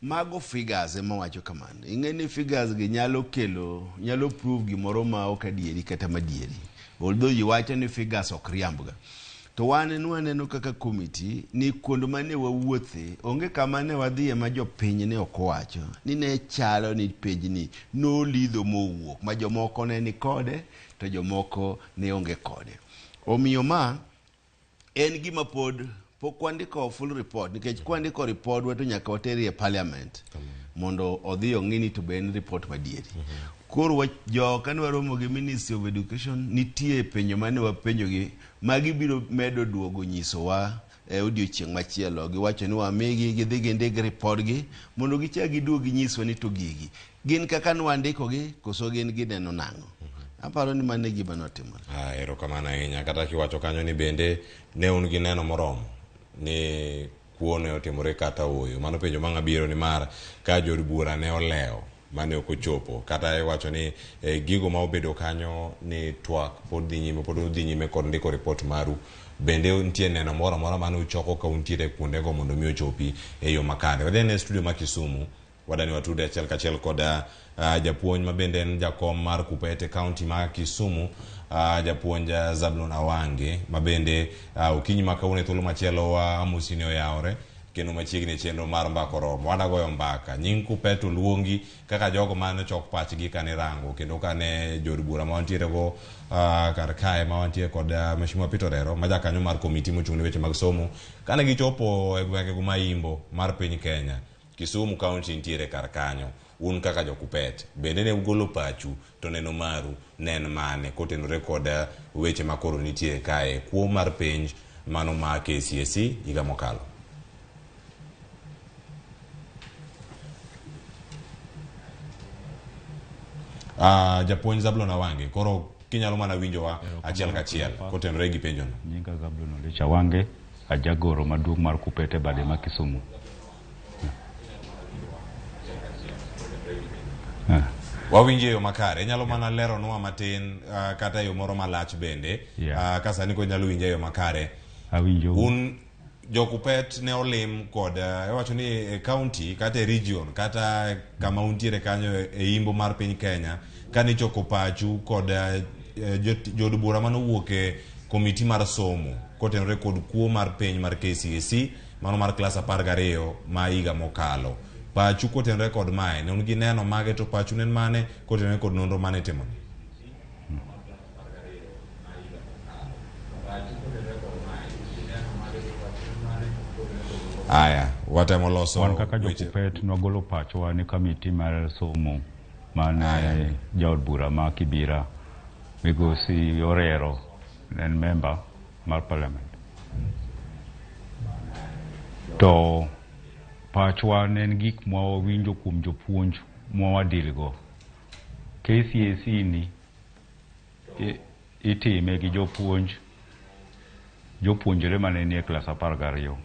mago figures ema wacho kamano. Ing'e ni figures gi nyalo kelo, nyalo prove gimoro ma ok adieri kata madieri. Although ji wacho ni figures ok riambga. To wan nwaneno kaka committee ni kuond mane wawuothe, onge kama ne wadhiye ma jopiny ne ok owacho ni ne chalo ni penjni nolidho mowuok ma jomoko ne ni kode to jomoko ne onge kode. Omiyo ma en gima pod pok wandiko full report, nikech kwandiko report to nyaka water e parliament mondo odhi ong'i ni to be en report madieri. Koro jo kane waromo gi Ministry of Education, nitie penjo mane wapenjogi ma gibiro medo duogo nyisowa e odiochieng' machielo. Giwacho ni wamigi gidhi gindik report gi mondo gichak giduog ginyiswa ni to gigi gin kaka nwandikogi koso gin gineno nang'o. Aparo ni mano e gima notimore. Ah, erokamano ahinya. Kata kiwacho kanyo ni bende ne un gi neno moromo ni kuo ne otimore kata ooyo. Mano penjo ma ng'abiro ni mar ka jood bura ne olewo mane ok ochopo kata iwacho ni gigo ma obedo kanyo ni twak pod dhi nyime, pod udhi nyime kod ndiko ripot maru. Bende nitie neno moro amora mane uchoko ka untiere kuondego mondo mi ochopi e yo makare. Wadhi ane studio ma Kisumu, wadani watude achiel kachiel kod japuonj ma bende en jakom mar Kuppet e county ma Kisumu, japuonj Zablon Awange, ma bende okinyi ma kawuono e thuolo machielo wa amosi ni oyawore kendo machiegni e chenro mar Mbaka Oromo. Wadwa goyo mbaka. Nying Kuppet oluongi kaka jogo mane ochok pachgi kane rango kendo kane jood bura ma wantiere go kar kae ma wantie kod Mheshimiwa Peter Orero ma jakanyo mar komiti mochung' ne weche mag somo kane gichopo e gwenge ma Imbo mar piny Kenya. Kisumu County nitiere kar kanyo. Un kaka jo Kuppet bende ne ugolo pachu to neno maru ne en mane kotenore kod weche ma koro nitie kae kuo mar penj mano ma KCSE higa mokalo. Japuonj Zablon Awange, koro kinyalo mana winjowa achiel kachiel kotenore gi penjono. Nyinga Zablon Oliech Awange, ajagoro maduong' mar Kuppet e bade ma Kisumu. Wawinjo e yo makare, inyalo mana leronwa matin kata e yo moro malach bende. Ka sani koro inyalo winjo e yo makare. Awinjo. Un jo Kuppet ne olim kod iwacho ni e county kata e region kata kama untiere kanyo e imbo mar piny Kenya kane ichoko pachu kod jood bura manowuok e komiti mar somo kotenore kod kuo mar penj mar KCSE mano mar klas 12 ma higa mokalo. Pachu kotenore kod mae, ne un gi neno mage to pachu ne en mane kotenore kod nonro mane itimoni? Aya, watemo loso Wan kaka weche. jo Kuppet nwagolo pachwa ne komiti mar somo mane jaod bura ma Kibira migosi Orero ne en member mar parliament. To pachwa ne en gik mwawinjo kuom jopuonj mwawadilgo. KCSE ni itime gi jopuonj, jopuonjre mane nie klas 12.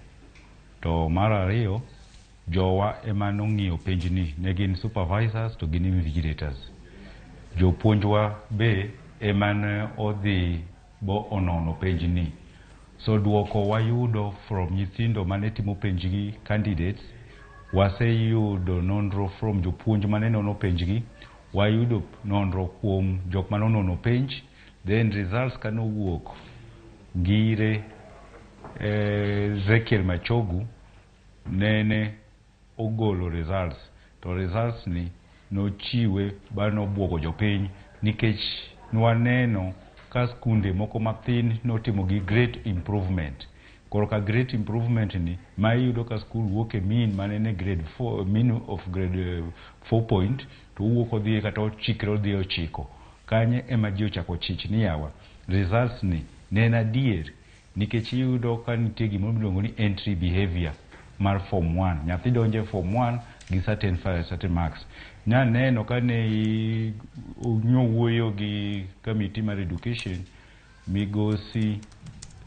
To mar ariyo, jowa ema nong'iyo penjni, ne gin supervisors to gin invigilators. Jopuonjwa be ema ne odhi bo onono penjni. So duoko wayudo from nyithindo mane timo penjgi, candidates, waseyudo nonro from jopuonj mane nono penjgi, wayudo nonro kuom jok mane onono penj, then results kanowuok ngire Ezekiel Machogu nene ogolo results, to results ni nochiwe banobuogo jopiny nikech nwaneno ka skunde moko mathin notimo gi great improvement. Koro ka great improvement ni ma iyudo ka skul wuok e mean mane ne grade 4, mean of grade 4 point to owuok odhi kata ochikre odhi 9. Kanye ema ji ochako chich ni yawa results ni ne en adier nikech iyudo ka nitie gimoro miluongo ni entry behavior mar form 1. Nyathi donjo e form 1 gi certain marks. Naneno ka ne nyowuoyo gi committee mar education migosi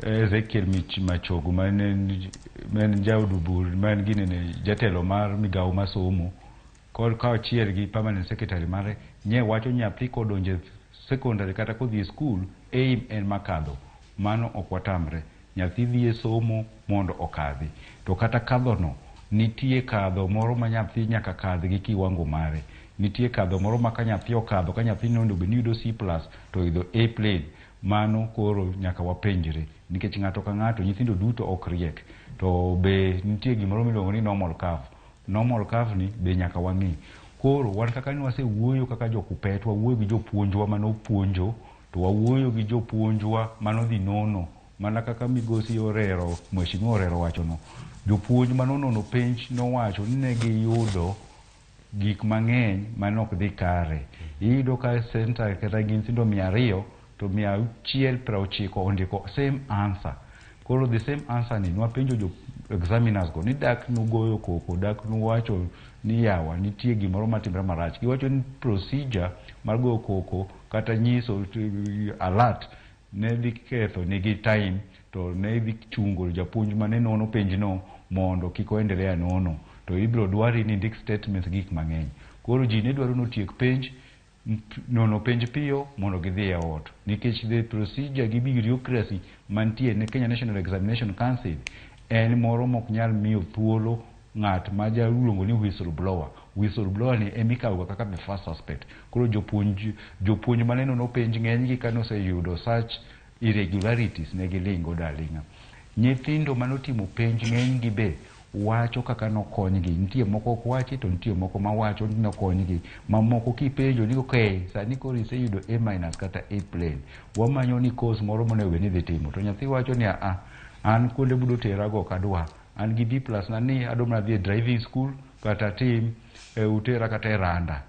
Ezekiel Machogu mane en jaod bura ma en ginene jatelo mar migawo mar somo kod kaachiel gi permanent secretary mare nye wacho nyathi kodonjo secondary kata kodhi e school aim en makadho. Mano ok watamre. Nyathi dhi e somo mondo okadhi. To kata kadho no nitie kadho moro ma nyathi nyaka kadh gi kiwango mare. Nitie kadho moro ma ka nyathi okadho, ka nyathi nonego bed ni yudo C plus to idho A plain. Mano koro nyaka wapenjre nikech ng'ato ka ng'ato nyithindo duto ok riek. To be nitie gimoro miluongo ni normal curve. Normal curve ni be nyaka wang'i. Koro wan kaka ne wasewuoyo kaka jo Kuppet, wawuoyo gi jopuonjwa manopuonjo, to wawuoyo gi jopuonjwa manodhi nono. Mana kaka migosi Orero, Mheshimiwa Orero wachono, jopuonj manonono penj nowacho ni ne giyudo gik mang'eny mane ok dhi kare. Iyudo ka center kata gi nyithindo 200 to 690 ondiko same answer. Koro the same answer ni nwapenjo jo examiners go ni dak nugoyo koko, dak nuwacho ni yawa nitie gimoro matimre marach. Giwacho ni procedure mar goyo koko kata nyiso alert ne dhi ketho nigi time to ne dhi chungo japuonj mane nono penjno mondo kik oendelea nono to ibiro dwari ni ndik statements gik mang'eny. Koro ji ne dwaro notiek penj nono penj piyo mondo gidhi e ot nikech the procedure gi bureaucracy mantie ne Kenya National Examination Council en moro mok nyal miyo thuolo ng'at ma jaluongo ni whistleblower. Whistleblower ni ema ikawo ga kaka the first suspect. Koro jopuonj mane nono penj ng'enygi kane oseyudo such irregularities ne giling' godo aling'a. Nyithindo manotimo penj ng'enygi be wacho kaka nokonygi. Nitie moko ok wachi to nitie moko mawacho ni nokonygi. Mamoko kipenjo ni okay, sani koro iseyudo A minus kata A plain. Wamanyo ni course moro monego bed ni idhi timo. To nyathi wacho ni a an kuonde budo terago ok adwa. An gi B plus na ni adwa mana dhi e driving school kata tim utera kata e randa.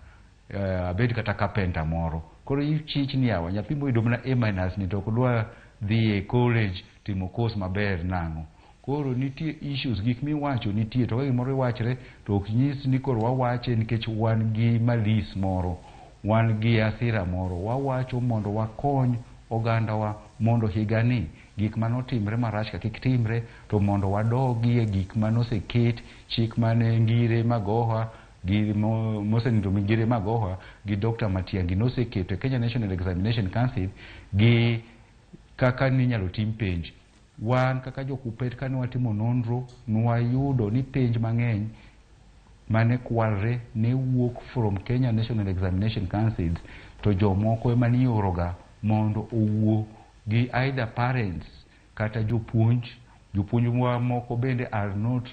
Abed kata carpenter moro. Koro ichich ni yawa nyathi moyudo mana A minus ni to ok dwa dhi e college timo course maber nang'o. Koro nitie issues, gik miwacho nitie, to ka gimoro iwachre to ok nyis ni koro wawache nikech wan gi malis moro, wan gi asira moro. Wawacho mondo wakony ogandawa mondo higani gik manotimre marach ka kik timre, to mondo wadogie gik manoseket, chik mane Ngire Magoha gi mosenindo Ngire Magoha gi Dr. Matiang'i noseketo e Kenya National Examination Council gi kaka ninyalo tim penj. Wan kaka jokupet kane watimo nonro nwayudo ni penj mang'eny mane kwalre ne wuok from Kenya National Examination Councils to jomoko ema nioroga mondo owuo gi either parents kata jopuonj. Jopuonj moko bende are not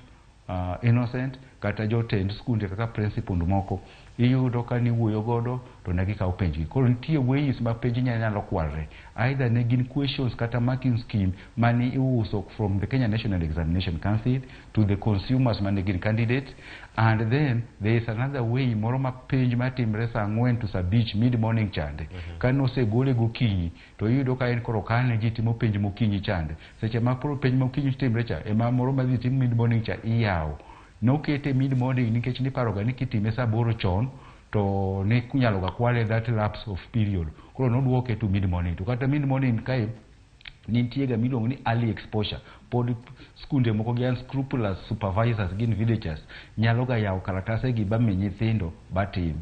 innocent, kata jotend skunde kaka principal moko iyudo ka niwuoyo godo to ne gikawo penjgi. Koro nitie ways ma penj nyalo kwalre, either ne gin questions kata marking scheme mane iuso from the Kenya National Examination Council to the consumers mane gin candidates, and then there is another way moro ma penj matimre saa 4 to saa 5 mid morning chande. Kane osegole gokinyi to iyudo ka en koro kane ji timo penj mokinyi chande. Seche ma koro penj mokinyi timre cha ema moro madhi tim mid morning cha iyawo. Nokete mid morning nikech niparoga ni kitime saa 8 chon to ne inyalo ga kwale that lapse of period. Koro nodwoke to mid morning. To kata mid morning kae nitie ga miluongo ni early exposure. Pod skunde moko gi unscrupulous supervisors gin villagers nyalo ga yawo kalatase gi ba mi nyithindo batim.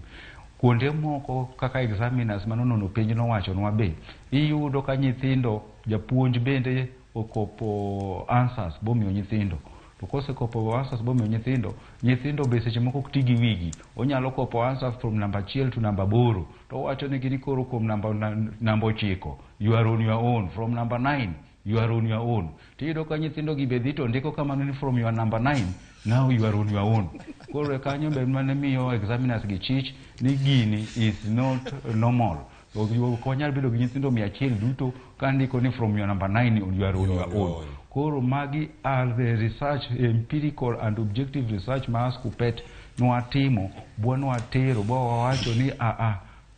Kuonde moko kaka examiners manonono penj nowachonwa be iyudo ka nyithindo japuonj bende okopo answers bomiyo nyithindo. To kosekopo answers bomiyo nyithindo, nyithindo be seche moko ok ti gi wigi. Onyalo kopo answers from number 1 to number 8. To owacho negi ni koro kuom namba 9 you are on your own, from number 9 you are on your own. Tiyudo ka nyithindo gi be dhi to ndiko kamano ni from your number 9 now you are on your own. Koro kanyo be mane miyo examiners gi chich ni gini is not normal. Ok wanyal bedo gi nyithindo 100 duto ka ndiko ni from your number 9 you are on your own. Koro magi are the research, empirical and objective research ma Kuppet nwatimo, bwa nwatero, bwa wawacho ni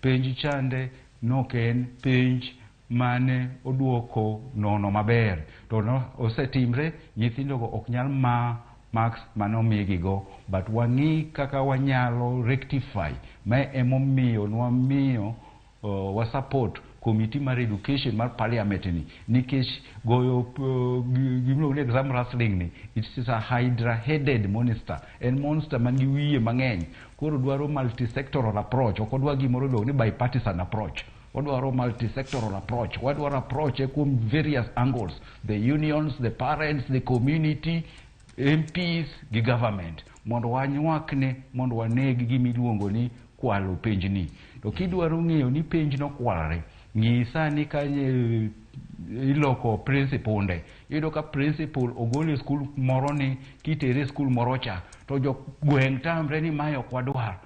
penj chande nok en penj mane oduoko nono maber. To no, osetimre, nyithindogo ok nyal ma marks manomigigo, but wang'i kaka wanyalo rectify. Ma emomiyo nwamiyo wa support committee mar education mar parliament ni, nikech goyo gimiluongo ni exam rustling ni, it is a hydra headed monster, en monster man gi wiye mang'eny. Koro dwaro multisectoral approach, ok odwa gimoro iluongo ni bipartisan approach. Wadwaro multisectoral approach, wadwaro approach e kuom various angles, the unions, the parents, the community, MPs gi government, mondo wanywakne, mondo waneg gimiluongo ni kwalo penjni. To kidwaro ng'eyo ni penj nokwalre, ng'i sani ka iloko principal nde. Iyudo ka principal ogol e skul moro ni kitere e skul moro cha, to jogweng' tamre ni mae ok wadwar.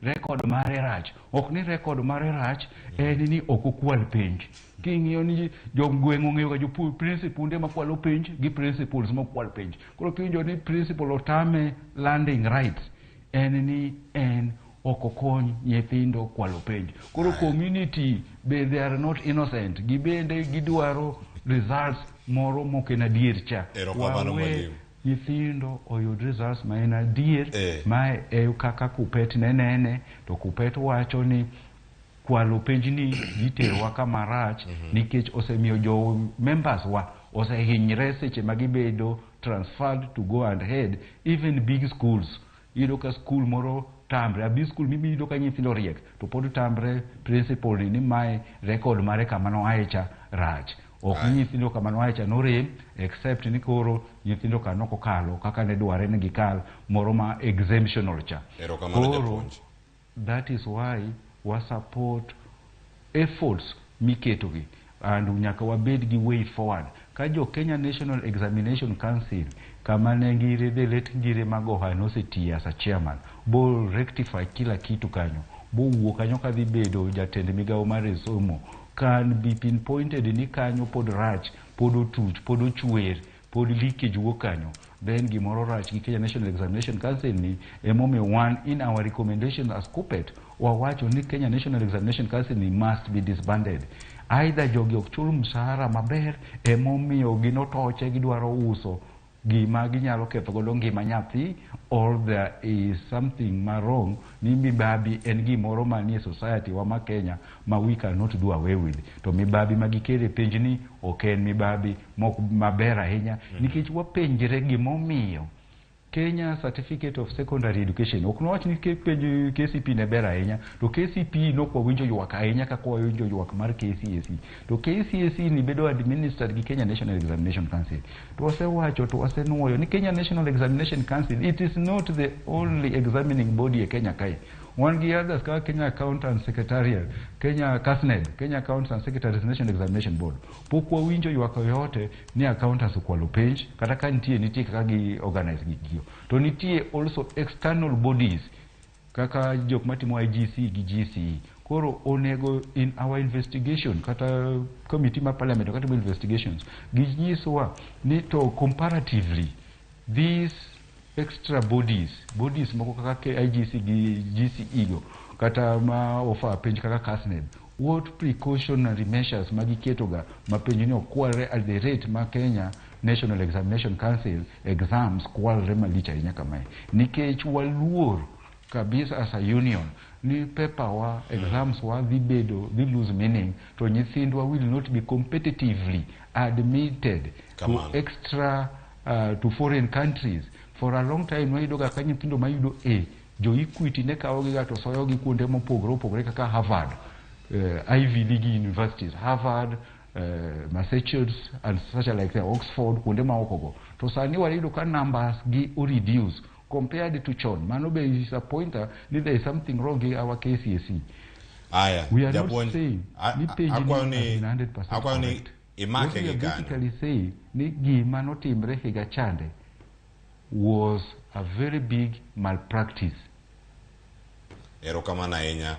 Record mare rach. Ok ni record mare rach, en ni ok okwal penj. King'iyo ni jogweng' ong'eyo ga jopuonj principal nde makwalo penj gi principals mokwal penj. Koro kiwinjo ni principal otame landing rights, en ni en ok okony nyithindo kwalo penj. Koro community be they are not innocent. Gibende gidwaro results moro mok en adier cha. Erokamano Wawe mwalimu. nyithindo oyud results ma en adier. Mae e kaka Kuppet ne nene, to Kuppet wacho ni Kwalo penj ni dhi terowa kama rach nikech osemiyo jo members wa osehinyre seche ma gibedo transferred to go and head even big schools. Iyudo ka school moro tamre, a big school miyudo ka nyithindo riek to pod tamre principal ni mae record mare kama noaye cha rach. Ok ni nyithindo kama noaye cha norem except ni koro nyithindo ka nokokalo kaka ne dware ni gikal moro ma exemptional cha. Erokamano Koro japuonj. that is why wa support efforts miketogi and nyaka wabed gi way forward ka jo Kenya National Examination Council kama ne ngire the late Ngire Magoha nosetiye as a chairman bo rectify kila kitu kanyo bowuok kanyo kadhi bedo jatend migawo mar somo can be pinpointed ni kanyo pod rach pod otuch pod ochwer pod leakage wuok kanyo then gimoro rach gi Kenya National Examination Council ni emomiyo wan in our recommendation as KUPPET wawacho ni Kenya National Examination Council ni must be disbanded. Either jogi ok chul mshahara maber emomiyo ginotoche gidwaro uso gima ginyalo ketho godo ngima nyathi or there is something ma wrong ni mibabi en gimoro manie society wa ma Kenya ma we cannot do away with. To mibabi ma gikelo e penj ni ok en mibabi mok maber ahinya nikech wapenjre gimomiyo Kenya Certificate of Secondary Education ok nwawach ni penj KCPE ne ber ahinya to KCPE nok wawinjo ywak ahinya kaka wawinjo ywak mar KCSE to KCSE ni bedo administered gi Kenya National Examination Council to wasewacho to wasenuoyo ni Kenya National Examination Council it is not the only examining body e Kenya kae. Wan gi others kaka Kenya Accountants Secretariat, Kenya KASNEB, Kenya Accountants and Secretaries National Examination Board. Pok wawinjo ywak yoyote ni accountants okwalo penj kata ka nitie nitie kaka gi organize gikgigo. To nitie also external bodies kaka jok matimo IGC gi GCE. Koro onego in our investigation kata committee mar parliament kata investigations ginyiswa ni to comparatively these extra bodies bodies moko kaka IGC gi GCE go kata ma offer penj kaka KASNEB what precautionary measures ma giketoga ma penj ni ok kwalre at the rate ma Kenya National Examination Council exams kwalre malich ahinya kamae nikech waluor kabisa as a union ni paper wa exams wa dhi bedo dhi lose meaning to nyithindwa will not be competitively admitted to Kamano. extra to foreign countries. For a long time wayudo ga ka nyithindo mayudo A jo Equity ne kawogi ga to soyogi kuonde mopogore opogore kaka Harvard, Ivy League universities, Harvard, Massachusetts and such like that, Oxford, kuonde maoko go. To sani wayudo ka numbers gi o reduce compared to chon. Mano be is a pointer ni there is something wrong gi our KCSE. Aya, We are not japuonj, saying ni penj akwayo ni ni has been 100% akwayo ni correct. imake What we gi are kanyo. basically saying ni gima notimre higa chande was a very big malpractice. Erokamano ahinya.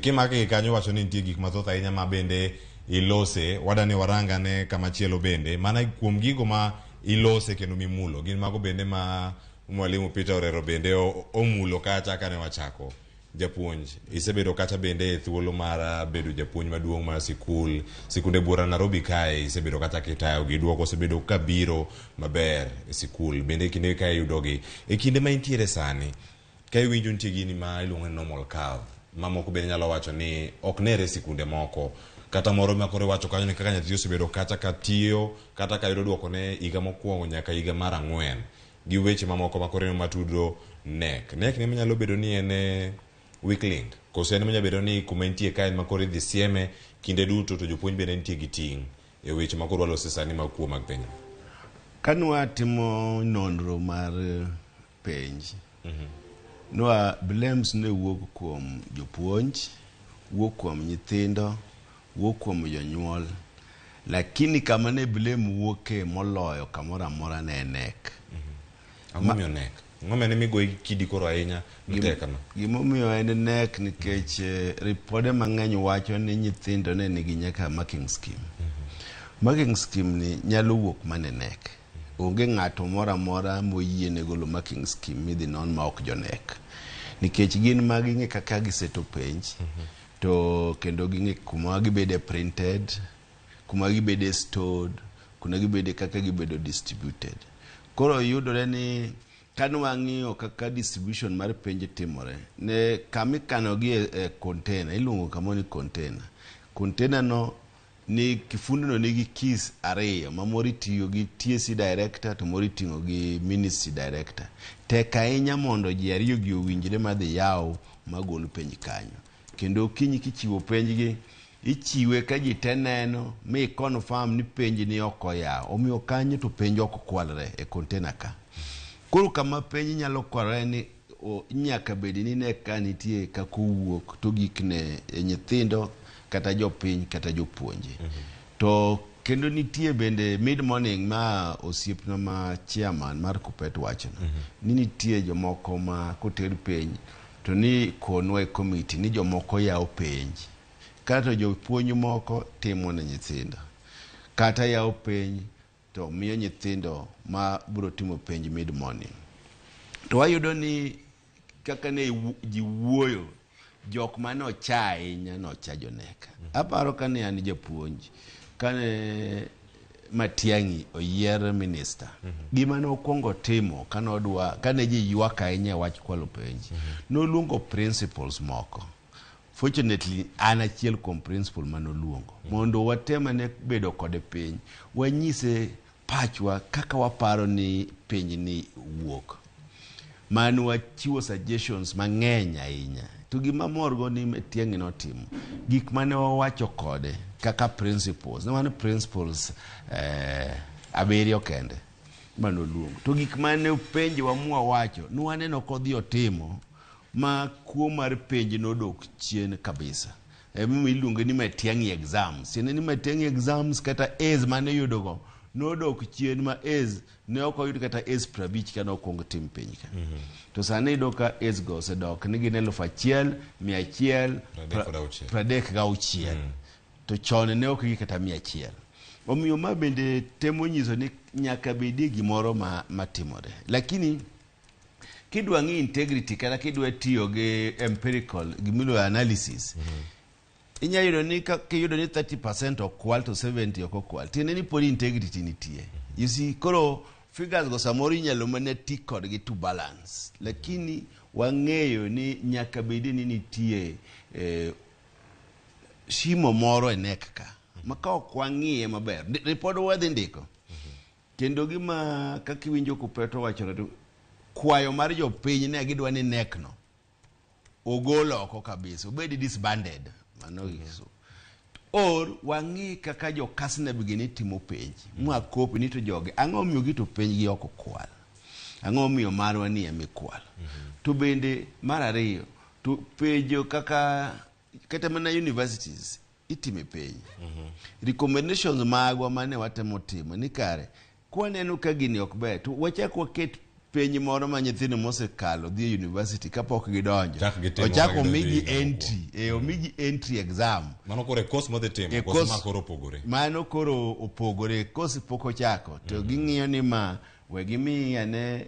Kimake gi kanyo wacho ni nitie gik mathoth ahinya ma bende ilose, wadani warangane kama chielo bende. Mana kuom gigo ma ilose kendo mimulo, gin mago bende ma Mwalimu Peter Orero bende omulo kacha kane wachako. Japuonj, isebedo kacha bende e thuolo mar bedo japuonj maduong' mar sikul, sikunde buora Nairobi kae, isebedo kacha kitayo gi duoko osebedo kabiro maber e sikul, bende kinde ka iyudogi. E kinde ma intiere sani, ka iwinjo nitie gini ma iluongo ni normal curve, mamoko bende nyalo wacho ni ok nere e sikunde moko, kata moro ma koro iwacho kanyo ni kaka nyathi osebedo kacha ka tiyo, kata ka yudo duoko ne higa mokwongo nyaka higa mar 4, gi weche mamoko ma koro matudo KNEC. KNEC ni nyalo bedo ni en weak link, koso en manyalo bedo ni kuma entie ka en ma koro idhi sieme kinde duto to jopuonj bende nitie gi ting' e weche ma koro walose sani mag kuo mag penj. Kanwa timo nonro mar penj, nwa blames ne wuok kuom jopuonj, wuok kuom nyithindo, wuok kuom jonyuol, lakini kama ne blame wuoke moloyo kamoro amora ne en KNEC. Ang'o momiyo KNEC? Ang'o momiyo ne migoyi kidi koro ahinya matek kama? Gimomiyo en KNEC nikech ripode mang'eny wacho ni nyithindo ne nigi nyaka marking scheme. Marking scheme ni nyalo wuok mana e KNEC. Onge ng'ato moro amora moyiene golo marking scheme midhi non ma ok jo KNEC. Nikech gin ma ging'e kaka giseto penj, to kendo ging'e kuma gibede printed, kuma gibede stored, kuma gibede kaka gibedo distributed. Koro yudore ni Kane wang'iyo kaka distribution mar penj timore, ne kama ikanogi e container, iluongo kamoro ni container. Container no ni kifundi no nigi keys ariyo ma moro itiyo gi TSC director to moro iting'o gi ministry director. Tek ahinya mondo ji ariyo gi owinjre madhi yaw magol penj kanyo. Kendo okinyi kichiwo penj gi, ichiwe ka ji te neno mi confirm ni penj ni ok oyaw. Omiyo kanyo to penj ok kwalre e container ka. Koro kama penj nyalo kwalre ni nyaka bed ni ne ka nitie kaka owuok to gik ne nyithindo kata jopiny kata jopuonje. To kendo nitie bende mid morning ma osiepna ma chairman mar Kuppet wachono ni nitie jomoko ma koter penj to ni konwa e committee ni jomoko yawo penj kato jopuonj moko timo ne nyithindo kata yawo penj to miyo nyithindo ma biro timo penj mid morning. To wayudo ni kaka ne ji wuoyo, jok mane ocha ahinya nocha joneka. Aparo kane an japuonj, kane Matiang'i oyier minister, gima nokwongo timo kane odwa, kane ji ywak ahinya e wach kwalo penj, noluongo principals moko. Fortunately, an achiel kuom principal manoluongo mondo watem ane bedo kode piny, wanyise pachwa kaka waparo ni penj ni wuok. Mane wachiwo suggestions mang'eny ahinya. To gima morgo ni Matiang'i notimo, gik mane wawacho kode kaka principals, ne wan principals 7 kende manoluongo. To gik mane openjowa mwawacho, nwaneno kodhi otimo ma kuo mar penj nodok chien kabisa. Emomiyo iluonge ni Matiang'i exams. Tiende ni Matiang'i exams kata A's mane iyudogo nodok chien ma A's ne ok oyud kata A's 50 kane okwong tim penj ka. To sani iyudo ka A's go osedok ni gin 1136. To chon ne ok gi kata 100. Omiyo ma bende temo nyiso ni nyaka bedie gimoro matimore. Lakini kidwa ng'i integrity kata kidwa tiyo gi empirical gimiluongo analysis, inyalo yudo ni kiyudo ni 30% okwal to 70 ok okwal, tiende ni pod integrity nitie. You see, koro figures go samoro inyalo mana ti kodgi to balance, lakini wang'eyo ni nyaka bedi ni nitie shimo moro e nek ka ma ka ok wang'iye maber, ripod wadhi ndiko. Kendo gima kaka iwinjo Kuppet owacho to kwayo mar jopiny ne gidwa ni nek no ogol oko kabisa, obed disbanded. Mano giso. Or wang'i kaka jo Kasneb gini timo penj, mwakopi ni to jogi ang'o miyo gito penj gi ok okwal, ang'o miyo marwa ni ema ikwal. To bende mar ariyo to penjo kaka kata mana universities itime penj. Recommendations magwa mane watemo timo ni kare kwaneno ka gini ok ber to wachak waket penj moro ma nyithindo mosekalo dhi e university kapok gidonjo ochak omigi entry, omigi entry exam. Mano koro e course modhi timo, course ma koro opogore. Mano koro opogore, course pok ochako to ging'iyo ni ma we gimiyi ane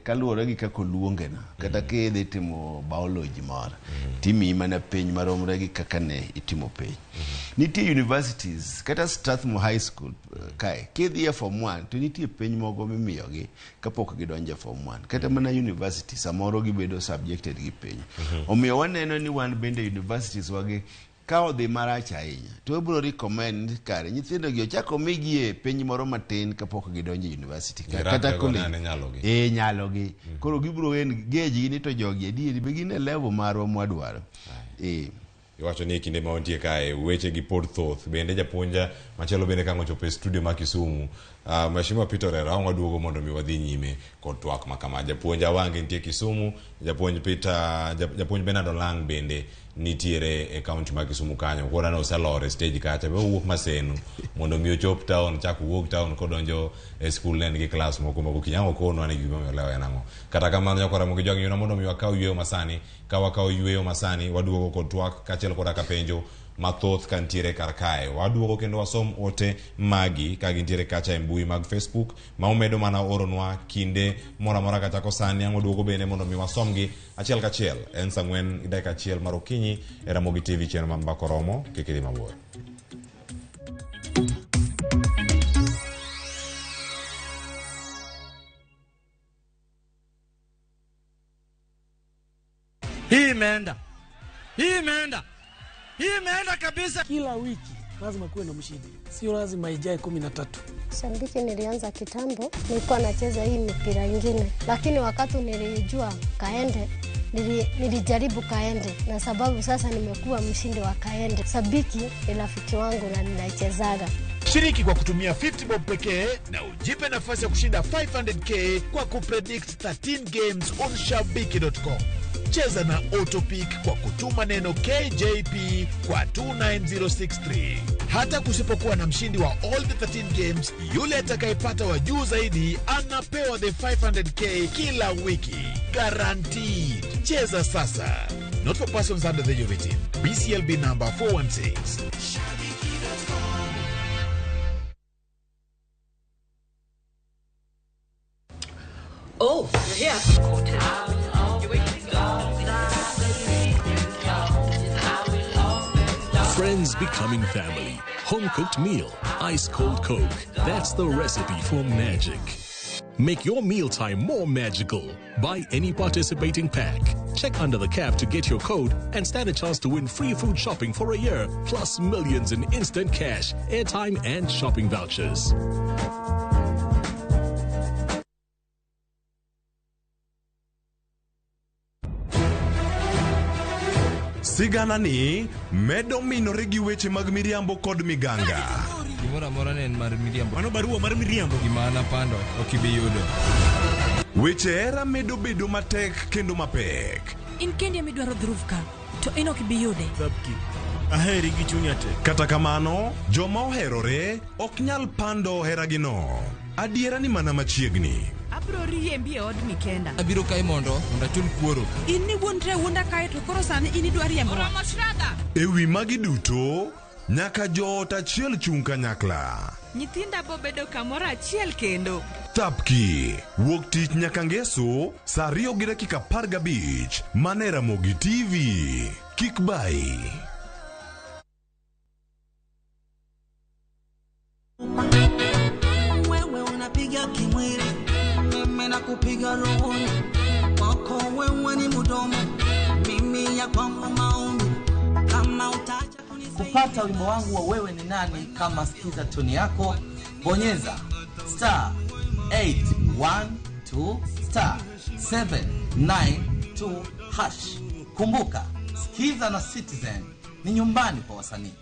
kaluwore gi kaka oluonge no. Kata kidhi timo biology moro, timiyi mana penj maromre gi kaka ne itimo penj. Nitie universities kata Strathmore High School kae, kidhi e form 1 to nitie penj moko mimiyogi kapok gidonjo e form 1. Kata mana university samoro gibedo subjected gi penj. Omiyo waneno ni wan bende universities wagi ka odhi marach ahinya to wabiro recommend kare nyithindo gi ochak omigi e penj moro matin kapok gidonjo e university kata college. Nyalogi. Koro gibiro engage gi ni to jogi adieri be gin e level marwa mwadwaro. Iwacho ni kinde ma wantie kae weche gi pod thoth. Bende japuonj machielo bende ka ochopo e studio ma Kisumu, Mheshimiwa Peter Orero, ang' waduogo mondo mi wadhi nyime kod twak ma kama. Japuonj Awange nitie Kisumu, japuonj Peter, japuonj Bernard Olang' bende nitiere e kaunti ma Kisumu kanyo. Koro ne oselor e stage kacha, be owuok Maseno mondo mi ochop town, chak owuok town kodonjo e skul ne en gi klas moko ma gokinyi. Ang' okonwa ni gimomiyo olewo en ang'o. Kata kamano nyakwara Ramogi Jwang' yuna mondo mi wakaw yweyo masani. Ka wakawo yweyo masani, waduogo kod twak kaachiel koda ka penjo mathoth ka nitiere kar kae. Waduogo kendo wasom ote magi ka gintiere kacha e mbui mag Facebook ma umedo mana oronwa kinde moro amora kachako sani. Ang' waduogo bende mondo mi wasomgi achiel kachiel. En saa 4:01 mar okinyi e Ramogi TV chenro mar Mbaka Oromo. Kik idhi mabor. Hii imeenda. Hii imeenda. Hii imeenda kabisa. Kila wiki lazima kuwe na mshindi, sio lazima ijae 13. Shabiki nilianza kitambo, nilikuwa nacheza hii mipira ingine, lakini wakati nilijua kaende nilijaribu kaende, na sababu sasa nimekuwa mshindi wa kaende. Shabiki ni rafiki wangu na ninaichezaga. Shiriki kwa kutumia 50 bob pekee na ujipe nafasi ya kushinda 500K kwa kupredict 13 games on shabiki.com. Cheza na Autopick kwa kutuma neno KJP kwa 29063. Hata kusipokuwa na mshindi wa all the 13 games, yule atakayepata wa juu zaidi anapewa the 500K kila wiki. Guaranteed. Cheza sasa. Not for persons under the age of 18. BCLB number 416. Oh, you're here. Friends becoming family. Home cooked meal. Ice cold Coke. That's the recipe for magic. Make your mealtime more magical. Buy any participating pack. Check under the cap to get your code and stand a chance to win free food shopping for a year, plus millions in instant cash, airtime, and shopping vouchers. Sigana ni medo minore gi weche mag miriambo kod miganga. Gimoro amora ne en mar miriambo. Mano barua mar miriambo. Gima an apando ok ibi yudo. Weche hera medo bedo matek kendo mapek. In kendi ema idwaro dhruv ka, to in ok ibi yude. Aheri gi chunya te. Kata kamano, joma oherore ok nyal pando heragino. Adiera ni mana machiegni. Abiro riembi e odni kenda. Abiro kae mondo achul kuoro. In niwuondre awuonda kae to koro sani in idwa riembowa. Oromo Shraga. E wi magi duto, nyaka joot achiel chung' kanyakla. Nyithinda bo bedo kamoro achiel kendo. Thapki, wuok tich nyaka ngeso, saa 2:15, mana e Ramogi TV. Kik bai. Wewe unapiga kimwili, mimi nakupiga rohoni. Wako wewe ni mdomo, mimi ya kwangu maombi. Kama utaacha Kupata wimbo wangu wa wewe ni nani kama skiza toni yako, bonyeza star 812 star 792 hash. Kumbuka, skiza na Citizen ni nyumbani kwa wasanii.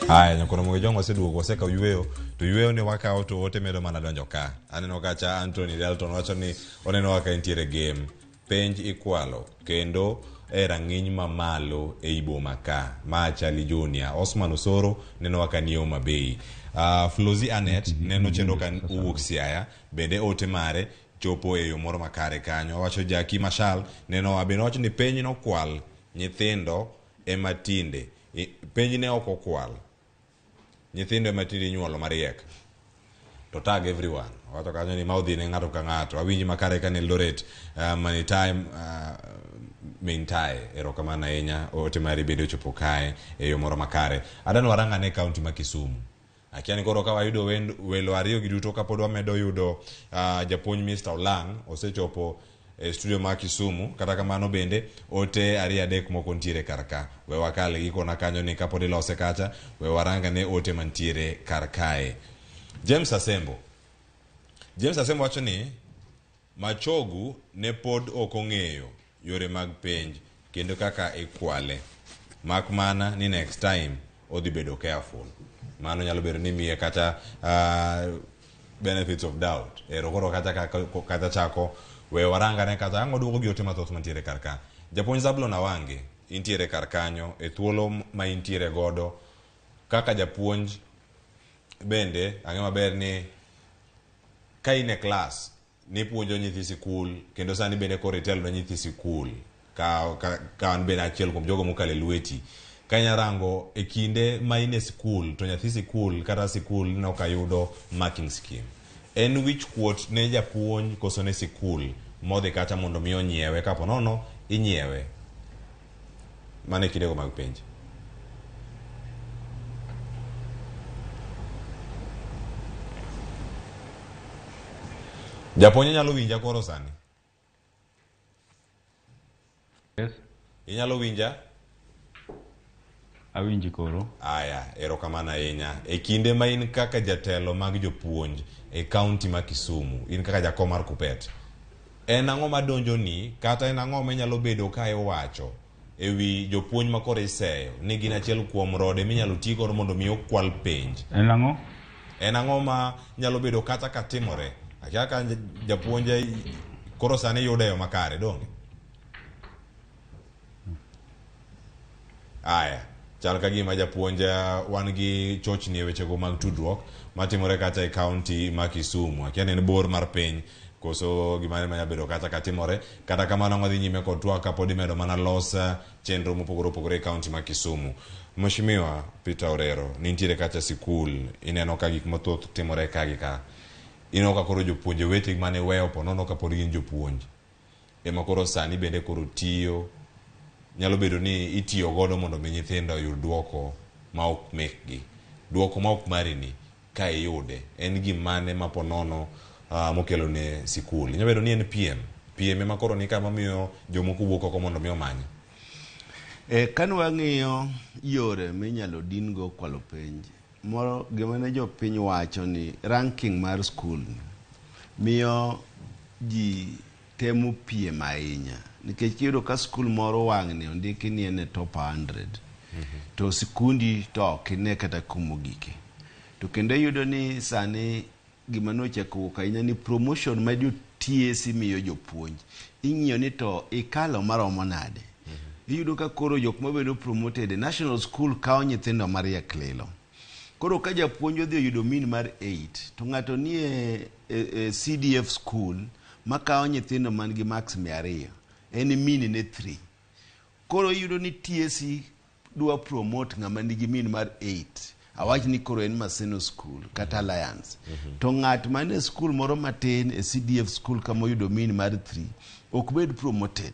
Haya, nyakono Mogi waseduogo, wasekawo yweyo to yweyo ni wakawo to ote medo mana donjo ka. Aneno kacha Anthony Dalton wacho ni oneno kaka entiere game. Penj ikwalo kendo e rang'iny mamalo ei boma ka. Ma Charlie Junior. Osman Osoro neno kaka ni Homa Bay. Flozi Anet neno chenro ka owuok Siaya bende ote mare chopo e yo moro makare kanyo. Owacho Jackie Mashal neno bende owacho ni penj nokwal nyithindo ema tinde. Penj ne ok okwal. Nyithindo ema tinde inyuolo mariek. To tag everyone. Owacho kanyo ni ma odhi ne ng'ato ka ng'ato. Awinji makare ka ni Eldoret Manitai Mintai. Erokamano ahinya. Ote mari bende ochopo kae e yo moro makare. Adwa ni warang ane kaunti ma Kisumu. Akia ni koro ka wayudo welo ariyo gi duto kapod wamedo yudo japuonj Mr. Olang osechopo e studio ma Kisumu. Kata kamano bende ote ariyo adek moko ntiere kar ka. We wakal gikona kanyo ni kapod ilose kacha we warang ane ote mantiere kar kae. James Asembo. James Asembo wacho ni Machogu ne pod ok ong'eyo yore mag penj kendo kaka ikwale. Mak mana ni next time odhi bedo careful. Mano nyalo bedo ni miye kata benefits of doubt. Ero koro kata chako we warangane kata ang' oduoko gi ote mathoth mantiere kar ka. Japuonj Zablon Awange intiere kar kanyo e thuolo ma intiere godo kaka japuonj bende ang'e maber ni ka in e klas nipuonjo nyithi sikul kendo sani bende koro itelo ne nyithi sikul ka an bende achiel kuom jogo mokalo e lweti. Ka inyarango e kinde ma in e sikul to nyathi sikul kata sikul ne ok ayudo marking scheme. En wich kuot ne japuonj koso ne sikul modhi kacha mondo mi onyiewe kapo nono inyiewe. Mano e kindego mag penj. Japuonj inyalo winja koro sani? Yes. Inyalo winja? Awinji koro. Aya, erokamano ahinya. E kinde ma in kaka jatelo mag jopuonj e kaunti ma Kisumu, in kaka jakom mar Kuppet, en ang'o madonjoni kata en ang'o minyalo bedo ka iwacho e wi jopuonj ma koro iseyo ni gin achiel kuom rode minyalo ti godo mondo mi okwal penj? En ang'o? En ang'o ma nyalo bedo kata ka timore? Akia ka japuonj koro sani yude e yo makare, donge? Aya, chal ka gima japuonj wan gi chochni e wechego mag tudruok matimore kacha e kaunti ma Kisumu. Akia ni en bor mar piny koso gimane manya bedo kacha ka timore. Kata kamano wadhi nyime kod twak kapod imedo mana los chenro mopogore opogore e kaunti ma Kisumu. Mheshimiwa Peter Orero, nintiere kacha sikul, ineno ka gik mathoth timore ka gi ka. Ineno ka koro jopuonje wetegi mane iweyo po nono ka pod gin jopuonj. Ema koro sani bende koro tiyo, nyalo bedo ni itiyo godo mondo mi nyithindo oyud duoko ma ok mekgi. Duoko ma ok mari ni ka iyude en gimane ma po nono mokelo ne sikul. Nyalo bedo ni en piem, piem ema koro ni kama miyo jomoko wuok oko mondo mi omanye. Kane wang'iyo yore minyalo din go kwalo penj, moro gima ne jopiny wacho ni ranking mar skul miyo ji temo piem ahinya. Nikech iyudo ka skul moro wang'ni ondiki ni en e top 100, to sikundi to ok ine kata kumogike. To kendo iyudo ni sani gima nochako wuok ahinya ni promotion ma jo TSC miyo jopuonj, ing'iyo ni to ikalo maromo nade. Iyudo ka koro jok mabedo promoted e national school kawo nyithindo mariek lilo. Koro ka japuonj odhi oyudo mean mar 8, to ng'ato nie e CDF school makawo nyithindo man gi marks 200, en mean ne 3. Koro iyudo ni TSC dwa promote ng'ama nigi mean mar 8. Awach ni koro en Maseno School kata Alliance. To ng'at man e school moro matin e CDF school kama oyudo mean mar 3 ok bed promoted.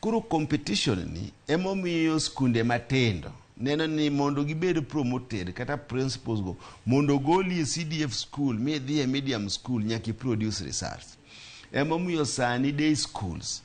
Koro competition ni emomiyo skunde matindo neno ni mondo gibed promoted kata principals go mondo goli e CDF school mi idhi e medium school nyaka i produce results. Emomiyo sani day schools,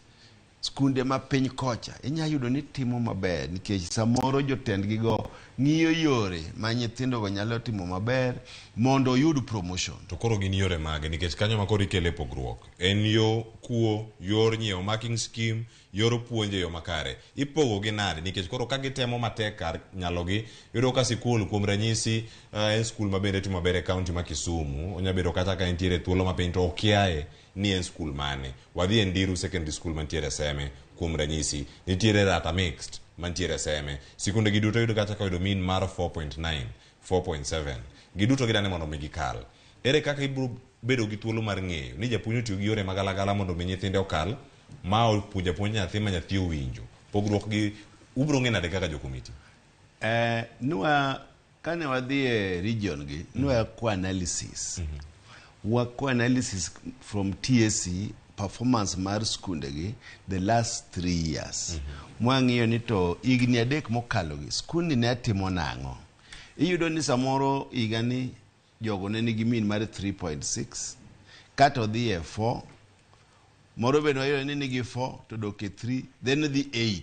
skunde ma piny kocha inya yudo ni timo maber nikech samoro jotendgi go ng'iyo yore ma nyithindo go nyalo timo maber mondo oyud promotion. To koro gin yore mage nikech kanyo ma koro ikele pogruok en yo kuo, yor nyiewo marking scheme, yor puonjo e yo makare. Ipogo gi nade nikech koro ka gitemo matek kar nyalogi, iyudo ka sikul kuom ranyisi en skul ma bende timo maber e kaunti ma Kisumu, onya bedo kata ka entiere thuolo mapiny to okiaye ni en skul mane. Wadhi e Ndiru Secondary School mantiere Seme kuom ranyisi, nitiere Rata Mixed mantiere Seme. Sikunde gi duto yudo kata ka oyudo mean mar 4.9, 4.7. Giduto gidani mondo mi gikal. Ere kaka ibiro bedo gi thuolo mar ng'eyo ni japuonj otiyo gi yore magalagala mondo mi nyithinde okal, ma opuonjo apuonja nyathi ma nyathi owinjo. Pogruok gi ubiro ng'e nade kaka jo komiti? Nwa kane wadhi e region gi, nwa kwa analysis. Wakwa analysis from TSC performance mar skunde gi the last 3 years. Mwang'iyo ni to higni 3 mokalo gi skundni ne timo nang'o. Iyudo ni samoro higani jogo ne nigi mean mar 3.6 kata odhi e 4, moro bende wayudo ni nigi 4 to dok e 3 then odhi 8.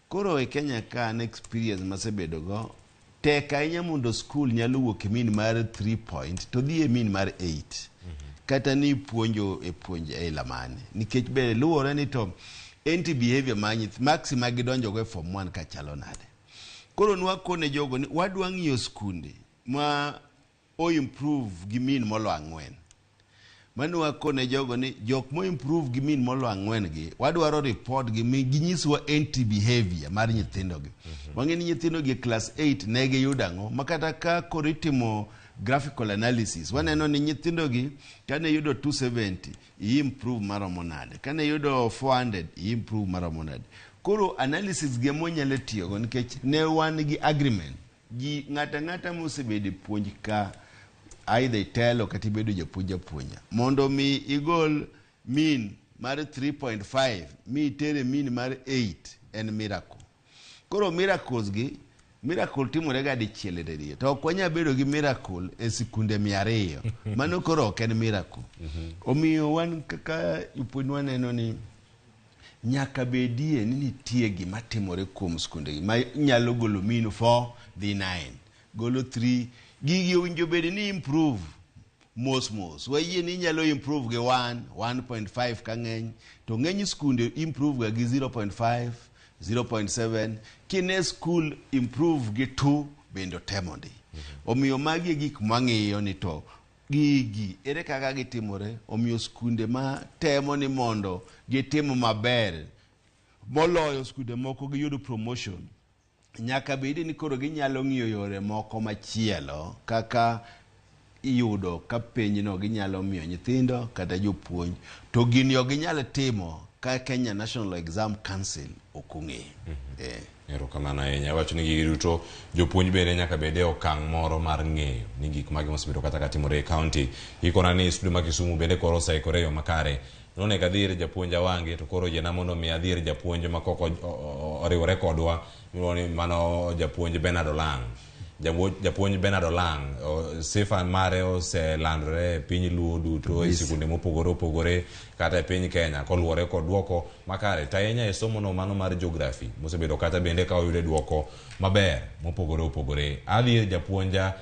Koro e Kenya ka an experience masebedo go tek ahinya mondo skul nyalo wuok e mean mar 3 point to dhi e mean mar 8. Kata ni puonjo e puonj e ila mane. Nikech be luwore ni to entry behavior ma nyithi marks ma gidonjo go e form 1 ka chalo nade. Koro nwakone jogo ni wadwa ng'iyo skunde ma o improve gi mean molo 4. Mano wakone jogo ni jok mo improve gi mean molo 4 gi wadwaro report gi mi ginyiswa entry behavior mar nyithindo gi. Wang'e ni nyithindo gi e class 8 ne giyudo ang'o ma kata ka koro itimo graphical analysis waneno ni nyithindo gi kane yudo 270 i improve maromo nade, kane yudo 400 i improve maromo nade. Koro analysis gi ema wanyalo tiyogo nikech ne wan gi agreement gi ng'ata ng'ata mosebedo e puonj ka either itelo kata ibedo japuonj apuonja mondo mi igol mean mar 3.5 mi itere mean mar 8 en miracle. Koro miracles gi Miracle timore ga dichiel e diriyo. To ok wanyal bedo gi miracle e sikunde 200. Mano koro ok en miracle. Omiyo wan kaka jopuonj waneno ni nyaka bedie ni nitie gima timore kuom skundegi ma nyalo golo mean 4 dhi 9 golo 3 gigi owinjo bed ni improve mos mos wayie ni inyalo improve gi 1 1.5 ka ng'eny to ng'eny skunde improve ga gi 0.5 0.7 kine skul improve gi 2 bende otemo ndi omiyo magi e gik mwang'iyo ni to gigi ere kaka gitimore omiyo skunde ma temo ni mondo gitim maber moloyo skunde moko giyud promotion nyaka bedi ni koro ginyalo ng'iyo yore moko machielo kaka iyudo ka penjno ginyalo miyo nyithindo kata jopuonj to gini ok ginyal timo ka Kenya National Exam Council ok ong'eyo. Eh. Erokamano ahinya. Awacho ni gigi duto jopuonj bende nyaka bed e okang' moro mar ng'eyo ni gik mage mosebedo kata ka timore e kaunti. Ikona ni studio ma Kisumu bende koro oseikore e yo makare. Nonego adhi ir japuonj Awange to koro yiena mondo mi adhi ir japuonj ma kok oriwore kodwa miluongo ni mano japuonj Bernard Olang'. Japuonj Bernard Olang' sifa mare oselandore e piny Luo duto e sikunde mopogore opogore kata e piny Kenya koluwore kod duoko makare to ahinya e somono mano mar geography mosebedo kata bende ka oyude duoko maber mopogore opogore. Adhi ir japuonja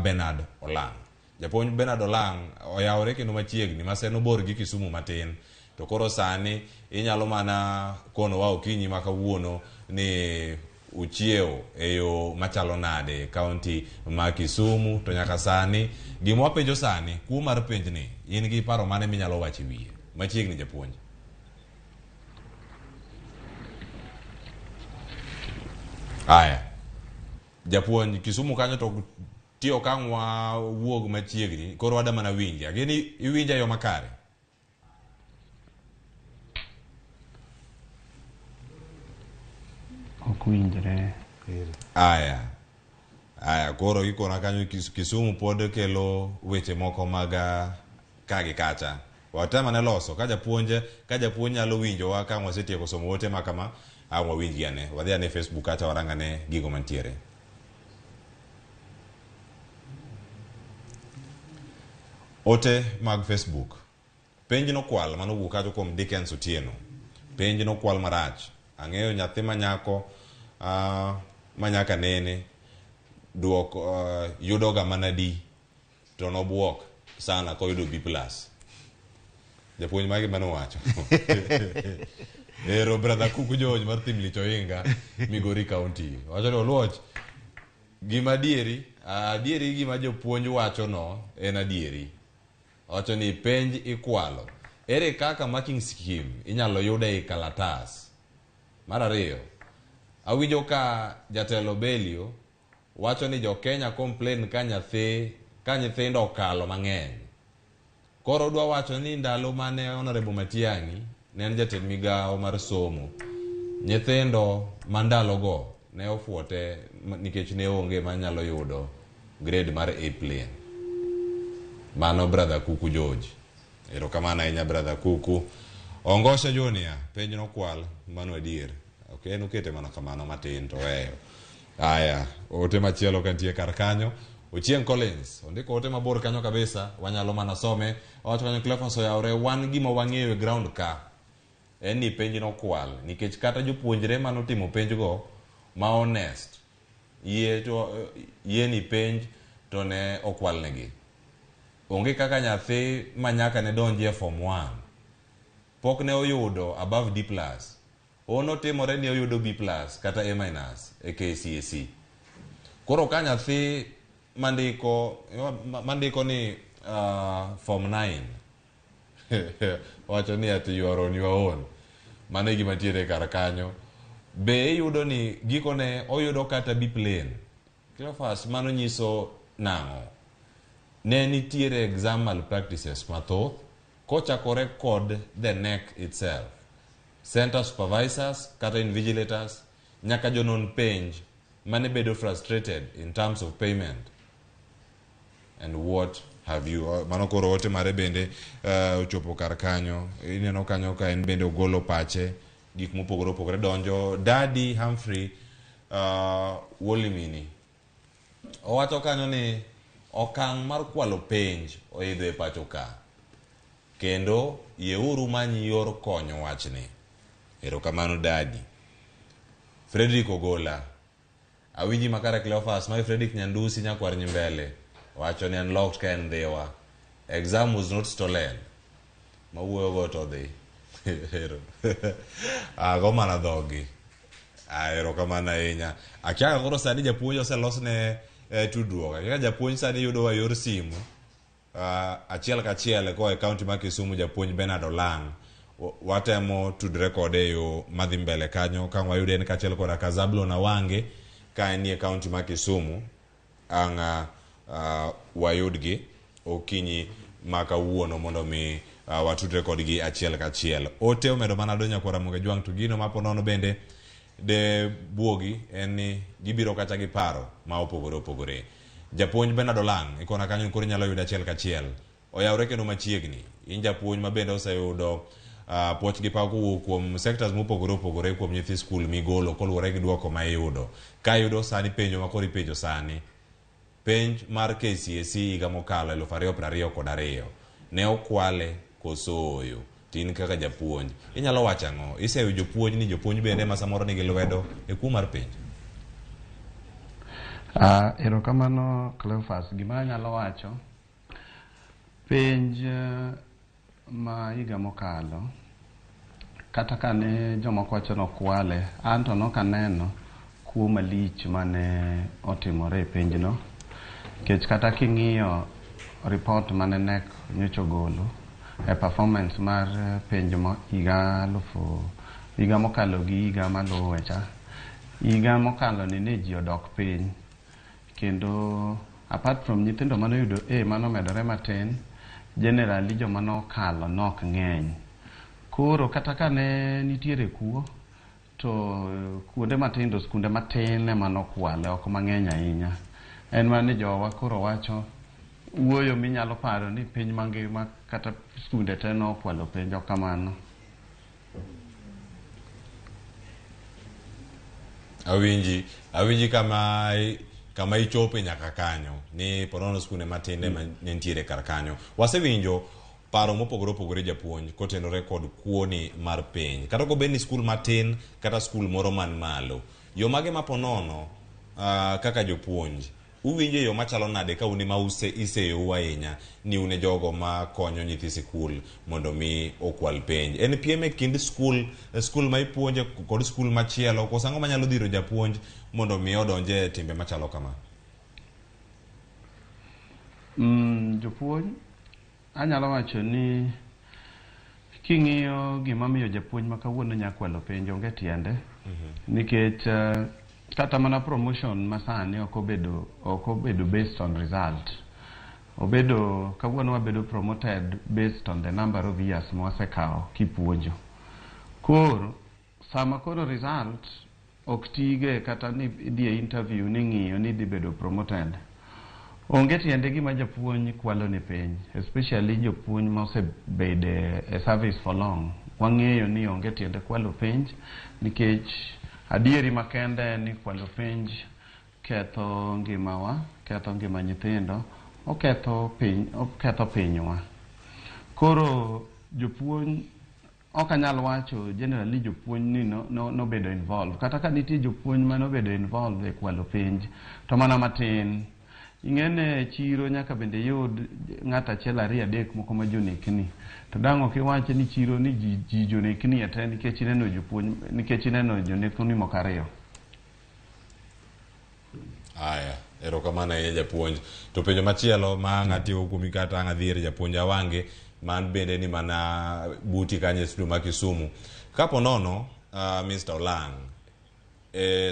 Bernard Olang'. Japuonj Bernard Olang' oyawore kendo machiegni Maseno bor gi Kisumu matin to koro sani inyalo mana konowa okinyi ma kawuono ni uchiewo e yo machalo nade e kaunti ma Kisumu to nyaka sani gima wapenjo sani kuo mar penjni in gi paro mane minyalo wacho e wiye machiegni japuonj. Aya japuonj Kisumu kanyo to tiyo ka ang' wawuog machiegni koro wada mana winji ageni iwinja e yo makare. Ok winjre. Aya. Aya, koro ikona kanyo Kisumu pod kelo weche moko mag ka gi kacha. Watem ane loso ka japuonj ka japuonj nyalo winjowa ka wasetieko somo ote ma kama, ang' wawinjgi ane. Wadhi ane e Facebook kacha warang ane gigo mantiere. Ote mag Facebook. Penj nokwal mano owuok kacho kuom Dickens Otieno. Penj nokwal marach. Ang'eyo nyathi ma nyako ma nyaka nene duok yudoga mana D to nobuok sana koyudo B plus. Japuonj magi mane owacho. Ero brother Kuku George mar Thim Lich Ohinga, Migori County. Wacho ni Oluoch, gima adieri, adieri gima jopuonj wacho no en adieri. Owacho ni penj ikwalo. Ere kaka marking scheme inyalo yud ei kalatas? Mar ariyo, awinjo ka jatelo Belio wacho ni jo Kenya complain ka nyathi ka nyithindo okalo mang'eny. Koro odwa wacho ni ndalo mane Honorable Matiang'i ne en jatend migawo mar somo, nyithindo ma ndalogo ne ofuote nikech ne onge manyalo yudo grade mar A plain. Mano brother Kuku George. Erokamano ahinya brother Kuku. Ongosha Junior, penj nokwal, mano adier. Ok en okete mana kamano matin to weyo. Aya, ote machielo ka nitie kar kanyo. Ochieng Collins ondiko ote mabor kanyo kabisa, wanyalo mana some. Owacho kanyo Cleophas oyawre, wan gima wang'eyo e ground ka en ni penj nokwal nikech kata jopuonjre manotimo penjgo ma honest yie to yie ni penj to ne okwalnegi. Onge kaka nyathi ma nyaka ne donji e form 1 pok ne oyudo above D plus Ono timore ni oyudo B plus kata A minus e KCSE. Koro ka nyathi mandiko mandiko ni form 9 wacho ni ati you are on your own. Mano e gima tiere kar kanyo. Be iyudo ni gikone oyudo kata B plain. Cleophas mano nyiso nang'o? Ne nitiere exam malpractices mathoth kochakore kod the KNEC itself. Center supervisors kata invigilators nyaka jonon penj mane bedo frustrated in terms of payment and what have you. Mano koro ote mare bende ochopo kar kanyo. Ineno kanyo ka en bende ogolo pache gik mopogore opogore donjo. Daddy Humphrey Wolimini owacho kanyo ni okang' mar kwalo penj oidho e pacho ka kendo yieuru many yor konyo wachni. Erokamano dadi. Frederick Ogola awinji makare Cleophas mae Frederick Nyandusi nyakwar Nyimbele wacho ni unlocked ka en Dhiwa. Exam was not stolen. Mawuoyo go to dhi. Ero. Ago mana dhogi. Erokamano ahinya. Akia ka koro sani japuonj oselosne tudruok. Akia ka japuonj sani yudowa yor simu. Achiel kachiel koa e kaunti ma Kisumu japuonj Bernard Olang'. Watemo tudre kode e yo madhi mbele kanyo ka wayude en kaachiel koda ka Zablon Awange ka enie kaunti ma Kisumu ang' wayudgi okinyi ma kawuono mondo mi watudre kodgi achiel kachiel. Ote omedo mana donjo kwa Ramogi Jwang' to gino ma ponono bende de buogi en ni gibiro kacha gi paro ma opogore opogore. Japuonj Bernard Olang' ikona kanyo koro inyalo yude achiel kachiel. Oyawre kendo machiegni. In japuonj ma bende oseyudo puoch gi pak kowuok kuom sectors mopogore opogore kuom nyithi skul migolo koluwore gi duoko ma iyudo. Ka iyudo sani penjo ma koro ipenjo sani, penj mar KCSE higa mokalo 2022 ne okwale koso ooyo? To in kaka japuonj inyalo wacho ang'o? Iseyo jopuonj ni jopuonj bende ma samoro nigi lwedo e kuo mar penj? Erokamano Cleophas. Gima anyalo wacho, penj ma higa mokalo, kata kane jomoko wacho nokwale, an to nokaneno kuo malich mane otimore e penjno. Nikech kata king'iyo report mane KNEC nyocha ogolo e performance mar penj higa higa mokalo gi higa maluwe cha, higa mokalo ni ne ji odok piny. Kendo apart from nyithindo manoyudo A manomedore matin, generally joma nokalo nok ng'eny. Koro kata kane nitiere kuo, to kuonde matindo, skunde matin ema nokwale, ok mang'eny ahinya. En mana ni jowa koro wacho wuoyo minyalo paro ni piny mangima kata skunde te nokwalo penj, ok kamano. Awinji kama ichope nyaka kanyo ni ponono skunde matinde ma nitiere kar kanyo. Wasewinjo paro mopogore opogore japuonj kotenore kod kuoni mar penj. Kata ok obed ni skul matin kata skul moro man malo. Yo mage ma ponono kaka jopuonj uwinjo yo machalo nade ka un ema iseyou ahinya ni un e jogo ma konyo nyithi sikul mondo mi okwal penj? En piem e kind skul ma ipuonje kod skul machielo, koso ang'o manyalo dhiro japuonj mondo mi odonje e timbe machalo kama? Jopuonj anyalo wacho ni king'iyo gima miyo japuonj ma kawuono nya kwalo penj onge tiende. Nikech kata mana promotion masani ok obedo based on result. Obedo kawuono wabedo promoted based on the number of years mwasekawo kipuonjo. Koro sama koro result ok tige kata ni idhi e interview ni ng'iyo ni idhi bedo promoted. Onge tiende gima japuonj kwalo ni penj, especially jopuonj ma osebede e service for long. Wang'eyo ni onge tiende kwalo penj nikech adieri makende en ni kwalo penj ketho ngimawa, ketho ngima nyithindo, oketho piny, oketho pinywa. Koro jopuonj ok anyal wacho generally jopuonj ni nobedo involved. Kata ka nitie jopuonj manobedo involved e kwalo penj, to mana matin. Ing'ene chiro nyaka bende yud ng'at achiel ariyo adek moko ma jonekni. To dang' ok iwach ni chiro ni ji jonekni e te nikech ineno jopuonj, nikech ineno jonekni moko ariyo. Aya, erokamano ahinya japuonj. To penjo machielo ma ang' atieko kuomi kata ang' adhi ir japuonj Awange man bende ni mana buti kanyo e studio ma Kisumu. Kapo nono, Mr. Olang',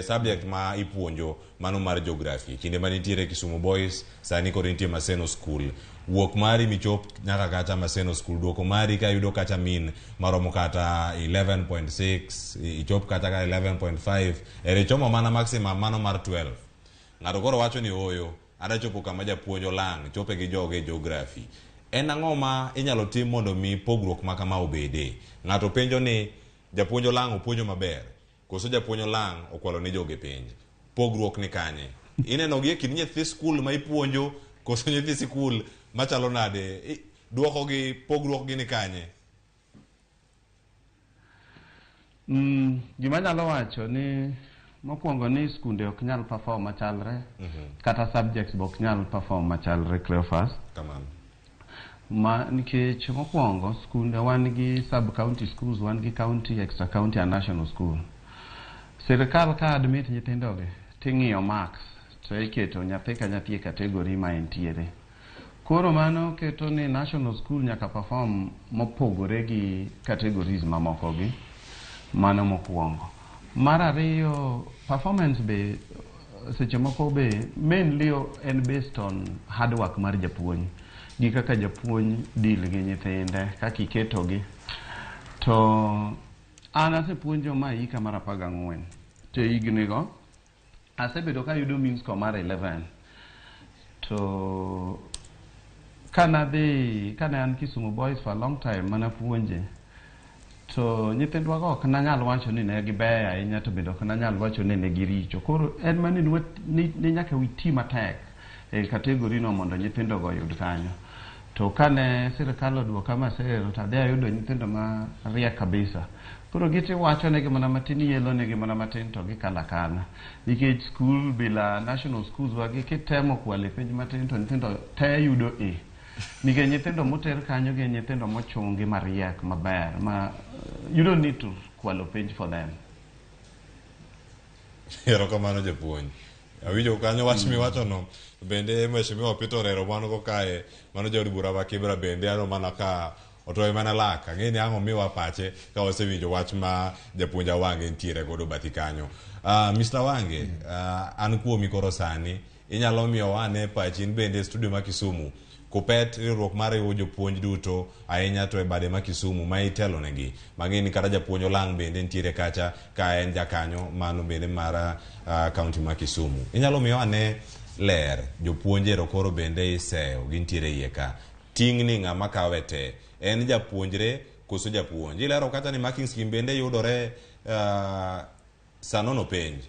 subject ma ipuonjo mano mar geography kinde ma nitiere Kisumu Boys sani koro nitie Maseno School. Wuok mari michop nyaka kacha Maseno School, duoko mari ka yudo kacha min maromo kata 11.6 ichop kata ka 11.5 ere chomo mana maximum mano mar 12. Ng'ato koro wacho ni ooyo, ada chopo kama japuonj Olang' chope gi joge e geography. En ang'o ma inyalo tim mondo mi pogruok ma kama obede? Ng'ato penjo ni japuonj Olang' opuonjo maber koso japuonj Olang' okwalo ne joge penj? Pogruok ni kanye? Ineno gi e kind nyithi skul ma ipuonjo koso nyithi sikul machalo nade? Duoko gi pogruok gi ni kanye? Gima anyalo wacho ni mokwongo ni skunde ok nyal perform machalre kata subjects be ok nyal perform machalre, Cleophas. Kamano. Ma nikech mokwongo skunde wan gi sub county schools, wan gi county, extra county and national school. Sirikal ka admit nyithindogi ting'iyo marks to iketo nyathi ka nyathi e category ma entiere. Koro mano keto ni national school nyaka perform mopogore gi categories mamoko gi. Mano mokwongo. Mar ariyo, performance be seche moko be mainly en based on hard work mar japuonj gi kaka japuonj deal gi nyithinde, kaka iketogi. To an asepuonjo ma hika mar 14 to e higni go asebedo kayudo mean score mar 11. To kanadhi kane an Kisumu Boys for a long time manapuonje, to nyithindwa go ok nanyal wacho ni ne gibeyo ahinya, to bende ok nanyal wacho ni ne giricho. Koro en mana ni nyaka witi matek e category no mondo nyithindo go oyud kanyo. To kane sirikal oduoka Masero to adhi ayudo nyithindo ma riek kabisa. Koro giti wacho negi mana matin, ielo negi mana matin to gikalo akala. Nikech school bila national schools wagi kitemo kwalo e penj matin to nyithindo te yudo A. Nikech nyithindo moter kanyo gin nyithindo mochungi mariek maber ma you don't need to kwalo penj for them. Erokamano japuonj. Awinjo kanyo wach miwachono bende Mheshimiwa Peter Orero wan go kae mano jaod bura ma Kibra bende aneno mana ka otoye mana lak. Ang'e ni ang' omiwa pache ka wasewinjo wach ma japuonj Awange nitiere godo bathi kanyo. Mr. Awange, an kuomi koro sani inyalo miyowa ane pachi in bende e studio ma Kisumu. Kupet riwruok mar riwo jopuonj duto ahinya to e bade ma Kisumu ma itelonegi. Mang'e ni kata japuonj Olang' bende nitiere kacha ka en jakanyo mano bende mar county ma Kisumu. Inyalo miyo ane ler jopuonj ero koro bende iseyo gintiere iye ka. Ting' ni ng'ama kawe te en japuonjre koso japuonj. Ilero kata ni marking scheme bende yudore sa nono penj.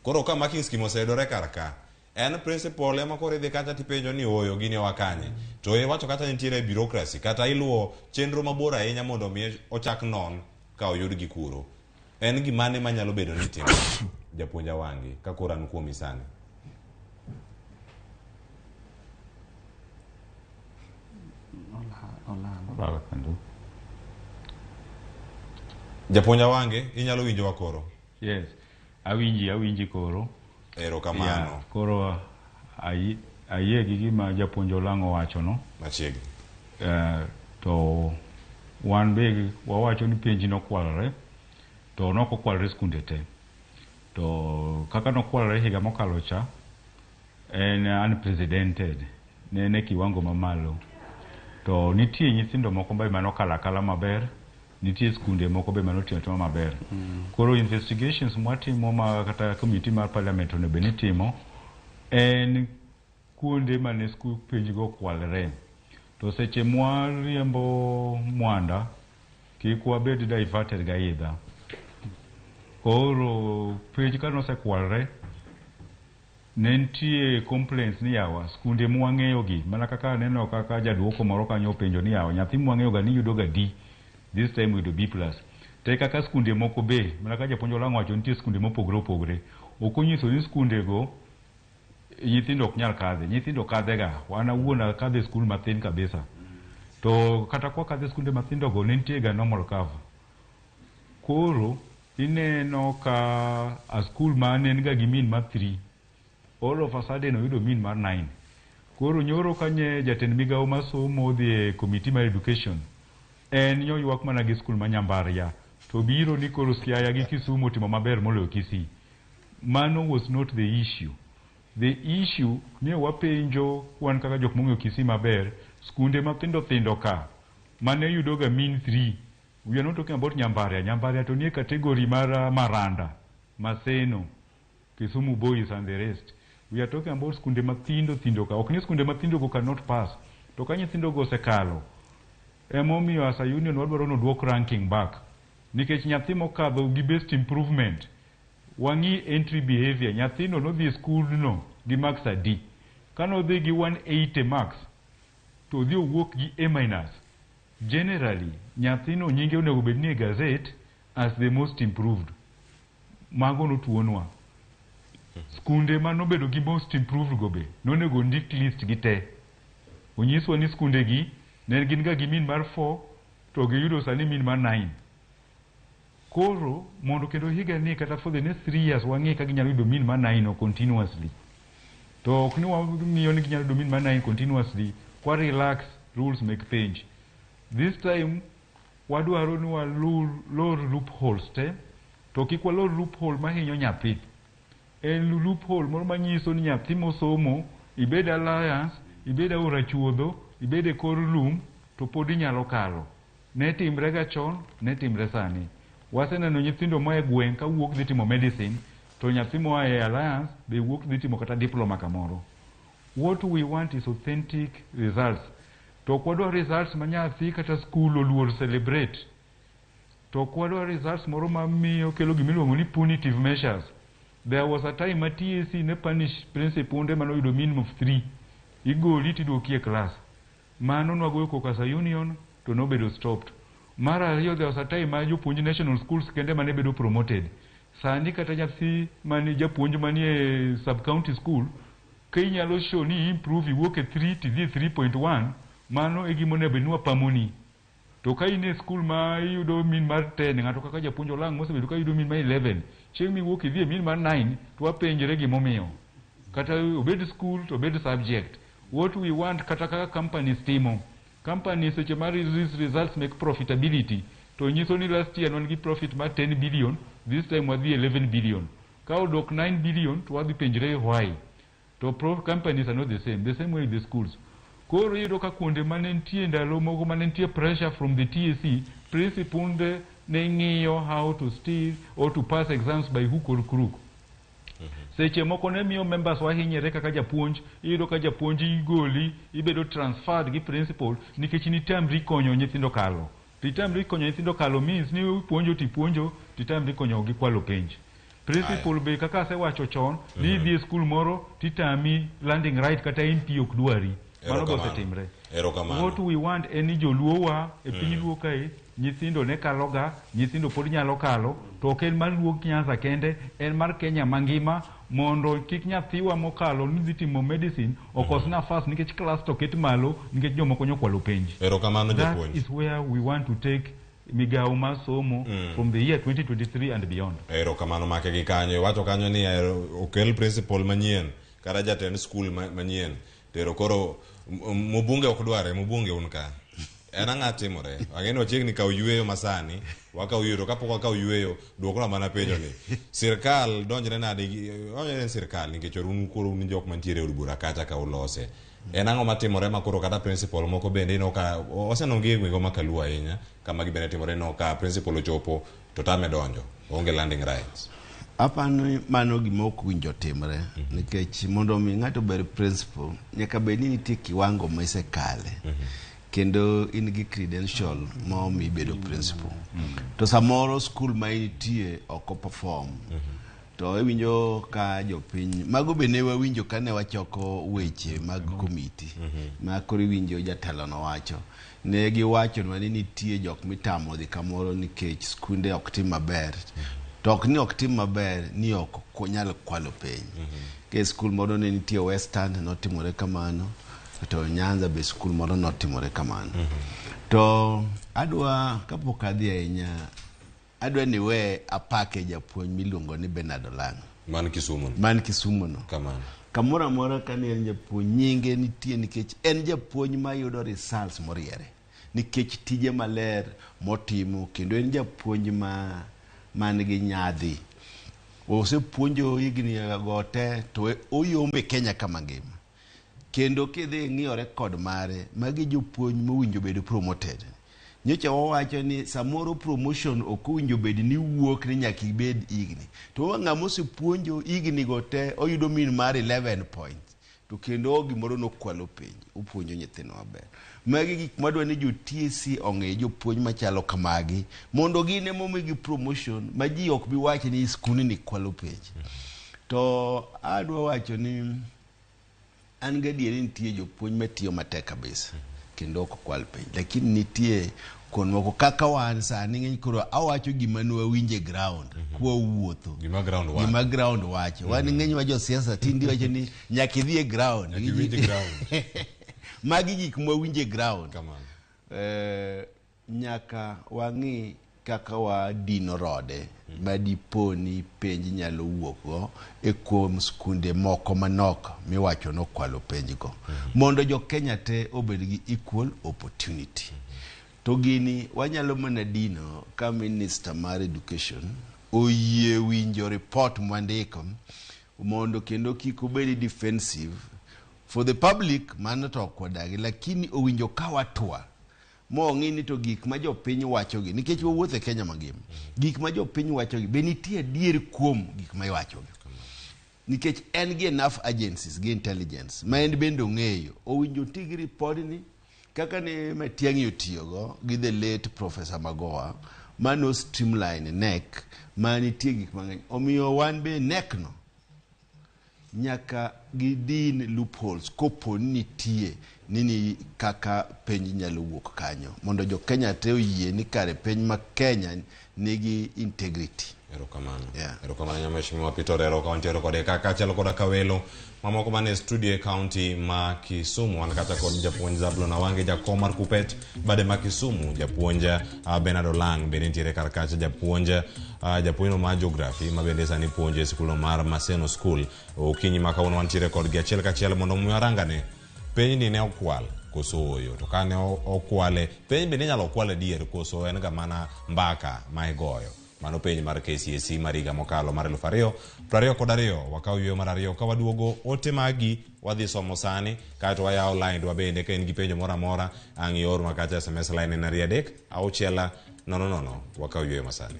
Koro ka marking scheme oseyudore kar ka, en principal ema koro idhi kacha tipenjo ni ooyo gini oa kanye. To iwacho kata nitiere bureaucracy kata iluwo chenro mabor ahinya mondo mi ochak non ka oyudgi kuro. En gimane manyalo bedo ni itimo japuonj Awangi ka koro an kuomi sani? Olal kendo. Japuonj Awange, inyalo winjowa koro? Yes, awinji koro. Erokamano. Yeah, koro ayie gi gima japuonj Olang' owacho no. Machiegni. To wan be wawacho ni penj nokwalore, to nok okwalore skunde te. To kaka nokwalore higa mokalo cha, en unprecedented, ne en e kiwango mamalo. To nitie nyithindo moko be manokalo akala maber, nitie skunde moko be manotimo atima maber. Koro investigations mwatimo ma kata committee mar parliament onego bed ni timo en kuonde mane skul penj go okwalre. To seche mwariembo mwanda, kik wabed diverted gaidha. Koro penj ka nosekwalre, ne nitie complaints ni yawa skunde mwang'eyo gi, mana kaka aneno kaka jaduoko moro kanyo openjo ni yawa nyathi mwang'eyo ga ni yudo ga D, this time yudo B plus. Te kaka skunde moko be, mana kaka japuonj Olang' owacho nitie skunde mopogore opogore. Ok onyiso ni skunde go nyithindo ok nyal kadhe, nyithindo kadhe ga. An awuon akadhe e skul mathin kabisa. To kata kwa kadhe skunde mathindo go ne nitie ga normal curve. Koro ineno ka a skul ma ne en ga gi mean mar 3, all of a sudden oyudo mean mar 9. Koro nyoro kanye jatend migawo mar somo odhi e committee mar education, en nyoywak mana gi skul ma Nyambaria, to biro ni koro Siaya gi Kisumu otimo maber moloyo Kisii. Mano was not the issue. The issue ni wapenjo wan kaka jok mong'eyo Kisii maber, skunde mathindo thindo ka mane yudo ga mean 3. We are not talking about Nyambaria. Nyambaria to nie category mar Maranda, Maseno, Kisumu Boys and the rest. We are talking about skunde mathindo thindo ka. Ok ni skunde mathindo go cannot pass. To ka nyithindo go osekalo, emomiyo as a union wadwaro ni oduok ranking back. Nikech nyathi mokadho gi best improvement, Wang'i entry behavior, nyathino nodhi e skul no gi marks adi? Kanodhi gi 180 marks, to odhi owuok gi A minus. Generally, nyathino nyinge onego bed ni e gazette as the most improved. Mago notuonwa. Skunde manobedo gi most improved go be nonego ndik list gi te. Onyiswa ni skunde gi ne gin ga gi mean mar 4 to giyudo sani mean mar 9. Koro mondo kendo higa ni kata for the next 3 years wang'i ka ginyalo yudo mean mar 9 no continuously. To ok ni wang'iyo ni ginyalo yudo mean mar 9 continuously, kwa relax rules mek penj. This time wadwaro ni walor loopholes te, to kik walor loophole mahinyo nyathi. En loophole moro manyiso ni nyathi mosomo, ibed Alliance, ibed Aora Chuodho, ibed e kor lum, to pod inyalo kalo. Ne timre ga chon, ne timre sani. Waseneno nyithindo moa e gweng' kawuok dhi timo medicine, to nyathi moa e Alliance be wuok dhi timo kata diploma kamoro. What we want is authentic results. To ok wadwar results ma nyathi kata skul oluor celebrate. To ok wadwar results moro mamiyo kelo gimiluongo ni punitive measures. There was a time ma TSC ne punish principunde manoyudo minimum of 3. Igoli tiduoki e class. Mano nwagoyo koko as a union to nobedo stopped. Mar ariyo, there was a time ma jopuonj national schools kende mane bedo promoted. Sani kata nyathi mani japuonj manie sub county school ka inyalo show ni improve iwuok e 3 tidhi e 3.1 mano e gima onego bed ni wapamoni. To ka in e skul ma iyudo mean mar 10, ng'ato kaka japuonj Olang' mosebedo ka yudo mean mar 11, chieng' miwuok idhi e mean mar 9 to wapenjre gimomiyo. Kata obed school to obed subject. What we want kata kaka companies timo. Companies seche ma release results make profitability to nyiso ni last year wan gi profit mar 10 billion, this time wadhi 11 billion. Ka odok 9 billion to wadhi penjre why. To companies are not the same, the same way with the schools. Koro iyudo ka kuonde mane nitie ndalo moko mane nitie pressure from the TSC, principunde ne ng'iyo how to steal or to pass exams by hook or crook. Seche moko ne miyo members wahinyre kaka japuonj, iyudo ka japuonj igoli, ibedo transferred gi principal nikech nitamri konyo nyithindo kalo. Titamri konyo nyithindo kalo means ni ipuonjo tipuonjo, titamri konyo gi kwalo penj. Principal be kaka asewacho chon, ni idhi e skul moro titami landing right kata MP ok dwari. Mano be osetimre. Erokamano. What we want en ni joluowa e piny Luo kae nyithindo ne kaloga, nyithindo pod nyalo kalo, to ok en mar Luo Nyanza kende, en mar Kenya mangima mondo kik nyathiwa mokalo ni dhi timo medicine okos nafas nikech class to ket malo nikech jomoko nyokwalo penj. Erokamano That japuonj. is where we want to take migawo mar somo from the year 2023 and beyond. Erokamano make gi kanyo. Iwacho kanyo ni okel principal manyien kata jatend skul manyien. Tero koro mubunge ok dware, mubunge un ka. En ang'a timore? Ang'e ni wachiegni kawo yueyo masani, wakawo yueyo to kapok wakawo yueyo, duokna mana penjo ni. Sirkal donjre nade gi donjre ne sirkal nikech un koro un jok mantiere e od bura kacha ka ulose. En ang'o matimore ma koro kata principal moko bende ineno ka osenongi e gwenge ma Kaluo ahinya kama gibende timore ineno ka principal ochopo to tame donjo, oonge landing rights. Aparo ni mano gima ok owinjo timre nikech mondo mi ng'ato obed principal nyaka bed ni nitie kiwango ma isekale kendo in gi credential ma omi bedo principal. To samoro skul ma intie ok o perform to iwinjo ka jopiny mago be ne wawinjo kane wachoko weche mag komiti ma koro iwinjo jatelo no wacho ne giwachonwa ni nitie jok mitamo dhi kamoro nikech skunde ok tim maber to ok ni ok tim maber ni ok nyal kwalo penj ke skul moro ne nitie Western notimore kamano to Nyanza be skul moro notimore kamano to adwa kapok adhi ahinya adwa ni we apake japuonj miluongo ni Bernard Olang' Man Kisumu. man Kisumu no Kamano. kamoro amora kane en japuonj nyinge nitie nikech en japuonj mayudo results moriere nikech tije maler motimo kendo en japuonj ma man gi nyadhi osepuonjo higni go te to oyombe Kenya kama ngima kendo kidhi ing'iyo record mare magi jopuonj mowinjo bedo promoted nyocha wawacho ni samoro promotion ok owinjo bed ni wuok ni nyaka ibed higni to wa ng'ama osepuonjo higni go te oyudo mean mar 11 points. To kendo gimoro nokwalo penj, opuonjo nyithindo maber. Magi gik madwa ni jo TSC ong'e jopuonj machalo kamagi mondo gin emomigi promotion ma ji ok bi wach ni skundni kwalo penj. To adwa wacho ni an gadieri nitie jopuonj matiyo matek kabisa kendo ok kwal penj, lakini nitie kuond moko kaka wan sani ng'eny koro awacho gima ne wawinjo e ground kwawuotho Gima ground wacho. gima ground wacho. Wan ng'eny wa josiasa tinde wacho ni nyaka idhi e ground. Nyaka iwinj e ground. Magi gik mwawinjo e ground. Kamano. Nyaka wang'i kaka wadino rode ma dipo ni penj nyalo wuok go e kuom skunde moko manok miwacho nokwalo penj go mondo jo Kenya te obed gi equal opportunity. To gini wanyalo mana dino ka minister mar education oyie winjo report mwandiko mondo kendo kik obed defensive for the public, mano to ok wadagi, lakini owinjo ka watwa mong'i ni to gik ma jopiny wachogi, nikech wawuotho e Kenya mangima, gik ma jopiny wachogi be nitie adier kuom gik ma iwachogi, nikech en gi enough agencies gi intelligence ma en bende ong'eyo. Owinjo ti gi ripodni kaka ne Matiang'i otiyogo gi the late Professor Magoha mano streamline KNEC ma nitie gik mang'eny. Omiyo wan be KNEC no nyaka gidin loopholes kopo ni nitie nini kaka penj nyalo wuok kanyo mondo jo Kenya te oyie ni kare piny ma Kenya nigi integrity. Erokamano. Erokamano nya Mheshimiwa Peter Orero ka wantiere kode ka kaachiel koda kawelo mamoko mane studio e county ma Kisumu. Wan kata kod japuonj Zablon Awange, jakom mar Kupet bade ma Kisumu, japuonj Bernard Olang bende nitiere kar kacha, japuonj japuonjno mar geography ma bende sani puonjo e sikulno mar Maseno School. Okinyi ma kawuono wantiere kodgi achiel kachiel mondo mi warangane penj ni ne okwal koso ooyo, to kane okwale penj bende inyalo kwal adier koso en ga mana mbaka ma igoyo. Mano penj mar KCSE mar higa mokalo mar 2022. Wakaw yueyo mar ariyo ka waduogo ote magi wadhi somo sani, kaeto wayawo line dwa bende ka in gi penjo moro amora ang' iornwa kacha SMS line en 23600. Wakaw yueyo masani.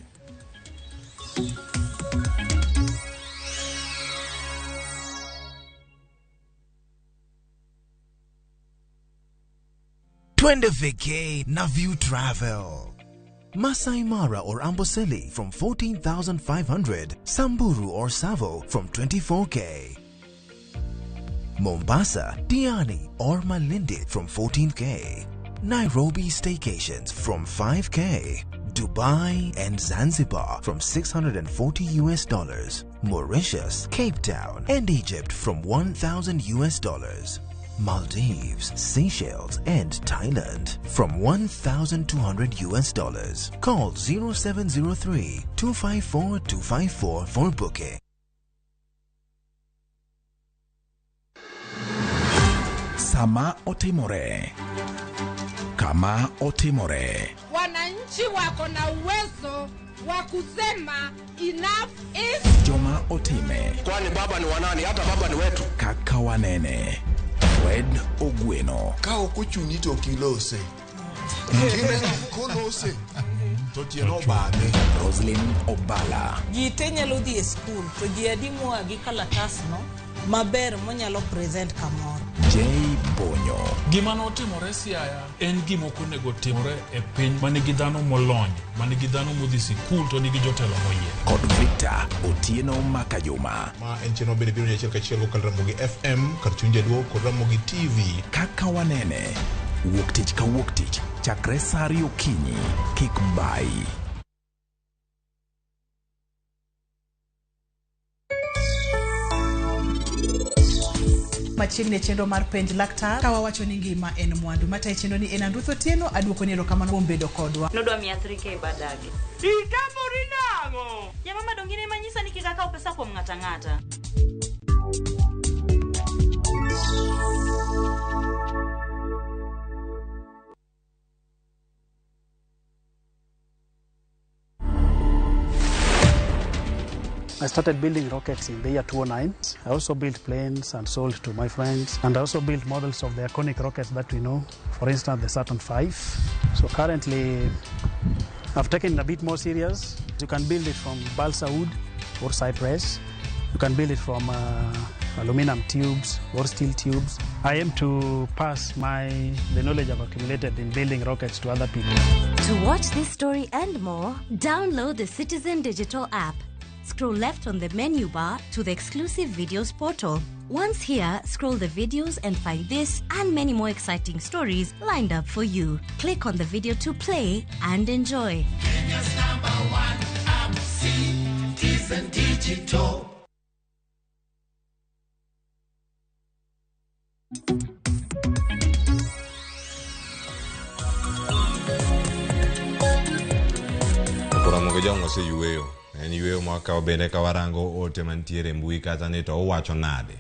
Twende vacay na View Travel. Masai Mara or Amboseli from 14,500, Samburu or Tsavo from 24K. Mombasa, Diani or Malindi from 14K. Nairobi staycations from 5K. Dubai and Zanzibar from $640 US. Mauritius, Cape Town and Egypt from $1,000 US. Maldives, Seychelles and Thailand from $1,200 US. Call 0703 254 254 for booking. Sama otimore, kama otimore. Wananchi wako na uwezo wa kusema enough is Joma otime. Kwani baba ni wanani? Hata baba ni wetu. Kaka wanene. Fred Ogweno. Ka ok ochuni to ok ilose. Kolose to tiende obame. Roslyn Obala. Ji te nyalo dhi e skul to ji adi moa gi kalatasno maber monyalo present kamoro. J Bonyo. Gima notimore Siaya en gima ok onego timore e piny ma nigi dhano molony, ma nigi dhano modhi sikul to nigi jotelo moyier. Kod Victor Otieno Makajuma. Ma en chenro bende biro achiel kachiel kokalo Ramogi FM kar chuny jaluo kod Ramogi TV. Kaka wanene. Wuok tich ka wuok tich chakre saa ariyo okinyi kik bayi. Machiegni e chenro mar penj laktar ka wawacho ni ngima en mwandu matayo chenro ni en Anruth Otieno aduoko ni erokamano kuom bedo kodwa. Nodwa miya 3K badagi. Itamori nang'o? Ja mama donge in ema nyisa ni kik akaw pesa kuom ng'ata ang'ata. I started building rockets in the year 2009. I also built planes and sold to my friends. And I also built models of the iconic rockets that we know. For instance, the Saturn V. So currently, I've taken it a bit more serious. You can build it from balsa wood or cypress. You can build it from aluminum tubes or steel tubes. I aim to pass the knowledge I've accumulated in building rockets to other people. To watch this story and more, download the Citizen Digital app. Scroll left on the menu bar to the exclusive videos portal. Once here, scroll the videos and find this and many more exciting stories lined up for you. Click on the video to play and enjoy. Kenya's number one app, Citizen Digital. Koro Jong oseyueyo. En yueyo mwakawo bende ka warango ote mantiere e mbui kacha ni to owacho nade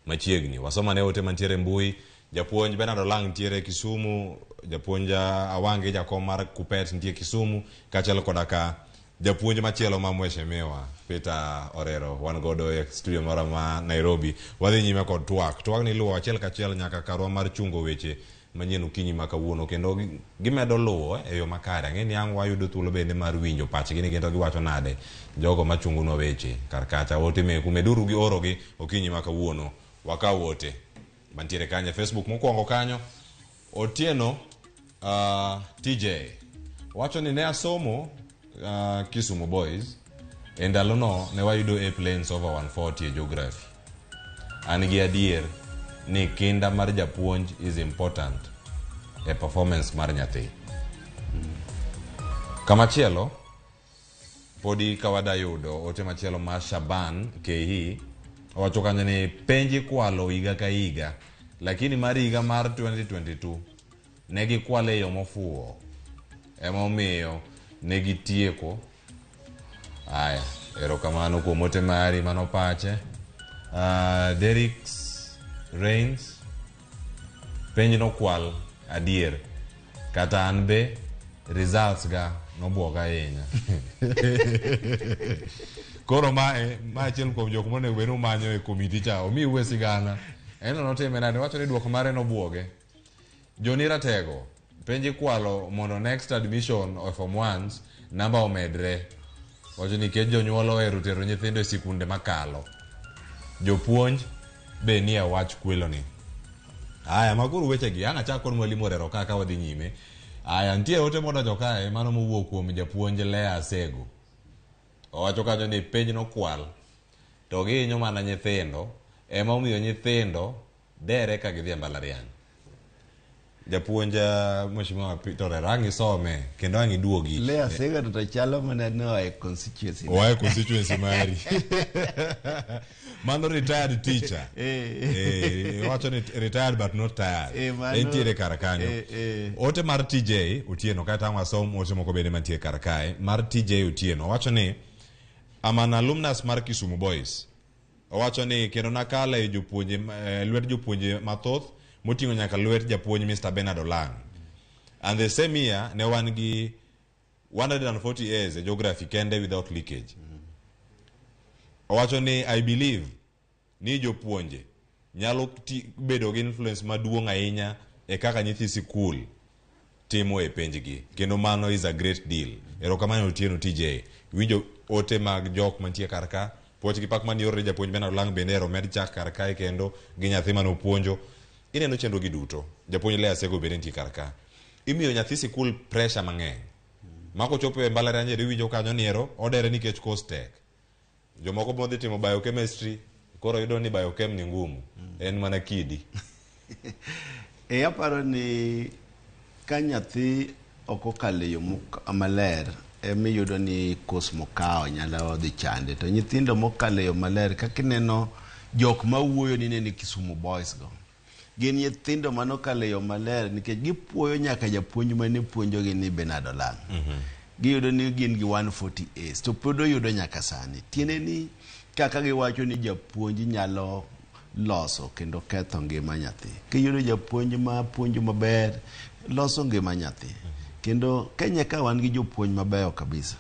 machiegni. Wasoma ne ote mantiere e mbui. Japuonj Bernard Olang nitiere Kisumu, japuonj Awange jakom mar Kupet nitie Kisumu, kaachiel koda ka japuonj machielo ma mheshimiwa Peter Orero wan godo e studio moro ma Nairobi. Wadhi nyime kod twak. Twak ni luwo achiel kachiel nyaka karwa mar chungo weche manyien okinyi ma kawuono kendo gimedo luwo e yo makare. Ang'e ni ang' wayudo thuolo bende mar winjo pachgi ni kendo giwacho nade jogo machungonwa weche kar kacha. Ote meku meduru gi orogi okinyi ma kawuono. Wakaw ote mantiere kanyo e Facebook mokwongo kanyo. Otieno TJ wacho ni ne asomo Kisumu Boys e ndalono ne wayudo A planes over 140 e geography. An gi adier ni kinda mar japuonj is important e performance mar nyathi. Kamachielo podi ka wadayudo ote machielo mar Shaban KE owacho kanyo ni penj ikwalo higa ka higa, lakini mar higa mar 2022 ne gikwale e yo mofuwo, emomiyo ne gitieko. Aya, erokamano kuom ote mari mano pache. Derek Rains, penj nokwal adier, kata an be results ga nobuoga ahinya. Koro mae achiel kuom jok monego bed ni umanyo e komiti cha, omiu e sigana. En notime nade? Wacho ni duoko mare nobuoge. Johnny Ratego, penj ikwalo mondo next admission of form ones namba omedre. Wacho ni nikech jonyuol ohero tero nyithindo e sikunde makalo. Jopuonj be nie wach kwelo ni. Aya, makuru wechegi. Ang' achak kod mwalimu Orero ka wadhi nyime. Aya, nitie ote modonjo kae mano mowuok kuom japuonj Lea Asego. Owacho kanyo ni penj nokwal to gihinyo mana nyithindo, ema omiyo nyithindo dere ka gidhi e mbalariany. Japuonj Mheshimiwa Peter Orero, ang' isome kendo ang' iduogi. Lea Asego to chalo mana ni oa e constituency. Oa e constituency mari. Mano retired teacher. Owacho ni retired but not tired. Entiere kar kanyo. Ote mar TJ Otieno, kata ang' wasom ote moko bende mantie kar kae. Mar TJ Otieno, owacho ni I'm an alumnus mar Kisumu Boys. Owacho ni kendo nakalo e jopuonje, lwet jopuonje mathoth moting'o nyaka lwet japuonj Mr. Bernard Olang. And the same year ne wan gi 140 A's e geography kende without leakage. Owacho ni I believe ni jopuonje nyalo bedo gi influence maduong' ahinya e kaka nyithi sikul timo e penjgi, kendo mano is a great deal. Erokamano Otieno TJ. Winjo ote mag jok mantie kar ka, puoch gi pak mani orne japuonj Bernard Olang bende ero med chak kar kae kendo gi nyathi mane opuonjo. Ineno chenro gi duto. Japuonj Lea Asego bende nitie kar ka. Imiyo nyathi sikul pressure mang'eny. Mako chopo e mbalariany ero iwinjo kanyo ni ero odere nikech course tek. Jomoko modhi timo biochemistry koro yudo ni biochem ni ngumu. En mana kidi. Aparo ni ka nyathi ok okalo e yo maler, emiyudo ni course mokawo nyalo dhi chande. To nyithindo mokalo e yo maler, kaka ineno jok mawuoyo ni nene Kisumu Boys go, gin nyithindo manokalo e yo maler nikech gipuoyo nyaka japuonj mane puonjogi ni Bernard Olang. Giyudo ni gin gi 140 A's to pod oyudo nyaka sani. Tiende ni kaka giwacho ni japuonj nyalo loso kendo ketho ngima nyathi. Kiyudo japuonj ma puonjo maber, loso ngima nyathi. Kendo Kenya ka wan gi jopuonj mabeyo kabisa.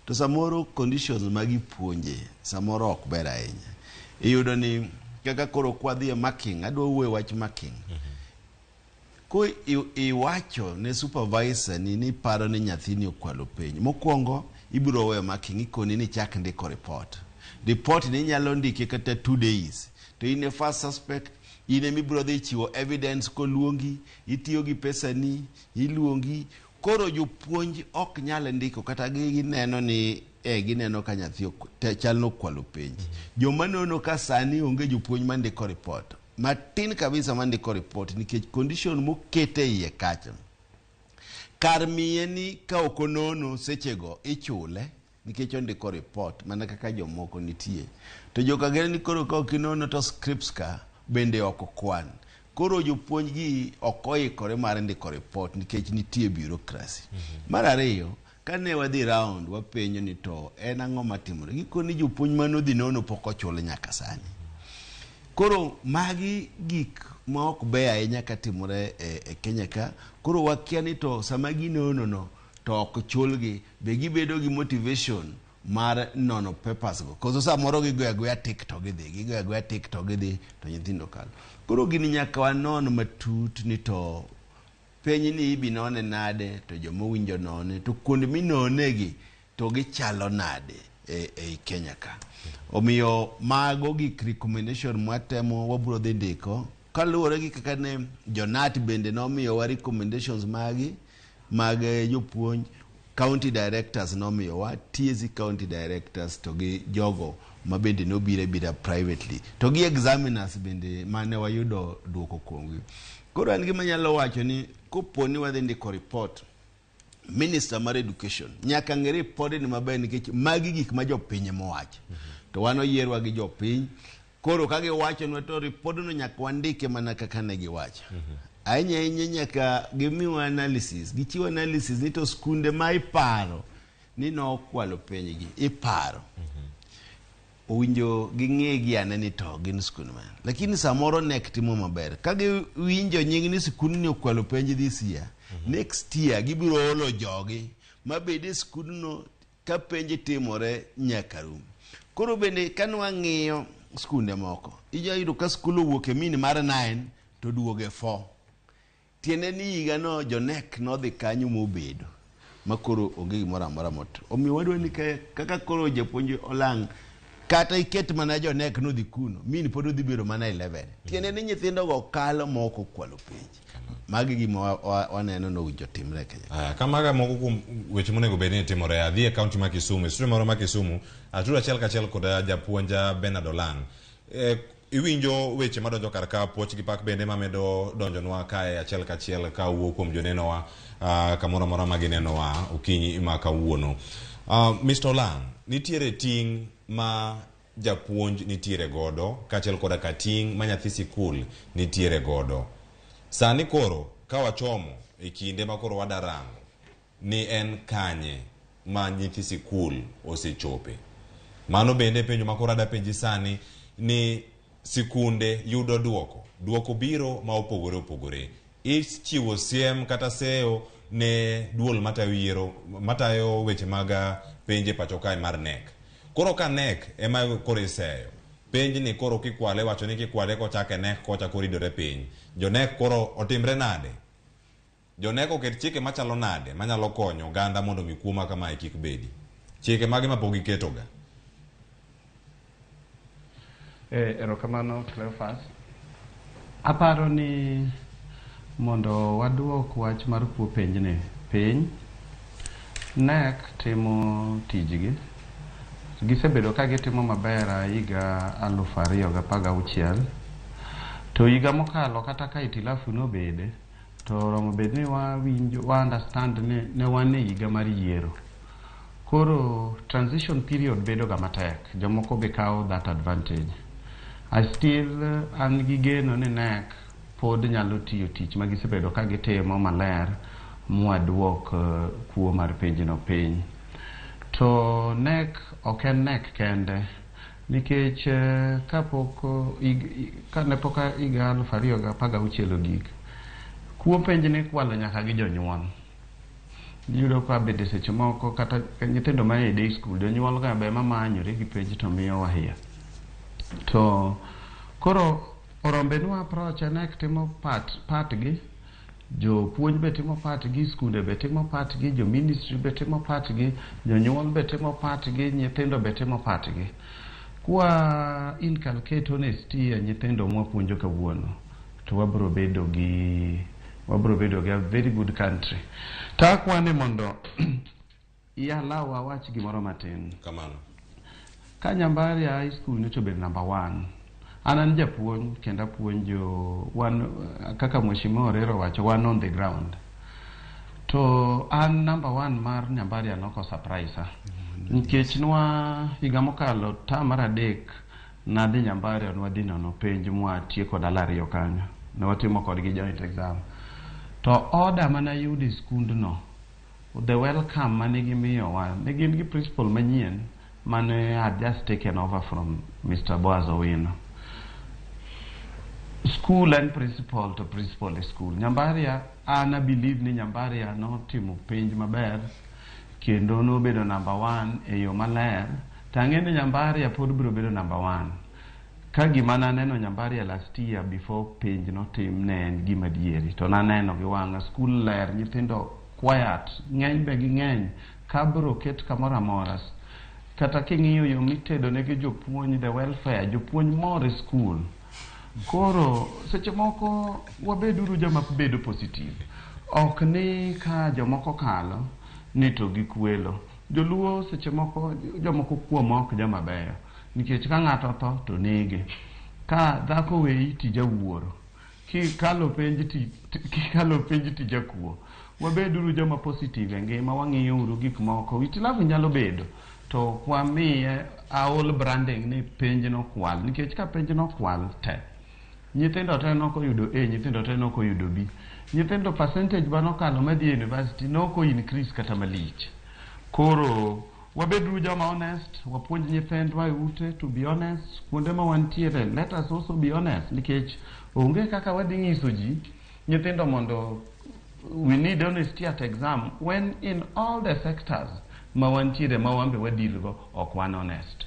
To samoro conditions ma gipuonje samoro ok ber ahinya. Iyudo ni kaka koro kwadhi e marking, adwa wuoyo wach marking. Ko iwacho ne supervisor ni paro ni nyathini okwalo penj. Mokwongo ibiro weyo marking, ikoni ni chak ndiko report. Report ni inyalo ndike kata 2 days. to in e first suspect, in ema ibiro dhi chiwo evidence koluongi, itiyo gi pesani, iluongi. Koro jopuonj ok nyal ndiko kata gineno ni gineno ka nyathi chal nokwalo penj. Joma nono ka sani onge jopuonj mandiko report. Matin kabisa mandiko report nikech condition mokete iye kacha. Kar miye ni ka ok onono sechego ichule nikech ondiko report mana kaka jomoko nitie. To jokagere ni koro ka ok inono to scripts ka bende ok kwan. Koro jopuonj gi ok oikore mar ndiko report nikech nitie bureaucracy. Mar ariyo, kane wadhi round wapenjo ni to en ang'o matimore. Gikoni jopuonj manodhi nono pok ochul nyaka sani. Koro magi gik ma ok beyo ahinya katimore e Kenya ka. Koro wakia ni to sama ginono no to ok chulgi, be gibedo gi motivation mar nono papers go. Koso samoro gigoyo agoya tik to gidhi, gigoyo agoya tik to gidhi to nyithindo kalo. Koro gini nyaka wanon matut ni to penj ni ibi none nade to joma owinjo none to kuonde minonegi to gichalo nade ei Kenya ka. Omiyo mago gik recommendation mwatemo wabiro dhi ndiko kaluwore gi kaka ne jonat bende nomiyowa recommendations magi mag jopuonj, county directors nomiyowa, TSC county directors to gi jogo ma bende nobiro abira privately to gi examiners bende mane wayudo duoko kuomgi. Koro an gima anyalo wacho ni kopo ni wadhi ndiko report, Minister mar Education nyaka ng'e ripodni maber nikech magi gik ma jopiny ema owacho. To wan oyierwa gi jopiny, koro ka giwachonwa to ripodno nyaka wandike mana kaka ne giwacho. Ahinya ahinya nyaka gimiwa analysis, gichiw analysis ni to skunde ma iparo ni nokwalo penjgi, iparo. Owinjo ging'e ane ni to gin skund mane. Lakini samoro NEC timo maber. Ka giwinjo nying ni skundni okwalo penj this year, next year gibiro olo jogi mabed e skundno ka penj timore nyaka rum. Koro bende ka wang'iyo skunde moko, inya yudo ka skul owuok e mean mar 9 to duogo e 4. Tiende ni higano jo KNEC nodhi kanyo mobedo ma koro onge gimoro amora motimo. Omiyo wadwa ni kaka koro japuonj olang' kata iket mana jo KNEC nodhi kuno, mean pod odhi bedo mana 11. Tiende ni nyithindo go kalo ma ok okwalo penj. Magi gima waneno ni owinjo timre e Kenya. Aya, kamaga moko kuom weche monego bed ni timore. Adhi e kaunti ma Kisumu, e studio moro ma Kisumu, atudo achiel kachiel kod japuonja Bernard Olang'. Iwinjo weche madonjo kar ka, puoch gi pak bende mamedo donjonwa kae achiel kachiel ka wuok kuom jonenowa kamoro amora ma ginenowa okinyi ma kawuono. Mr. Olang', nitiere ting' ma japuonj nitiere godo kaachiel koda ka ting' ma nyathi sikul nitiere godo. Sani koro ka wachomo e kinde ma koro wada rango ni en kanye ma nyithi sikul osechope. Mano bende penjo ma koro ada penji sani ni sikunde yudo duoko. Duoko biro ma opogore opogore. Ichiwo siem kata seyo ne duol matayo yiero matayo weche mag penj e pacho kae mar KNEC. Koro ka KNEC ema koro iseyo. Penj ni koro kikwale wacho ni kikwale kochako e KNEC kocha koro idore piny. Jo KNEC koro otimre nade? Jo KNEC oket chike machalo nade manyalo konyo oganda mondo mi kuo ma kamae kik bedi? Chike mage ma pok giketoga? Erokamano Cleophas. Aparo ni mondo waduok wach mar kuo penjni piny, KNEC timo tijgi. Gisebedo ka gitimo maber a higa 2016. To higa mokalo kata ka itilafu nobede, to oromo bed ni wawinjo, wa understand ni ne wan e higa mar yiero. Koro transition period bedo ga matek. Jomoko be kawo that advantage. I still an gi geno ni KNEC pod nyalo tiyo tich ma gisebedo ka gitimo maler mwaduok kuo mar penjno piny. To KNEC ok en KNEC kende nikech kapok kane pok higa 2016 ogik, kuo penj ni ikwalo nyaka gi jonyuol. Iyudo ka bende seche moko kata nyithindo ma e day school jonyuol ga be ema manyore gi penj to miyowa hia. To koro orombe ni approach KNEC timo part gi, jopuonj be timo part gi, skunde be timo part gi, jo ministry be timo part gi, jonyuol be timo part gi, nyithindo be timo part gi. Kwa inculcate honesty e nyithindo mwapuonjo kawuono, to wabro bedo gi wabro bedo gi a very good country. To akwane mondo ialaw awach gimoro matin. Kamano. Ka Nyambaria High School nyocha obedo number one, an an japuonj kendo apuonjo wan kaka Mheshimiwa Orero owacho wan on the ground. To an number one mar Nyambaria noko surprise a. Nikech nwa higa mokalo term mar adek nadhi Nyambaria nwadhi nono penj mwatieko dala ariyo kanyo. Ne watimo kodgi joint exam. To order manayudo e skundno, the welcome mane gimiyowa, ne gin gi principal manyien mane had just taken over from Mr. Boaz Owino. School en principal to principal e school. Nyambaria, an a believe ni Nyambaria notimo penj maber kendo nobedo number one e yo maler. To ang'e ni Nyambaria pod biro bedo number one. Ka gima naneno Nyambaria last year before penj notim ne en gima dieri. To naneno gi wang'a, school ler, nyithindo quiet, ng'eny be ging'eny. Kabro ket kamoro amora. Kata king'iyo yo mitedo negi jopuonj, the welfare, jopuonj mor e school. Koro seche moko wabeduru joma bedo positive. Ok ni ka jomoko kalo ni to gikwelo. Joluo seche moko jomoko kuom ok joma beyo. Nikech ka ng'ato otho to nege. Ka dhako weyi to ijawuoro. Kikalo penj ti kikalo penj ti jakuo. Wabeduru joma positive e ngima, wang'iyo uru gik moko. Hitilafu nyalo bedo to ok wamiye aol branding ni penj nokwal. Nikech ka penj nokwal te, nyithindo te nokoyudo A, nyithindo te nokoyudo B. Nyithindo percentage manokalo madhi e university noko increase kata malich. Koro wabeduru joma honest, wapuonj nyithindwa e ute to be honest, kuonde ma wantiere let us also be honest nikech onge kaka wadhi nyiso ji nyithindo mondo we need honesty at exam when in all the sectors ma wantiere ma wan be wadeal go ok wan honest.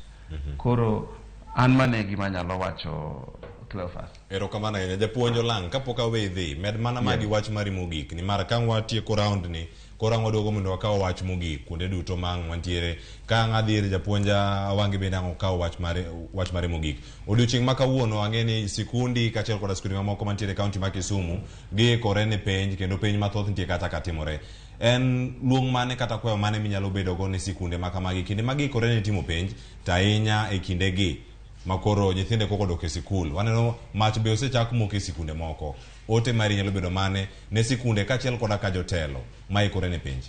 Koro an mano e gima anyalo wacho Cleophas. Erokamano ahinya. Japuonj Olang', kapok aweyi dhi, med mana magi wach mari mogik. Nimar ka watieko round ni, koro ang' waduogo mondo wakaw wach mogik kuonde duto ma ang' wantiere. Ka ang' adhi ir japuonj Awangi bende ang' okaw wach mare, wach mare mogik. Odiochieng' ma kawuono ang'e ni sikundi kaachiel koda skunde mamoko mantiere e kaunti ma Kisumu giikore ne penj kendo penj mathoth nitie kata ka timore. En luong mane kata kwayo mane minyalo bedo go ne sikunde ma kamagi kinde ma giikore ne timo penj to ahinya e kindegi ma koro nyithindo koko odok e sikul. Waneno mach be osechak moko e sikunde moko. Ote mari nyalo bedo mane ne sikunde kaachiel koda ka jotelo ma ikore ne penj?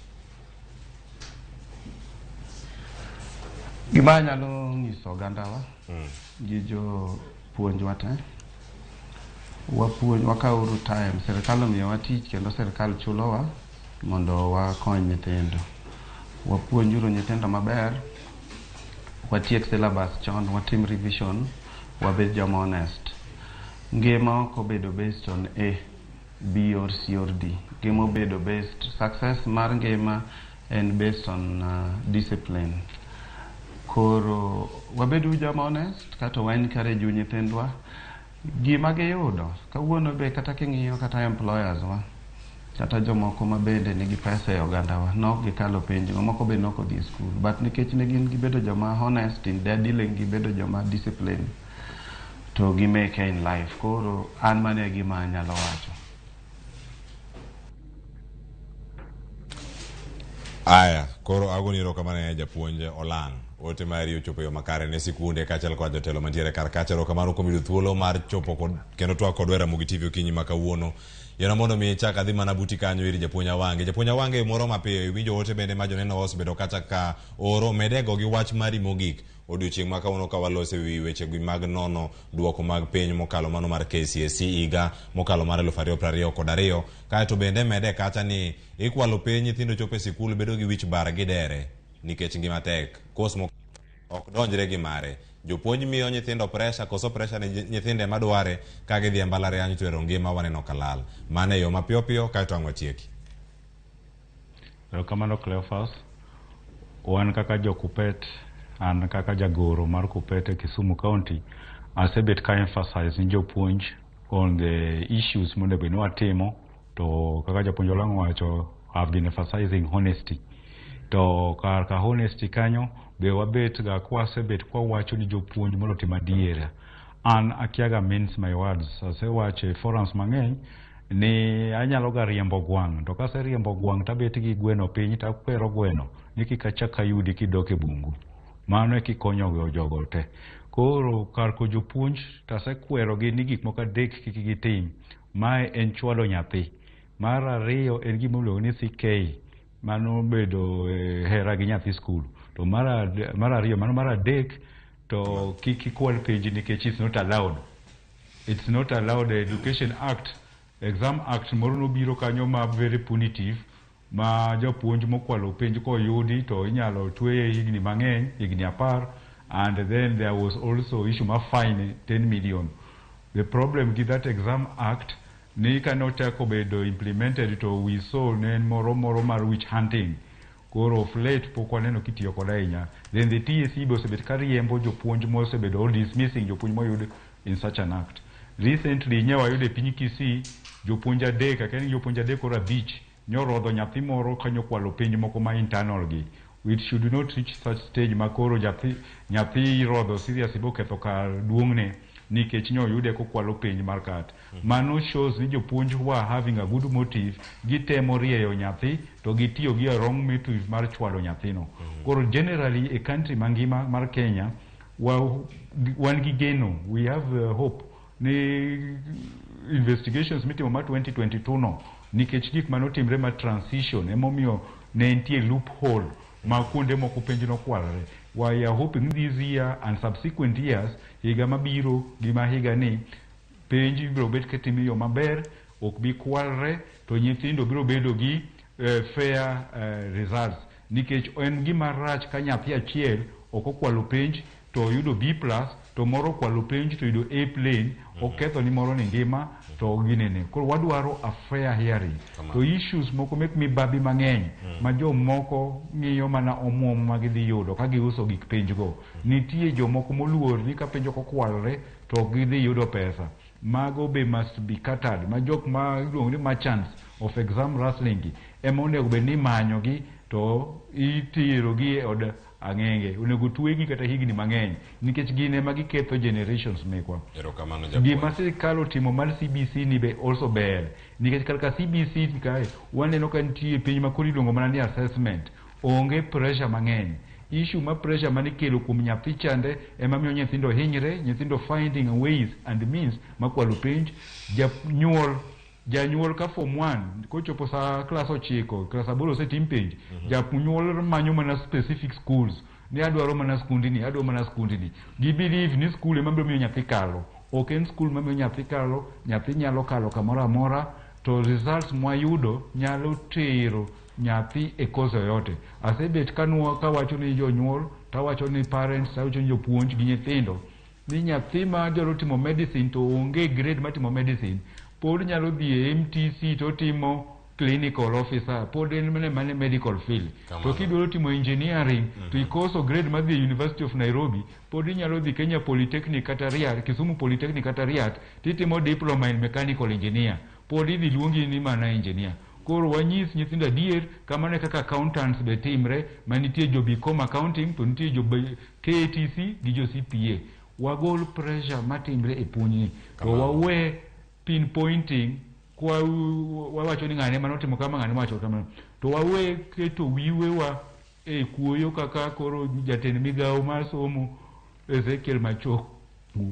Gima anyalo nyiso ogandawa gi jopuonjwa te, wapuonj wakawuru time. Sirikal omiyowa tich kendo sirikal chulowa mondo wakony nyithindo. Wapuonjuru nyithindo maber, watiek syllabus chon, watim revision, wabed joma honest. Ngima ok obedo based on A, B or C or D. Ngima obedo based, success mar ngima en based on discipline. Koro wabedu joma honest kato wa encourage nyithindwa gima giyudo kawuono be kata king'iyo kata employers wa kata jomoko ma bende nigi pesa e ogandawa nok gikalo penj mamoko be nok odhi e school but nikech ne gin gibedo joma honest in their dealing gibedo joma discipline to gi make in life koro an mano e gima anyalo wacho. Aya, koro agoni erokamano ahinya japuonj Olang'. Ote mari ochopo e yo makare ne sikunde kaachiel kod jotelo mantiere kar kacha. Erokamano kuom yudo thuolo mar chopo kod kendo twak kodwa e Ramogi TV okinyi ma kawuono. Yiena mondo mi ichak adhi mana buti kanyo ir japuonj Awange. Japuonj Awange moro mapiyo iwinjo ote bende ma joneno osebedo kacha ka oro medego gi wach mari mogik odiochieng' ma kawuono ka waloso e wi weche gi mag nono duoko mag piny mokalo mano mar KCSE higa mokalo mar 2022. Kaeto bende mede kacha ni ikwalo penj nyithindo chopo e sikul bedo gi wich bar gidere nikech ngima tek. Kos mok ok donjre gi mare. Jopuonj miyo nyithindo pressure koso pressure ni nyithindo ema dware ka gidhi e mbalariany to ero ngima waneno ka lal. Mano e yo mapiyo piyo kaeto ang' watieki. Erokamano Cleophas. Wan kaka jo Kuppet, an kaka jagoro mar Kuppet e Kisumu County, asebet ka emphasize ni jopuonj on the issues monego bed ni watimo to kaka japuonj Olang' owacho, I've been emphasizing honesty. To kar ka honesty kanyo be wabet ga kwasebet kwawacho ni jopuonj mondo otim adiera. An akiaga mince my words, asewacho e forums mang'eny ni anyalo ga riembo gwang' to kaseriembo gwang' tabet gi gweno piny takwero gweno ni kik achak ayudi kidok e bungu. Mano e kikonyo jogo te. Koro kar ko jopuonj tasekwerogi ni gik moko adek kik gitim. Mae en chwalo nyathi. Mar ariyo en gima iluongo ni CK, mano bedo hera gi nyathi skul. To mar ariyo, mano mar adek to kik ikwal penj nikech it's not allowed. It's not allowed. The Education Act, Exam Act moro nobiro kanyo ma very punitive ma japuonj mokwalo penj koyudi to inyalo tweye higni mang'eny, higni 10, and then there was also issue mar fine 10 million. The problem gi that Exam Act ni kane ochako bedo implemented to we saw ne en moro moro mar witch hunting. Koro of late pok waneno kitiyo kode ahinya. Then the TSC be osebet ka riembo jopuonj mosebedo or dismissing jopuonj moyud in such an act. Recently nye wayudo e piny Kisii jopuonj 3, akia ni jopuonj 3 or 5 nyorodho nyathi moro kanyo kwalo penj moko ma internal gi. It should not reach such stage ma koro nyathi irodho seriously boketho kar duong'ne nikech nyoyude kokwalo penj mar kat. Mano shows ni jopuonj who are having a good motive gitemo rieyo nyathi to gitiyo gi a wrong motive mar chwalo nyathino. Koro generally e country mangima mar Kenya wan gi geno, we have hope ni investigations mitimo mar 2022 no nikech gik manotimre mar transition emomiyo ne nitie loophole ma kuonde moko penj nokwalre. We are hoping this year and subsequent years, higa mabiro gi ma higa ni, penj ibiro bet kitimo e yo maber, ok bi kwalre, to nyithindo biro bedo gi fair results. Nikech en gima rach ka nyathi achiel ok okwalo penj to oyudo B plus, to moro okwalo penj to oyudo A plain, oketho ni moro ni ngima to ginene. Koro wadwaro a fair hearing. To issues moko mek mibabi mang'eny ma jomoko ng'iyo mana omuom ma gidhi yudo ka giuso gik penj go. Nitie jomoko moluor ni ka penj ok okwalre to ok gidhi yudo pesa. Mago be must be catered. Ma jok ma iluongo ni merchants of exam rustling gi ema onego bed ni imanyo gi to itero gi e od ang'enge. Onego twegi kata higni mang'eny nikech gin ema giketho generations mekwa. Erokamano japuonj. Gima sirikal otimo mar CBC ni be also ber nikech kar ka CBC kae waneno ka nitie piny ma koro iluongo mana ni assessment, onge pressure mang'eny. Issue ma pressure mane ikelo kuom nyathi chande ema miyo nyithindo hinyre, nyithindo finding ways and means ma kwalo penj. Janyuol ka form 1 kochopo sa klas 9, klas 8 osetim penj, janyuol manyo mana specific schools ni adwaro mana skundni, adwaro mana skundni. Gi believe ni skul ema biro miyo nyathi kalo. Ok en skul ma miyo nyathi kalo, nyathi nyalo kalo kamoro amora, to results mwayudo nyalo tero nyathi e course yoyote. Asebet kawacho ni jonyuol, tawacho ni parents, tawacho ni jopuonj gi nyithindo ni nyathi ma dwaro timo medicine to onge grade mar timo medicine, pod nyalo dhi e MTC to timo clinical officer, pod en mana medical field. To kidwaro timo engineering to ikoso grade mar dhi e University of Nairobi, pod inyalo dhi Kenya Polytechnic kata RIAT, Kisumu Polytechnic kata RIAT, titimo diploma in mechanical engineer, pod idhi luongi ni mana engineer. Koro wanyis nyithindo adier, kamano e kaka accountants be timre, manitie jo BCom accounting to nitie jo KATC gi jo CPA. Wagol pressure matimre e puonjni to wawe pinpointing kwa wawacho ni ng'ane manotimo kama, ng'ane wacho kama, to wawe keto wiwewa e kuoyo kaka koro jatend migawo mar somo Ezekiel Machogu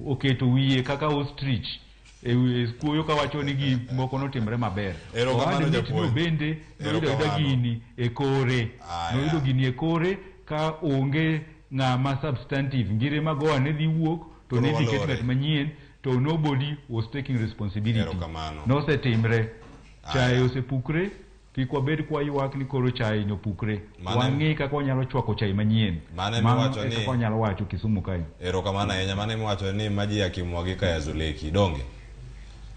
oketo wiye kaka ostrich e kuoyo kawacho ni gik moko notimre maber. Erokamano japuonj. Bende noyudo ayuda gini e kore, noyudo gini e kore ka onge ng'ama substantive. Ngire magoa ne dhi wuok to ne dhi ket ng'at manyien to nobody was taking responsibility. Nosetimre, chae osepukre, kik wabed kwa ywak ni koro chae nopukre. Wang'i kaka wanyalo chwako chai manyien. Mano e kaka wanyalo wacho Kisumu kae. Erokamano ahinya. Mane miwacho ni maji ya kimwagika ya Zuleki donge.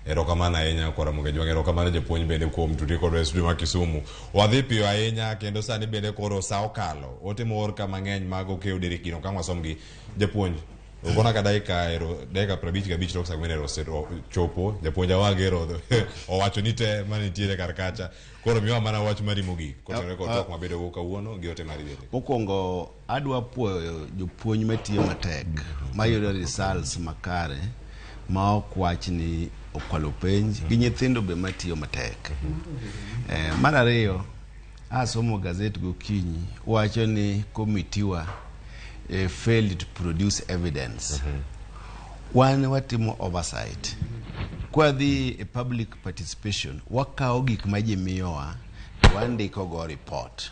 Erokamano ahinya kwa Ramogi Jwang', erokamano japuonj bende kuom tudri kodwa e studio ma Kisumu. Wadhi piyo ahinya kendo sani bende koro sa okalo. Ote moor ka mang'eny mag okew derikino ka wasomgi. Japuonj, Okona ka dakika ero dakika 55 tok saa 4 ero chopo japuonj Awagero owacho ni te manitiere kar kacha koro miwa mana wach mari mogik kotenore kod twak mabedo go kawuono gi ote mari bende. Mokwongo adwa puoyo jopuonj matiyo matek mayudo results makare ma ok wach ni okwalo penj gi nyithindo be matiyo matek. Mar ariyo, asomo gazet gokinyi wacho ni komitiwa failed to produce evidence. Wan watimo oversight. Kwadhi e public participation, wakawo gik ma ji miyowa to wandiko go report.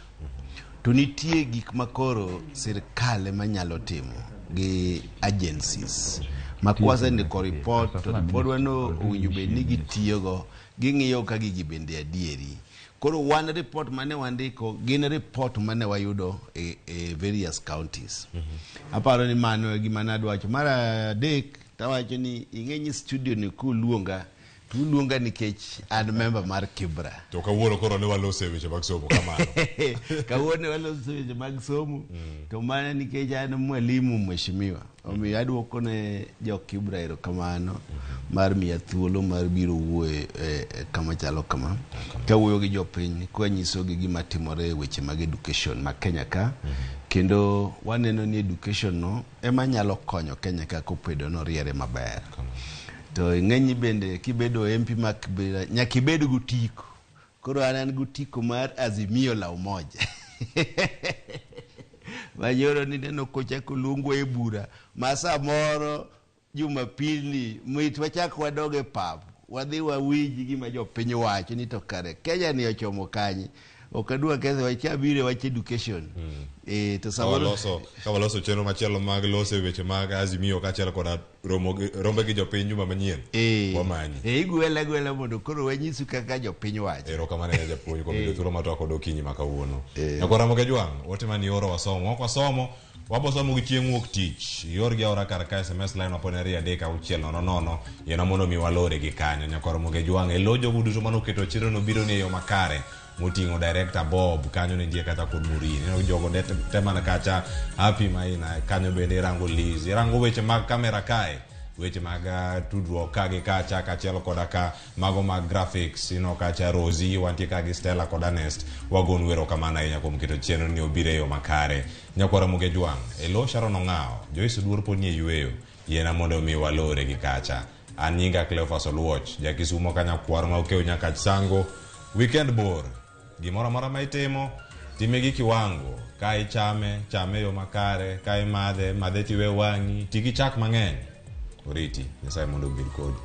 To nitie gik ma koro sirkal ema nyalo timo gi agencies ma kwasendiko report to ripodwa no owinjo bed ni gitiyogo ging'iyo ka gigi bende adieri. Koro wan report mane wandiko gin report mane wayudo e various counties. Aparo ni mano e gima nadwa wacho. Mar adek tawacho ni ing'e ni studio ni kuluonga to uluonga nikech an member mar Kibra. To kawuono koro ne walose weche mag somo kamano. Kawuono waloso weche mag somo to mana nikech an mwalimu mheshimiwa. Omiyo aduoko ne jo Kibra erokamano mar miya thuolo mar biro wuoyo e kama chalo kama. Kawuoyo gi jopiny kwanyisogi gima timore e weche mag education ma Kenya ka. Kendo waneno ni education no ema nyalo konyo Kenya ka kobedo noriere maber. To ing'eny bende kibedo MP ma Kibra nyaka ibed gotiko. Koro an gotiko mar Azimio la Umoja. Manyoro ni neno kochako luongwa e bura ma samoro Jumapil ni mit wachak wadog e pap wadhi wawinj gima jopiny wacho ni to kare Kenya ni ochomo kanye. Ok adwa ketho wach abiro e wach education. To samoro Ka waloso chenro machielo mag loso e weche mag Azimio kaachiel koda rombe gi jopiny juma manyien. Wamanyi. Igwela gwela mondo koro wanyisu kaka jopiny wacho. Erokamano ahinya japuonj kuom yudo thuolo mar twak kod okinyi ma kawuono. Nyakwar Ramogi Ajwang', ote mane ioro wasomo. Ok wasomo, wabo somo gi chieng' wuok tich. Ior gi aora kar ka SMS line waponi 2 3 6 0 0. Yiena mondo mi walore gi kanyo. Nyakwar Ramogi Ajwang', e lo jogo duto manoketo chenro no biro ni e yo makare. Moting'o director Bob kanyo ne nitie kata kod Murini. Ineno jogo te man kacha Happy Maina kanyo bende irango Liz. Irango weche mag kamera kae. Weche mag tudruok ka gi kacha kaachiel koda ka mago mag graphics ineno kacha Rosie wantie ka gi Stella kod Ernest wagonu erokamano ahinya kuom keto chenro ni obiro e yo makare. Nyakwar Ramogi Ajwang' e lo Sharon Ong'awo Joyce Oduor pod nie yueyo yiena mondo mi walore gi kacha. An nyinga Cleophas Oluoch ja Kisumo ka nyakwar ma okew nyaka Sango. Weekend bor. Gimoro amora ma itimo time gi kiwango. Ka ichame, chame e yo makare, ka imadhe, madhe tiwe wang'i, ti gi chak mang'eny. Oriti, Nyasaye mondo obed kodi.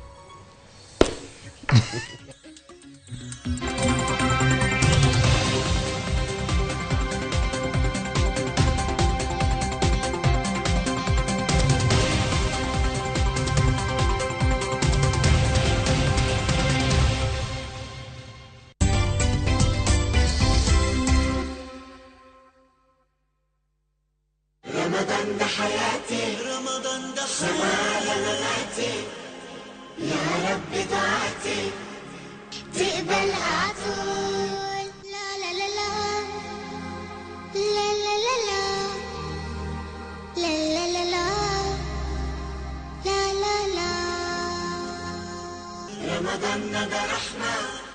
رمضان ده حياتي، رمضان ده حياتي، مماتي، يا رب دعاتي تقبلها عطول. لا لا لا لا لا لا لا لا لا لا لا لا لا لا. رمضان ده رحمة.